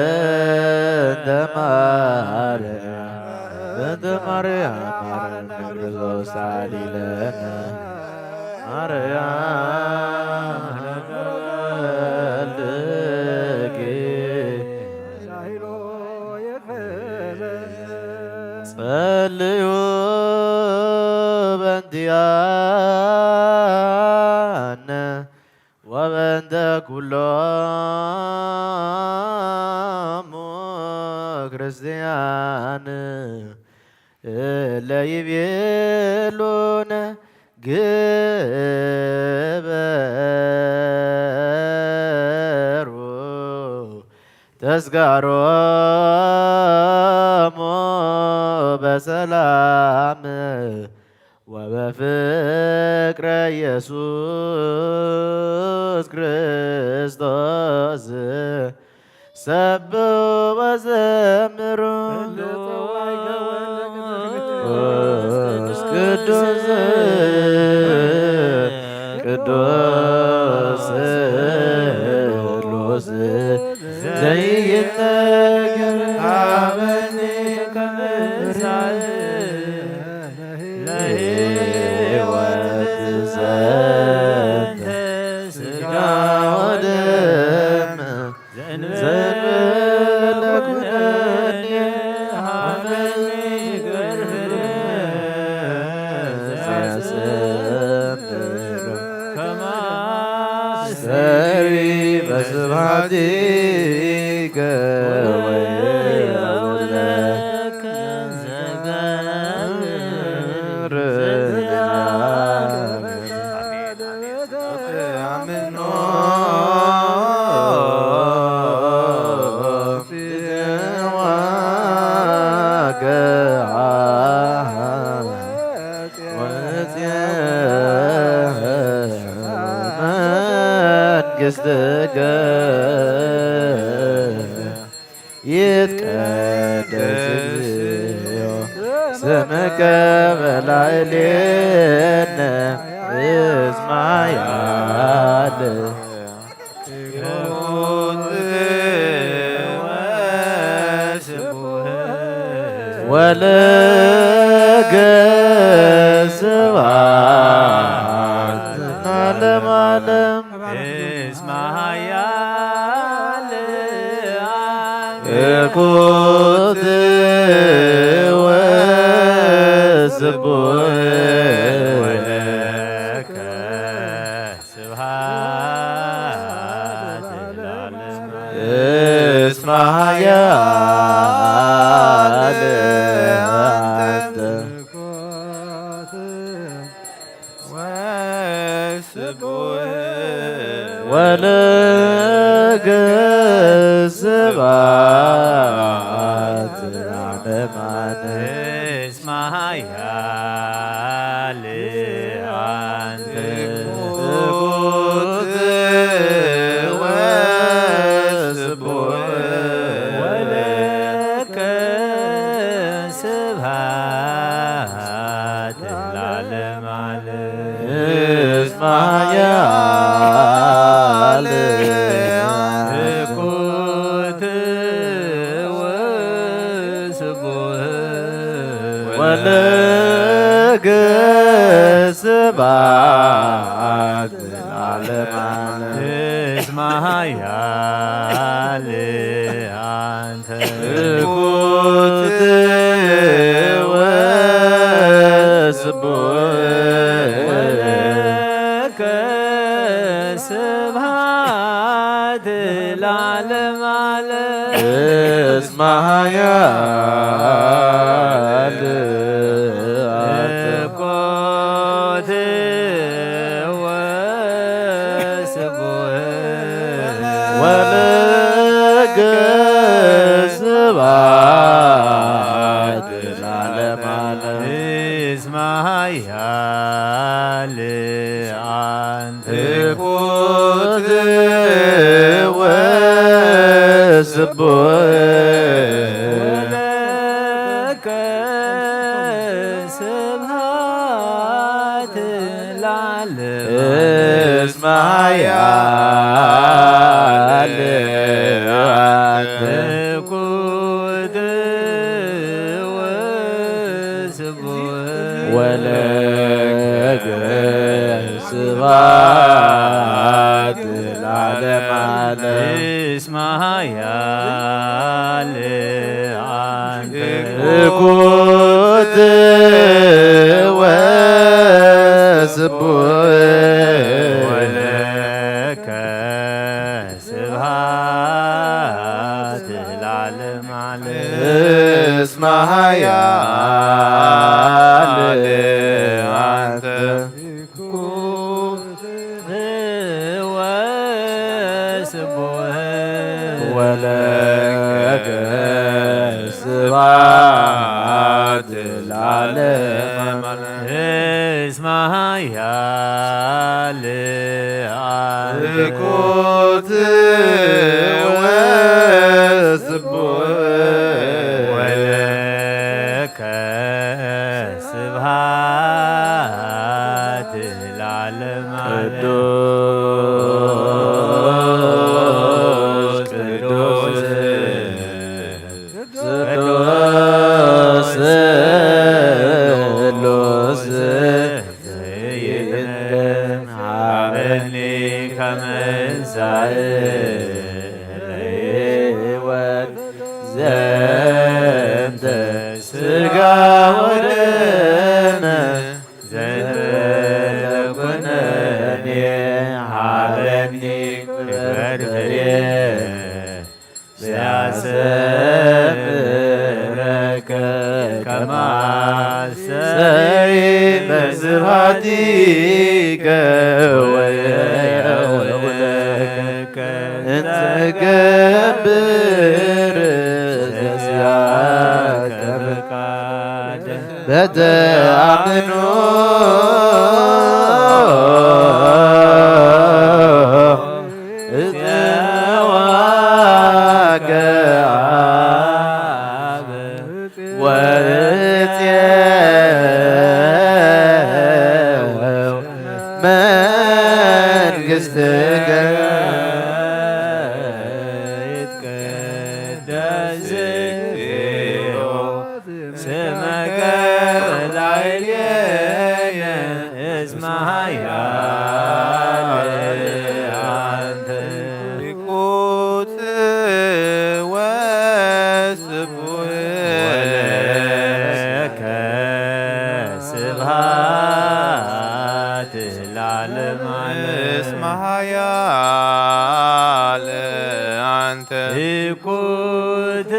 በእንተ ማርያም፣ በእንተ ማርያም ማረነ ክርስቶስ አድነነ። ማርያም ለወልድኪ ጸልዩ በእንቲአነ ወበእንተ ኩሎሙ ክርስቲያን እለ ይቤሉነ ግበሩ ተስጋሮሙ በሰላም ወበፍቅረ ኢየሱስ ክርስቶስ ሰብሑ ወዘምሩ። ቅዱስ ቅዱስ ቅዱስ ስሉስ ዘይነገር አበኒ ከምሳሌ ለሕይወት ዘንተ ወፅየ መንግሥትከ ይትቀደስ እግዚኦ ስምከ በላዕሌነ እስመ ኃያል ወለከ ስብሐት ለዓለመ ዓለም። እስመ ኃያል እኩት ወስቡሕ ወለከ ስብሐት ለዓለመ ዓለም። እስመ ኃያል አንተ ወስቡሕ ወለከ ስብሐት ለዓለመ ዓለም። እስመ ኃያል አንተ ትኩት ወስቡሕ ወለከ ስብሐት ለዓለመ ዓለም። እስመ ኃያል ትኩት ወስቡሕ ወለከ ስብሐት ለዓለመ ዓለም። እስመ ኃያል አንተ ትኩት ወስቡሕ ወለከ ስብሐት ለዓለመ ዓለም። እስመ ኃያል ትኩት ወስቡሕ ወለከ ስብሐት ለዓለመ ዓለም። እስመ ኃያል አንተ ትኩት ወስቡሕ ወለከ ስብሐት ለዓለመ እስመ ኃያል ትኩት ወስቡሕ ወለከ ስብሐት ለዓለመ ዓለም። እስመ ኃያል አንተ ትኩት ወስቡሕ ወለከ ስብሐት ለዓለመ ዓለም። እስመ ኃያል አንተ ትኩት ወስቡሕ ወለከ ስብሐት ለዓለመ ዓለም። እስመ ኃያል አንተ ትኩት ወስቡሕ ወለከ ስብሐት ለዓለመ ዓለም። ቅዱስ ቅዱስ ቅዱስ ስሉስ ዘይትንደም ሀበኒ ከመንሳእ ለሕይወት ዘንተ ሥጋ ወደመ ዘንተ ኩነኔ ሀበኒ ክብረት ፍሬ ዘያስተምረከ ከማሰይ በስብሐቲከ ወየውለከ እንተ ገብር ዘዚአከ ፍቃድ። በተአምኖ እጽዋከ አብ ወእጽየው መንግሥትከ። ይትቀደስ እግዚኦ ስመከ ላዕሌየ እስመ ኃያል አንተ። ይኩት ወስቡሕ ወለከ ስብሐት ለዓለመ ዓለም። እስመ ኃያል አንተ። ይኩት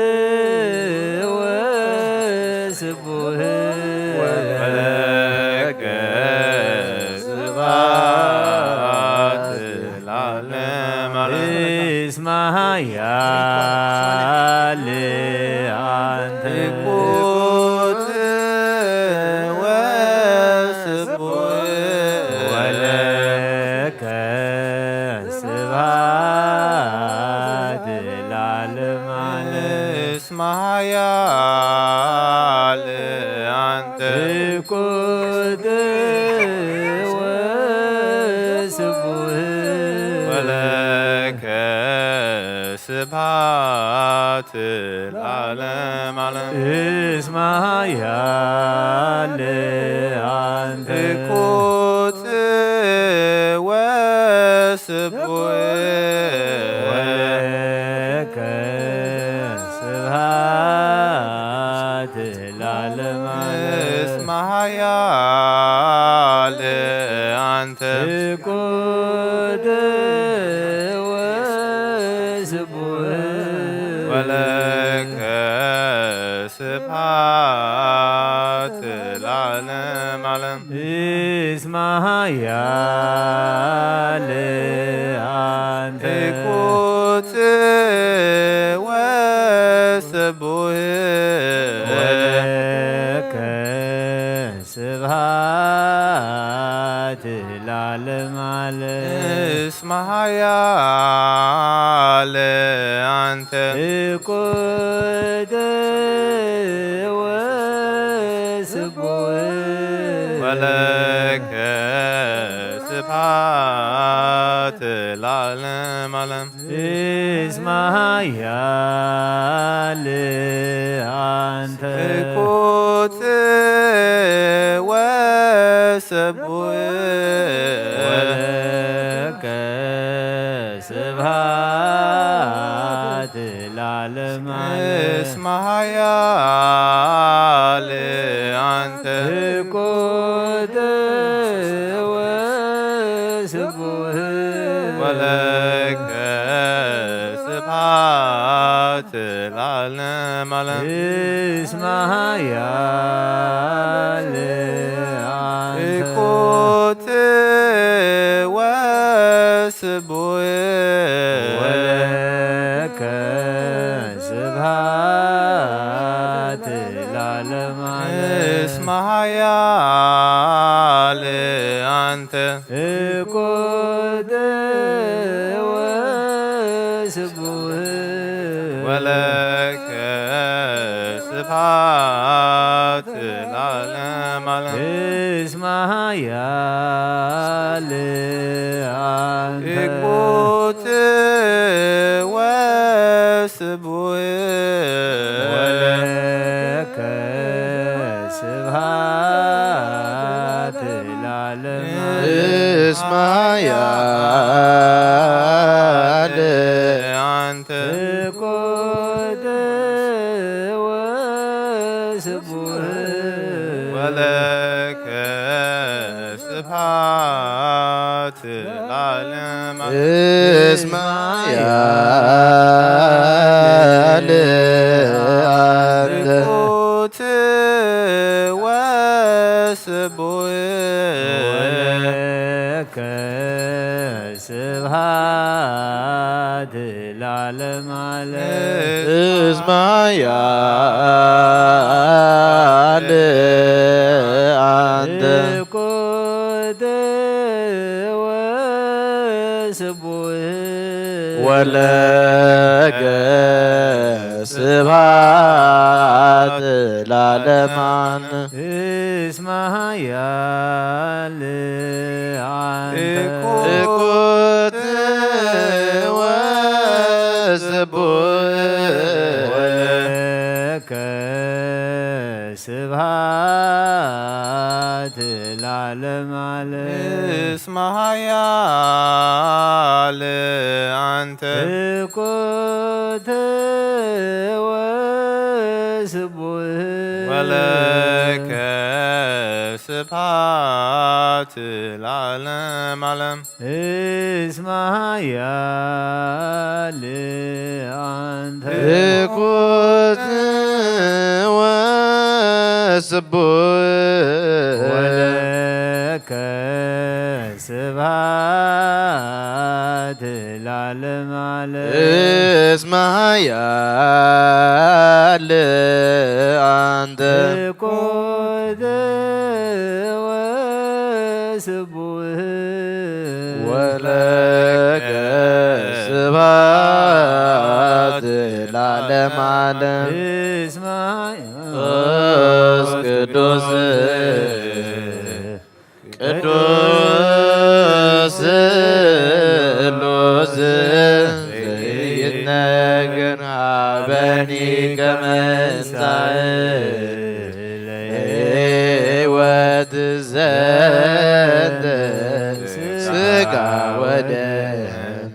ወስቡሕ ወለከ ስብሐት ለዓለመ ዓለም። እስመ ኃያል አንተ። ይኩት ወስቡሕ ወለከ ስብሐት ለዓለመ ዓለም። እስመ ኃያል አንተ። ይኩት ወስቡሕ ወለከ ስብሐት ለዓለመ ዓለም። እስመ ኃያል አንተ። ይኩት ወስቡሕ ወለከ ስብሐት ለዓለመ ዓለም። እስመ ኃያል አንተ። ይኩት ወስቡሕ ወለከ ስብሐት ለዓለመ ዓለም። እስመ ኃያል አንተ። ይኩት ወስቡሕ ወለከ ስብሐት ለዓለመ ዓለም። እስመ ኃያል አንተ። ይኩት ወስቡሕ ወለከ ስብሐት ለዓለመ ዓለም። እስመ ኃያል አንተ። ይኩት ወስቡሕ ወለከ ስብሐት ለዓለመ ዓለም። እስመ ኃያል አንተ። ይኩት ወስቡሕ ወለከ ስብሐት ለዓለመ ዓለም። እስመ ኃያል አንተ። ይኩት ወስቡሕ ወለከ ስብሐት ለዓለመ ዓለም። እስመ ኃያል አንተ። ይኩት ወስቡሕ ወለከ ስብሐት ለዓለመ ዓለም። እስመ ኃያል አንተ። ይኩት ወስቡሕ ወለከ ስብሐት ለዓለመ ዓለም። እስመ ኃያል አንተ። ይኩት ወስቡሕ ወለከ ስብሐት ለዓለመ ዓለም። እስመ ኃያል አንተ። ይኩት ወስቡሕ ወለከ ስብሐት ለዓለመ ዓለም። እስመ ኃያል አንተ እኩት ወስቡህ ወለከ ስብሐት ለዓለመ ዓለም። እስመ ኃያል አንተ እኩት ወስቡህ ወለከ ስብሐት ለዓለመ ዓለም። እስመ ኃያል አንተ እኩት ወስቡህ ወለከ ስብሐት ለዓለመ ዓለም። እስመ ኃያል አንተ እኩት ወስቡህ ወለከ ስብሐት ለዓለመ ዓለም። እስመ ኃያል አንተ እኩት ወስቡህ ወለከ ስብሐት ለዓለመ ዓለም። እስመ ቅዱስ ቅዱስ ቅዱስ ስሉስ ዘይትነገር ሀበኒ ከመ እንሳእ ለሕይወት ዘንተ ሥጋ ወደም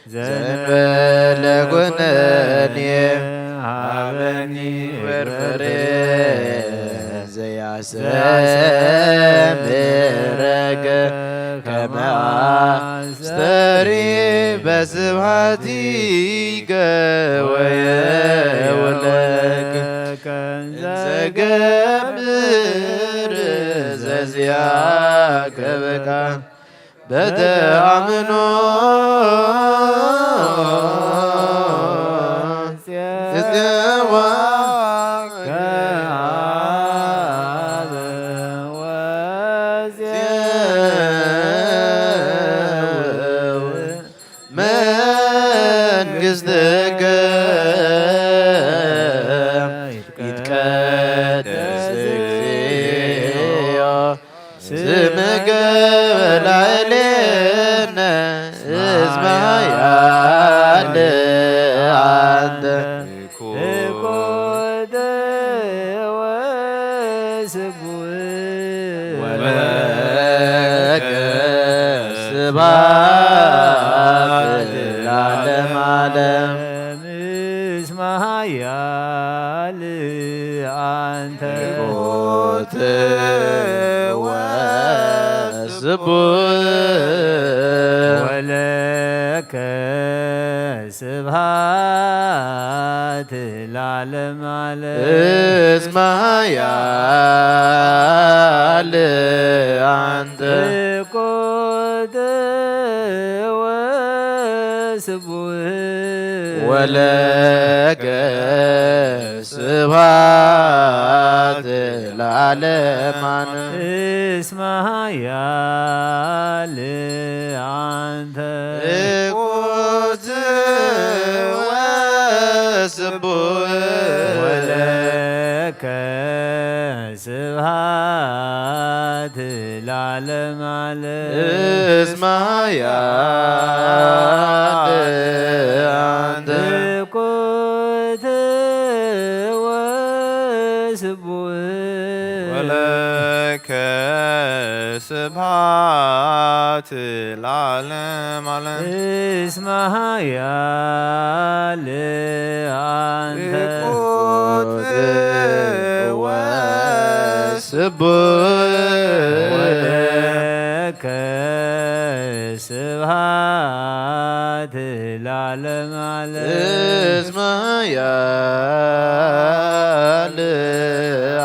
ዘንበለ ኩነኔ ሀበኒ ወፍሬ ዘያሰምረከ ከመ አስተሪ በስብሐቲከ ወየውለከ እንዘገብር ዘዚአከ በቃል በተአምኖ ጽዋ መንግሥትከ ይትቀደስ እግዚኦ ስምከ በላዕሌነ እስመ ኃያል አንተ እኩት ወስቡህ ወለከ ስብሐት ለዓለመ ዓለም። እስመ ኃያል አንተ እኩት ወስቡህ ወለከ ስብሐት ለዓለመ ዓለም። እስመ ኃያል አንተ እኩት ወስቡህ ወለከ ስብሐት ለዓለመ ዓለም። እስመ ኃያል አንተ እኩት ወስቡህ ወለከ ስብሐት ለዓለመ ዓለም። እስመ ኃያል አንተ እኩት ወስቡህ ወለከ ስብሐት ለዓለመ ዓለም። እስመ ኃያል አንተ እኩት ወስቡህ ወለከ ስብሐት ለዓለመ ዓለም። እስመ ኃያል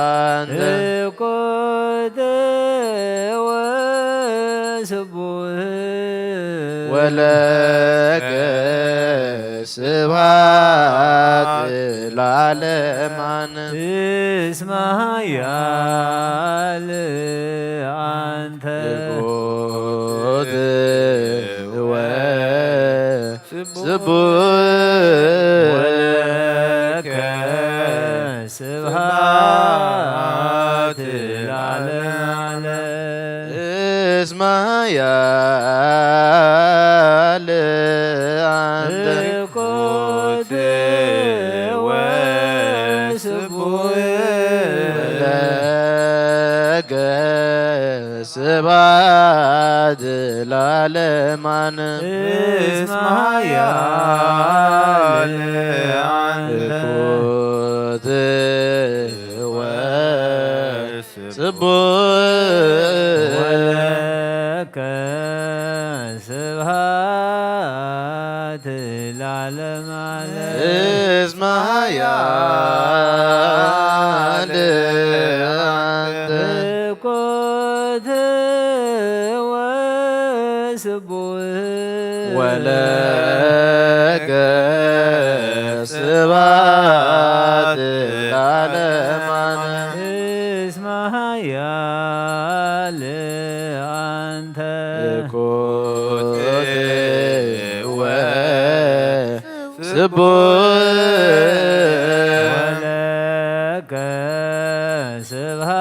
አንተ እኩት ወስቡህ ወለከ ስብሐት ለዓለማን እስመ ኃያል አንተ ትጉት ወስቡሕ ወለከ ስብሐት ለዓለመ ዓለም። እስመ ኃያል አንተ ትጉት ወስቡሕ ወለከ ስብሐት ለዓለማን እስመ ኃያል አንተ ትጉት ወስቡሕ ወለከ ስብሐት ለዓለመ ዓለም። እስመ ኃያል አንተ ትጉት ወስቡሕ ወለከ ስብሐት ለዓለመ ዓለም። እስመ ኃያል አንተ ትጉት ወስቡሕ ወለከ ስብሐት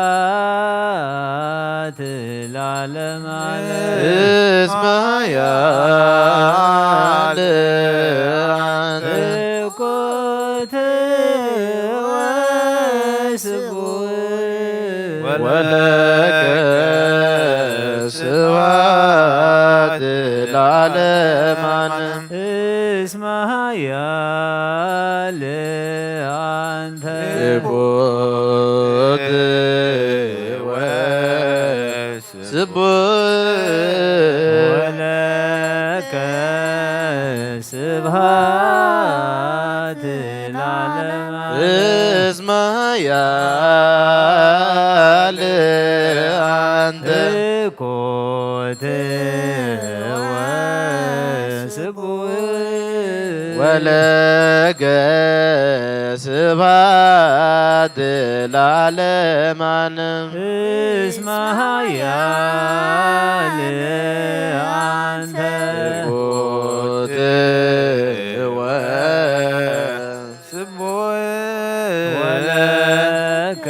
ለዓለመ ዓለም። እስመ ኃያል አንተ ትጉት ወስቡሕ ወለከ ስብሐት ለዓለመ ዓለም። እስመ ኃያል አንተ ትጉት ወስቡሕ ወለከ ስብሐት ለዓለመ ዓለም። እስመ ኃያል አንተ ትጉት ወስቡሕ ወለከ ስብሐት ለዓለመ ዓለም። እስመ ኃያል አንተ ትጉት ወስቡሕ ወለከ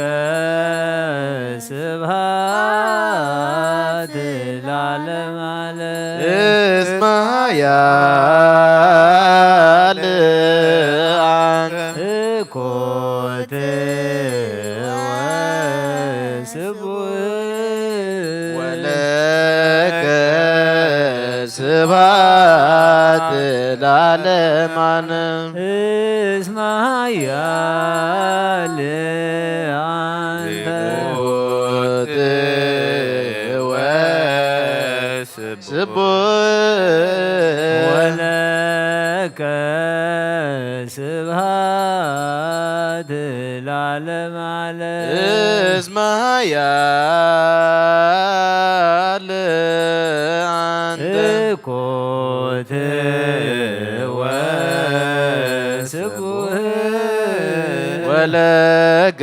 ስብሐት ለዓለመ ዓለም። እስመ ኃያል አንተ ትጉት ወስቡሕ ወለከ ስብሐት ለዓለመ ዓለም። እስመ ኃያል አንተ ትጉት ወስቡሕ ወለከ ስብሐት ለዓለመ ዓለም። እስመ ኃያል አንተ ትጉት ወስቡሕ ወለከ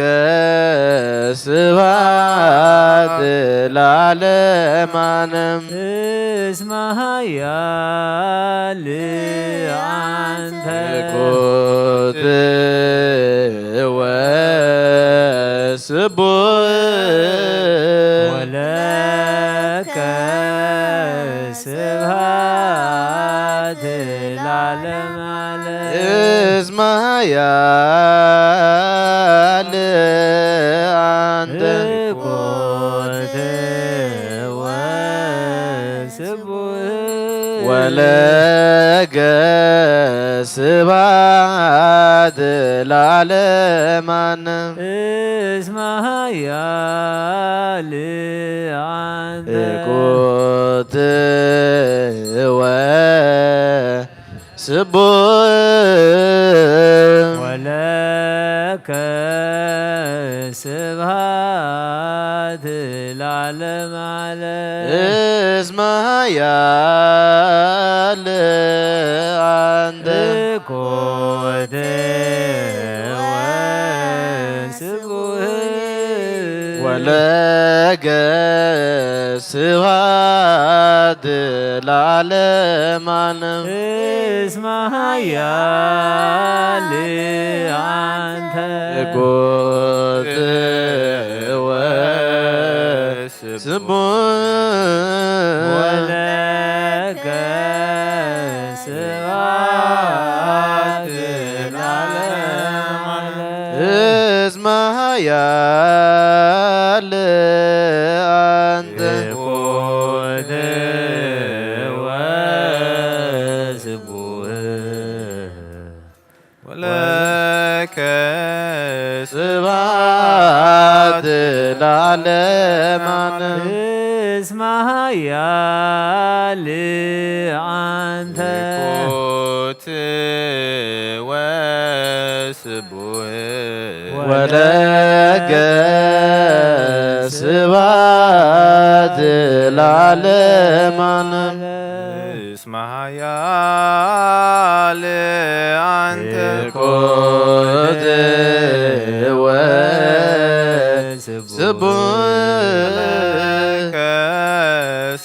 ስብሐት ለዓለመ ዓለም። እስመ ኃያል አንተ ትጉት ወስቡሕ ወለከ ስብሐት ለዓለመ ዓለም። እስመ ኃያል አንተ ትጉት ወስቡሕ ወለከ ስብሐት ለዓለመ ዓለም። እስመ ኃያል አንተ ትጉት ወስቡሕ ወለከ ስብሐት ለዓለመ ዓለም። እስመ ኃያል አንተ ትጉት ለገ ስብሐት ለዓለመ ዓለም። እስመ ኃያል አንተ። ቁጥወ ስቡሕ ወለከ ስብሐት ለዓለመ ዓለም። እስመ ኃያል አንተ። ቁጥወ ስቡሕ ወለከ ስብሐት ለዓለመ ዓለም። እስመ ኃያል አንተ። ኮት ወስቡሕ ወለከ ስብሐት ለዓለመ ዓለም። እስመ ኃያል አንተ። ኮት ወስቡሕ ለከ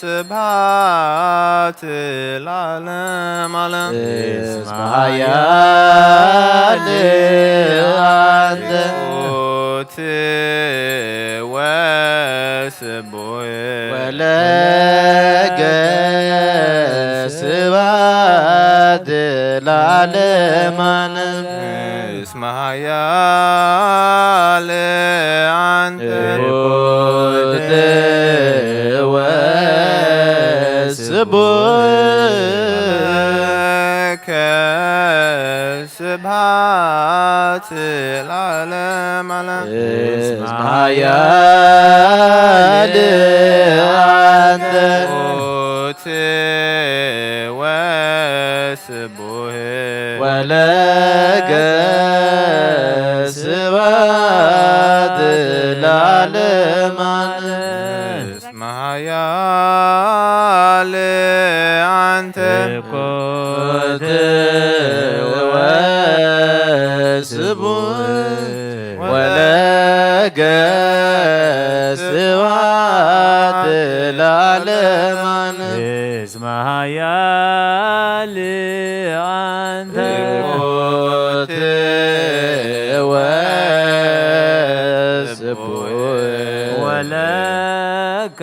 ስብሐት ለዓለመ ዓለም። እስመ ኃያል አንተ። ኮት ወስቡሕ ወለከ ስብሐት ለዓለመ ዓለም። እስመ ኃያል አንተ። ኮት ወስቡሕ ለከ ስብሐት ለዓለመ ዓለም። እስመ ኃያል አንተ። ኮት ወስቡሕ ወለከ ስብሐት ለዓለመ ዓለም። እስመ ኃያል አንተ። ኮት ወስቡሕ ወለከ ስብሐት ለዓለመ ዓለም። እስመ ኃያል አንተ። ኮት ወስቡሕ ወለከ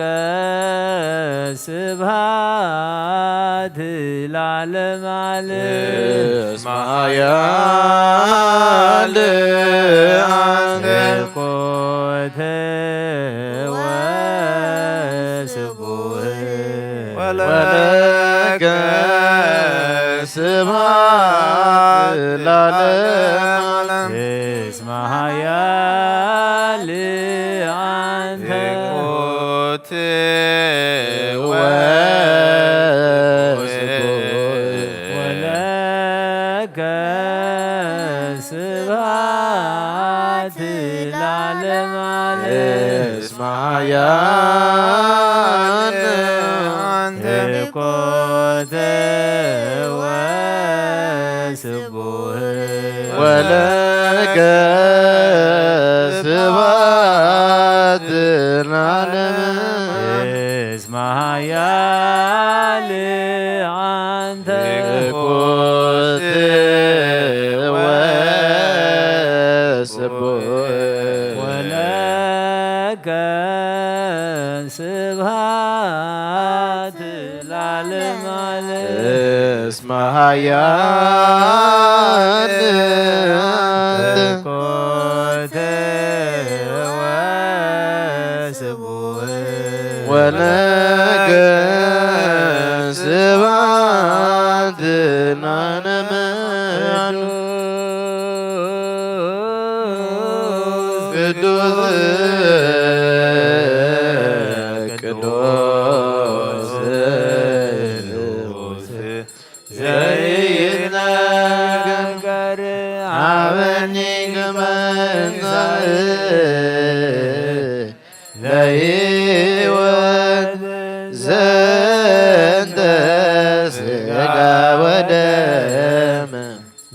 ስብሐት ለዓለመ ዓለም። እስመ ኃያል አንተ። ኮት ወስቡሕ ወለከ ስብሐት ለዓለመ ዓለም። እስመ ኃያል አንተ። ኮት ወስቡሕ ወለከ ስብሐት ለዓለመ ዓለም። እስመ ኃያል አንተ። ኮት ወስቡሕ ወለከ ስብሐት ለዓለመ። እስመ ኃያል አንተ። ኮት ወስቡሕ ወለከ ስብሐት ለዓለመ ዓለም። እስመ ኃያል አንተ። ኮት ወስቡሕ ወለከ ስብሐት ለዓለመ ዓለም። ቅዱስ ቅዱስ ዘይትነገር ሀበኒ ከመ ትንሣኤ ለሕይወት ዘንተ ሥጋ ወደም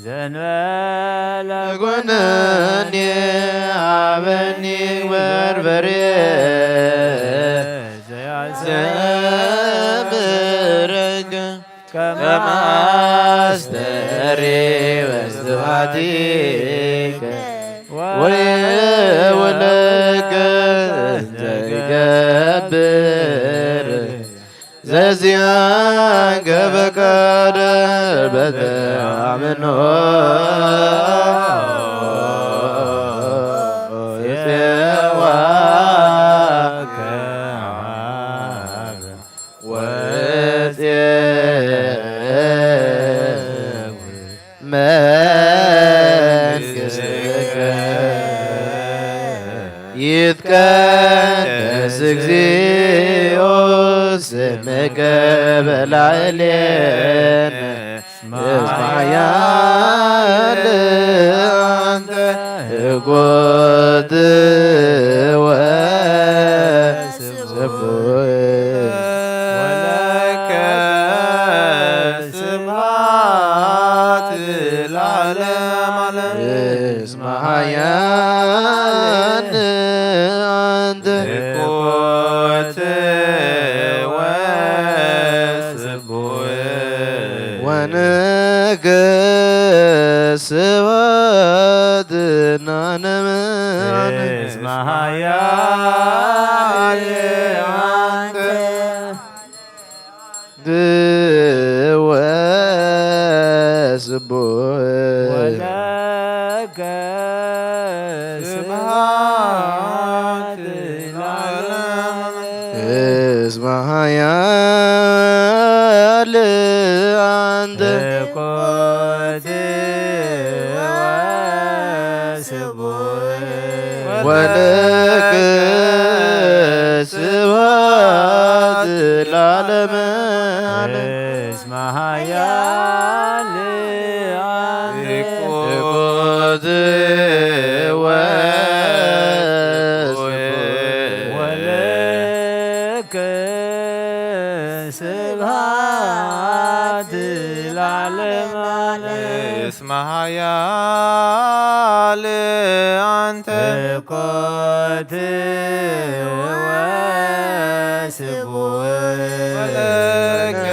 ዘንበለ ኩነኔ አበኒ ግበር በርየ ዘያዘምረከ ከመ አስተሪ በስብሐቲከ ወየውለከ እንዘ ይገብር ዘዚአከ ፈቃደ በተአምኖ ይጼዋከ ወጼዊ መንግሥትከ ይትቀደስ እግዚኦ ስምከ በላዕሌነ እስመ ኃያል አንተ ትጎት ወስቡሕ ወለከ ስብሐት ለዓለመ ዓለም። እስመ ኃያል አንተ ትጎት ወስቡሕ ወነገ ስብሐት ለዓለመ ዓለም። እስመ ኃያል አንተ ወስቡሕ ወለከ ስብሐት ለዓለመ ዓለም። እስመ ኃያል አንተ ትጎት ወስቡሕ ወለከ ስብሐት ለዓለመ ዓለም። እስመ ኃያል አንተ ትጎት ወስቡሕ ወለከ ስብሐት ለዓለመ ዓለም። እስመ ኃያል አንተ ትጎት ወስቡሕ ወለከ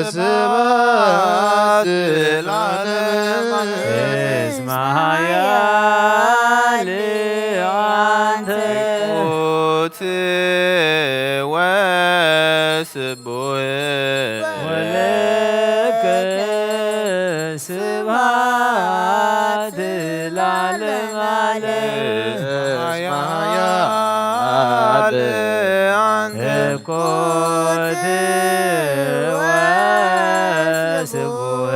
ስብሐት ለዓለመ ዓለም። እስመ ኃያል አንተ ትጎት ወስቡሕ ወለከ ስብሐት ለዓለመ ዓለም። እስመ ኃያል አንተ ትጎት ወስቡሕ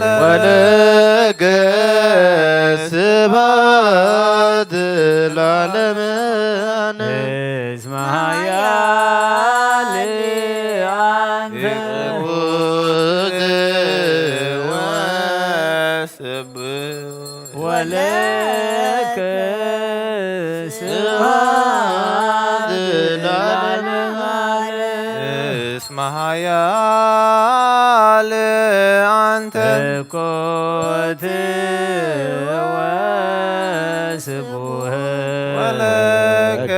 ወለከ ስብሐት ለዓለመ ዓለም። እስመ ኃያል አንተ ትጎት ወስቡሕ ወለከ ስብሐት ለዓለመ ዓለም። እስመ ኃያል አንተ ትጎት ወስቡሕ ወለከ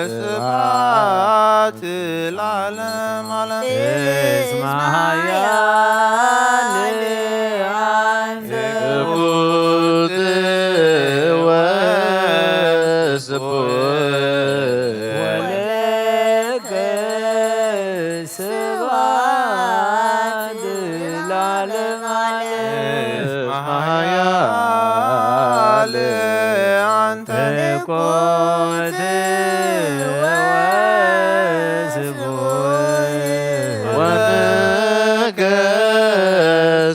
ስብሐት ለዓለመ ዓለም። እስመ ኃያል አንተ ትጎት ወስቡሕ ወለከ ስብሐት ለዓለመ ዓለም። እስመ ኃያል አንተ ትጎት ወስቡሕ ወለከ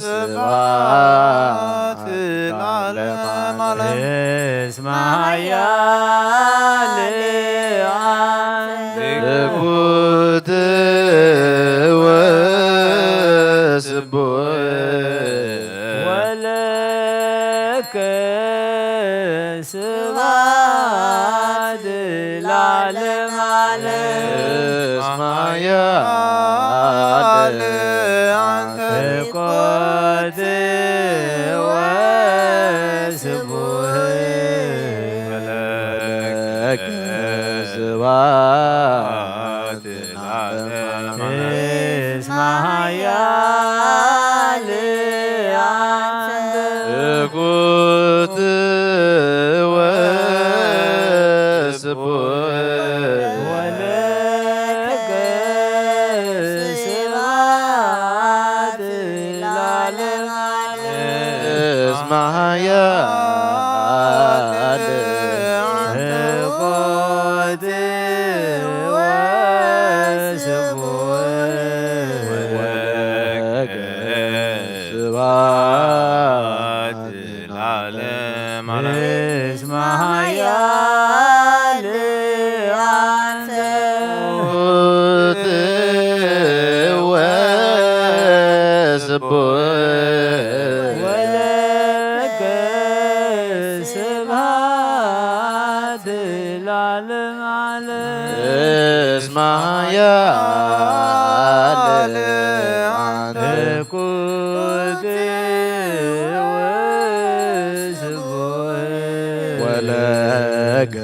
ስብሐት ለዓለመ ዓለም። እስመ ኃያል አንተ ትጎት ወስቡሕ ወለከ ስብሐት ለዓለመ ዓለም። ስብሐት ለዓለመ ዓለም። እስመ ኃያል አንተ። ትኩት ወስቡሕ ወለከ ስብሐት ለዓለመ ዓለም። እስመ ኃያል ትኩት ወስቡሕ ወለከ ስብሐት ለዓለመ ዓለም። እስመ ኃያል አንተ። ትኩት ወስቡሕ ወለከ ስብሐት ለዓለመ ዓለም። እስመ ኃያል አንተ። ትኩት ወስቡሕ ወለከ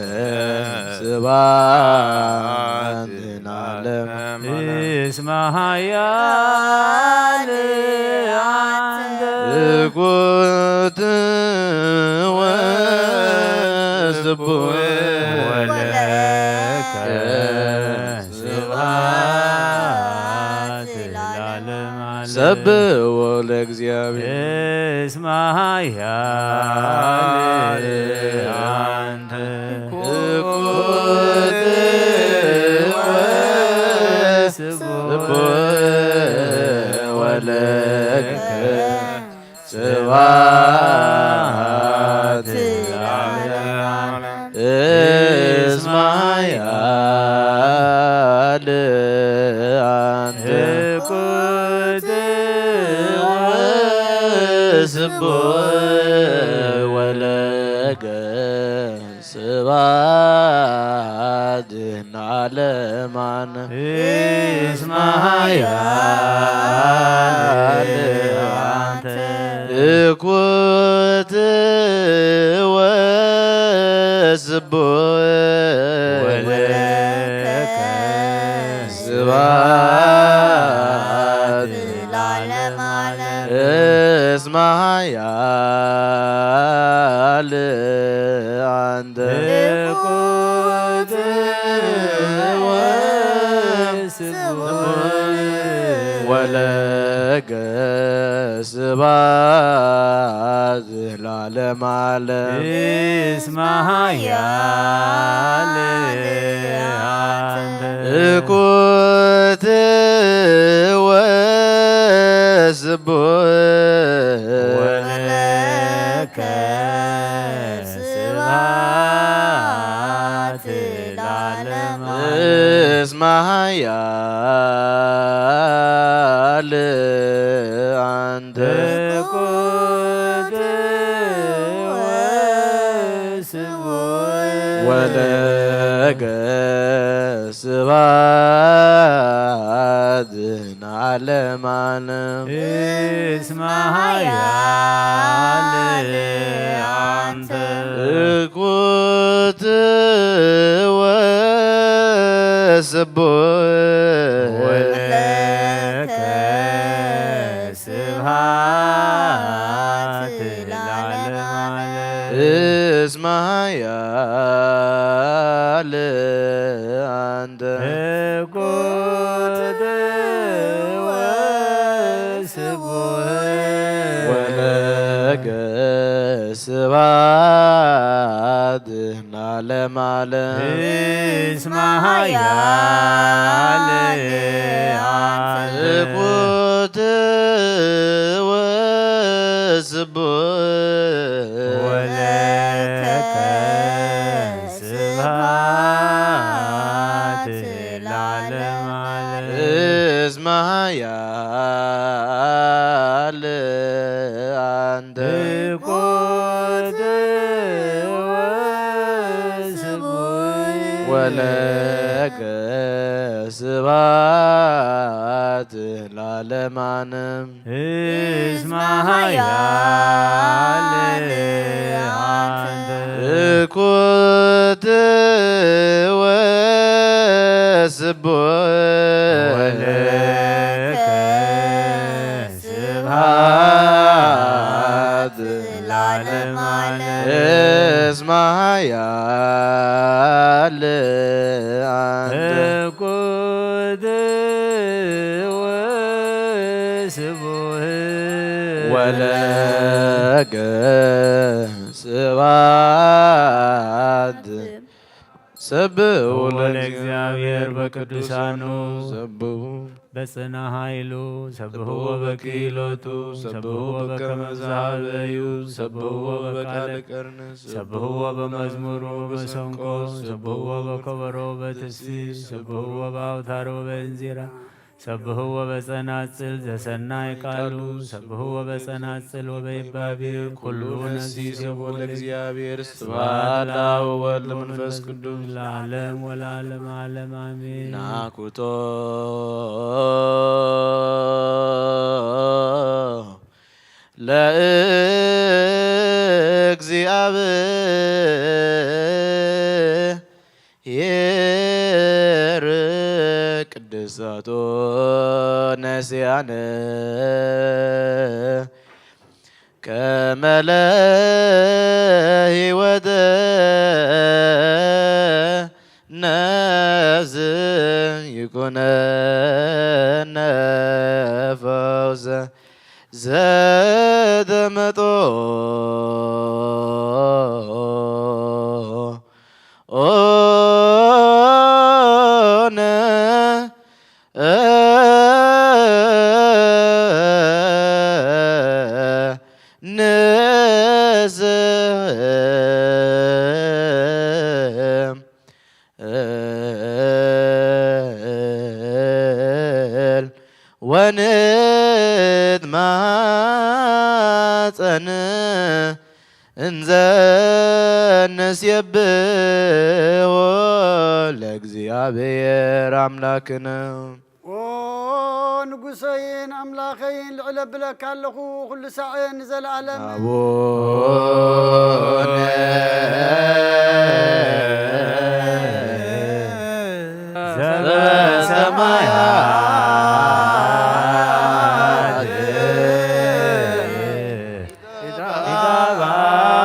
ስብሐት ለዓለመ ዓለም። እስመ ኃያል አንተ። ትኩት ወስቡሕ ወለከ ስብሐት ለዓለመ ዓለም። ሰብሑ ለእግዚአብሔር። እስመ ኃያል አንተ። ትኩት ወስቡሕ ወለከ ስብሐት ለዓለመ ዓለም። እስመ ኃያል አንተ። ትኩት ወስቡሕ ወለከ ስብሐት ለዓለመ ዓለም። እስመ ኃያል አንተ። ትኩት ወስቡሕ ወለከ ስብሐት ለዓለመ ዓለም። እስመ ኃያል አንተ። ትኩት ወስቡሕ ወለከ ስብሐት ለዓለመ ዓለም። እስመ ኃያል አንተ። ትኩት ወስቡሕ ወለከ ስብሐት ለዓለመ ዓለም። እስመ ኃያል አንተ። ትኩት ወስቡሕ ወለከ ስብሐት ለዓለመ ዓለም። እስመ ኃያል አንተ። ትኩት ወስቡሕ ወለከ ስብሐት ለዓለመ ዓለም። እስመ ኃያል አንተ። ትኩት ወስቡሕ ወለከ ስብሐት ለዓለመ ዓለም። እስመ ኃያል አንተ። ትኩት ወስቡሕ ወለከ ስብሐት ለዓለመ ዓለም። እስመ ኃያል አንተ። ትኩት ወስቡሕ ወለከ ስብሐት ለዓለመ ዓለም። እስመ ኃያል አንተ። እኩት ወስቡሕ። ወለከ ስብሐት ለዓለመ ዓለም። እስመ ኃያል አንተ። እኩት ወስቡሕ። ወለከ ስብሐት። ሰብሑ ለእግዚአብሔር በቅዱሳኑ። ሰብሑ። በጽና ኃይሉ። ሰብሕዎ በክኢሎቱ። ሰብሕዎ በከመ ዘሃበዩ። ሰብሕዎ በቃለ ቀርንስ። ሰብሕዎ በመዝሙር ወመሰንቆ። ሰብሕዎ በከበሮ በትሲ። ሰብሕዎ በአውታር ወበእንዚራ። ሰብሕዎ በጸናጽል ዘሰናይ ቃሉ። ሰብሕዎ በጸናጽል ወበይባቤ ኩሉ ነፍሲ። ሰብሖ ለእግዚአብሔር። ስብሐት ለአብ ወወልድ ወመንፈስ ቅዱስ። ለዓለም ወለዓለም ዓለም አሜን። ናኩቶ ለእግዚአብሔር ቅድሳቶ ነሲያነ ከመ ለህይወተ ነፍስ ይኩነነ ፈውሰ ዘተመጦ ኦነ ንስም እል ወንትማጸን እንዘ ንሴብሖ ለእግዚአብሔር አምላክነ። ኦ ንጉሰይን ኣምላኸይን ልዕለ ብለካ ኣለኹ ኩሉ ሳዕ ንዘለዓለም። አቡነ ዘበሰማያት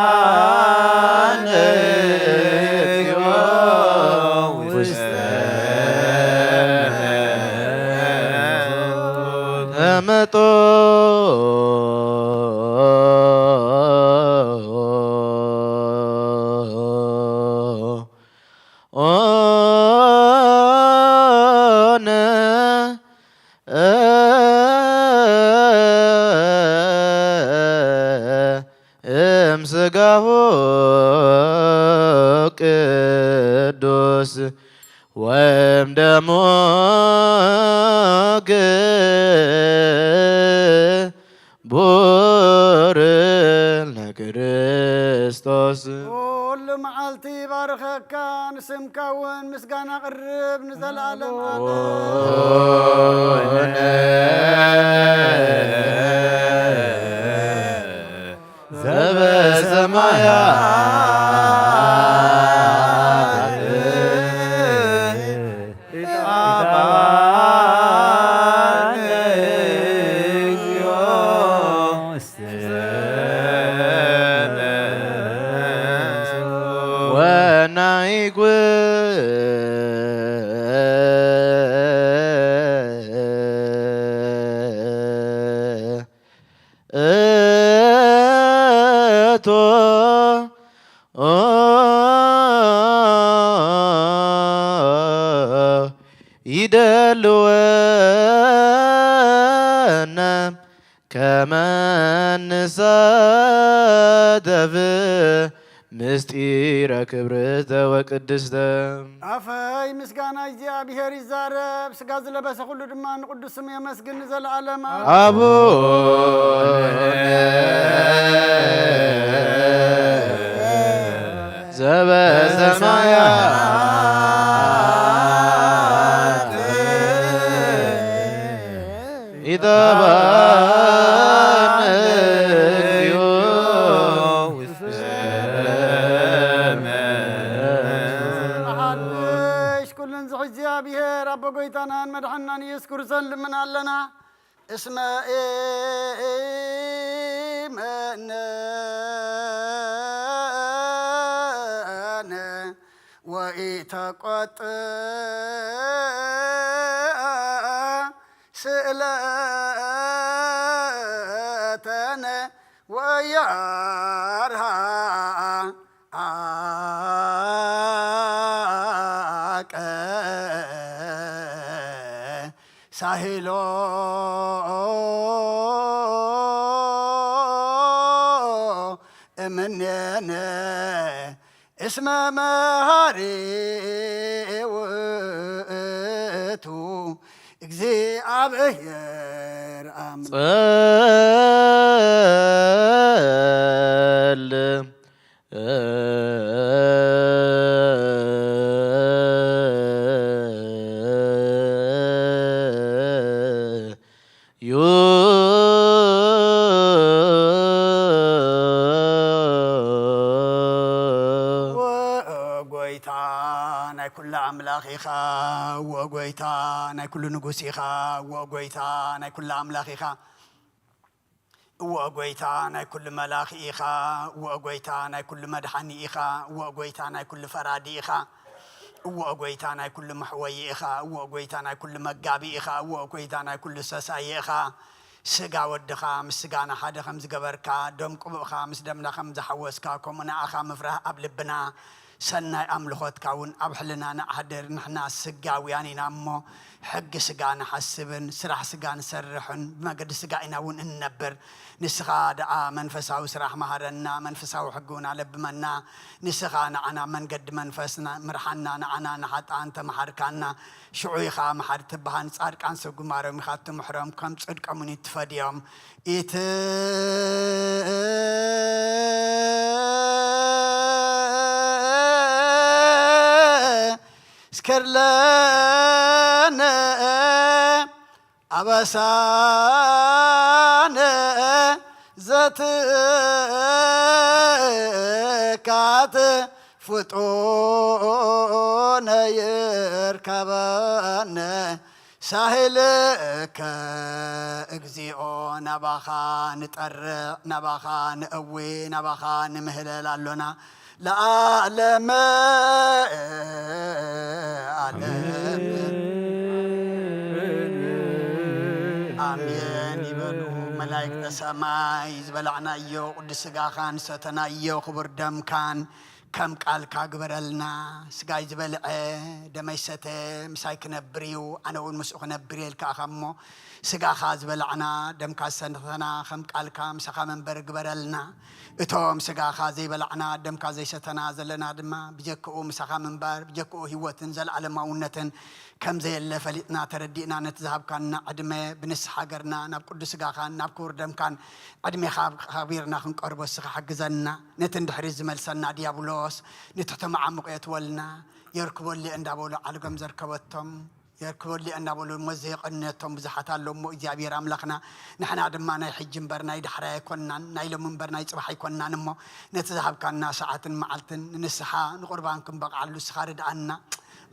ኢታብአነ እግዚኦ ውስተ ተመጦ ኦነ እምስጋሁ ቅዱስ ወእምደሙ ክቡር ለክርስቶስ። ኩሉ መዓልቲ ይባርኸካ፣ ንስምካ እውን ምስጋና ቅርብ ንዘለዓለም ዓለም። ዘበሰማያት ኢታብአነ እግዚኦ ውስተ ወናይጉ እቶ ይደልወነ ከመ ንሳተፍ ምስጢረ ክብርተ ወቅድስተ። ኣፈይ ምስጋና እግዚኣብሔር ይዛረብ፣ ስጋ ዝለበሰ ኩሉ ድማ ንቅዱስ ስሙ የመስግን ንዘለዓለም። አቡነ ዘበሰማያት እግዚኣብሔር ኣቦ ጎይታናን መድሓንናን ኢየሱስ ክርስቶስ ልምን ኣለና። እስመ ኢመነነ ወኢተቆጥአ ስእለተነ ወያርሃ አቀ ሳሂሎ እምኔነ እስመ መሃሪ ውእቱ እግዚኣብሔር አምላክ። ጸል ዩ ወጎይታ ናይ ኩሉ ኣምላኽ ኢኻ፣ ወጎይታ ናይ ኩሉ ንጉስ ኢኻ፣ ወጎይታ ናይ ኩሉ ኣምላኽ ኢኻ። እወ ጎይታ ናይ ኩሉ መላኺ ኢኻ፣ እወ ጎይታ ናይ ኩሉ መድሓኒ ኢኻ፣ እወ ጎይታ ናይ ኩሉ ፈራዲ ኢኻ፣ እወ ጎይታ ናይ ኩሉ መሕወዪ ኢኻ፣ እወ ጎይታ ናይ ኩሉ መጋቢ ኢኻ፣ እወ ጎይታ ናይ ኩሉ ሰሳዪ ኢኻ። ስጋ ወድኻ ምስ ስጋና ሓደ ከም ዝገበርካ፣ ደም ቅቡእኻ ምስ ደምና ከም ዝሓወስካ፣ ከምኡ ንኣኻ ምፍራህ ኣብ ልብና ሰናይ ኣምልኾትካ እውን ኣብ ሕልናና ኣሕድር። ንሕና ስጋውያን ኢና እሞ፣ ሕጊ ስጋ ንሓስብን ስራሕ ስጋ ንሰርሕን፣ ብመገዲ ስጋ ኢና እውን እንነብር። ንስኻ ደኣ መንፈሳዊ ስራሕ መሃረና፣ መንፈሳዊ ሕጊ እውን ኣለብመና። ንስኻ ንዓና መንገዲ መንፈስና ምርሓና፣ ንዓና ንሓጥኣን ተመሓርካና። ሽዑ ኢኻ መሓሪ ትበሃል። ንጻድቃን ሰብ ግንባሮም ኢኻ ትምሕሮም፣ ከም ጽድቆም እውን ትፈድዮም። ኢትዝክር ለነ አበሳነ ዘትካት ፍጡነ ይርከበነ ሳህልከ። እግዚኦ፣ ናባኻ ንጠርዕ፣ ናባኻ ንእዊ፣ ናባኻ ንምህለል ኣሎና። ለዓለመ ዓለም ኣሜን ይበሉ መላእክተ ሰማይ። ዝበላዕናዮ ቅዱስ ስጋኻን ዝሰተናዮ ክቡር ደምካን ከም ቃልካ ግበረልና። ስጋይ ዝበልዐ ደመይ ዝሰተ ምሳይ ክነብር እዩ፣ ኣነ እውን ምስኡ ክነብር እየ ኢልካ ኢኻ እሞ፣ ስጋኻ ዝበላዕና ደምካ ዝሰተና ከም ቃልካ ምሳኻ መንበሪ ግበረልና። እቶም ስጋኻ ዘይበላዕና ደምካ ዘይሰተና ዘለና ድማ ብጀክኡ ምሳኻ ምንባር፣ ብጀክኡ ህይወትን ዘለዓለማውነትን ከም ዘየለ ፈሊጥና ተረዲእና፣ ነቲ ዝሃብካና ዕድመ ብንስሓ ገርና ናብ ቅዱስ ስጋኻን ናብ ክቡር ደምካን ዕድሜኻ ኣኽቢርና ክንቀርቦ እስኻ ሓግዘና። ነቲ እንድሕሪት ዝመልሰና ዲያብሎስ ንትሕቲ መዓሙቕ የእትወልና። የርክበሉ እየ እንዳበሉ ዓልጎም ዘርከበቶም የርክበሉ እየ እንዳበሉ እሞ ዘየቐነቶም ብዙሓት ኣለዉ እሞ እግዚኣብሔር ኣምላኽና፣ ንሕና ድማ ናይ ሕጂ እምበር ናይ ዳሕራይ ኣይኮንናን፣ ናይ ሎሚ እምበር ናይ ጽባሕ ኣይኮንናን እሞ፣ ነቲ ዝሃብካና ሰዓትን መዓልትን ንንስሓ ንቁርባን ክንበቕዓሉ እስኻ ርድኣና።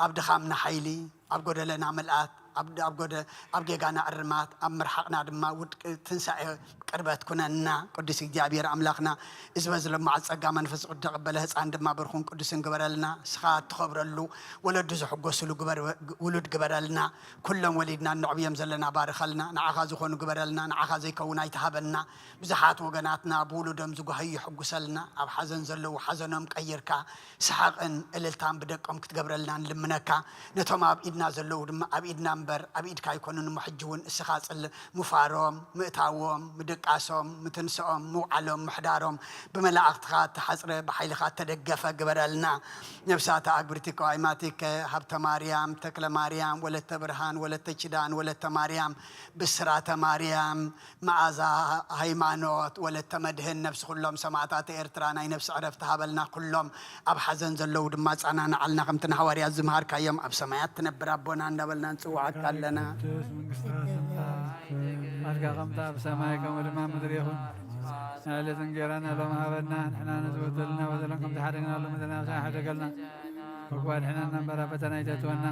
ኣብ ድኻምና ሓይሊ፣ ኣብ ጎደለና ምልኣት፣ ኣብ፣ ኣብ ጎደ-፣ ኣብ ጌጋና እርማት፣ ኣብ ምርሓቕና ድማ ውድቂ ትንሳኤ ቅርበት ኩነና። ቅዱስ እግዚኣብሔር ኣምላኽና፣ እዚ በዚ ለማዓት ጸጋ መንፈስ ቅዱስ ተቐበለ ህፃን ድማ ብርኹን ቅዱስን ግበረልና። ንስኻ እትኸብረሉ፣ ወለዱ ዝሕጎስሉ ግበር-፣ ውሉድ ግበረልና። ኩሎም ወሊድና እነዕብዮም ዘለና ባርኸልና። ንዓኻ ዝኾኑ ግበረልና። ንዓኻ ዘይከውን ኣይትሃበና። ብዙሓት ወገናትና ብውሉዶም ዝጓህዩ ሕጉሰልና። ኣብ ሓዘን ዘለዉ ሓዘኖም ቀይርካ፣ ሰሓቕን እልልታን ብደቆም ክትገብረልና ንልምነካ። ነቶም ኣብ ኢድና ዘለዉ ድማ ኣብ ኢድና እምበር ኣብ ኢድካ ኣይኮኑን እሞ፣ ሕጂ እውን እስኻ ጽል-፣ ምፋሮም፣ ምእታዎም፣ ምድቃሶም፣ ምትንስኦም፣ ምውዓሎም፣ ምሕዳሮም ብመላእኽትኻ እተሓጽረ፣ ብሓይልኻ እተደገፈ ግበረልና። ነብሳተ ኣግብርቲከ ወኣይማቲከ፣ ሃብተ ማርያም፣ ተክለ ማርያም፣ ወለተ ብርሃን፣ ወለተ ኪዳን፣ ወለተ ማርያም፣ ብስራተ ማርያም፣ መዓዛ ሃይማኖት፣ ወለተ መድህን፣ ነብሲ ኩሎም ሰማእታት ኤርትራ ናይ ነብሲ ዕረፍቲ ሃበልና። ኩሎም ኣብ ሓዘን ዘለዉ ድማ ኣጸናንዓልና፣ ከምቲ ንሃዋርያት ዝመሃርካዮም፣ ኣብ ሰማያት ትነብር ኣቦና እንዳበልና ንጽውዓካ ኣለና። መንግስትኻ ትምጻእ፣ ፍቓድካ ከምታ ኣብ ሰማይ ከምኡ ድማ ኣብ ምድሪ ይኹን። ንዕለት እንጌራና ሎም ሃበና፣ ንሕና ነዚ በደልና በደለን ከም ዝሓደግናሉ መጠን ንዓና ኣይሕደገልና። ኣድሕነና እምበር ኣብ ፈተና ኣይተእትወና።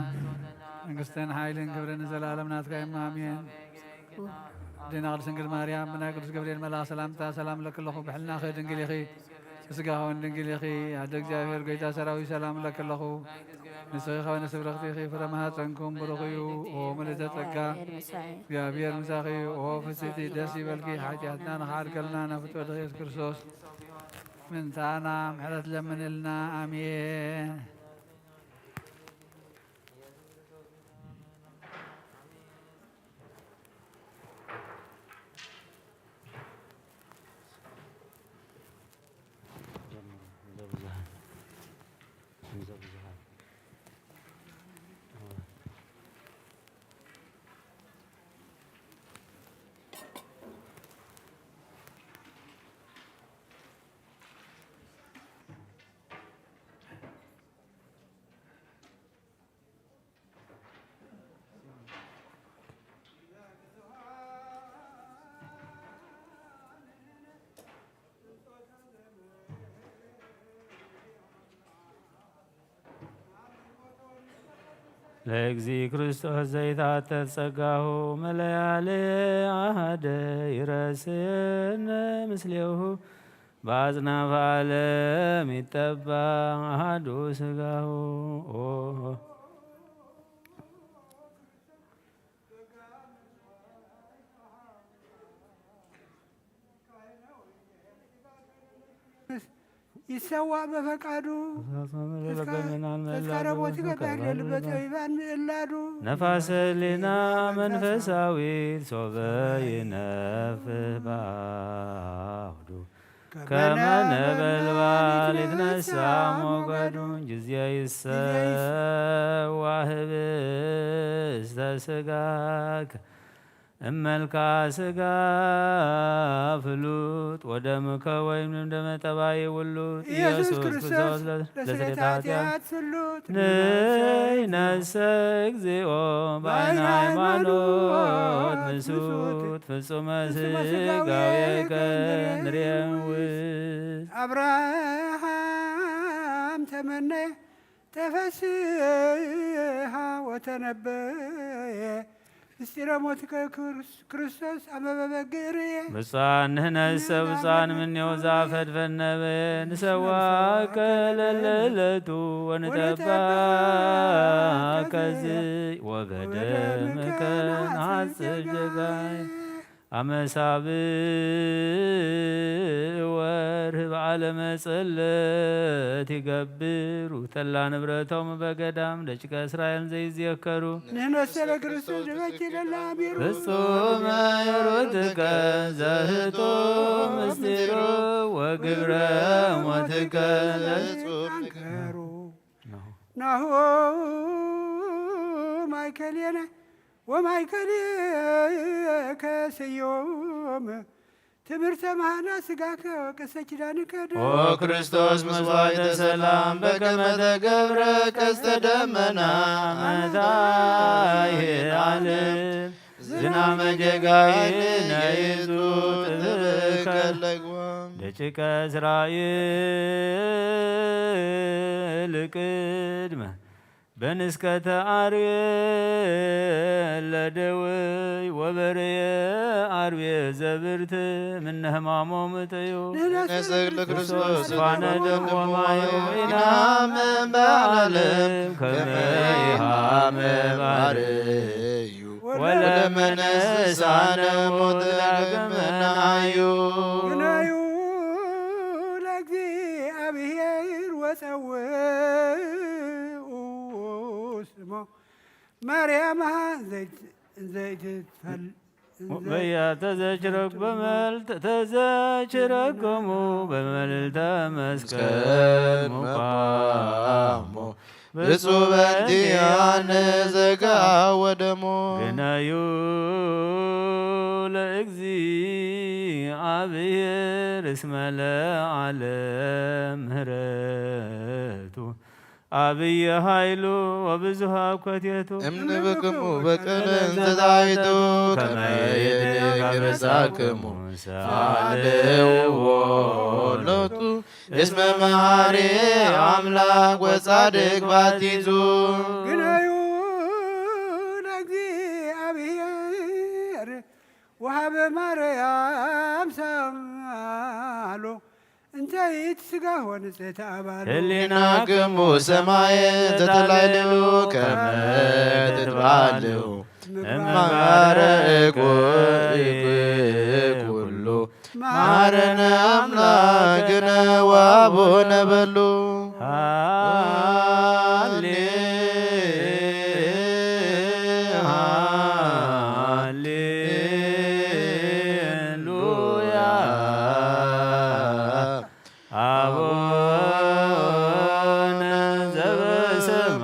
መንግስትን ሓይልን ክብርን ንዘለኣለም ናትካ እዩ። ኣሜን። ኣዴና ቅድስት ድንግል ማርያም ብናይ ቅዱስ ገብርኤል መልኣኽ ሰላምታ ሰላም እለኪ ኣለኹ። ብሕልናኺ ድንግል ኢኺ፣ ብስጋኺ እውን ድንግል ኢኺ። ኣደ እግዚኣብሔር ጎይታ ሰራዊት ሰላም እለኪ ኣለኹ። ንስኺ ከወነ ስብረኽቲ ኢኺ፣ ፍረ ማህፀንኩም ብሩኽ እዩ። ኦ ምልዕተ ጸጋ፣ እግዚኣብሔር ምሳኺ እዩ። ኦ ፍስሕቲ ደስ ይበልኪ፣ ሓጢኣትና ንኽዓርገልና ናብ ፍትወትኺ ኢየሱስ ክርስቶስ ምንታና ምሕረት ለምንልና። ኣሜን። ለእግዚእ ክርስቶስ ዘይትኣተት ጸጋሁ፣ መለያለ ኣሃደ ይረስነ ምስሌሁ፣ በአጽናፈ ዓለም ይጠባዕ አሐዱ ሥጋሁ። ኦ። ይሰዋእ በፈቃዱ። ተስካረ ሞት ይገብር የለበት ጠቢባን ምእላዱ። ነፋሰ ህሊና መንፈሳዊት ሶበ ይነፍህ በአውዱ። ከመ ነበልባል ይትነሳ ሞገዱ። ጊዜ ይሰዋ ህብስተ ሥጋከ እመልካ ሥጋ ፍሉጥ ወደምከ ወይም ደመ ጠባይ ውሉጥ ኢየሱስ ኢየሱስ ክርስቶስ ክርስቶስ ለስርየት ለስርየት ኃጢአት ኃጢአት ፍሉጥ ንይነሰ እግዚኦ በአይነ በአይነ ሃይማኖት ሃይማኖት ንሱት ንሱት ፍጹመ ፍጹመ ሥጋዌ ሥጋዌ ከንድሬ ከንድሬ ውስጥ። አብርሃም ተመነ ተፈስሃ ወተነበየ ምስጢረ ሞትከ ክርስ-፣ ክርስቶስ አመበበግርየ። ብፁዓን ንሕነሰ ብፁዓን ምኔው ዘአፈድፈድነ በየ ንሰዋከ ለለዕለቱ ወንጠባከ ዝይ ወበደምከ ነሐጽብ ጀጋይ። አመ ሳብዕ ወርህ በዓለ መጸለት ይገብሩ ተላ ንብረቶም በገዳም ደቂቀ እስራኤል ዘይዝየከሩ። ንሕነሰ በክርስቶስ ድበኪ ለላ አሚሩ። ፍጹም ሩትከ ዘህቶ ምስጢሩ ወግብረ ሞትከ ዘጽ- አንከሩ። ናሁ ማእከሌነ ወማእከሌከ ስዩም ትምህርተ መሃላ ሥጋከ ወቀስተ ኪዳንከ ደ- ኦ ክርስቶስ መስዋዕተ ሰላም በከመ ተገብረ ቀስተ ደመና መታይሄ ዓለም ዝናመ ጌጋይነ ይእቱ ጥብከ ለጓም። ደቂቀ እስራኤል ቅድመ በንስከተ አርዌ ለደውይ ወበርየ አርዌ ዘብርት ምነ ሕማሞም እጥዩ። ንሕነሰ ለክርስቶስ ፋነ ደም ወማዩ ኢናምን በዓለም ከመ ይሃመ ባርዩ ወለመነሳነ ሞት ዳግመ ነሃዩ። ግናዩ ለእግዚአብሔር ወጸውዑ ስሞ ማርያም ዘይት-፣ ዘይትፈል-፣ በያ ተዘችረክ በመልት-፣ ተዘችረክሙ በመልተ መስቀል ሙቃሞ ብፁዕ በእንቲአነ ዘጋ ወደሞ። ግናዩ ለእግዚአብሔር እስመ ለዓለም ምህረቱ አብየ ኃይሉ ወብዙሃ ኮቴቱ። እምንብክሙ በቅን እንተ ታይቱ ከመ ይድግ አበሳክሙ ሰአልዎ ሎቱ። እስመ መሓሪ ኣምላክ ወጻድቅ ባቲቱ። ግናዩ ለእግዚኣብሔር ወሃበ ማርያም ሳሎ እንተ ኢትስጋሆ ንጽሕቲ ኣባሉ። ህሊናክሙ ሰማየ ተተላይልሉ ከመ ትትባልዑ እማረኩ ኩሉ። መሐረነ ኣምላክነ ወአቡነ በሉ። ሃሌ ሃሌሉያ። አቡነ ዘበሰማያት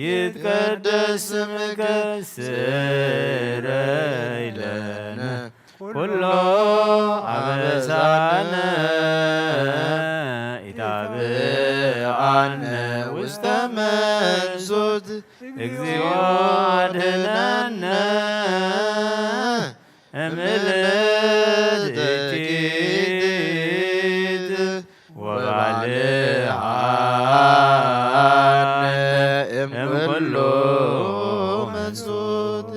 ይትቀደስ ስምከ ስረይ ለነ ኩሎ አበሳነ ኢታብአነ ውስተ መንሱት እግዚኦ አድነነ እምልእቲት ወባልዓነ እምኩሉ መንሱት።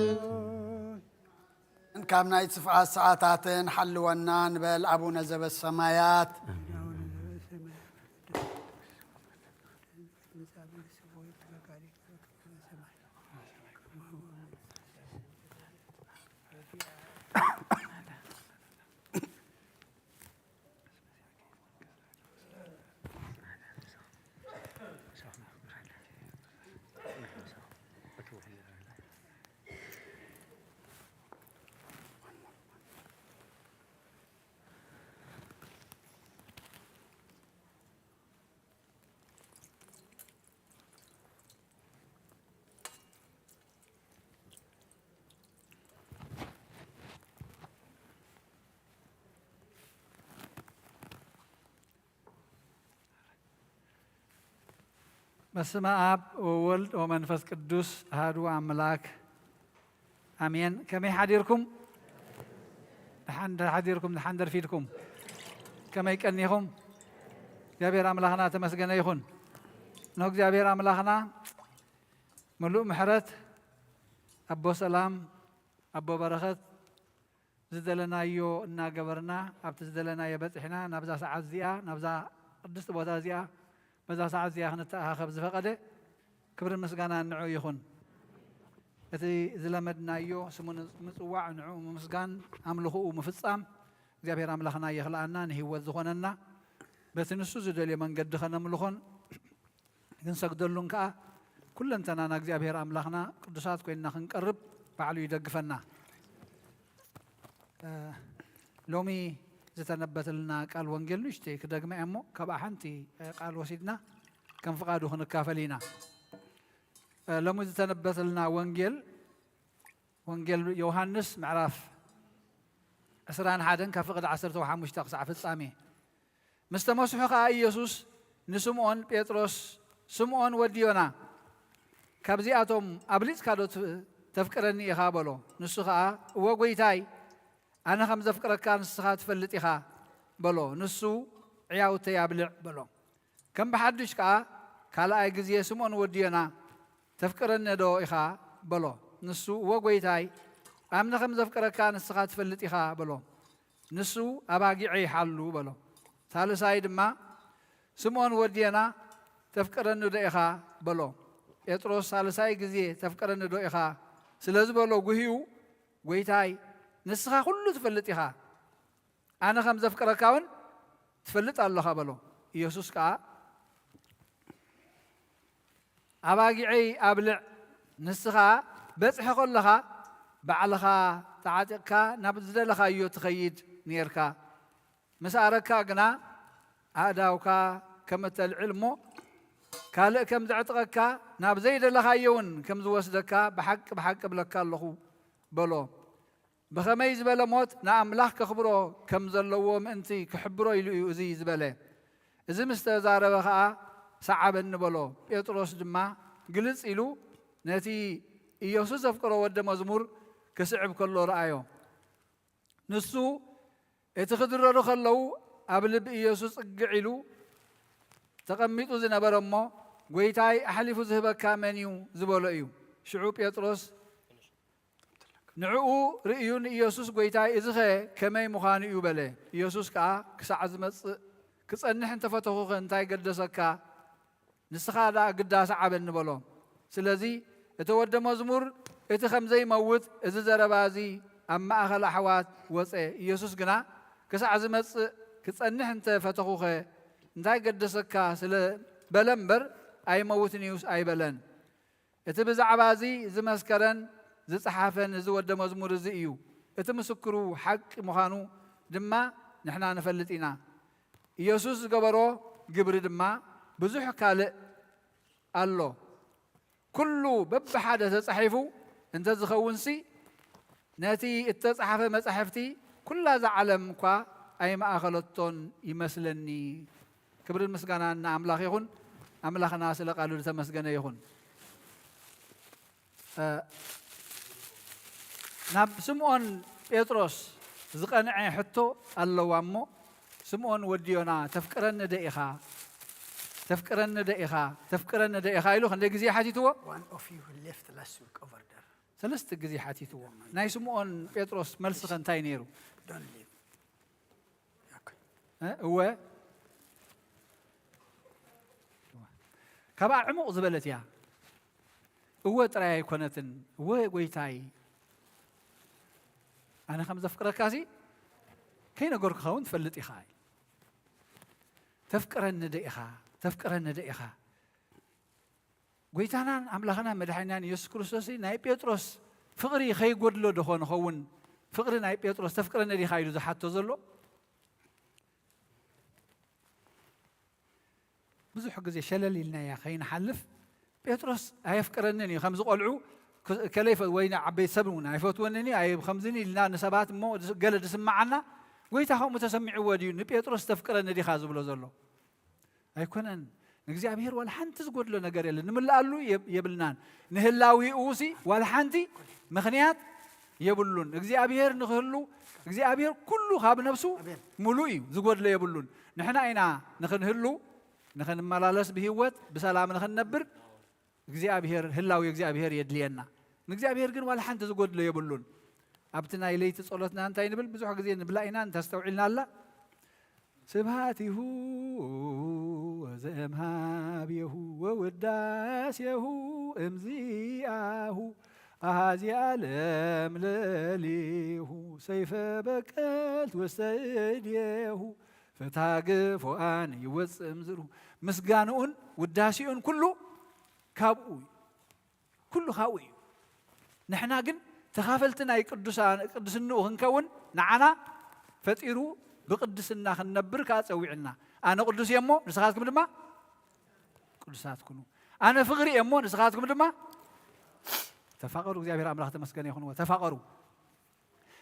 ካብ ናይ ስፍሓት ሰዓታትን ሓልወና ንበል። ኣቡነ ዘበሰማያት። በስመ አብ ወወልድ ወመንፈስ ቅዱስ አሐዱ አምላክ አሜን። ከመይ ሓዲርኩም? ደሓን እንድሕር ሓዲርኩም፣ ደሓን እንድሕር ረፊድኩም፣ ከመይ ቀኒኹም? እግዚኣብሔር ኣምላኽና ተመስገነ ይኹን። እነሆ እግዚኣብሔር ኣምላኽና ምሉእ ምሕረት፣ ኣቦ ሰላም፣ ኣቦ በረኸት፣ ዝደለናዮ እናገበርና፣ ኣብቲ ዝደለናዮ በጺሕና፣ ናብዛ ሰዓት እዚኣ፣ ናብዛ ቅድስቲ ቦታ እዚኣ፣ በዛ ሰዓት እዚኣ ክንተኣኻኸብ ዝፈቐደ፣ ክብርን ምስጋናን ንዕኡ ይኹን። እቲ ዝለመድናዮ ስሙ ምጽዋዕ፣ ንዕኡ ምምስጋን፣ ኣምልኾኡ ምፍጻም፣ እግዚኣብሔር ኣምላኽና የኽልኣና፣ ንህይወት ዝኾነና፣ በቲ ንሱ ዝደልዮ መንገዲ ኸነምልኾን ክንሰግደሉን ከኣ፣ ኩለንተናና እግዚኣብሔር ኣምላኽና ቅዱሳት ኮይንና ክንቀርብ ባዕሉ ይደግፈና። እ፣ ሎሚ ዝተነበተልና ቃል ወንጌል ንእሽተይ ክደግማ እየ እሞ፣ ካብኣ ሓንቲ፣ እ፣ ቃል ወሲድና ከም ፍቓዱ ክንካፈል ኢና። እ፣ ሎሚ ዝተነበተልና ወንጌል፣ ወንጌል ዮሃንስ ምዕራፍ ዕስራን ሓደን ካብ ፍቕዲ ዓሰርተ ሓሙሽተ ክሳዕ ፍጻሜ። ምስ ተመስሑ ኸኣ ኢየሱስ ንስምዖን ጴጥሮስ፣ "ስምዖን ወዲ ዮና፣ ካብዚኣቶም ኣብሊጽካ ዶ ት-፣ ተፍቅረኒ ኢኻ?" በሎ። ንሱ ኸኣ፣ "እወ ጐይታይ፣ ኣነ ኸም ዘፍቅረካ ንስኻ ትፈልጥ ኢኻ" በሎ። ንሱ፣ "ዕያውተይ ኣብልዕ" በሎ። ከም ብሓድሽ ከኣ ካልኣይ ግዜ፣ "ስምዖን ወዲ ዮና፣ ተፍቅረኒ ዶ ኢኻ?" በሎ። ንሱ፣ "እወ ጐይታይ፣ ኣምነ ከም ዘፍቅረካ ንስኻ ትፈልጥ ኢኻ" በሎ። ንሱ፣ "ኣባጊዐይ ሓሉ" በሎ። ሳልሳይ ድማ፣ "ስምዖን ወዲ ዮና፣ ተፍቅረኒ ዶ ኢኻ?" በሎ። ጴጥሮስ ሳልሳይ ግዜ፣ "ተፍቅረኒ ዶ ኢኻ?" ስለ ዝበሎ ጉህዩ፣ "ጐይታይ፣ ንስኻ ኩሉ ትፈልጥ ኢኻ፣ ኣነ ከም ዘፍቅረካ እውን ትፈልጥ ኣለኻ" በሎ። ኢየሱስ ከኣ፣ "ኣባጊዐይ ኣብልዕ፣ ንስኻ በጽሒ ከለኻ ባዕልኻ ተዓጢቕካ ናብ ዝደለኻዮ ትኸይድ ኔርካ። ምስ ኣረካ ግና ኣእዳውካ ከም እተልዕል እሞ ካልእ ከም ዘዕጥቐካ ናብ ዘይደለኻዮ እውን ከም ዝወስደካ ብሓቂ ብሓቂ እብለካ ኣለኹ" በሎ። ብኸመይ ዝበለ ሞት ንኣምላኽ ከኽብሮ ከም ዘለዎ ምእንቲ ክሕብሮ ኢሉ እዩ እዚ ዝበለ። እዚ ምስ ተዛረበ ኸኣ፣ "ሰዓበኒ" በሎ። ጴጥሮስ ድማ ግልጽ ኢሉ ነቲ ኢየሱስ ዘፍቅሮ ወደ መዝሙር ክስዕብ ከሎ ረኣዮ። ንሱ፣ "እቲ ክድረሩ ከለዉ ኣብ ልቢ ኢየሱስ ጽግዕ ኢሉ ተቐሚጡ ዝነበረ እሞ፣ "ጐይታይ፣ ኣሕሊፉ ዝህበካ መን እዩ?" ዝበሎ እዩ። ሽዑ ጴጥሮስ ንዕኡ ርእዩ ንኢየሱስ፣ "ጐይታይ፣ እዚኸ ከመይ ምዃኑ እዩ?" በለ። ኢየሱስ ከኣ፣ "ክሳዕ ዝመጽእ ክጸንሕ እንተፈተኹኸ እንታይ ገደሰካ? ንስኻ ደኣ ግዳ ሰዓበኒ" በሎ። ስለዚ እቲ ወደ መዝሙር እቲ ከም ዘይመውት እዚ ዘረባ እዚ ኣብ ማእከል ኣሕዋት ወጸ። ኢየሱስ ግና፣ "ክሳዕ ዝመጽእ ክጸንሕ እንተ ፈተኹኸ እንታይ ገደሰካ?" ስለ በለ እምበር፣ "ኣይመውትን እዩስ" ኣይበለን። እቲ ብዛዕባ እዚ ዝመስከረን ዝጸሓፈን እዚ ወደ መዝሙር እዚ እዩ። እቲ ምስክሩ ሓቂ ምዃኑ ድማ ንሕና ንፈልጥ ኢና። ኢየሱስ ዝገበሮ ግብሪ ድማ ብዙሕ ካልእ ኣሎ። ኩሉ በብሓደ ተጻሒፉ እንተ ዝኸውንሲ፣ ነቲ እተጻሕፈ መጻሕፍቲ ኩላ እዛ ዓለም እኳ ኣይመኣኸለቶን ይመስለኒ። ክብርን ምስጋናን ንኣምላኽ ይኹን። ኣምላኽና ስለ ቃሉ ዝተመስገነ ይኹን። እ፣ ናብ ስምዖን ጴጥሮስ ዝቐንዐ ሕቶ ኣለዋ እሞ፣ ስምዖን ወዲ ዮና፣ "ተፍቅረኒ ዶ ኢኻ? ተፍቅረኒ ዶ ኢኻ? ተፍቅረኒ ዶ ኢኻ?" ኢሉ ክንደይ ግዜ ሓቲትዎ? One of you left last week over there. ሰለስተ ግዜ ሓቲትዎ። ናይ ስምዖን ጴጥሮስ መልስኸ እንታይ ነይሩ? Don't leave. Okay. እ፣ እወ። ካብኣ ዕሙቕ ዝበለት እያ። እወ ጥራይ ኣይኮነትን። "እወ ጐይታይ፣ ኣነ ከም ዘፍቅረካሲ ከይነገርኩኻ እውን ትፈልጥ ኢኻ። ተፍቅረኒ ዶ ኢኻ? ተፍቅረኒ ዶ ኢኻ?" ጐይታናን ኣምላኽናን መድሓኒናን ኢየሱስ ክርስቶስ ናይ ጴጥሮስ ፍቕሪ ከይጎድሎ ዶ ኾን ኸውን? ፍቕሪ ናይ ጴጥሮስ "ተፍቅረኒ ዲኻ?" ኢሉ ዝሓቶ ዘሎ? ብዙሕ ግዜ ሸለል ኢልናያ ከይንሓልፍ፣ ጴጥሮስ ኣየፍቅረንን እዩ። ከምዚ ቆልዑ ክ-፣ ከለ ይፈ-፣ ወይ ንዓበይቲ ሰብ እውን "ኣይፈትወንን እዩ፣ ኣይ-፣ ከምዚን" ኢልና ንሰባት እሞ ድስ-፣ ገለ ድስምዓና፣ ጐይታ ከምኡ ተሰሚዕዎ ድዩ ንጴጥሮስ "ተፍቅረኒ ዲኻ?" ዝብሎ ዘሎ? ኣይኮነን። ንእግዚኣብሔር ዋላ ሓንቲ ዝጎድሎ ነገር የለን። ንምልኣሉ የብ-፣ የብልናን። ንህላዊኡ ሲ ዋላ ሓንቲ ምኽንያት የብሉን። እግዚኣብሔር ንኽህሉ፣ እግዚኣብሔር ኩሉ ካብ ነፍሱ ኣሜን። ምሉእ እዩ፣ ዝጎድሎ የብሉን። ንሕና ኢና ንኽንህሉ፣ ንኽንመላለስ ብህይወት ብሰላም ንኽንነብር እግዚኣብሔር፣ ህላዊ እግዚኣብሔር የድልየና። ንእግዚኣብሔር ግን ዋላ ሓንቲ ዝጎድሎ የብሉን። ኣብቲ ናይ ለይቲ ጸሎትና እንታይ ንብል? ብዙሕ ግዜ ንብላ ኢና፣ እንተስተውዒልና ኣላ። ስብሃቲሁ ወዘእምሃብየሁ ወውዳሴሁ እምዚኣሁ ኣሃዚ ዓለም ለሊሁ ሰይፈ በቀልት ውስተ እዴሁ ፈታግፎኣን ይወፅእ እምዝሩ። ምስጋንኡን ውዳሴኡን ኩሉ ካብኡ እዩ። ኩሉ ካብኡ እዩ። ንሕና ግን ተኻፈልቲ ናይ ቅዱሳን፣ ቅድስንኡ ክንከውን ንዓና ፈጢሩ ብቅድስና ክንነብር ከኣ ጸዊዕና። ኣነ ቅዱስ እየ እሞ ንስኻትኩም ድማ ቅዱሳት ኩኑ። ኣነ ፍቕሪ እየ እሞ ንስኻትኩም ድማ ተፋቐሩ። እግዚኣብሔር ኣምላኽ ተመስገነ ይኹንዎ። ተፋቐሩ።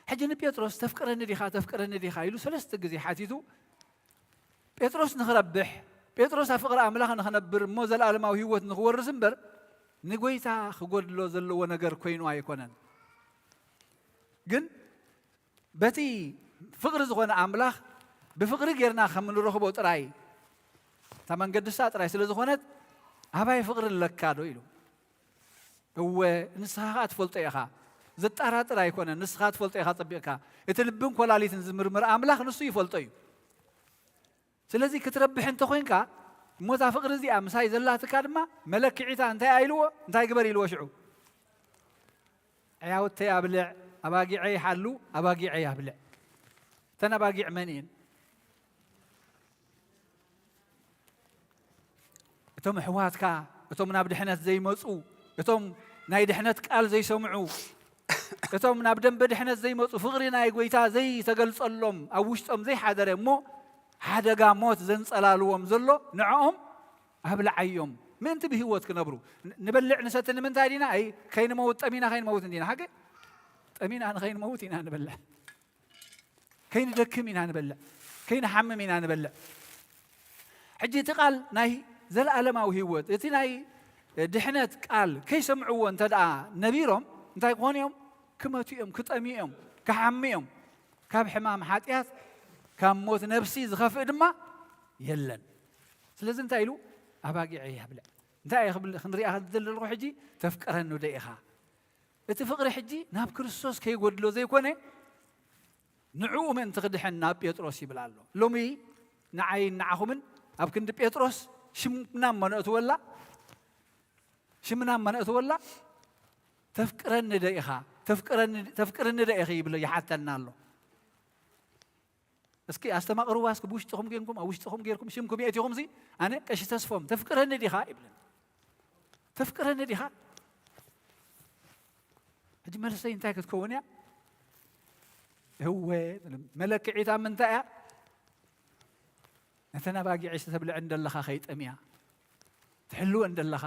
ሕጂ ንጴጥሮስ "ተፍቅረኒ ዲኻ? ተፍቅረኒ ዲኻ?" ኢሉ ሰለስተ ግዜ ሓቲቱ። ጴጥሮስ ንኽረብሕ፣ ጴጥሮስ ኣብ ፍቕሪ ኣምላኽ ንኽነብር እሞ ዘለኣለማዊ ህይወት ንኽወርስ እምበር ንጎይታ ክጎድሎ ዘለዎ ነገር ኮይኑ ኣይኮነን። ግን በቲ ፍቕሪ ዝኾነ ኣምላኽ ብፍቕሪ ጌርና ከም ንረኽቦ ጥራይ፣ እታ መንገዲ እሳ ጥራይ ስለ ዝኾነት፣ "ኣባይ ፍቕሪ ኣለካ ዶ?" ኢሉ። እወ፣ ንስኻ ኸኣ ትፈልጦ ኢኻ። ዘጠራጥር ኣይኮነን፣ ንስኻ ትፈልጦ ኢኻ ጸቢቕካ። እቲ ልብን ኮላሊትን ዝምርምር ኣምላኽ ንሱ ይፈልጦ እዩ። ስለዚ ክትረብሕ እንተኾይንካ፣ እሞ እዛ ፍቕሪ እዚኣ ምሳይ ዘላትካ ድማ መለክዒታ እንታይ ኢልዎ? እንታይ ግበር ኢልዎ ሽዑ? "ዕያውተይ ኣብልዕ፣ ኣባጊዐይ ሓሉ፣ ኣባጊዐይ ኣብልዕ።" እተን ኣባጊዕ መን እየን? እቶም ኣሕዋትካ፣ እቶም ናብ ድሕነት ዘይመጹ፣ እቶም ናይ ድሕነት ቃል ዘይሰምዑ፣ እቶም ናብ ደንበ ድሕነት ዘይመጹ፣ ፍቕሪ ናይ ጐይታ ዘይተገልጸሎም፣ ኣብ ውሽጦም ዘይሓደረ እሞ ሓደጋ ሞት ዘንጸላልዎም ዘሎ ንዕኦም ኣብልዓዮም፣ ምእንቲ ብህይወት ክነብሩ። ን-፣ ንበልዕ ንሰቲ ንምንታይ ዲና? ኣይ፣ ከይንመውት፣ ጠሚና ከይንመውት እንዲና። ሓቂ? ጠሚና ንኸይንመውት ኢና ንበልዕ። ከይንደክም ኢና ንበልዕ፣ ከይንሓምም ኢና ንበልዕ። ሕጂ እቲ ቃል ናይ ዘለኣለማዊ ህይወት፣ እቲ ናይ ድሕነት ቃል ከይሰምዕዎ እንተ ደኣ ነቢሮም፣ እንታይ ክኾኑ እዮም? ክመቱ እዮም፣ ክጠምዩ እዮም፣ ክሓሙ እዮም። ካብ ሕማም ሓጢኣት ካብ ሞት ነፍሲ ዝኸፍእ ድማ የለን። ስለዚ እንታይ ኢሉ? ኣባጊዐይ ኣብልዕ። እንታይ እየ ክብል ክንሪኣ ክደሊ ዘለኹ ሕጂ? ተፍቅረኒ ዶ ኢኻ? እቲ ፍቕሪ ሕጂ ናብ ክርስቶስ ከይጎድሎ ዘይኮነ፣ ንዕኡ ምእንቲ ክድሕን ናብ ጴጥሮስ ይብል ኣሎ። ሎሚ ንዓይን ንዓኹምን ኣብ ክንዲ ጴጥሮስ ሽምና እሞ ነእትወላ፣ ሽምና እሞ ነእትወላ፣ "ተፍቅረኒ ዶ ኢኻ? ተፍቅረኒ፣ ተፍቅርኒ ዶ ኢኺ?" ይብል፣ ይሓተና ኣሎ። እስኪ ኣስተማቕርዋ እስኪ፣ ብውሽጥኹም ጌርኩም፣ ኣብ ውሽጥኹም ጌርኩም፣ ሽምኩም የእቲኹም ሲ፣ ኣነ ቀሺ ተስፎም፣ "ተፍቅረኒ ዲኻ?" ይብለኒ። "ተፍቅረኒ ዲኻ?" ሕጂ መልሰይ እንታይ ክትከውን እያ? እወ። መለክዒታ ምንታይ እያ? ነተን ኣባጊዕ ዝተብልዐን ዘለኻ ከይጠምያ፣ ትሕልወን ዘለኻ።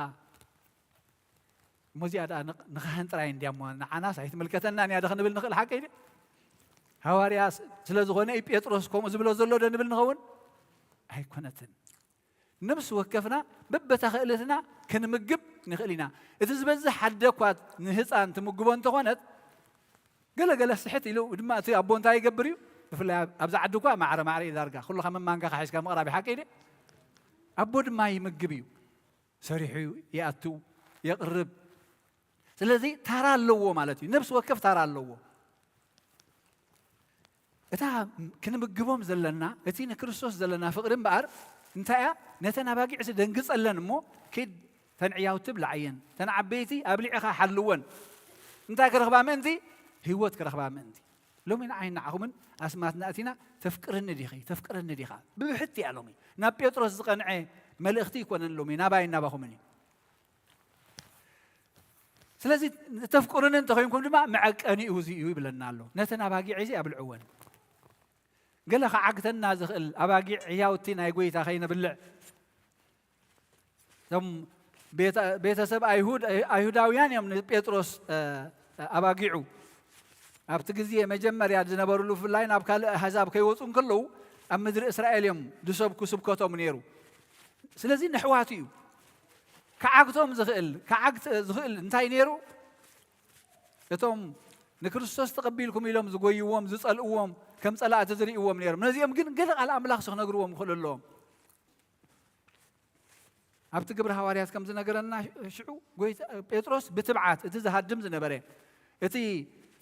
እሞ እዚኣ ደኣ ንኽ-፣ ንኻህን ጥራይ እንድያ እሞ፣ ንዓናስ ኣይትምልከተናን እያ ዶ ክንብል ንኽእል? ሓቀይ ድዩ? ሃዋርያ ስ-፣ ስለ ዝኾነ እዩ ጴጥሮስ ከምኡ ዝብሎ ዘሎ ዶ ንብል ንኸውን? ኣይኮነትን። ነፍሲ ወከፍና በበታ ክእለትና ክንምግብ ንኽእል ኢና። እቲ ዝበዝሕ ሓደ እኳ ንህፃን ትምግቦ እንተኾነት፣ ገለ ገለ ስሕት ኢሉ ድማ እቲ ኣቦ እንታይ ይገብር እዩ? ብፍላይ ኣብ-፣ ኣብዚ ዓዲ እኳ ማዕረ ማዕረ እዩ ዳርጋ። ኩሉ ካብ መማንካ ሓይስካ ምቕራብ እዩ፣ ሓቂ ድዩ? ኣቦ ድማ ይምግብ እዩ። ሰሪሑ ይኣቱ፣ የቕርብ። ስለዚ ታራ ኣለዎ ማለት እዩ። ነፍሲ ወከፍ ታራ ኣለዎ። እታ ክንምግቦም ዘለና፣ እቲ ንክርስቶስ ዘለና ፍቕሪ እምበኣር እንታይ እያ? ነተን ኣባጊዕ ደንግጸለን እሞ፣ "ኪድ ተን ዕያውቲ ብልዓየን፣ ተን ዓበይቲ ኣብሊዕኻ ሓልወን። እንታይ ክረኽባ ምእንቲ? ህይወት ክረኽባ ምእንቲ።" ሎሚ ንዓይን ንዓኹምን ኣስማትና ኣቲና፣ "ተፍቅርኒ ዲኺ? ተፍቅረኒ ዲኻ?" ብብሕቲ እያ ሎሚ። ናብ ጴጥሮስ ዝቐንዐ መልእኽቲ ኣይኮነን ሎሚ፣ ናባይን ናባኹምን እዩ። ስለዚ፣ "ተፍቅሩኒ እንተኾይንኩም ድማ መዐቀኒኡ እዚ እዩ" ይብለና ኣሎ። "ነተን ኣባጊዕ እዚ ኣብልዕወን።" ገለ ክዓግተና ዝኽእል ኣባጊዕ ህያውቲ ናይ ጎይታ ከይነብልዕ፣ እቶም ቤተ-፣ ቤተሰብ ኣይሁድ፣ ኣይሁዳውያን እዮም ንጴጥሮስ፣ እ፣ ኣባጊዑ። ኣብቲ ግዜ መጀመርያ ዝነበሩሉ፣ ብፍላይ ናብ ካልእ ኣህዛብ ከይወጹ እንከለዉ፣ ኣብ ምድሪ እስራኤል እዮም ዝሰብኩ ስብከቶም ነይሩ። ስለዚ ንሕዋቱ እዩ። ክዓግቶም ዝኽእል፣ ክዓግት ዝኽእል እንታይ ነይሩ? እቶም ንክርስቶስ ተቐቢልኩም ኢሎም ዝጎይዎም፣ ዝጸልእዎም፣ ከም ጸላእቲ ዝርእይዎም ነይሮም። ነዚኦም ግን ገለ ቃል ኣምላኽ ክነግርዎም ይኽእሉ ኣለዎም። ኣብቲ ግብሪ ሃዋርያት ከም ዝነገረና፣ ሽዑ ጎይታ ጴጥሮስ ብትብዓት፣ እቲ ዝሃድም ዝነበረ፣ እቲ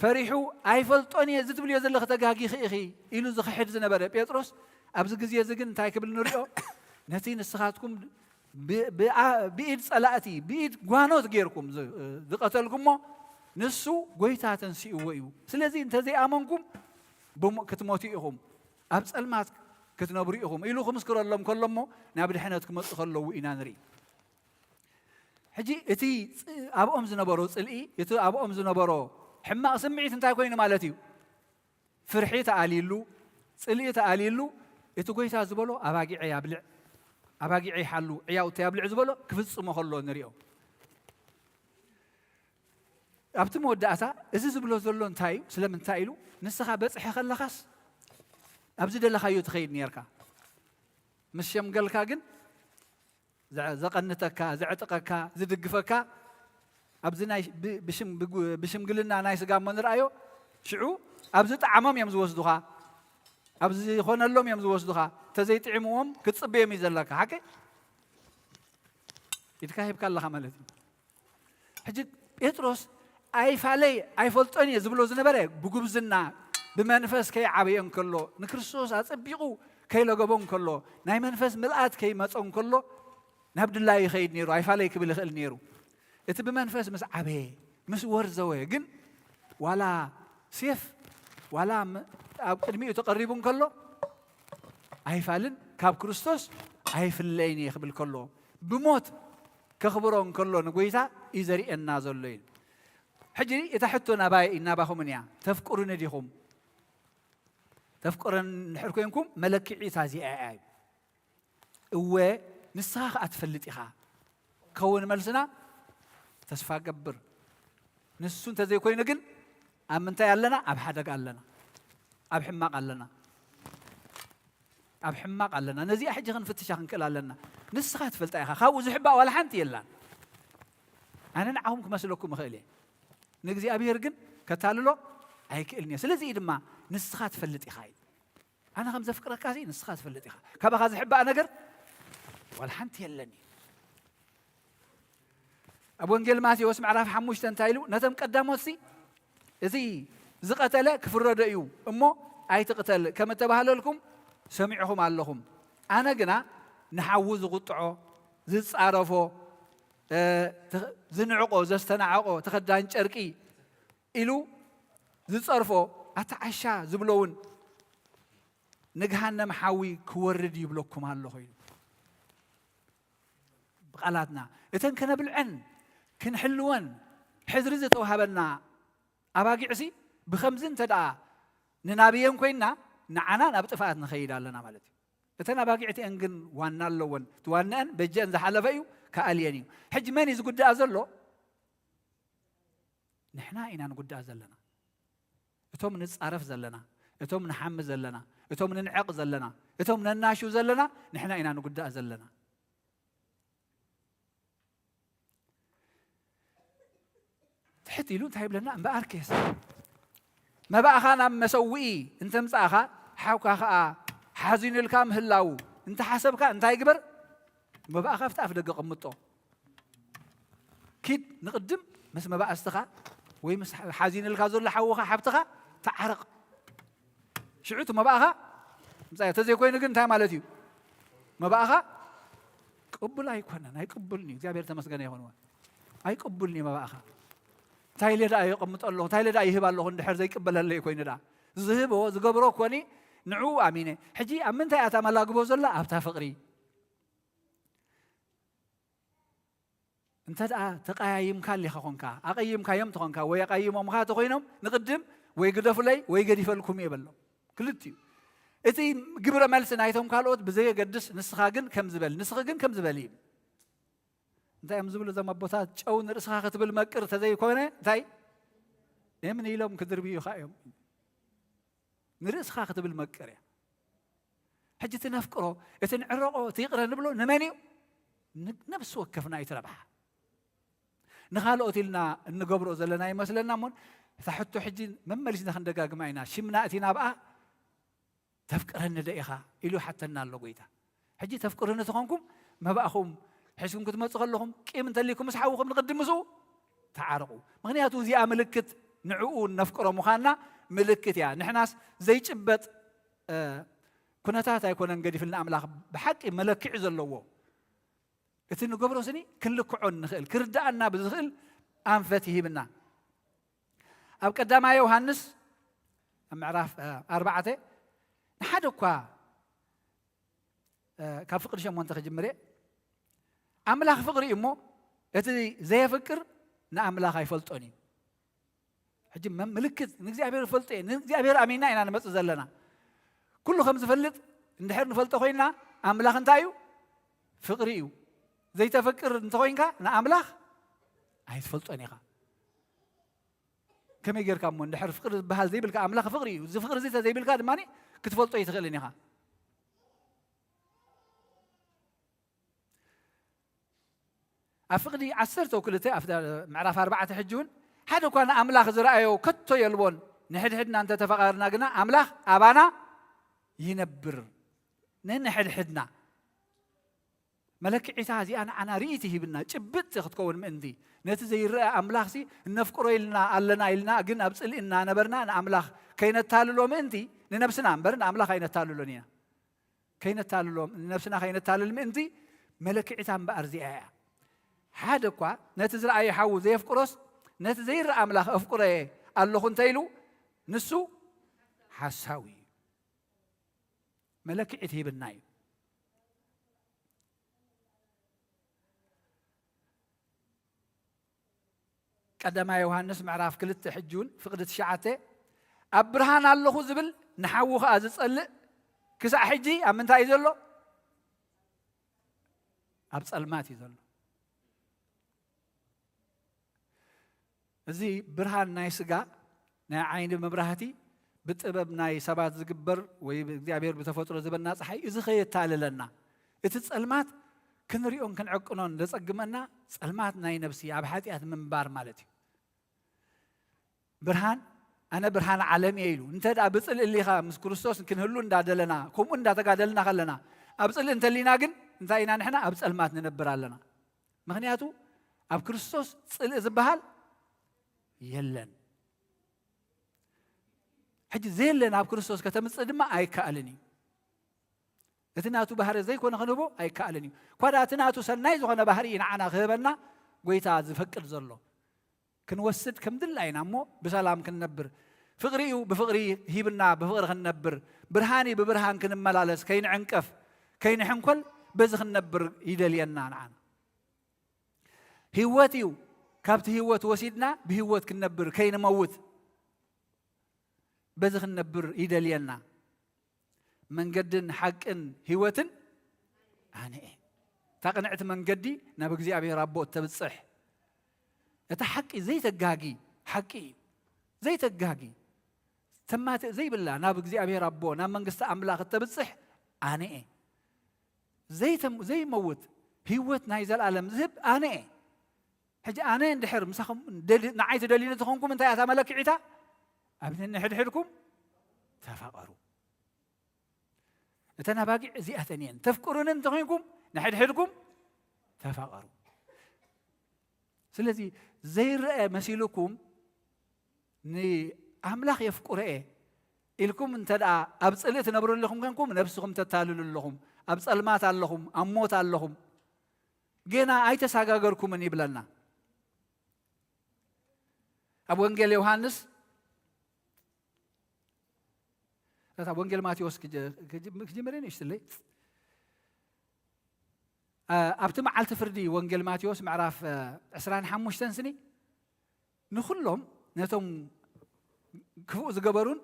ፈሪሑ "ኣይፈልጦን እየ፣ እዚ ትብልዮ ዘለኺ ተጋጊኺ ኢኺ" ኢሉ ዝኽሕድ ዝነበረ ጴጥሮስ፣ ኣብዚ ግዜ እዚ ግን እንታይ ክብል ንሪኦ? "ነቲ ንስኻትኩም ብ-፣ ብኣ-፣ ብኢድ ጸላእቲ፣ ብኢድ ጓኖት ጌርኩም ዝ-፣ ዝቐተልኩሞ፣ ንሱ ጎይታ ተንሲእዎ እዩ። ስለዚ እንተዘይኣመንኩም ብሞ-፣ ክትሞቱ ኢኹም፣ ኣብ ጸልማት ክትነብሩ ኢኹም" ኢሉ ክምስክረሎም ከሎ እሞ፣ ናብ ድሕነት ክመጹ ከለዉ ኢና ንርኢ። ሕጂ እቲ ጽ-፣ ኣብኦም ዝነበሮ ጽልኢ፣ እቲ ኣብኦም ዝነበሮ ሕማቕ ስምዒት እንታይ ኮይኑ ማለት እዩ? ፍርሒ ተኣልይሉ፣ ጽልኢ ተኣልይሉ፣ እቲ ጎይታ ዝበሎ "ኣባጊዐይ ኣብልዕ፣ ኣባጊዐይ ሓሉ፣ ዕያውተይ ኣብልዕ" ዝበሎ ክፍጽሞ ከሎ ንሪኦ። ኣብቲ መወዳእታ እዚ ዝብሎ ዘሎ እንታይ እዩ? ስለምንታይ ኢሉ? "ንስኻ በጽሐ ከለኻስ ኣብዚ ደለኻዮ ትኸይድ ኔርካ። ምስ ሸምገልካ ግን ዘ-፣ ዘቐንተካ፣ ዘዕጥቐካ፣ ዝድግፈካ፣ ኣብዚ ናይ ብ-፣ ብሽም-፣ ብጉ-፣ ብሽምግልና ናይ ስጋ እሞ ንርኣዮ፣ ሽዑ ኣብዚ ጣዕሞም እዮም ዝወስዱኻ፣ ኣብዚ ዝኾነሎም እዮም ዝወስዱኻ፣ ተዘይጥዕምዎም ክትጽበዮም እዩ ዘለካ። ሓቂ ኢድካ ሂብካ ኣለኻ ማለት እዩ። ሕጂ ጴጥሮስ ኣይፋለይ ኣይፈልጦን እየ ዝብሎ ዝነበረ፣ ብጉብዝና ብመንፈስ ከይዓበየ እንከሎ፣ ንክርስቶስ ኣጸቢቑ ከይለገቦ እንከሎ፣ ናይ መንፈስ ምልኣት ከይመጾ እንከሎ፣ ናብ ድላዩ ይኸይድ ነይሩ፣ ኣይፋለይ ክብል ይኽእል ነይሩ። እቲ ብመንፈስ ምስ ዓበየ፣ ምስ ወርዘወ ግን፣ ዋላ ሴፍ፣ ዋላ ም-፣ ኣብ ቅድሚኡ ተቐሪቡ እንከሎ፣ ኣይፋልን፣ ካብ ክርስቶስ ኣይፍለይን እየ ክብል ከሎ፣ ብሞት ከኽብሮ እንከሎ ንጎይታ እዩ ዘርእየና ዘሎ እዩ። ሕጂ እታ ሕቶ ናባይ፣ ናባኹምን እያ። "ተፍቅሩኒ ዲኹም?" ተፍቅሩኒ እንድሕር ኮይንኩም፣ መለክዒታ እዚኣ እያ እዩ። እወ፣ ንስኻ ኸኣ ትፈልጥ ኢኻ። ከውን መልስና፣ ተስፋ ገብር። ንሱ እንተዘይኮይኑ ግን፣ ኣብ ምንታይ ኣለና? ኣብ ሓደጋ ኣለና። ኣብ ሕማቕ ኣለና። ኣብ ሕማቕ ኣለና። ነዚኣ ሕጂ ክንፍትሻ ክንክእል ኣለና። ንስኻ ትፈልጣ ኢኻ። ካብኡ ዝሕባእ ዋላ ሓንቲ የላን። ኣነ ንዓኹም ክመስለኩም እኽእል እየ። ንእግዚኣብሔር ግን ከታልሎ ኣይክእልን እየ። ስለዚ እዩ ድማ፣ ንስኻ ትፈልጥ ኢኻ እዩ። ኣነ ከም ዘፍቅረካ ሲ ንስኻ ትፈልጥ ኢኻ። ካባኻ ዝሕባእ ነገር ዋላ ሓንቲ የለኒ። ኣብ ወንጌል ማቴዎስ ምዕራፍ ሓሙሽተ እንታይ ኢሉ? ነቶም ቀዳሞት ሲ፣ "እቲ ዝቐተለ ክፍረዶ እዩ እሞ ኣይትቕተል ከም እተባህለልኩም ሰሚዕኹም ኣለኹም። ኣነ ግና ንሓዉ ዝቑጥዖ፣ ዝጻረፎ፣ እ፣ ተ-፣ ዝንዕቆ፣ ዘስተናዕቆ፣ ተኸዳን ጨርቂ ኢሉ ዝጸርፎ፣ ኣታ ዓሻ ዝብሎ እውን ንገሃነም ሓዊ ክወርድ ይብለኩም ኣለኹ" ኢሉ። ብቓላትና እተን ከነብልዐን ክንሕልወን ሕድሪ ዝተዋሃበና ኣባጊዕሲ ብኸምዚ እንተ ደኣ ንናብየን ኮይንና፣ ንዓና ናብ ጥፍኣት ንኸይድ ኣለና ማለት እዩ። እተን ኣባጊዕ እቲአን ግን ዋና ኣለወን። እቲ ዋናአን በጀአን ዝሓለፈ እዩ፣ ክኣልየን እዩ። ሕጂ መን እዩ ዝጉዳእ ዘሎ? ንሕና ኢና ንጉዳእ ዘለና። እቶም ንጻረፍ ዘለና፣ እቶም ንሓሚ ዘለና፣ እቶም ንንዕቕ ዘለና፣ እቶም ነናሹ ዘለና፣ ንሕና ኢና ንጉዳእ ዘለና። ትሕት ኢሉ እንታይ ይብለና? እምበኣርከስ መባእኻ ናብ መሰውኢ እንተምጻእኻ፣ ሓውካ ኸኣ ሓዚኑልካ ምህላዉ እንተሓሰብካ እንታይ ግበር? መባእኻ ኣብቲ ኣፍ ደገ ቀምጦ። ኪድ ንቕድም ምስ መባእስትኻ ወይ ምስ ሓዚኑልካ ዘሎ ሓውኻ ሓብትኻ ተዓረቕ። ሽዑ እቲ መባእኻ ምጻእ። ተዘይኮይኑ ግን እንታይ ማለት እዩ? መባእኻ ቅቡል ኣይኮነን፣ ኣይቅቡልን እዩ። እግዚኣብሔር ተመስገነ ይኹን። ኣይቅቡልን እዩ መባእኻ። እንታይ ኢለ ደኣ የቐምጦ ኣለኹ? እንታይ ኢለ ደኣ ይህብ ኣለኹ? እንድሕር ዘይቅበለለይ ኮይኑ ደኣ ዝህቦ ዝገብሮ ኮኒ ንዕኡ ኣሚነ። ሕጂ ኣብ ምንታይ እያ እታ መላግቦ ዘላ? ኣብታ ፍቕሪ። እንተ ደኣ ተቐያይምካ ኣሊኻ ኾንካ፣ ኣቐይምካዮም ተኾንካ ወይ ኣቐይሞምኻ ተኾይኖም ንቕድም ወይ ግደፉለይ ወይ ገዲፈልኩም እየ በሎም። ክልቲኡ። እቲ ግብረ መልሲ ናይቶም ካልኦት ብዘየገድስ ንስኻ ግን ከም ዝበል፣ ንስኺ ግን ከም ዝበል እዩ። እንታይ እዮም ዝብሉ እዞም ኣቦታት? ጨው ንርእስኻ ክትብል መቅር ተዘይኮነ እንታይ? እምኒ ኢሎም ክድርብዩኻ እዮም። ንርእስኻ ክትብል መቅር እያ። ሕጂ እቲ ነፍቅሮ፣ እቲ ንዕረቆ፣ እቲ ይቕረ ንብሎ ንመን እዩ? ን-፣ ነብሲ ወከፍና እዩ እቲ ረብሓ። ንኻልኦት ኢልና እንገብሮ ዘለና ይመስለና እሞን፣ እታ ሕቶ ሕጂ መመሊስና ክንደጋግማ ኢና። ሽምና እቲ ናብኣ "ተፍቅረኒ ዶ ኢኻ?" ኢሉ ይሓተና ኣሎ ጎይታ። ሕጂ ተፍቅሩኒ ተኾንኩም፣ መባእኹም ሒዝኩም ክትመጹ ከለኹም፣ ቂም እንተልይኩም ምስ ሓውኹም ንቕድም ምስኡ ተዓረቑ። ምኽንያቱ እዚኣ ምልክት ንዕኡ ነፍቅሮ ምዃንና ምልክት እያ። ንሕናስ ዘይጭበጥ፣ እ፣ ኩነታት ኣይኮነን ገዲፍልና ኣምላኽ፣ ብሓቂ መለክዒ ዘለዎ። እቲ ንገብሮ ስኒ ክንልክዖ ንኽእል፣ ክርድኣና ብዝኽእል ኣንፈት ይሂብና። ኣብ ቀዳማይ ዮሃንስ ኣብ ምዕራፍ፣ እ፣ ኣርባዕተ፣ ንሓደ እኳ፣ እ፣ ካብ ፍቕሪ ሸሞንተ ክጅምር እየ። ኣምላኽ ፍቕሪ እዩ እሞ፣ እቲ ዘየፍቅር ንኣምላኽ ኣይፈልጦን እዩ። ሕጂ መ-፣ ምልክት ንእግዚኣብሔር ይፈልጦ እየ፣ ንእግዚኣብሔር ኣሚንና ኢና ንመጽእ ዘለና። ኩሉ ከም ዝፈልጥ እንድሕር ንፈልጦ ኮይንና፣ ኣምላኽ እንታይ እዩ? ፍቕሪ እዩ። ዘይተፍቅር እንተኾይንካ፣ ንኣምላኽ ኣይትፈልጦን ኢኻ። ከመይ ጌርካ እሞ እንድሕር ፍቕሪ ዝበሃል ዘይብልካ፣ ኣምላኽ ፍቕሪ እዩ። እዚ ፍቕሪ እዚ ተዘይብልካ ድማ ክትፈልጦ ኣይትኽእልን ኢኻ። ኣብ ፍቕዲ ዓሰርተ ክልተ ኣብታ ምዕራፍ ኣርባዕተ ሕጂ እውን፣ ሓደ እኳ ንኣምላኽ ዝረኣዮ ከቶ የልቦን። ንሕድሕድና እንተተፋቐርና ግና ኣምላኽ ኣባና ይነብር። ንንሕድሕድና መለክዒታ እዚኣ ንዓና ርእይቲ ሂብና፣ ጭብጥቲ ክትከውን ምእንቲ፣ ነቲ ዘይረአ ኣምላኽሲ እነፍቅሮ ኢልና ኣለና ኢልና፣ ግን ኣብ ጽልኢ እናነበርና ንኣምላኽ ከይነታልሎ ምእንቲ፣ ንነብስና እምበር ንኣምላኽ ኣይነታልሎን ኢና። ከይነታልሎም፣ ንነብስና ከይነታልል ምእንቲ መለክዒታ እምበኣር እዚኣ እያ። ሓደ እኳ ነቲ ዝረኣየ ሓዉ ዘየፍቅሮስ፣ ነቲ ዘይረኣ ኣምላኽ ኣፍቅሮየ ኣለኹ እንተ ኢሉ፣ ንሱ ሓሳዊ እዩ። መለክዒት ሂብና እዩ። ቀዳማይ ዮሃንስ ምዕራፍ ክልተ ሕጂ እውን ፍቕዲ ትሽዓተ፣ ኣብ ብርሃን ኣለኹ ዝብል ንሓዉ ኸኣ ዝጸልእ ክሳዕ ሕጂ ኣብ ምንታይ እዩ ዘሎ? ኣብ ጸልማት እዩ ዘሎ። እዚ ብርሃን ናይ ስጋ፣ ናይ ዓይኒ መብራህቲ፣ ብጥበብ ናይ ሰባት ዝግበር ወይ እግዚኣብሔር ብተፈጥሮ ዝህበና ጸሓይ፣ እዚ ከየታልለና፣ እቲ ጸልማት ክንሪኦን ክንዕቅኖን ዘጸግመና ጸልማት ናይ ነብሲ፣ ኣብ ሓጢኣት ምንባር ማለት እዩ። ብርሃን ኣነ ብርሃን ዓለም እየ ኢሉ። እንተ ደኣ ብጽልኢ እሊኻ ምስ ክርስቶስ ክንህሉ እንዳደለና፣ ከምኡ እንዳተጋደልና ከለና፣ ኣብ ጽልኢ እንተሊና ግን እንታይ ኢና ንሕና? ኣብ ጸልማት ንነብር ኣለና። ምኽንያቱ ኣብ ክርስቶስ ጽልኢ ዝበሃል የለን። ሕጂ ዘየለ ናብ ክርስቶስ ከተምጽእ ድማ ኣይከኣልን እዩ። እቲ ናቱ ባህሪ ዘይኮነ ክንህቦ ኣይከኣልን እዩ። እኳ ደኣ እቲ ናቱ ሰናይ ዝኾነ ባህሪ እዩ ንዓና ክህበና ጎይታ ዝፈቅድ ዘሎ። ክንወስድ ከም ድላይና እሞ ብሰላም ክንነብር። ፍቕሪ እዩ ብፍቕሪ ሂብና ብፍቕሪ ክንነብር። ብርሃን እዩ ብብርሃን ክንመላለስ፣ ከይንዕንቀፍ፣ ከይንሕንኮል በዚ ክንነብር ይደልየና ንዓና። ህይወት እዩ። ካብቲ ህይወት ወሲድና ብህይወት ክንነብር፣ ከይንመውት በዚ ክንነብር ይደልየና። መንገድን ሓቅን ህይወትን ኣነ እየ። እታ ቅንዕቲ መንገዲ ናብ እግዚኣብሔር ኣቦ እተብጽሕ። እታ ሓቂ ዘይተጋጊ ሓቂ እዩ። ዘይተጋጊ፣ ተማትእ ዘይብላ ናብ እግዚኣብሔር ኣቦ፣ ናብ መንግስቲ ኣምላኽ እተብጽሕ ኣነ እየ። ዘይተም-፣ ዘይመውት ህይወት ናይ ዘለኣለም ዝህብ ኣነ እየ። ሕጂ ኣነ እንድሕር ምሳኹም ደሊ-፣ ንዓይ ትደልዩኒ ተኾንኩም እንታይ እያ እታ መለክዒታ? ኣብ ነንሕድሕድኩም ተፋቐሩ። እተን ኣባጊዕ እዚኣተን እየን። ተፍቅሩኒ እንተኾይንኩም ንሕድሕድኩም ተፋቐሩ። ስለዚ ዘይረአ መሲሉኩም ንኣምላኽ የፍቅሮ እየ ኢልኩም እንተ ደኣ ኣብ ጽልኢ ትነብሩ ኣለኹም ኮንኩም ነብስኹም ተታልሉ ኣለኹም። ኣብ ጸልማት ኣለኹም፣ ኣብ ሞት ኣለኹም። ገና ኣይተሳጋገርኩምን ይብለና። ኣብ ወንጌል ዮሃንስ፣ እታ ወንጌል ማቴዎስ ክጀ-፣ ክጅ-፣ ክጅምር እየ ንእሽትለይ። አ፣ ኣብቲ መዓልቲ ፍርዲ ወንጌል ማቴዎስ ምዕራፍ፣ አ፣ ዕስራን ሓሙሽተን ስኒ ንኹሎም ነቶም ክፉእ ዝገበሩን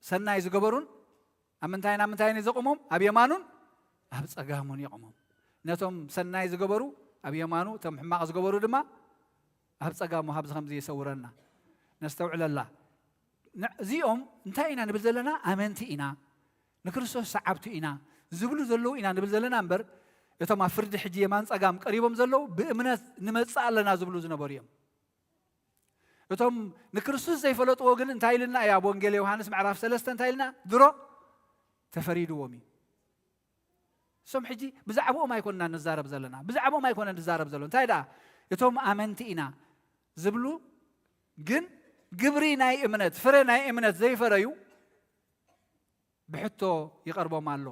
ሰናይ ዝገበሩን ኣብ ምንታይን ኣብ ምንታይን እዩ ዘቑሞም? ኣብ የማኑን ኣብ ጸጋሙን የቑሞም። ነቶም ሰናይ ዝገበሩ ኣብ የማኑ፣ እቶም ሕማቕ ዝገበሩ ድማ ኣብ ጸጋሙ። ካብዚ ከምዚ ይሰውረና። ነስተውዕለላ። ን-፣ እዚኦም እንታይ ኢና ንብል ዘለና? ኣመንቲ ኢና፣ ንክርስቶስ ሰዓብቱ ኢና ዝብሉ ዘለዉ ኢና ንብል ዘለና እምበር፣ እቶም ኣብ ፍርዲ ሕጂ የማን ጸጋም ቀሪቦም ዘለዉ ብእምነት ንመጽእ ኣለና ዝብሉ ዝነበሩ እዮም። እቶም ንክርስቶስ ዘይፈለጥዎ ግን እንታይ ኢልና እዩ? ኣብ ወንጌል ዮሃንስ ምዕራፍ ሰለስተ እንታይ ኢልና? ድሮ ተፈሪድዎም እዩ። እሶም ሕጂ ብዛዕባኦም ኣይኮንና ንዛረብ ዘለና፣ ብዛዕባኦም ኣይኮነ ንዛረብ ዘሎ። እንታይ ደኣ? እቶም ኣመንቲ ኢና ዝብሉ ግን ግብሪ ናይ እምነት፣ ፍረ ናይ እምነት ዘይፈረዩ ብሕቶ ይቐርቦም ኣሎ።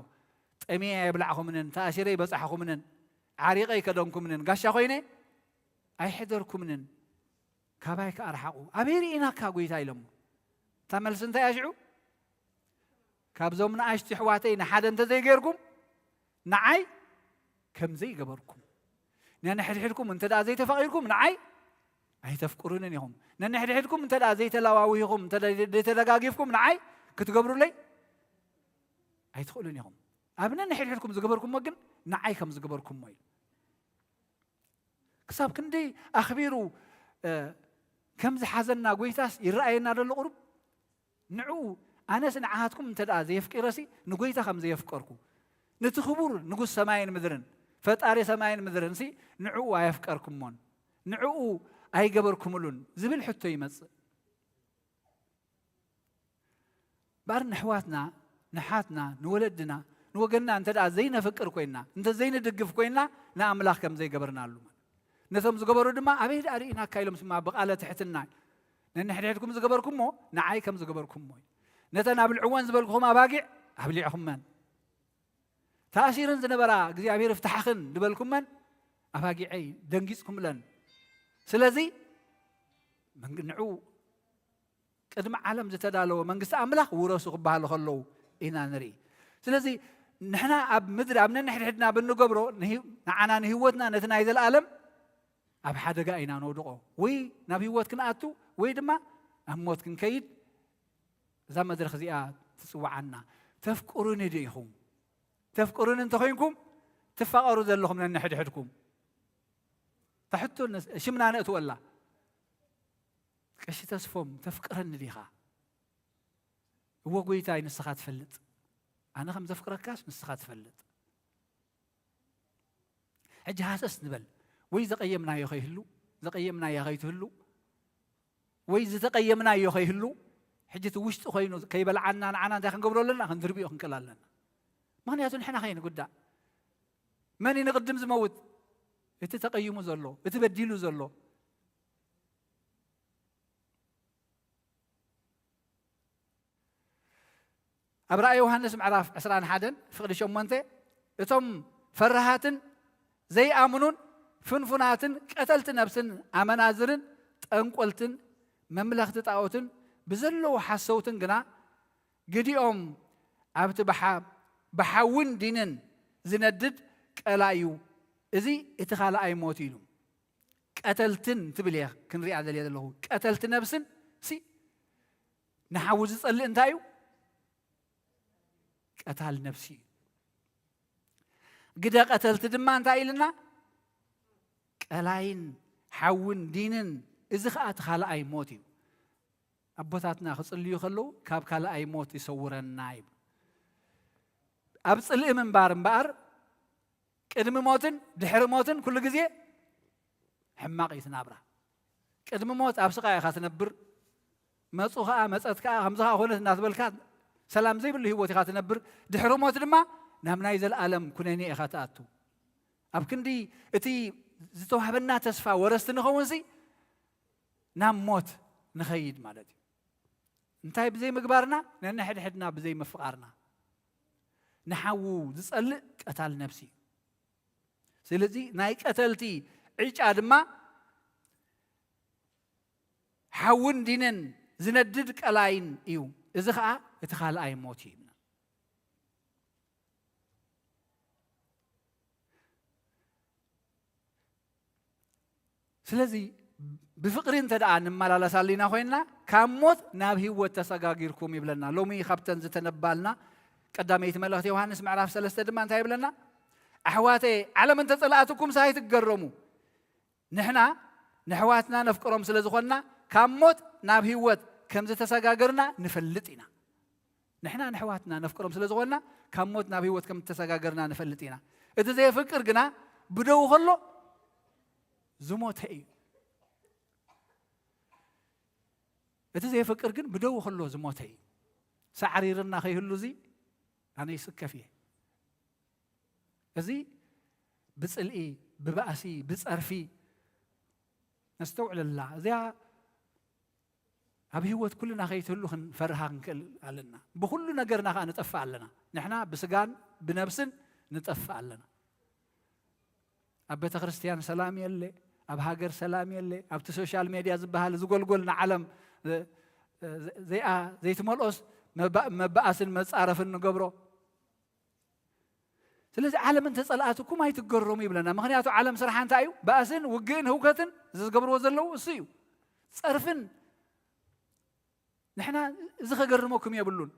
ጠምየ ኣየብላዕኹምንን፣ ተኣሲረ ኣይበጻሕኹምንን፣ ዓሪቐ ኣይከደንኩምንን፣ ጋሻ ኮይነ ኣይሐደርኩምንን፣ ካባይ ከኣ ርሓቑ። ኣበይ ርኢናካ ጐይታ? ኢሎሞ። እታ መልሲ እንታይ እያ ሽዑ? ካብዞም ንኣሽቱ ኣሕዋተይ ንሓደ እንተ ዘይገርኩም፣ ንዓይ ከም ዘይገበርኩም። ነንሕድሕድኩም እንተ ደኣ ዘይተፋቒርኩም፣ ንዓይ ኣይተፍቅሩንን ኢኹም። ነንሕድሕድኩም እንተ ደኣ ዘይተለዋዊኹም፣ እንተ ደኣ ዘይተደጋጊፍኩም፣ ንዓይ ክትገብሩለይ ኣይትኽእሉን ኢኹም። ኣብ ነንሕድሕድኩም ዝገበርኩሞ ግን ንዓይ ከም ዝገበርኩሞ እዩ። ክሳብ ክንደይ ኣኽቢሩ፣ እ፣ ከም ዝሓዘና ጐይታስ ይረኣየና ደሎ ቁሩብ። ንዕኡ ኣነስ ንዓኻትኩም እንተ ደኣ ዘየፍቂረሲ ንጐይታ ከም ዘየፍቀርኩ፣ ነቲ ክቡር ንጉስ ሰማይን ምድርን፣ ፈጣሪ ሰማይን ምድርንሲ ንዕኡ ኣየፍቀርኩሞን፣ ንዕኡ ኣይገበርኩምሉን ዝብል ሕቶ ይመጽእ። እምበኣር ንኣሕዋትና፣ ንሓትና፣ ንወለድና፣ ንወገንና እንተ ደኣ ዘይነፍቅር ኮይንና፣ እንተ ዘይንድግፍ ኮይንና፣ ንኣምላኽ ከም ዘይገበርናሉ ማለት። ነቶም ዝገበሩ ድማ ኣበይ ደኣ ርኢናካ ኢሎም ስማ ብቓለ ትሕትና። ነንሕድሕድኩም ዝገበርኩሞ ንዓይ ከም ዝገበርኩሞ እዩ። ነተን ኣብልዕወን ዝበልኩኹም ኣባጊዕ ኣብሊዕኹመን። ተኣሲረን ዝነበራ እግዚኣብሔር ፍታሕኽን ዝበልኩመን ኣባጊዐይ ደንጊጽኩምለን። ስለዚ መንግ-፣ ንዑ ቅድሚ ዓለም ዝተዳለወ መንግስቲ ኣምላኽ ውረሱ ክበሃሉ ከለዉ ኢና ንርኢ። ስለዚ ንሕና ኣብ ምድሪ ኣብ ነንሕድሕድና ብንገብሮ ንሂ-፣ ንዓና ንህይወትና ነቲ ናይ ዘለኣለም ኣብ ሓደጋ ኢና ነውድቖ። ወይ ናብ ህይወት ክንኣቱ ወይ ድማ ኣብ ሞት ክንከይድ እዛ መድረኽ እዚኣ ትጽውዓና። ተፍቅሩኒ ዶ ኢኹም? ተፍቅሩኒ እንተኾይንኩም ትፋቐሩ ዘለኹም ነንሕድሕድኩም። እታ ሕቶ ነስ-፣ ሽምና ነእትወላ። ቀሺ ተስፎም፣ ተፍቅረኒ ዲኻ? እወ ጐይታይ፣ ንስኻ ትፈልጥ። ኣነ ከም ዘፍቅረካስ ንስኻ ትፈልጥ። ሕጂ ሃሰስ ንበል። ወይ ዘቐየምናዮ ከይህሉ፣ ዘቐየምናያ ከይትህሉ፣ ወይ ዝተቐየምናዮ ከይህሉ፣ ሕጂ እቲ ውሽጢ ኮይኑ ከይበልዓና፣ ንዓና እንታይ ክንገብሮ ኣለና? ክንድርብዮ ክንክእል ኣለና። ምኽንያቱ ንሕና ከይንጉዳእ። መን እዩ ንቕድም ዝመውት? እቲ ተቐይሙ ዘሎ፣ እቲ በዲሉ ዘሎ። ኣብ ራእይ ዮሃንስ ምዕራፍ ዕስራን ሓደን ፍቕዲ ሸሞንተ፣ እቶም ፈራሃትን ዘይኣምኑን ፍንፉናትን ቀተልቲ ነብስን ኣመናዝርን ጠንቆልትን መምለኽቲ ጣኦትን ብዘለዉ ሓሰውትን ግና፣ ግዲኦም ኣብቲ ብሓ-፣ ብሓውን ዲንን ዝነድድ ቀላይ እዩ። እዚ እቲ ካልኣይ ሞት እዩ ኢሉ። ቀተልትን ትብል እየ ክንሪኣ ደልየ ዘለኹ። ቀተልቲ ነብስን ሲ ንሓዊ ዝጸልእ እንታይ እዩ? ቀታል ነብሲ እዩ። ግደ ቀተልቲ ድማ እንታይ ኢልና? ቀላይን ሓውን ዲንን፣ እዚ ኸኣ እቲ ካልኣይ ሞት እዩ። ኣቦታትና ክጽልዩ ከለዉ፣ "ካብ ካልኣይ ሞት ይሰውረና" ይብሉ። ኣብ ጽልኢ ምንባር እምበኣር፣ ቅድሚ ሞትን ድሕሪ ሞትን ኩሉ ግዜ ሕማቕ እዩ እቲ ናብራ። ቅድሚ ሞት ኣብ ስቓይ ኢኻ ትነብር፣ መጹ ኸኣ፣ መጸት ከኣ፣ ከምዚ ኸኣ ኾነት እናትበልካ ሰላም ዘይብሉ ህይወት ኢኻ ትነብር። ድሕሪ ሞት ድማ ናብ ናይ ዘለኣለም ኩነኔ ኢኻ ትኣቱ። ኣብ ክንዲ እቲ ዝተዋህበና ተስፋ ወረስቲ ንኸውንሲ፣ ናብ ሞት ንኸይድ ማለት እዩ። እንታይ ብዘይምግባርና? ነንሕድሕድና ብዘይምፍቓርና። ንሓዉ ዝጸልእ ቀታል ነብሲ እዩ። ስለዚ ናይ ቀተልቲ ዕጫ ድማ ሓውን ዲንን ዝነድድ ቀላይን እዩ። እዚ ኸኣ እቲ ካልኣይ ሞት እዩ ይብልና። ስለዚ ብፍቕሪ እንተ ደኣ ንመላለሳሉ ኢና ኮይንና፣ ካብ ሞት ናብ ህይወት ተሰጋጊርኩም ይብለና። ሎሚ ካብተን ዝተነባልና ቀዳመይቲ መልእኽቲ ዮሃንስ ምዕራፍ ሰለስተ ድማ እንታይ ይብለና? ኣሕዋተየ፣ ዓለም እንተ ጸልኣትኩምስ ኣይትገረሙ። ንሕና ነሕዋትና ነፍቅሮም ስለ ዝኾንና፣ ካብ ሞት ናብ ህይወት ከም ዝተሰጋገርና ንፈልጥ ኢና። ንሕና ነሕዋትና ነፍቅሮም ስለ ዝኾንና፣ ካብ ሞት ናብ ህይወት ከም ዝተሰጋገርና ንፈልጥ ኢና። እቲ ዘየፍቅር ግና ብደው ከሎ ዝሞተ እዩ። እቲ ዘየፍቅር ግን ብደው ከሎ ዝሞተ እዩ። ሳዕሪርና ከይህሉ እዚ ኣነ ይስከፍ እየ። እዚ ብጽልኢ፣ ብባእሲ፣ ብጸርፊ ነስተውዕለላ። እዚኣ ኣብ ህይወት ኩልና ከይትህሉ ክንፈርሃ ክንክእል ኣለና። ብኹሉ ነገርና ከኣ ንጠፍእ ኣለና። ንሕና ብስጋን ብነብስን ንጠፍእ ኣለና። ኣብ ቤተ ክርስቲያን ሰላም የለ፣ ኣብ ሃገር ሰላም የለ፣ ኣብቲ ሶሻል ሜድያ ዝበሃል ዝጎልጎል ንዓለም፣ እ፣ እ፣ ዘይኣ-፣ ዘይትመልኦስ መባ-፣ መባኣስን መጻረፍን ንገብሮ። ስለዚ ዓለም እንተ ጸልኣትኩም ኣይትገረሙ ይብለና። ምኽንያቱ ዓለም ስራሓ እንታይ እዩ? ባእስን ውግእን ህውከትን እዚ ዝገብርዎ ዘለዉ እሱ እዩ። ጸርፍን። ንሕና እዚ ከገርመኩም የብሉን።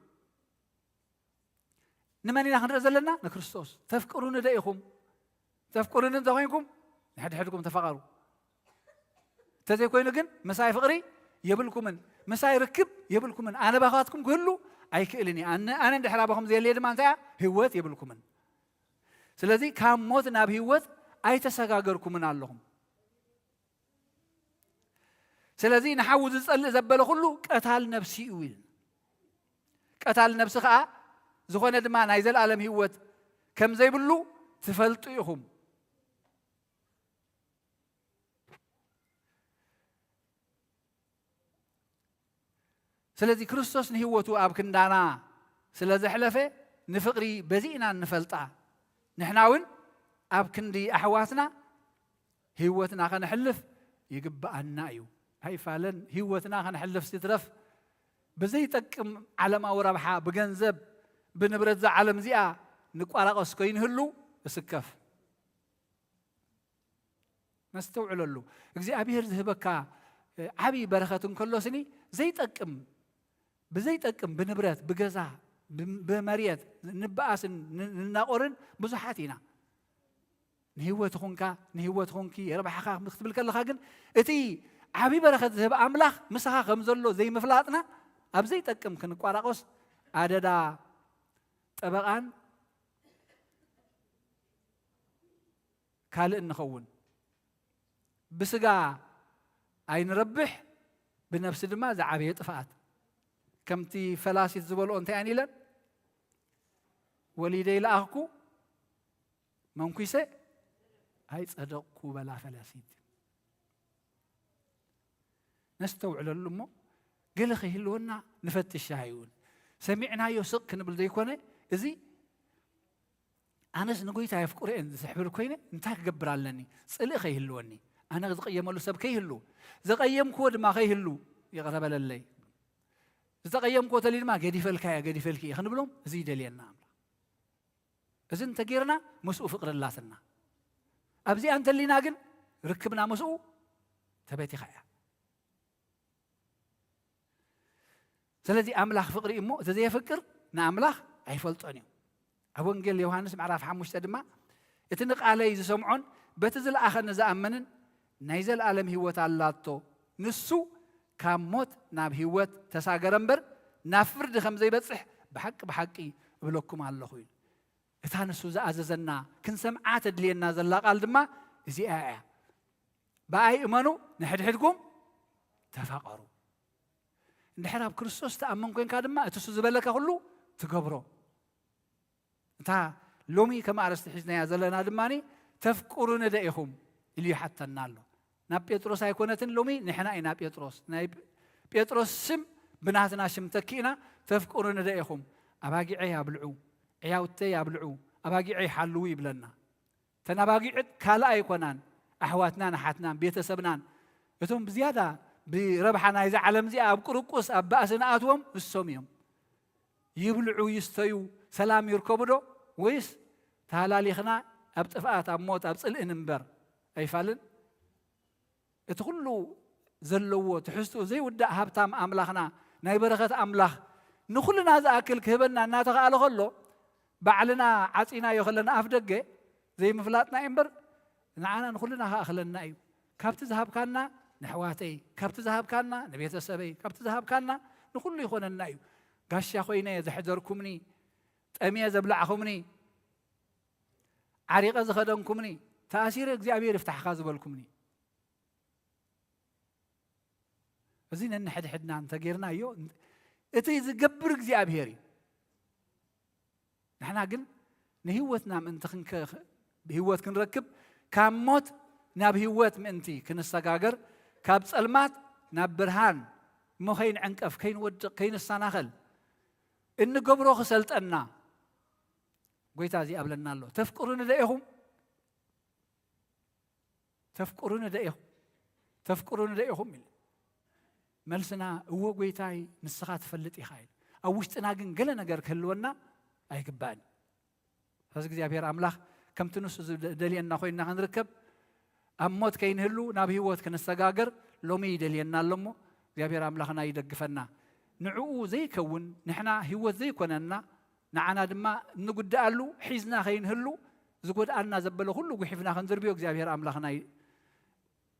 ንመን ኢና ክንርኢ ዘለና? ንክርስቶስ። "ተፍቅሩኒ ዶ ኢኹም? ተፍቅሩኒ እንተኾይንኩም ንሕድሕድኩም ተፋቐሩ። እንተዘይኮይኑ ግን ምሳይ ፍቕሪ የብልኩምን፣ ምሳይ ርክብ የብልኩምን። ኣነ ባኻትኩም ክህሉ ኣይክእልን እየ። ኣነ፣ ኣነ እንድሕር ኣባኹም ዘየለየ ድማ እንታይ እያ? ህይወት የብልኩምን። ስለዚ ካብ ሞት ናብ ህይወት ኣይተሰጋገርኩምን ኣለኹም። ስለዚ ንሓዉ ዝጸልእ ዘበለ ኩሉ ቀታል ነብሲ እዩ" ኢሉ። ቀታል ነብሲ ከኣ ዝኾነ ድማ ናይ ዘለኣለም ህይወት ከም ዘይብሉ ትፈልጡ ኢኹም። ስለዚ ክርስቶስ ንህይወቱ ኣብ ክንዳና ስለ ዘሕለፈ ንፍቕሪ በዚ ኢና እንፈልጣ። ንሕና እውን ኣብ ክንዲ ኣሕዋትና ህይወትና ከነሕልፍ ይግብኣና እዩ። ኣይፋለን ህይወትና ከነሕልፍ ሲትረፍ ብዘይጠቅም ዓለማዊ ረብሓ፣ ብገንዘብ፣ ብንብረት እዛ ዓለም እዚኣ ንቋራቐስ ከይንህሉ እስከፍ። ነስተውዕለሉ። እግዚኣብሔር ዝህበካ፣ እ፣ ዓብዪ በረኸት እንከሎ ስኒ ዘይጠቅም፣ ብዘይጠቅም፣ ብንብረት፣ ብገዛ፣ ብ-፣ ብመሬት ንበኣስን ን-፣ ንናቆርን ብዙሓት ኢና። ንህይወት ኹንካ፣ ንህይወት ኹንኪ የርባሕኻ ክትብል ከለኻ ግን እቲ ዓብዪ በረኸት ዝህብ ኣምላኽ ምሳኻ ከም ዘሎ ዘይምፍላጥና ኣብ ዘይጠቅም ክንቋራቆስ ኣደዳ ጠበቓን ካልእን ንኸውን። ብስጋ ኣይንረብሕ፣ ብነፍሲ ድማ ዝዓበየ ጥፍኣት። ከምቲ ፈላሲት ዝበልኦ እንታይ እየን ኢለን? ወሊደ ይለኣኽኩ መንኩሰ ኣይጸደቕኩ በላ ፈላሲት። ነስተውዕለሉ እሞ ገለ ከይህልወና ንፈትሽ ይኸውን። ሰሚዕናዮ ስቕ ክንብል ዘይኮነ፣ እዚ ኣነስ ንጎይታ የፍቅሮ እየን ዝሕብል ኮይነ እንታይ ክገብር ኣለኒ? ጽልኢ ከይህልወኒ፣ ኣነ ዝቕየመሉ ሰብ ከይህሉ፣ ዘቐየምክዎ ድማ ከይህሉ፣ ይቕረ በለለይ። ዝተቐየምክዎ ተልዩ ድማ ገዲፈልካ እየ፣ ገዲፈልኪ እየ ክንብሎም፣ እዚ ይደልየና ኣምላኽ። እዚ እንተጌርና ምስኡ ፍቕሪ ኣላትና። ኣብዚኣ እንተሊና ግን ርክብና ምስኡ ተበቲኻ እያ። ስለዚ ኣምላኽ ፍቕሪ እዩ እሞ፣ እቲ ዘየፍቅር ንኣምላኽ ኣይፈልጦን እዩ። ኣብ ወንጌል ዮሃንስ ምዕራፍ ሓሙሽተ ድማ፣ "እቲ ንቃለይ ዝሰምዖን በቲ ዝለኣኸኒ ዝኣመንን ናይ ዘለኣለም ህይወት ኣላቶ። ንሱ ካብ ሞት ናብ ህይወት ተሳገረ እምበር፣ ናብ ፍርዲ ከም ዘይበጽሕ ብሓቂ ብሓቂ እብለኩም ኣለኹ" ኢሉ። እታ ንሱ ዝኣዘዘና፣ ክንሰምዓ ተድልየና ዘላ ቃል ድማ እዚኣ እያ። "ብኣይ እመኑ፣ ንሕድሕድኩም ተፋቐሩ። እንድሕር ኣብ ክርስቶስ ትኣምን ኮንካ ድማ፣ እቲ እሱ ዝበለካ ኩሉ ትገብሮ።" እታ ሎሚ ከም ኣርእስቲ ሒዝናያ ዘለና ድማ፣ "ተፍቅሩኒ ዶ ኢኹም?" ኢሉ ይሓተና ኣሎ። ናብ ጴጥሮስ ኣይኮነትን፣ ሎሚ ንሕና ኢና ጴጥሮስ። ናይ ጴጥሮስ ሽም ብናትና ሽም ተኪእና፣ "ተፍቅሩኒ ዶ ኢኹም? ኣባጊዐይ ኣብልዑ፣ ዕያውተይ ኣብልዑ፣ ኣባጊዐይ ሓልዉ" ይብለና። እተን ኣባጊዕ ካልእ ኣይኮናን፣ ኣሕዋትናን ኣሓትናን ቤተሰብናን። እቶም ብዝያዳ ብረብሓ ናይዛ ዓለም እዚኣ ኣብ ቁርቁስ ኣብ ባእሲ ንኣትዎም ንሶም እዮም። ይብልዑ ይስተዩ፣ ሰላም ይርከቡ ዶ? ወይስ ተሃላሊኽና ኣብ ጥፍኣት፣ ኣብ ሞት፣ ኣብ ጽልኢ ንንበር? ኣይፋልን? እቲ ኩሉ ዘለዎ ትሕዝትኡ ዘይውዳእ ሃብታም ኣምላኽና፣ ናይ በረኸት ኣምላኽ ንኹልና ዝኣክል ክህበና እናተኻእለ ከሎ፣ ባዕልና ዓጺናዮ ከለና ኣፍ ደገ ዘይምፍላጥና እዩ እምበር፣ ንዓና ንኹልና ክኣኽለና እዩ። ካብቲ ዝሃብካና ንኣሕዋተይ፣ ካብቲ ዝሃብካና ንቤተሰበይ፣ ካብቲ ዝሃብካና ንኹሉ ይኾነና እዩ። ጋሻ ኮይነ ዘሕደርኩምኒ፣ ጠምየ ዘብላዕኹምኒ፣ ዓሪቐ ዝኸደንኩምኒ፣ ተኣሲረ እግዚኣብሔር ይፍታሕኻ ዝበልኩምኒ። እዚ ነንሕድሕድና እንተጌርናዮ፣ እቲ ዝገብር እግዚኣብሔር እዩ። ንሕና ግን ንህይወትና ምእንቲ ክንከ-፣ ህይወት ክንረክብ፣ ካብ ሞት ናብ ህይወት ምእንቲ ክንሰጋገር፣ ካብ ጸልማት ናብ ብርሃን እሞ ከይንዕንቀፍ፣ ከይንወድቕ፣ ከይንሰናኸል እንገብሮ ክሰልጠና ጎይታ እዚ ኣብለና ኣሎ። "ተፍቅሩኒ ዶ ኢኹም? ተፍቅሩኒ ዶ ኢኹም? ተፍቅሩኒ ዶ ኢኹም?" ኢሉ። መልስና፣ "እወ ጎይታይ፣ ንስኻ ትፈልጥ ኢኻ" ኢሉ። ኣብ ውሽጥና ግን ገለ ነገር ክህልወና ኣይግባእን። ስለዚ እግዚኣብሔር ኣምላኽ ከምቲ ንሱ ዝደልየና ኮይንና ክንርከብ፣ ኣብ ሞት ከይንህሉ ናብ ህይወት ክንሰጋገር ሎሚ ይደልየና ኣሎ እሞ፣ እግዚኣብሔር ኣምላኽና ይደግፈና። ንዕኡ ዘይከውን፣ ንሕና ህይወት ዘይኮነና፣ ንዓና ድማ እንጉድኣሉ ሒዝና ከይንህሉ፣ ዝጎድኣና ዘበለ ኩሉ ጉሒፍና ክንድርብዮ እግዚኣብሔር ኣምላኽና ይ-፣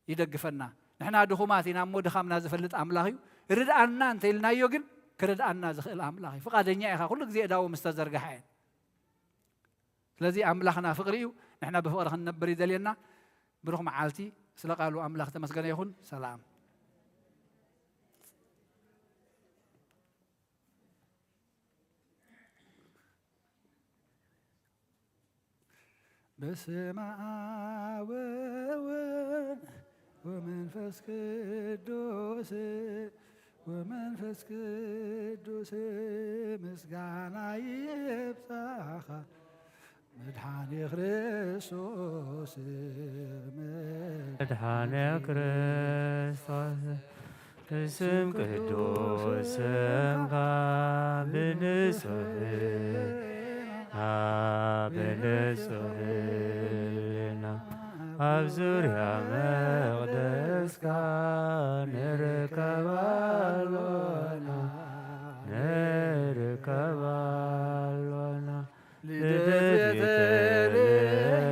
ይደግፈና። ንሕና ድኹማት ኢና እሞ ድኻምና ዝፈልጥ ኣምላኽ እዩ። ርድኣና እንተ ኢልናዮ ግን ክርድኣና ዝኽእል ኣምላኽ እዩ። ፍቓደኛ ኢኻ፣ ኩሉ ግዜ እዳዉ ምስ ተዘርግሓ እየን። ስለዚ ኣምላኽና ፍቕሪ እዩ። ንሕና ብፍቕሪ ክንነብር ይደልየና። ብሩኽ መዓልቲ። ስለ ቃሉ ኣምላኽ ተመስገነ ይኹን። ሰላም። በስመ አብ ወወልድ ወመንፈስ ቅዱስ፣ ወመንፈስ ቅዱስ ምስጋና ይብጻኻ። መድኃኔ ክርስቶስ፣ መድኃኔ ክርስቶስ፣ ስም ቅዱስ ስምካ ብንጹህ ሕልና፣ ብንጹህ ሕልና ኣብ ዙርያ መቕደስካ ንርከብ ኣሎና፣ ንርከብ ኣሎና። ልደት ቤተልሔም፣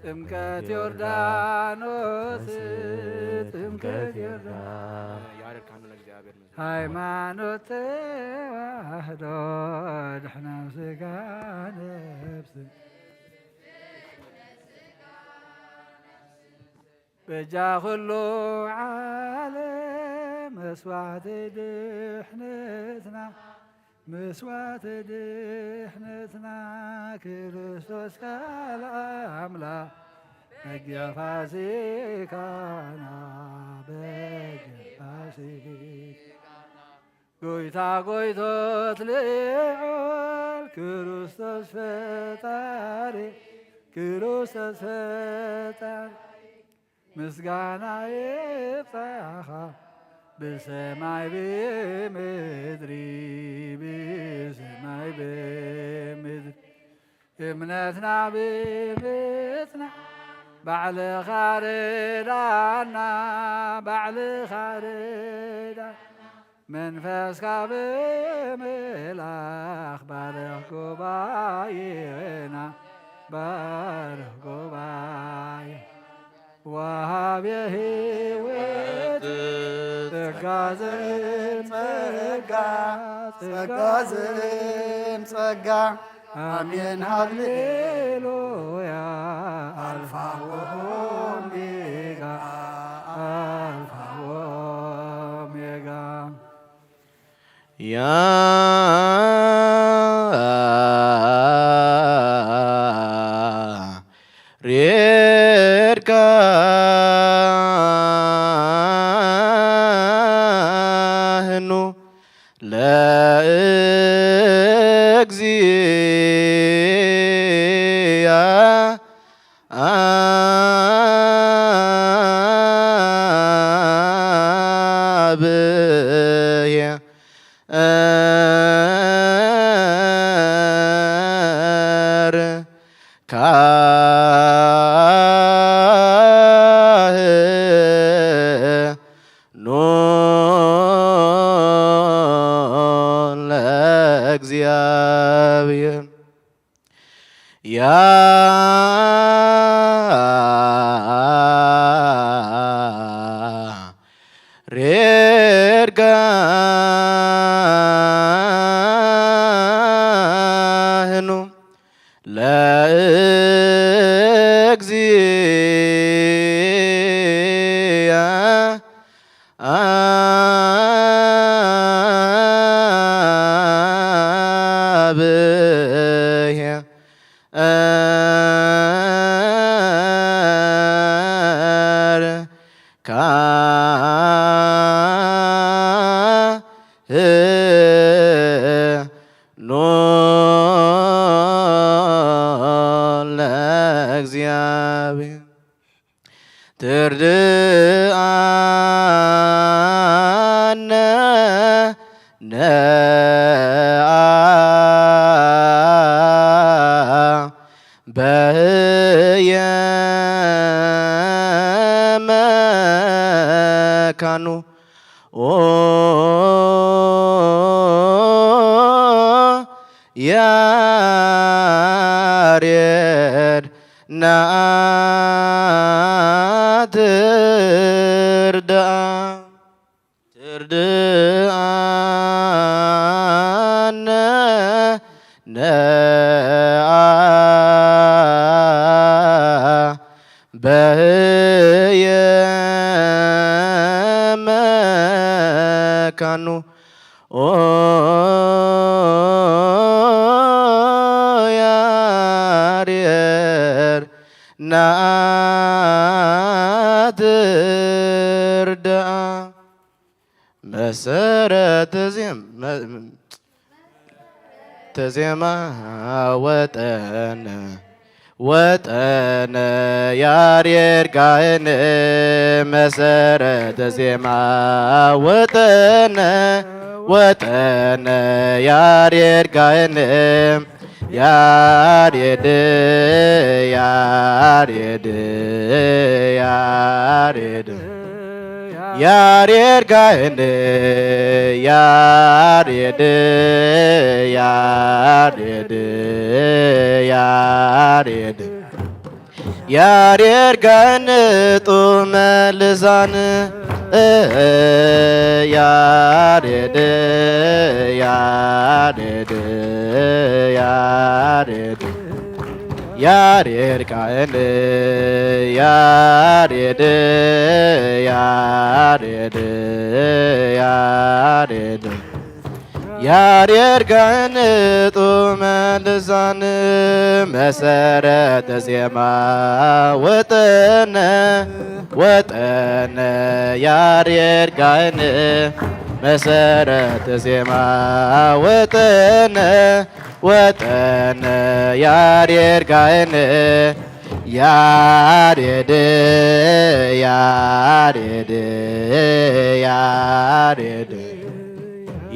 ጥምቀት ዮርዳኖስ፣ ጥምቀት ዮርዳኖስ። ያሬድ ካህኑ ለእግዚአብሔር ምስጋና። ሃይማኖት ተዋህዶ ድሕና ስጋ ነፍስ። በጃ ኩሉ ዓለም። መስዋዕቲ ድሕነትና፣ መስዋዕቲ ድሕነትና፣ ክርስቶስ ካልኣ ኣምላኽ በጊዕ ፋሲካና፣ በጊዕ ፋሲካና። ጎይታ ጎይቶት ልዑል ክርስቶስ ፈጣሪ፣ ክርስቶስ ፈጣሪ፣ ምስጋና ይብጻኻ ብሰማይ ብምድሪ፣ ብሰማይ ብምድሪ። እምነትና ብምጽና ባዕልኻ ርዳና፣ ባዕልኻ ርዳና። መንፈስካ ብምልኣኽ ባርኽ ጉባኤና፣ ባርኽ ጉባኤ። ወሃቤ ሕይወት ጸጋ ዘእም ጸጋ፣ ጸጋ ዘእም ጸጋ። ኣሜን ሃሌሉያ። ኣልፋ ወኦሜጋ፣ ኣልፋ ወኦሜጋ። ያሬድ ካህኑ ለእግዚአ አብየ እር ካህኑ ለእግዚአብሔር። ያሬድ ካህኑ ለእግዚአ አብየ እር ካህኑ ለእግዚአብሔር። ትርድኣነ ነኣ በህየ መካኑ ኦ ያሬድ ነኣ ትርድኣ። ትርድኣነ ነኣ በህየ መካኑ ኦ ያሬድ ነኣ ትርድኣ። መሰረተ ዜም-፣ መ-፣ ተዜማ ወጠነ፣ ወጠነ ያሬድ ጋየነ። መሰረተ ዜማ ወጠነ፣ ወጠነ ያሬድ ጋየነ። ያሬድ፣ ያሬድ፣ ያሬድ፣ ያሬድ ጋይን፣ ያሬድ፣ ያሬድ፣ ያሬድ፣ ያሬድ ጋይን ጡመ ልሳን፣ ያሬድ፣ ያሬድ፣ ያሬድ ያሬድ ካህን ያሬድ ያሬድ ያሬድ ያሬድ ካህን ጡመ ልሳን መሰረተ ዜማ ወጠነ ወጠነ ያሬድ ካህን መሰረተ ዜማ ወጠነ ወጠነ ያሬድ ካህን ያሬድ ያሬድ ያሬድ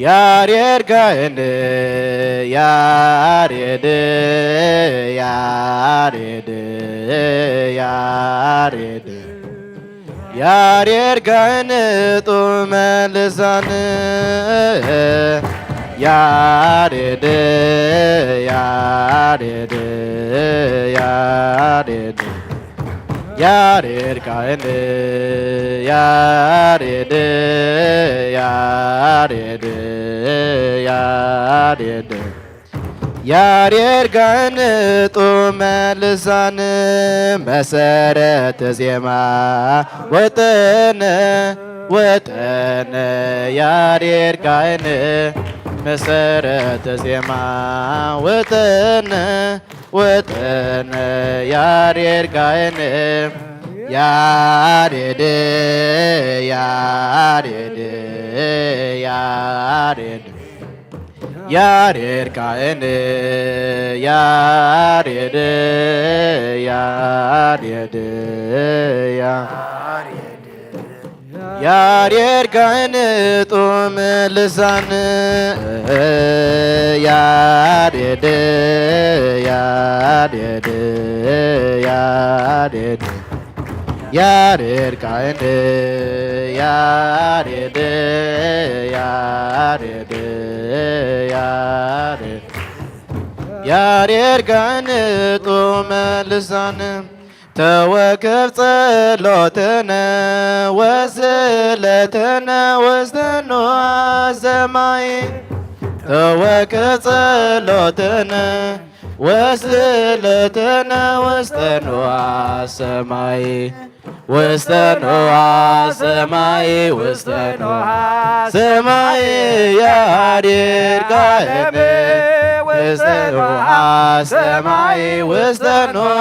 ያሬድ ካህን ያሬድ ያሬድ ያሬድ ያሬድ ካህን ጡመ ልሳን ያሬድ ያሬድ ያሬድ ያሬድ ካህን ያሬድ ያሬድ ያሬድ ያሬድ ካህን ጡመ ልሳን መሰረት ዜማ ወጠነ ወጠነ ያሬድ ካህን መሰረት ዜማ ወጠነ ወጠነ ያሬድ ካህን ያሬድ ያሬድ ያሬድ ያሬድ ካህን ያሬድ ያሬድ ያሬድ ካህን ጡም ልሳን ያሬድ ያሬድ ያሬድ ያሬድ ካህን ያሬድ ያሬድ ያሬድ ያሬድ ካህን ጡመ ልሳን ተወከፍ ጸሎትነ ወስለትነ ውስተ ንዋ ሰማይ ተወከፍ ጸሎትነ ወስለትነ ውስተ ንዋ ሰማይ ውስተ ንዋ ሰማይ ውስተ ንዋ ሰማይ ያሬድ ካህን ውስተ ንዋ ሰማይ ውስተ ንዋ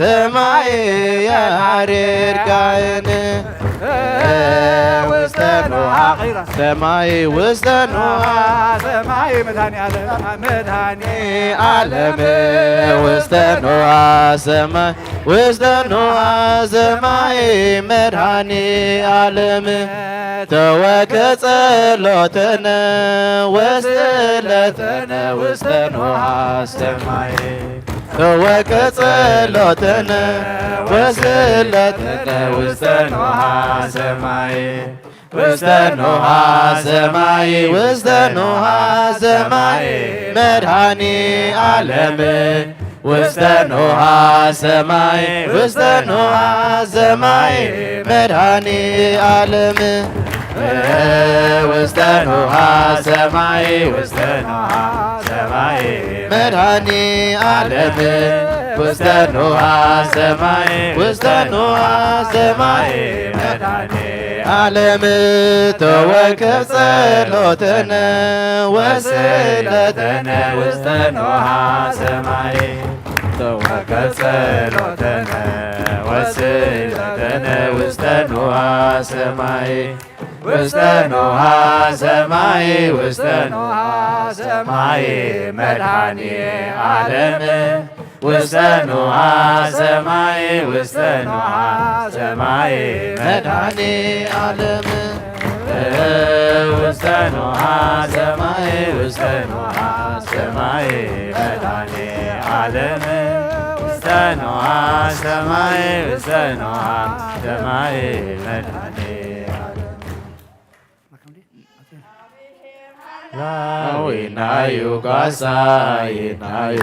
ሰማይ ያሬድ ካህን ውስተ ንዋ ሰማይ ውስተ ንዋ ሰማይ መድኃኔ ዓለም መድኃኔ ዓለም ውስተ ንዋ ሰማይ ውስተ ንዋ ሰማይ መድኃኔ ዓለም ተወከ ጸሎትነ ወስለትነ ውስተ ንዋ ሰማይ ተወከ ጸሎትነ ወስለትነ ውስተ ንዋ ሰማይ ውስተ ኖሃ ሰማይ ውስተ ኖሃ ሰማይ መድኃኔ ዓለም ውስተ ኖሃ ሰማይ ውስተ ኖሃ ሰማይ መድኃኔ ዓለም ውስተ ኖሃ ሰማይ ውስተ ኖሃ ሰማይ መድኃኔ ዓለም ውስተ ኖሃ ሰማይ ውስተ ኖሃ ሰማይ መድኃኔ ዓለም ተወከፍ ጸሎተነ ወስለተነ ውስተ ኖሃ ሰማይ ተወከፍ ጸሎተነ ወስለተነ ውስተ ኖሃ ሰማይ ውስተ ኖሃ ሰማይ ውስተ ኖሃ ሰማይ መድኃኔ ዓለም ውስተ ኖሃ ሰማይ ውስተ ኖሃ ሰማይ መድኃኔ ዓለም ውስተ ኖሃ ሰማይ ውስተ ኖሃ ሰማይ መድኃኔ ዓለም ውስተ ኖሃ ሰማይ ውስተ ኖሃ ሰማይ መድኃኔ ዓለም ላዊናዩ ጓሳይናዩ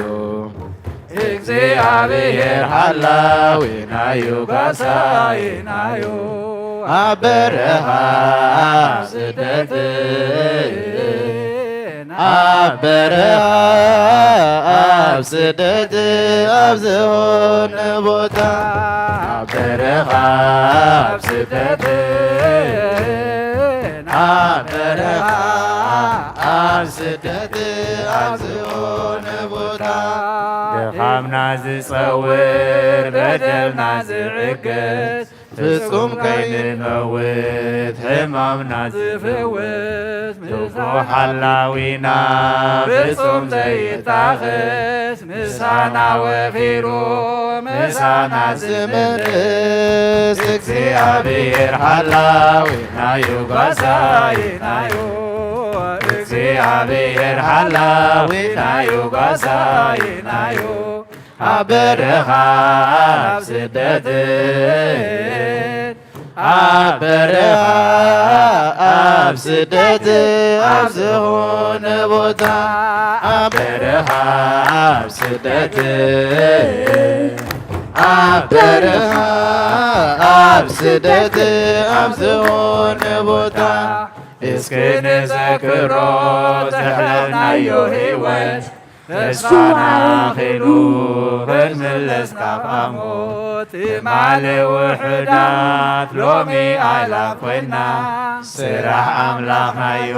እግዚኣብሔር ሃላዊናዩ ጓሳይናዩ ኣብ በረኻ ስደት ኣብ በረኻ ኣብ ኣብ ስደት ኣብ ዝኾነ ቦታ፣ ኣብ በረኻ ኣብ ስደት፣ ኣብ በረኻ ኣብ ስደት ኣብ ዝኾነ ቦታ፣ ድኻምና ዝጸውር በደልና ዝዕገስ፣ ፍጹም ከይንመውት ሕማምና ዝፍውስ፣ ምሳና ሓላዊና ፍጹም ዘይጣኸስ፣ ምሳና ወፊሩ ምሳና ዝምልስ፣ እግዚኣብሔር ሓላዊናዩ ጓሳይናዩ። እግዚኣብሔር ሓላዊናዩ ጓሳይናዩ። ኣብ በረኻ ኣብ ስደት፣ ኣብ በረኻ ኣብ ስደት ኣብ ዝኾነ ቦታ፣ ኣብ በረኻ ኣብ ስደት፣ ኣብ በረኻ ኣብ ስደት ኣብ ዝኾነ ቦታ፣ እስኪ ንዘክሮ ዘሕለፍናዮ ህይወት፣ ተስፋና ኣኺሉ ክንምለስ ካብ ኣሞት፣ ትማሊ ውሑዳት ሎሚ ኣእላፍ ኮይና፣ ስራሕ ኣምላኽናዮ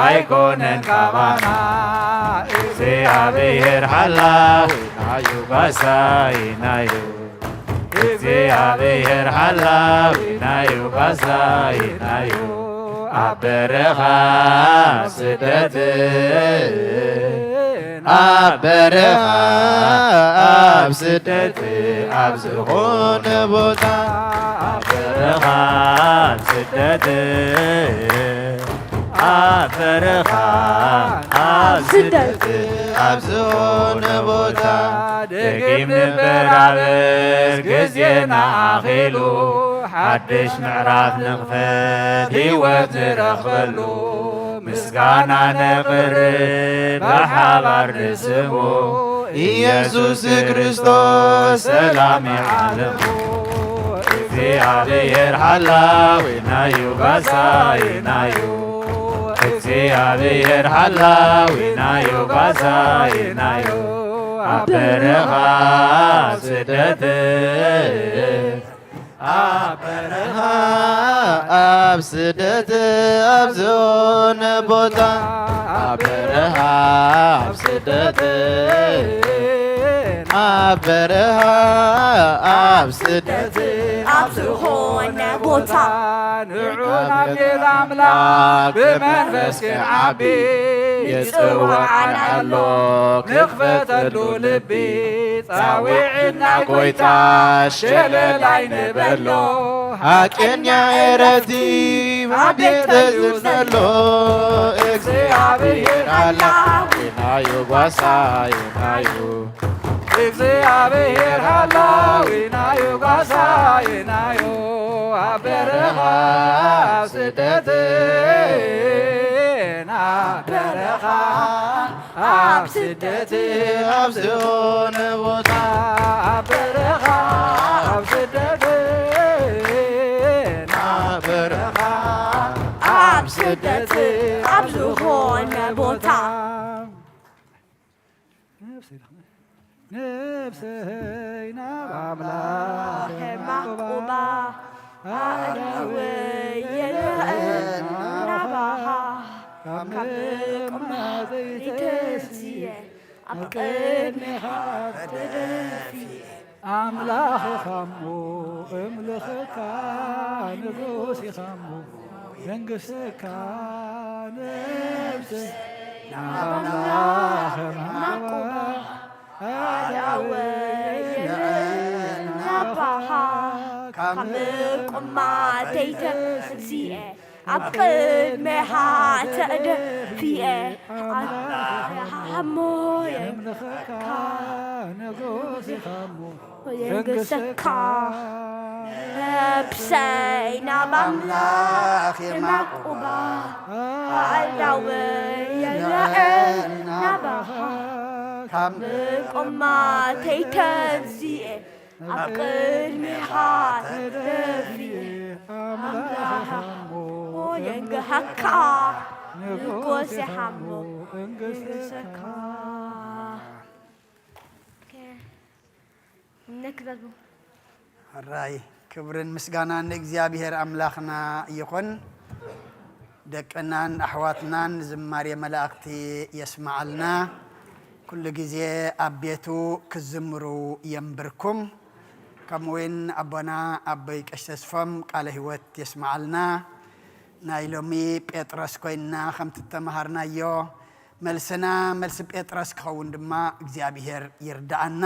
ኣይኮነን ካባና። እግዚኣብሔር ሓላዊናዩ ጓሳይናዩ። እግዚኣብሔር ሓላዊናዩ ጓሳይናዩ። ኣብ በረኻ ኣብ ስደት፣ ኣብ በረኻ ኣብ ስደት ኣብ ዝኾነ ቦታ፣ ኣብ በረኻ ኣብ ስደት፣ ኣብ በረኻ ኣብ ስደት ኣብ ዝኾነ ቦታ፣ ደጊም ንበራበር ግዜና ኣኺሉ፣ ሓድሽ ምዕራፍ ንኽፈት ህይወት ንረኽበሉ፣ ምስጋና ነቕርብ ብሓባር ንስሙ፣ ኢየሱስ ክርስቶስ ሰላም ዓለሙ። እግዚኣብሔር ሓላዊናዩ ጓሳይናዩ። እግዚኣብሔር ሓላዊናዩ ጓሳይናዩ። ኣብ በረኻ ስደት፣ ኣብ በረኻ ኣብ ስደት ኣብ ዝኾነ ቦታ፣ ኣብ በረኻ ኣብ ስደት፣ ኣብ በረኻ ኣብ ስደት ኣብ ዝኾነ ቦታ፣ ንዑ ናብ ቤት ኣምላኽ ብመንፈስ ክንዓቢ፣ ይጽውዓና ኣሎ ንኽፈተሉ ልቢ። ጻውዒትና ጎይታ ሸለል ኣይንበሎ፣ ሃቀኛ ኤረትሪብ ኣዴት እዩ ዘሎ። እግዚኣብሔር ሓላዊናዩ ጓሳይናዩ። እግዚኣብሔር ሓላዊናዩ ጓሳይናዩ። ኣብ በረኻ ኣብ ስደት፣ ኣብ በረኻ ኣብ ስደት ኣብ ዝኾነ ቦታ፣ ኣብ በረኻ ኣብ ስደት፣ ኣብ በረኻ ኣብ ስደት ኣብ ዝኾነ ቦታ፣ ነፍሰይ ናብ ኣምላኽ ማቁባ፣ ኣእዳወይ የልዕል ናባኻ፣ ካብ ምቁማ ዘይተስየ ኣብ ቅድሜኻ ተደፊየ። ኣምላኽ ኢኻሞ እምልኸካ፣ ንጉስ ኢኻሞ መንግስትካ፣ ነፍሰይ ናብ ኣምላኽ ማቁባ፣ ኣእዳወይ የልዕል ናባኻ፣ ካብ ምቁማተይ ተግዚኤ ኣብ ቅድሜኻ ተደፊኤ። ኣምላኽ ኢኻሞ የምልኸካ፣ ንጉስ ኢኻሞ መንግስትካ፣ ነብሰይ ናብ ኣምላኽ የማቁባ፣ ኣእዳወይ የልዕል ናባኻ፣ ካብ ምቁማተይ ተግዚኤ ኣብ ቅድሜኻ ተደፊኤ። ኣምላኽ ኢኻሞ የንግሃካ፣ ንጉስ ኢኻሞ መንግስትካ። ነክበቡ። ሕራይ ክብርን ምስጋናን ንእግዚኣብሔር ኣምላኽና ይኹን። ደቅናን ኣሕዋትናን ዝማሬ መላእኽቲ የስምዓልና። ኩሉ ግዜ ኣብ ቤቱ ክዝምሩ የንብርኩም። ከምኡውን ኣቦና ኣቦይ ቀሽ ተስፎም ቃለ ህይወት የስምዓልና። ናይ ሎሚ ጴጥሮስ ኮይንና ከምቲ እተምሃርናዮ፣ መልስና መልሲ ጴጥሮስ ክኸውን ድማ እግዚኣብሔር ይርድኣና።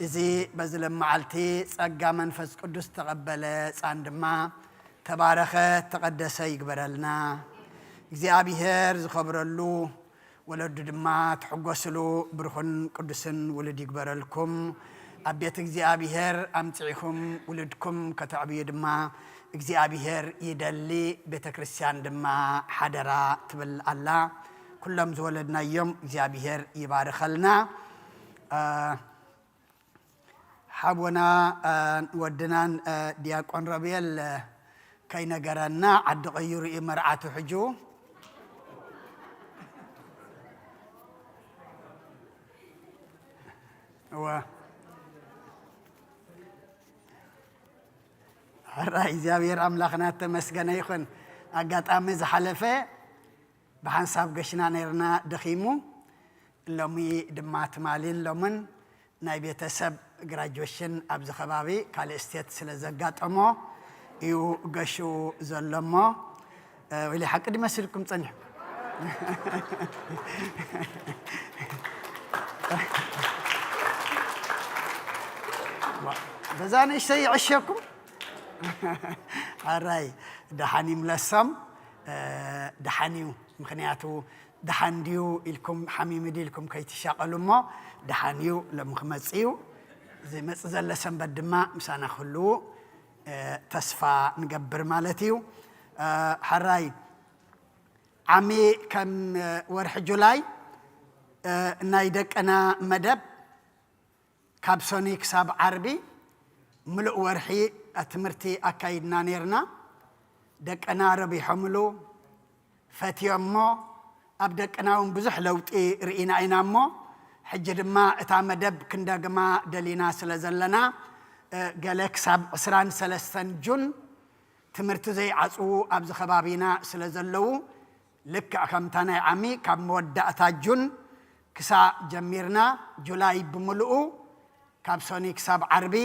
እዚ በዚ ሎመዓልቲ ጸጋ መንፈስ ቅዱስ ተቐበለ ህጻን ድማ ተባረኸ ተቐደሰ ይግበረልና። እግዚኣብሔር ዝኸብረሉ፣ ወለዱ ድማ ትሕጎስሉ ብሩኽን ቅዱስን ውሉድ ይግበረልኩም። ኣብ ቤት እግዚኣብሔር ኣምጺእኹም ውሉድኩም ከተዕብዩ ድማ እግዚኣብሔር ይደሊ፣ ቤተ ክርስቲያን ድማ ሓደራ ትብል ኣላ። ኩሎም ዝወለድናዮም እግዚኣብሔር ይባርኸልና። እ፣ ሓቦና፣ እ፣ ወድናን፣ እ፣ ዲያቆን ረብኤል፣ እ፣ ከይነገረና ዓዲ ቀይሩ እዩ መርዓቱ ሕጂ። እወ። ሕራይ እግዚኣብሔር ኣምላኽና እተመስገነ ይኹን። ኣጋጣሚ ዝሓለፈ ብሓንሳብ ገሽና ነይርና ደኺሙ። ሎሚ ድማ ትማሊን ሎምን ናይ ቤተሰብ ግራጁዌሽን ኣብዚ ከባቢ ካልእ ስቴት ስለ ዘጋጠሞ እዩ ገሹ ዘሎ እሞ፣ እ፣ ወይለይ ሓቂ ድመስልኩም ጸኒሑ። ዋ፣ በዛ ንእሽተይ ይዕሸኩም። ኣራይ፣ ደሓን ይምለሶም። እ፣ ደሓን እዩ። ምኽንያቱ ደሓን ድዩ ኢልኩም፣ ሓሚሙ ድዩ ኢልኩም ከይትሻቐሉ እሞ፣ ደሓን እዩ፣ ሎሚ ክመጽእ እዩ። ዝመጽእ ዘሎ ሰንበት ድማ ምሳና ክህልዉ፣ እ፣ ተስፋ ንገብር ማለት እዩ። እ፣ ሕራይ፣ ዓሚ ከም ወርሒ ጁላይ፣ እ፣ ናይ ደቅና መደብ ካብ ሰኑይ ክሳብ ዓርቢ ምሉእ ወርሒ ትምህርቲ ኣካይድና ነይርና። ደቅና ረቢሖምሉ፣ ፈትዮሞ፣ ኣብ ደቅና እውን ብዙሕ ለውጢ ርኢና ኢና እሞ፣ ሕጂ ድማ እታ መደብ ክንደግማ ደሊና ስለ ዘለና፣ እ፣ ገለ ክሳብ ዕስራን ሰለስተን ጁን ትምህርቲ ዘይዓጽዉ ኣብዚ ከባቢና ስለ ዘለዉ፣ ልክዕ ከምታ ናይ ዓሚ ካብ መወዳእታ ጁን ክሳብ ጀሚርና፣ ጁላይ ብምልኡ ካብ ሰኑይ ክሳብ ዓርቢ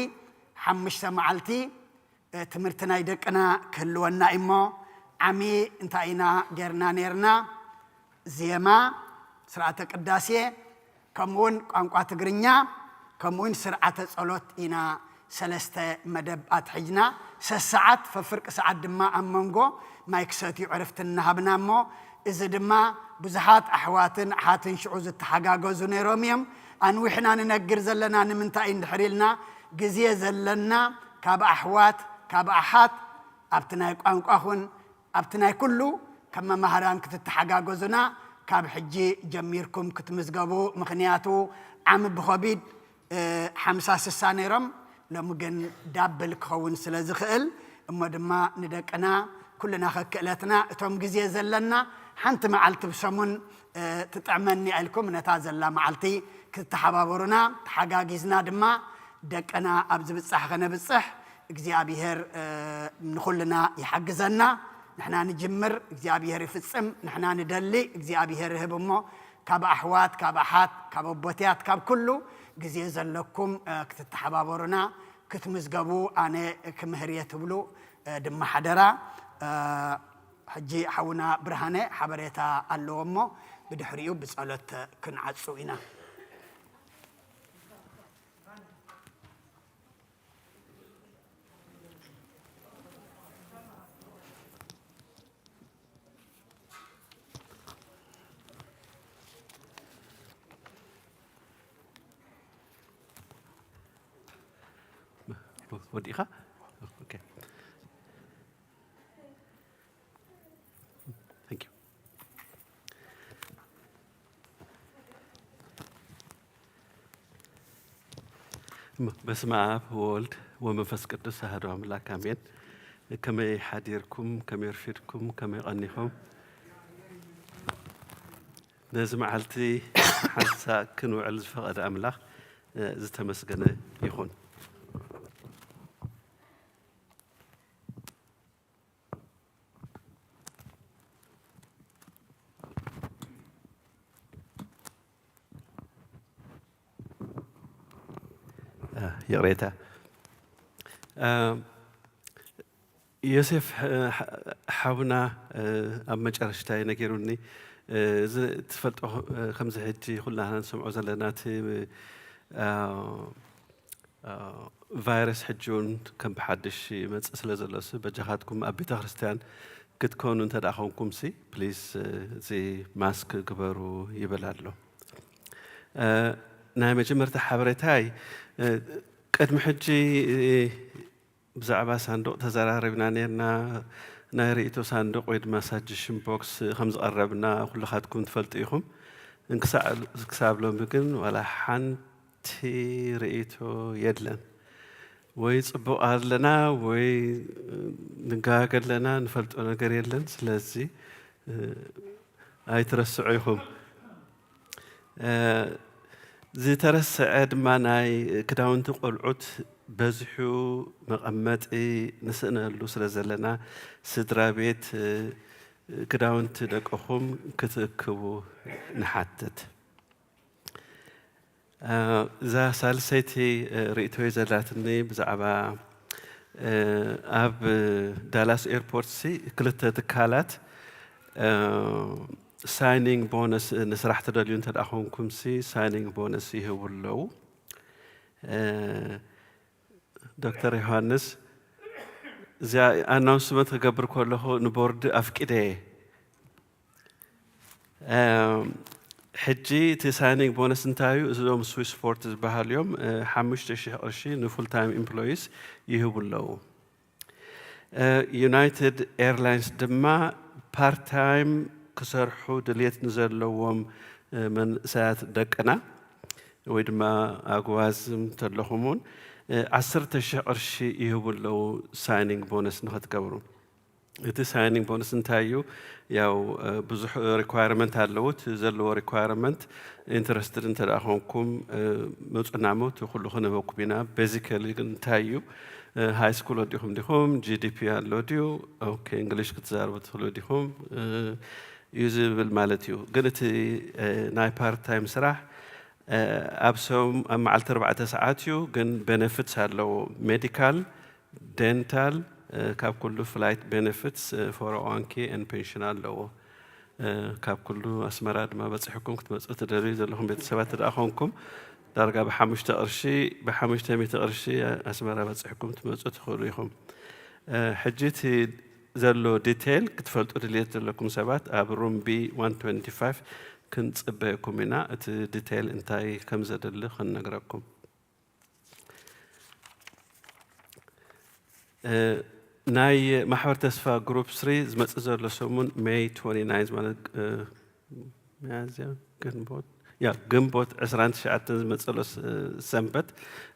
ሓሙሽተ መዓልቲ፣ እ፣ ትምህርቲ ናይ ደቅና ክህልወና እሞ፣ ዓሚ እንታይ ኢና ጌርና ኔርና? ዜማ፣ ስርዓተ ቅዳሴ፣ ከምኡውን ቋንቋ ትግርኛ፣ ከምኡውን ስርዓተ ጸሎት ኢና ሰለስተ መደብ ኣትሒዝና። ሰሰዓት፣ ፈፍርቂ ሰዓት ድማ ኣብ መንጎ ማይ ክሰትዩ ዕርፍቲ እናሃብና እሞ፣ እዚ ድማ ብዙሓት ኣሕዋትን ኣሓትን ሽዑ ዝተሓጋገዙ ነይሮም እዮም። ኣንዊሕና ንነግር ዘለና ንምንታይ እንድሕር ኢልና፣ ግዜ ዘለና ካብ ኣሕዋት፣ ካብ ኣሓት፣ ኣብቲ ናይ ቋንቋኹን ኣብቲ ናይ ኩሉ ከም መማህራን ክትተሓጋገዙና ካብ ሕጂ ጀሚርኩም ክትምዝገቡ። ምኽንያቱ ዓሚ ብኮቪድ፣ እ፣ ሓምሳ ስሳ ነይሮም፣ ሎሚ ግን ዳብል ክኸውን ስለ ዝኽእል፣ እሞ ድማ ንደቅና ኩልና ከክእለትና እቶም ግዜ ዘለና ሓንቲ መዓልቲ ብሰሙን፣ እ፣ ትጥዕመኒ ኢልኩም ነታ ዘላ መዓልቲ ክትተሓባበሩና፣ ተሓጋጊዝና ድማ ደቅና ኣብ ዝብጻሕ ከነብጽሕ እግዚኣብሔር፣ እ፣ ንኹልና ይሓግዘና። ንሕና ንጅምር፣ እግዚኣብሔር ይፍጽም። ንሕና ንደሊ፣ እግዚኣብሔር ይህብ። እሞ ካብ ኣሕዋት፣ ካብ ኣሓት፣ ካብ ኣቦትያት፣ ካብ ኩሉ ግዜ ዘለኩም፣ እ፣ ክትተሓባበሩና፣ ክትምዝገቡ ኣነ ክምህር እየ ትብሉ፣ እ፣ ድማ ሓደራ። እ፣ ሕጂ ሓውና ብርሃነ ሓበሬታ ኣለዎ እሞ ብድሕሪኡ ብጸሎት ክንዓጹ ኢና። ወዲእኻ? ኦኬ። Thank you። በስመ አብ ወወልድ ወመንፈስ ቅዱስ አሐዱ አምላክ አሜን። ከመይ ሓዲርኩም፣ ከመይ ኣርፊድኩም፣ ከመይ ቀኒኹም? ነዚ መዓልቲ ሓንሳእ ክንውዕል ዝፈቐደ ኣምላኽ እ፣ ዝተመስገነ ይኹን። እ፣ ይቕሬታ። እ፣ ዮሴፍ፣ እ፣ ሓ-፣ ሓውና፣ እ፣ ኣብ መጨረሽታ እዩ ነጊሩኒ። እ፣ እዚ ትፈልጦ፣ እ፣ ከምዚ ሕጂ ኩላና ንሰምዖ ዘለና እቲ፣ እ፣ እ፣ ቫይረስ ሕጂ እውን ከም ብሓድሽ ይመጽእ ስለ ዘሎሲ፣ በጃኻትኩም ኣብ ቤተ ክርስቲያን ክትኮኑ እንተ ደኣ ኾንኩምሲ፣ ፕሊዝ፣ እ፣ እዚ ማስክ ግበሩ ይብል ኣሎ። እ፣ ናይ መጀመርታ ሓበሬታይ፣ እ፣ ቅድሚ ሕጂ፣ እ፣ ብዛዕባ ሳንዱቕ ተዘራሪብና ነርና። ናይ ርእይቶ ሳንዱቕ ወይ ድማ ሳጀሽን ቦክስ ከም ዝቐረብና ኩልኻትኩም ትፈልጡ ኢኹም። እንክሳዕ-፣ ክሳብ ሎሚ ግን ዋላ ሓንቲ ርእይቶ የለን። ወይ ጽቡቕ ኣለና ወይ ንጋገ ኣለና፣ ንፈልጦ ነገር የለን። ስለዚ፣ እ፣ ኣይትረስዑ ኢኹም። እ፣ ዝተረስዐ ድማ ናይ ክዳውንቲ ቆልዑት በዚሑ መቐመጢ ንስእነሉ ስለ ዘለና፣ ስድራ ቤት፣ እ፣ ክዳውንቲ ደቅኹም ክትእክቡ ንሓትት። እ፣ እዛ ሳልሰይቲ፣ እ፣ ርእይቶይ ዘላትኒ ብዛዕባ፣ እ፣ ኣብ ዳላስ ኤርፖርትሲ ክልተ ትካላት፣ እ፣ ሳይኒንግ ቦነስ፣ ንስራሕ ትደልዩ እንተ ደኣ ኾንኩምሲ ሳይኒንግ ቦነስ ይህቡ ኣለዉ። እ፣ ዶክተር ዮሃንስ፣ እዚኣ ኣናውንስመንት ክገብር ከለኹ ንቦርድ ኣፍቂደ እየ። እም፣ ሕጂ እቲ ሳይኒንግ ቦነስ እንታይ እዩ? እዞም ስዊስ ፎርት ዝበሃሉ እዮም። እ፣ ሓሙሽተ ሽሕ ቅርሺ ንፉል ታይም ኤምፕሎይስ ይህቡ ኣለዉ። እ፣ ዩናይትድ ኤርላይንስ ድማ ፓርት ታይም ክሰርሑ ድልየት ንዘለዎም፣ እ፣ መንእሰያት ደቅና ወይ ድማ ኣግዋዝ እንተለኹም እውን፣ እ፣ ዓሰርተ ሽሕ ቅርሺ ይህቡ ኣለዉ ሳይኒንግ ቦነስ ንኽትገብሩ። እቲ ሳይኒንግ ቦነስ እንታይ እዩ? ያው፣ እ፣ ብዙሕ ሪኳየርመንት ኣለዎ። እቲ ዘለዎ ሪኳየርመንት ኢንተረስትድ እንተ ደኣ ኾንኩም፣ እ፣ ምጹና እሞ እቲ ኩሉ ክንህበኩም ኢና። ቤዚካሊ ግን እንታይ እዩ? እ፣ ሃይ ስኩል ወዲኹም ዲኹም? ጂ ዲ ፒ ኣሎ ድዩ? ኦኬ፣ እንግሊሽ ክትዛረቡ ትኽእሉ ዲኹም? እ፣ እዩ ዝብል ማለት እዩ። ግን እቲ፣ እ፣ ናይ ፓርት ታይም ስራሕ፣ እ፣ ኣብ ሰም-፣ ኣብ መዓልቲ ኣርባዕተ ሰዓት እዩ፣ ግን ቤነፊትስ ኣለዎ። ሜዲካል፣ ዴንታል፣ እ፣ ካብ ኩሉ ፍላይት ቤነፊትስ፣ እ፣ ፎር ኦ ዋን ኬ ኤን ፔንሽን ኣለዎ። እ፣ ካብ ኩሉ ኣስመራ ድማ በጺሕኩም ክትመጹ ትደልዩ ዘለኹም ቤተሰባት እንተ ደኣ ኾንኩም፣ ዳርጋ ብሓሙሽተ ቅርሺ፣ ብሓሙሽተ ሚእቲ ቅርሺ ኣስመራ በጺሕኩም ትመጹ ትኽእሉ ኢኹም። እ፣ ሕጂ እቲ ዘሎ ዲቴይል ክትፈልጡ ድልየት ዘለኩም ሰባት ኣብ ሩም ቢ ዋን ትወንቲ ፋይቭ ክንጽበየኩም ኢና። እቲ ዲቴይል እንታይ ከም ዘድሊ ክንነግረኩም። እ፣ ናይ ማሕበር ተስፋ ግሩፕ ስሪ ዝመጽእ ዘሎ ሰሙን ሜይ ትወንቲ ናይን ማለት፣ እ፣ ሚያዝያ፣ ግንቦት፣ ያ፣ ግንቦት ዕስራን ትሽዓተን ዝመጽእ ዘሎ ስ-፣ ሰንበት፣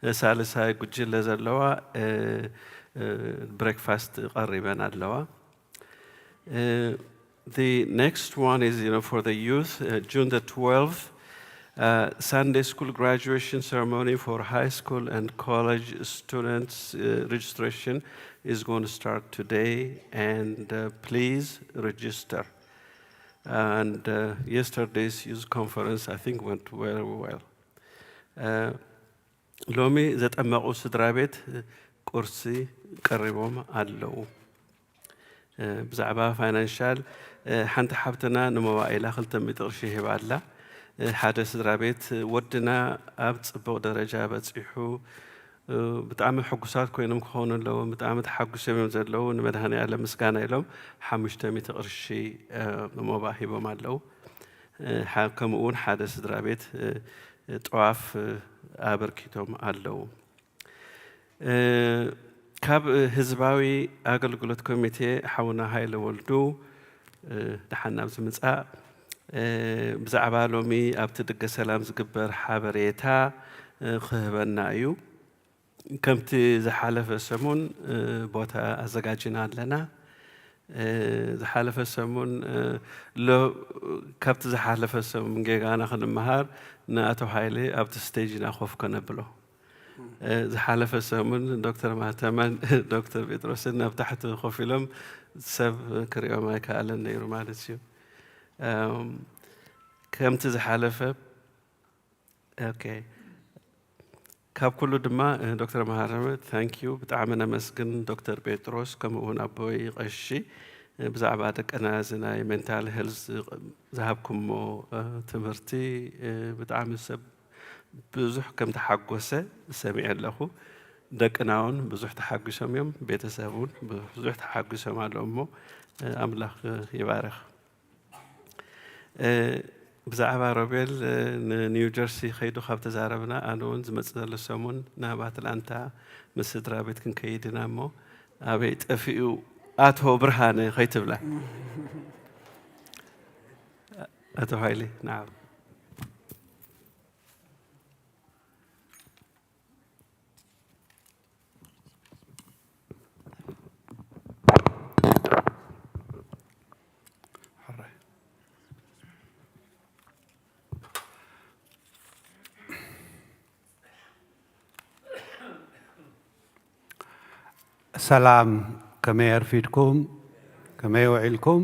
እ፣ ሳልሳይ ጉጅለ ዘለዋ፣ እ፣ እ፣ ብሬክፋስት ቀሪበን ኣለዋ። Uh, the next one is, you know, for the youth, uh, June the twelfth, uh, Sunday school graduation ceremony for high school and college students, uh, registration is going to start today, and, uh, please register. And, uh, yesterday's youth conference, I think, went very well. Uh, ሎሚ ዘጠመቑ ስድራ ቤት ቁርሲ ቀሪቦም ኣለዉ። እ፣ ብዛዕባ ፋይናንሻል፣ እ፣ ሓንቲ ሓብትና ንሞባይላ ክልተ ሚእቲ ቅርሺ ሂባ ኣላ። እ፣ ሓደ ስድራ ቤት፣ ወድና ኣብ ጽቡቕ ደረጃ በጺሑ፣ እ፣ ብጣዕሚ ሕጉሳት ኮይኖም ክኾኑ ኣለዎም። ብጣዕሚ ተሓጉሶም እዮም ዘለዉ። ንመድሃኔ ኣለም ምስጋና ኢሎም ሓሙሽተ ሚእቲ ቅርሺ፣ እ፣ ንሞባ ሂቦም ኣለዉ። እ፣ ሓ-፣ ከምኡ እውን ሓደ ስድራ ቤት፣ እ፣ እ፣ ጥዋፍ፣ እ፣ ኣበርኪቶም ኣለዉ። እ፣ ካብ ህዝባዊ ኣገልግሎት ኮሚቴ ሓውና ሃይለ ወልዱ፣ እ፣ ደሓን ናብዚ ምጻእ። እ፣ ብዛዕባ ሎሚ ኣብቲ ድገ ሰላም ዝግበር ሓበሬታ፣ እ፣ ክህበና እዩ። ከምቲ ዝሓለፈ ሰሙን፣ እ፣ ቦታ ኣዘጋጂና ኣለና። ዝሓለፈ ሰሙን ካብቲ ዝሓለፈ ሰሙን ጌጋና ክንመሃር ንኣቶ ሃይለ ኣብቲ ስቴጅ ኢና ኮፍ ከነብሎ። ዝሓለፈ ሰሙን ዶክተር ማህተማን ዶክተር ጴጥሮስን ናብ ታሕቲ ኮፍ ኢሎም ሰብ ክሪኦም ኣይከኣለን ነይሩ ማለት እዩ። ከምቲ ዝሓለፈ ኦኬ። ካብ ኩሉ ድማ ዶክተር መሃረመ ታንኪዩ ብጣዕሚ ነመስግን። ዶክተር ጴጥሮስ ከምኡ እውን ኣቦይ ቀሺ ብዛዕባ ደቅና እዚ ናይ ሜንታል ሄልዝ ዝሃብኩሞ ትምህርቲ ብጣዕሚ ሰብ ብዙሕ ከም ተሓጎሰ ሰሚዐ ኣለኹ። ደቅና እውን ብዙሕ ተሓጒሶም እዮም። ቤተሰብ እውን ብዙሕ ተሓጒሶም ኣለዉ እሞ ኣምላኽ ይባርኽ። ብዛዕባ ሮቤል ንኒው ጀርሲ ከይዱ ካብ ተዛረብና ኣነ እውን ዝመፅእ ዘሎ ሰሙን ናብ ኣትላንታ ምስ ስድራ ቤት ክንከይድ ኢና እሞ ኣበይ ጠፊኡ ኣቶ ብርሃነ ከይትብላ። ኣቶ ሃይሌ ንዓ ሰላም፣ ከመይ ኣርፊድኩም? ከመይ ውዒልኩም?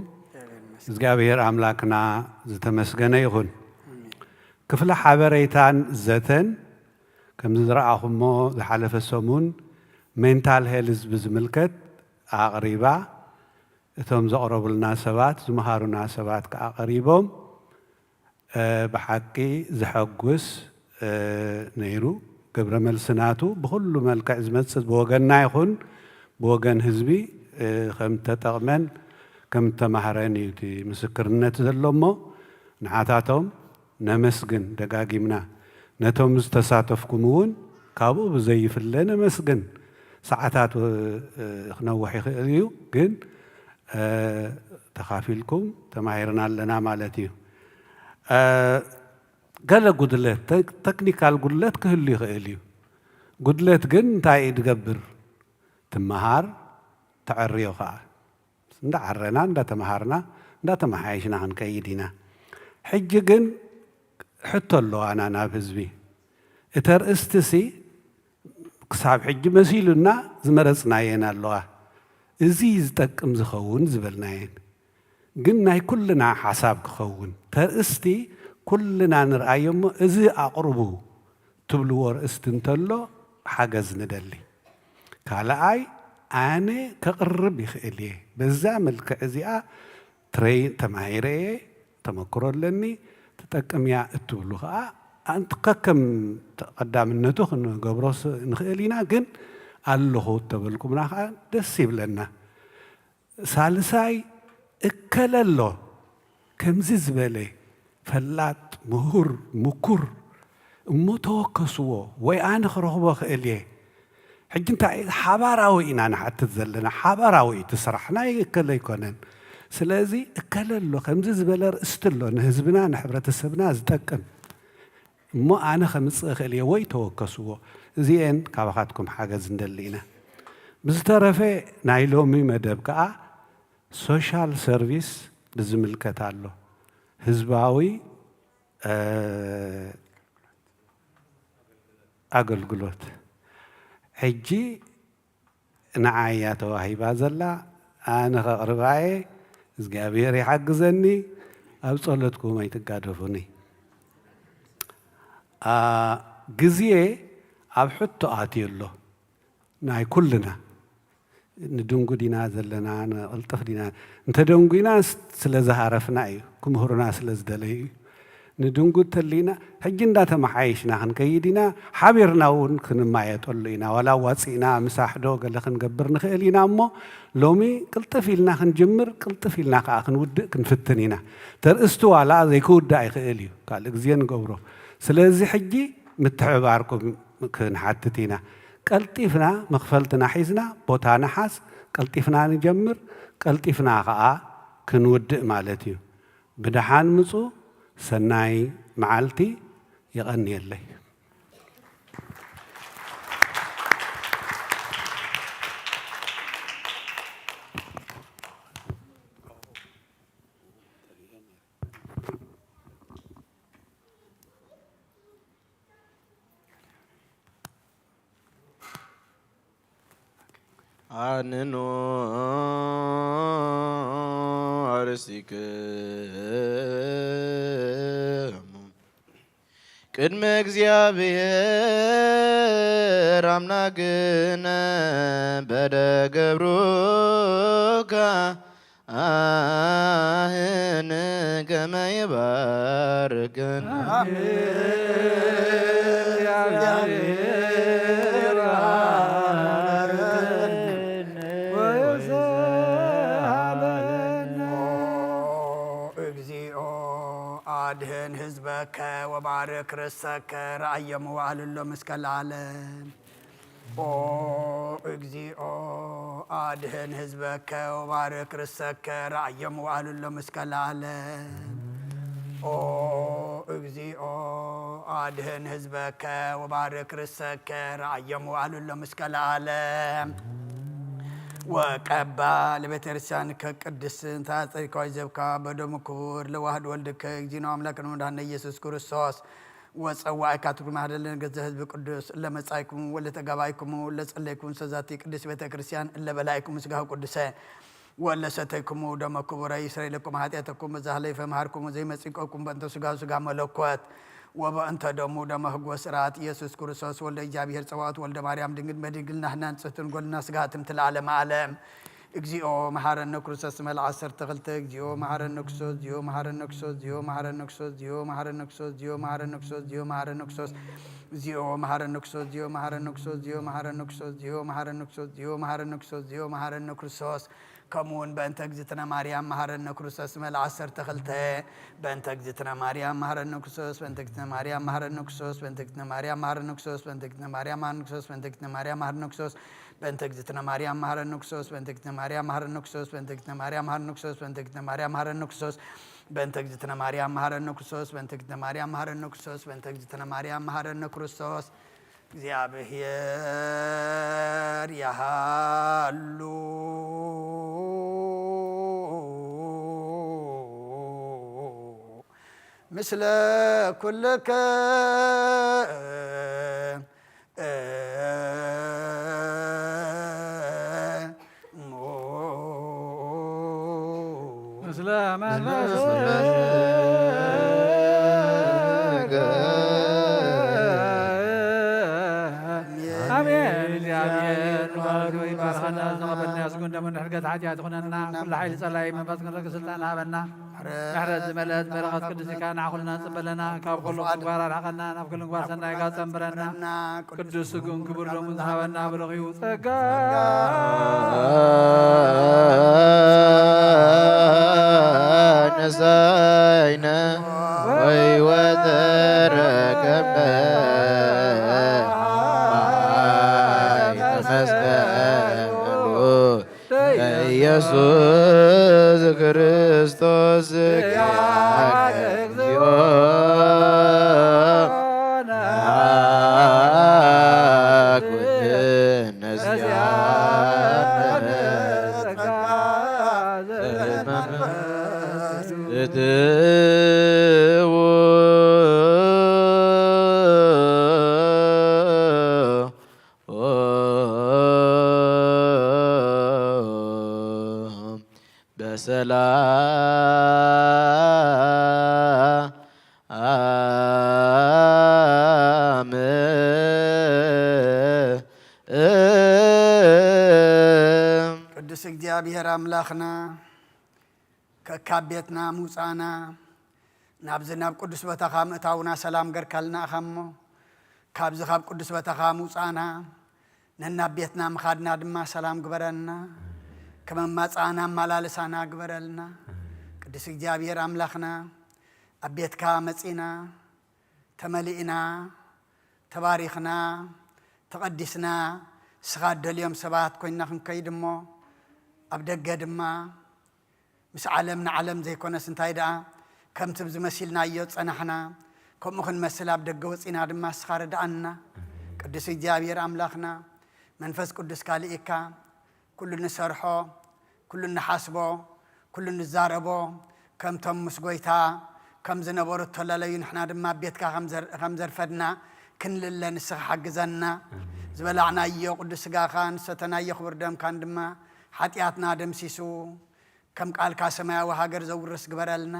እግዚኣብሔር ኣምላክና ዝተመስገነ ይኹን። ክፍሊ ሓበሬታን ዘተን ከምዚ ዝረኣኹሞ ዝሓለፈ ሰሙን ሜንታል ሄልዝ ብዝምልከት ኣቕሪባ። እቶም ዘቕረቡልና ሰባት ዝመሃሩና ሰባት ከዓ ቀሪቦም ብሓቂ ዘሐጉስ ነይሩ። ግብረ መልሲ ናቱ ብኹሉ መልክዕ ዝመፅእ ብወገንና ይኹን ብወገን ህዝቢ ከም ተጠቕመን ከም ተማህረን እዩ እቲ ምስክርነት ዘሎ እሞ ንዓታቶም ነመስግን ደጋጊምና። ነቶም ዝተሳተፍኩም እውን ካብኡ ብዘይፍለ ነመስግን። ሰዓታት ክነውሕ ይኽእል እዩ፣ ግን ተኻፊልኩም ተማሂርና ኣለና ማለት እዩ። ገለ ጉድለት፣ ተክኒካል ጉድለት ክህሉ ይኽእል እዩ። ጉድለት ግን እንታይ እዩ ዝገብር? ትመሃር፣ ተዐርዮ ከዓ። እንዳዓረና እንዳተምሃርና እንዳተመሓየሽና ክንከይድ ኢና። ሕጂ ግን ሕቶ ኣለዋና ናብ ህዝቢ። እቲ ኣርእስቲ ሲ ክሳብ ሕጂ መሲሉና ዝመረፅናየን ኣለዋ። እዚ ዝጠቅም ዝኸውን ዝበልናየን ግን ናይ ኩልና ሓሳብ ክኸውን ተርእስቲ ኩልና ንርኣዮ እሞ እዚ ኣቕርቡ ትብልዎ ኣርእስቲ እንተሎ ሓገዝ ንደሊ። ካልኣይ ኣነ ከቕርብ ይኽእል እየ። በዛ መልክዕ እዚኣ ትረይ ተማሂረ እየ፣ ተመክሮ ኣለኒ፣ ትጠቅም እያ እትብሉ ከዓ ኣንቲ ከከም ቀዳምነቱ ክንገብሮ ንኽእል ኢና። ግን ኣለኹ እተበልኩምና ከዓ ደስ ይብለና። ሳልሳይ እከለ ኣሎ ከምዚ ዝበለ ፈላጥ ምሁር ምኩር እሞ ተወከስዎ ወይ ኣነ ክረኽቦ ክእል እየ። ሕጂ እንታይ ሓባራዊ ኢና ንሓትት ዘለና፣ ሓባራዊ እቲ ስራሕ ናይ እከለ ኣይኮነን። ስለዚ እከለ ኣሎ ከምዚ ዝበለ ርእስቲ ኣሎ ንህዝብና ንሕብረተሰብና ዝጠቅም እሞ ኣነ ከምፅእ እኽእል እየ ወይ ተወከስዎ። እዚኤን ካባኻትኩም ሓገዝ ንደሊ ኢና። ብዝተረፈ ናይ ሎሚ መደብ ከዓ ሶሻል ሰርቪስ ብዝምልከት ኣሎ። ህዝባዊ ኣገልግሎት ሕጂ ንዓይ እያ ተዋሂባ ዘላ፣ ኣነ ከቕርባ እየ። እግዚኣብሔር ይሓግዘኒ፣ ኣብ ጸሎትኩም ኣይትጋደፉኒ። ግዜ ኣብ ሕቶ ኣትዩ ኣሎ ናይ ኩልና። ንድንጉ ዲና ዘለና ንቕልጥፍ ዲና? እንተደንጉና ስለ ዝሃረፍና እዩ፣ ክምህሩና ስለ ዝደለዩ እዩ። ንድንጉ ተሊና ሕጂ እንዳተመሓየሽና ክንከይድ ኢና። ሓቢርና እውን ክንማየጠሉ ኢና። ዋላ ኣዋፂእና ምሳሕ ዶ ገለ ክንገብር ንኽእል ኢና እሞ ሎሚ ቅልጥፍ ኢልና ክንጅምር ቅልጥፍ ኢልና ከዓ ክንውድእ ክንፍትን ኢና። ተርእስቲ ዋላ ዘይክውዳእ ይኽእል እዩ፣ ካልእ ግዜ ንገብሮ። ስለዚ ሕጂ ምትሕብባርኩም ክንሓትት ኢና። ቀልጢፍና መኽፈልትና ሒዝና ቦታ ንሓዝ፣ ቀልጢፍና ንጀምር፣ ቀልጢፍና ኸዓ ክንውድእ ማለት እዩ። ብደሓን ምጹ፣ ሰናይ መዓልቲ፣ የቐንየለይ። አነኑ አርሲክሙ ቅድመ እግዚኣብሔር አምላክነ በደ ገብሩካ አህን ከመ ይባርክን። እግዚኦ አድህን ህዝበከ ወባርክ ርእሰከ ረአዮሙ ወአልሎም እስከ ለዓለም። ኦ እግዚኦ አድህን ህዝበከ ወባርክ ርእሰከ ረአዮሙ ወአልሎም እስከ ለዓለም። ኦ እግዚኦ አድህን ህዝበከ ወባርክ ርእሰከ ረአዮሙ ወአልሎም እስከ ለዓለም። ወቀባ ለቤተክርስቲያን ከቅድስ እንተ አጸድካዊ ዘብካ በደሙ ክቡር ለዋህድ ወልድከ እግዚእነ አምላክነ ወመድኃኒነ ኢየሱስ ክርስቶስ ወጸዋዕካ ትኩር ማህደለ ገዘ ህዝብ ቅዱስ እለ መጻይኩም ወለ ተጋባይኩሙ እለ ጸለይኩም ሰዛቲ ቅድስ ቤተ ክርስቲያን እለ በላይኩም ስጋሁ ቅዱሰ ወለ ሰተይኩሙ ደመ ክቡረ ይስረይ ለኩም ኃጢአተኩም በዛ ሀለይፈ መሃርኩሙ ዘይመጽንቀኩም በእንተ ስጋሁ ስጋ መለኮት ወበእንተ ደሙ ደመ ህጎ ስርዓት ኢየሱስ ክርስቶስ ወልደ እግዚኣብሔር ጸባኦት ወልደ ማርያም ድንግል መድንግልና ህናን ጽህትን ጎልና ስጋትም ትለዓለም ዓለም። እግዚኦ መሐረነ ክርስቶስ መልዓ ዓሰርተ ክልተ። እግዚኦ መሐረነ ክርስቶስ፣ እግዚኦ መሐረነ ክርስቶስ፣ እግዚኦ መሐረነ ክርስቶስ፣ እግዚኦ መሐረነ ክርስቶስ፣ እግዚኦ መሐረነ ክርስቶስ፣ እግዚኦ መሐረነ ክርስቶስ፣ እግዚኦ መሐረነ ክርስቶስ፣ እግዚኦ መሐረነ ክርስቶስ፣ እግዚኦ መሐረነ ክርስቶስ፣ እግዚኦ መሐረነ ክርስቶስ፣ እግዚኦ መሐረነ ክርስቶስ፣ እግዚኦ መሐረነ ክርስቶስ። ከምኡ እውን በእንተ እግዝእትነ ማርያም መሐረነ ክርስቶስ መልዓ ዓሰርተ ክልተ። በእንተ እግዝእትነ ማርያም መሐረነ ክርስቶስ፣ በእንተ እግዝእትነ ማርያም መሐረነ ክርስቶስ፣ በእንተ እግዝእትነ ማርያም መሐረነ ክርስቶስ፣ በእንተ እግዝእትነ ማርያም መሐረነ ክርስቶስ፣ በእንተ እግዝእትነ ማርያም መሐረነ ክርስቶስ፣ በእንተ እግዝእትነ ማርያም መሐረነ ክርስቶስ፣ በእንተ እግዝእትነ ማርያም መሐረነ ክርስቶስ፣ በእንተ እግዝእትነ ማርያም መሐረነ ክርስቶስ፣ በእንተ እግዝእትነ ማርያም መሐረነ ክርስቶስ፣ በእንተ እግዝእትነ ማርያም መሐረነ ክርስቶስ፣ በእንተ እግዝእትነ ማርያም መሐረነ ክርስቶስ። እግዚኣብሔር ያሃሉ ምስለ ኩልከ ምስለ መንፈስከ። አሜን። እግዚኣብሔር ንባረክ ይባርኸና፣ ዘቐበልና ያስጉን፣ ደሞ ንሕድገት ሓጢኣት ይኹነና፣ ኩሉ ሓይሊ ጸላይ መንፈስ ክንረክ ስልጣን ሃበና። ምሕረት ዝመልአት በረኸት ቅድስቲካ ንዓኹልና ጽበለና፣ ካብ ኩሉ ምግባር ኣርሕቐና፣ ናብ ኩሉ ምግባር ሰናይካ ጸንብረና። ቅዱስ ስግኡን ክቡር ደሙን ዝሃበና ብሩኽ እዩ። ጸጋ ነሳይነ ወሕይወተ ረከብነ በኃይለ መስቀሉ ኢየሱስ ክርስቶስ ኪያከ እግዚኦ ኩልነ ዚአነ እትው በሰላም ቅዱስ እግዚኣብሔር ኣምላኽና ከካብ ቤትና ምውፃእና ናብዚ ናብ ቅዱስ ቦታኻ ምእታውና ሰላም ገርካልና ኢኻ እሞ ካብዚ ካብ ቅዱስ ቦታኻ ምውፃእና ነናብ ቤትና ምኻድና ድማ ሰላም ግበረልና። ከመማፃእና ኣመላልሳና ግበረልና። ቅዱስ እግዚኣብሔር ኣምላኽና ኣብ ቤትካ መፂና ተመሊእና ተባሪኽና ተቐዲስና ንስኻ እደልዮም ሰባት ኮይንና ክንከይድ እሞ ኣብ ደገ ድማ ምስ ዓለም ንዓለም ዘይኮነስ እንታይ ደኣ ከምቲ ዝመሲልናዮ ዝጸናሕና ከምኡ ክንመስል ኣብ ደገ ወጺና ድማ ንስኻ ርድኣና። ቅዱስ እግዚኣብሔር ኣምላኽና መንፈስ ቅዱስካ ልኢካ ኩሉ ንሰርሖ ኩሉ ንሓስቦ ኩሉ ንዛረቦ ከምቶም ምስ ጎይታ ከም ዝነበሩ እተላለዩ ንሕና ድማ ኣብ ቤትካ ከም ዘር- ከም ዘርፈድና ክንልለ ንስኻ ሓግዘና። ዝበላዕናዮ ቅዱስ ስጋኻን ዝሰተናዮ ክቡር ደምካን ድማ ሓጢኣትና ደምሲሱ ከም ቃልካ ሰማያዊ ሃገር ዘውርስ ግበረልና።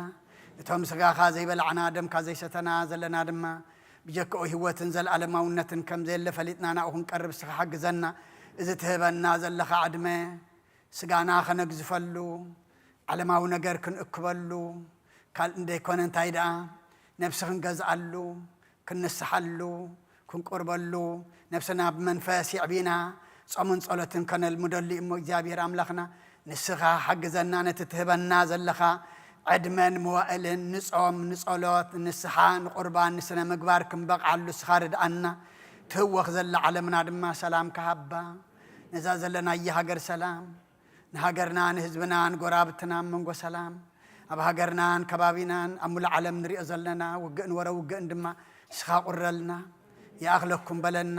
እቶም ስጋኻ ዘይበላዕና ደምካ ዘይሰተና ዘለና ድማ ብጀክኡ ህይወትን ዘለኣለማውነትን ከም ዘየለ ፈሊጥና ናብኡ ክንቀርብ እስኻ ሓግዘና። እዚ ትህበና ዘለኻ ዕድመ ስጋና ከነግዝፈሉ፣ ዓለማዊ ነገር ክንእክበሉ፣ ካልእ እንደይኮነ እንታይ ደኣ ነብሲ ክንገዝኣሉ፣ ክንስሓሉ፣ ክንቁርበሉ፣ ነብስና ብመንፈስ የዕቢና፣ ጾምን ጸሎትን ከነልምደሉ እዩ እሞ እግዚኣብሔር ኣምላኽና ንስኻ ሓግዘና፣ ነቲ ትህበና ዘለኻ ዕድመን መዋእልን ንጾም፣ ንጸሎት፣ ንስሓ፣ ንቁርባን፣ ንስነ ምግባር ክንበቕዓሉ ንስኻ ርድኣና። ትህወኽ ዘላ ዓለምና ድማ ሰላም ክሃባ፣ ነዛ ዘለናያ ሃገር ሰላም፣ ንሃገርና፣ ንህዝብና፣ ንጎራብትና ኣብ መንጎ ሰላም፣ ኣብ ሃገርናን ከባቢናን ኣብ ሙሉእ ዓለም ንሪኦ ዘለና ውግእን ወረ ውግእን ድማ ንስኻ ቁረልና፣ ይኣኽለኩም በለና።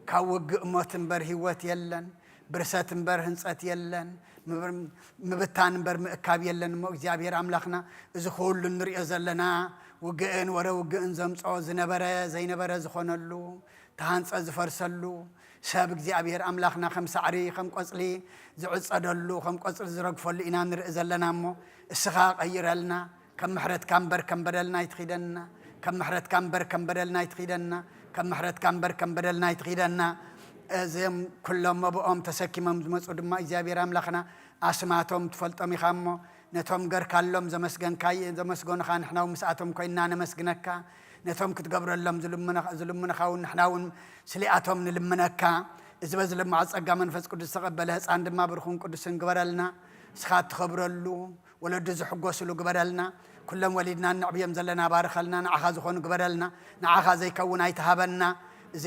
ካብ ውግእ ሞት እምበር ህይወት የለን፣ ብርሰት እምበር ህንጸት የለን፣ ምብር-፣ ምብታን እምበር ምእካብ የለን። እሞ እግዚኣብሔር ኣምላኽና እዚ ኩሉ ንሪኦ ዘለና ውግእን ወረ ውግእን ዘምጽኦ ዝነበረ ዘይነበረ ዝኾነሉ፣ ተሃንጸ ዝፈርሰሉ፣ ሰብ እግዚኣብሔር ኣምላኽና ከም ሳዕሪ፣ ከም ቆጽሊ ዝዕጸደሉ፣ ከም ቆጽሊ ዝረግፈሉ ኢና ንርኢ ዘለና እሞ፣ እስኻ ቀይረልና፣ ከም ምሕረትካ እምበር ከም በደልና ኣይትኺደና፣ ከም ምሕረትካ እምበር ከም በደልና ኣይትኺደና፣ ከም ምሕረትካ እምበር ከም በደልና ኣይትኺደና። እዞም ኩሎም መብኦም ተሰኪሞም ዝመጹ ድማ እግዚኣብሔር ኣምላኽና ኣስማቶም ትፈልጦም ኢኻ እሞ፣ ነቶም ገርካሎም ዘመስገንካይ-፣ ዘመስገኑኻ ንሕና እውን ምስኣቶም ኮይንና ነመስግነካ። ነቶም ክትገብረሎም ዝልምነ-፣ ዝልምኑኻ እውን ንሕና እውን ስሊኣቶም ንልምነካ። እዚ በዚ ልማዕ ጸጋ መንፈስ ቅዱስ ዝተቐበለ ህፃን ድማ ብሩኽን ቅዱስን ግበረልና። ንስኻ እትኸብረሉ፣ ወለዱ ዝሕጎስሉ ግበረልና። ኩሎም ወሊድና እነዕብዮም ዘለና ባርኸልና። ንዓኻ ዝኾኑ ግበረልና። ንዓኻ ዘይከውን ኣይትሃበና። እዚ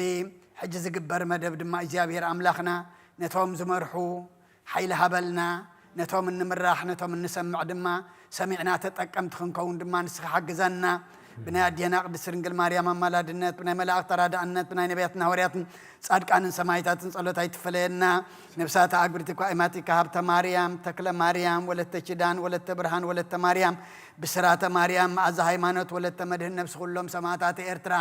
ሕጂ ዝግበር መደብ ድማ እግዚኣብሔር ኣምላኽና ነቶም ዝመርሑ ሓይሊ ሃበልና። ነቶም እንምራሕ፣ ነቶም እንሰምዕ ድማ ሰሚዕና ተጠቀምቲ ክንከውን ድማ ንስኻ ሓግዘና። ብናይ ኣዴና ቅድስት ድንግል ማርያም ኣማላድነት፣ ብናይ መላእኽቲ ተራዳእነት፣ ብናይ ነቢያትን ሃዋርያትን ጻድቃንን ሰማዕታትን ጸሎት ኣይትፈለየና። ነብሳታ ኣግብርቲ ኳኢማቲካ ሃብተ ማርያም፣ ተክለ ማርያም፣ ወለተ ኪዳን፣ ወለተ ብርሃን፣ ወለተ ማርያም፣ ብስራተ ማርያም፣ መኣዛ ሃይማኖት፣ ወለተ መድህን፣ ነብሲ ኩሎም ሰማዕታተ ኤርትራ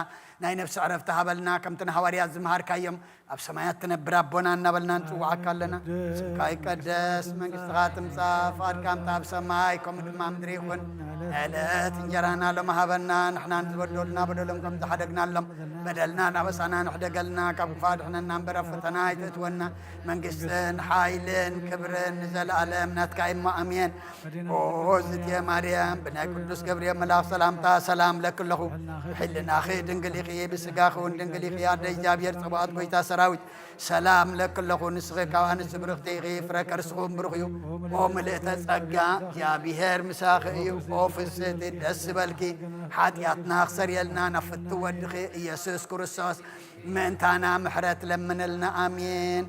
ናይ ነብሲ ዕረፍቲ ሃበልና። ከምቲ ንሃዋርያት ዝመሃርካዮም ኣብ ሰማያት ትነብር ኣቦና እናበልና ንጽውዓካ ኣለና። ስምካ ይቀደስ፣ መንግስትኻ ትምጻእ፣ ፍቓድካ ከምቲ ኣብ ሰማይ ከምኡ ድማ ኣብ ምድሪ ይኹን። ዕለት እንጀራና ሎም ሃበና፣ ንሕና ንዝበደሉና በደሎም ከም ዝሓደግናሎም በደልና ናበሳና ንሕደገልና፣ ካብ ክፉእ ኣድሕነና እምበር ኣብ ፈተና ኣይተእትወና። መንግስትን ሓይልን ክብርን ንዘለኣለም ናትካ እሞ ኣሜን። ኦ ዝትየ ማርያም፣ ብናይ ቅዱስ ገብርኤል መልኣኽ ሰላምታ ሰላም ለኪ ኣለኹ። ብሕልናኺ ድንግል ኢኺ፣ ብስጋኺ እውን ድንግል ኢኺ። ኣደ እግዚኣብሔር ጸባኦት፣ ጎይታ ሰራዊት፣ ሰላም ለኪ ኣለኹ። ንስኺ ካብ ኣንስቲ ብርኽቲ ኢኺ፣ ፍረ ከርስኺ እውን ብሩኽ እዩ። ኦ ምልእተ ጸጋ፣ እግዚኣብሔር ምሳኺ እዩ። ኦ ፍስህቲ፣ ደስ ዝበልኪ። ሓጢኣትና ክሰርየልና ናብ ፍትው ወድኺ ኢየሱስ ክርስቶስ ምእንታና ምሕረት ለምንልና። ኣሜን።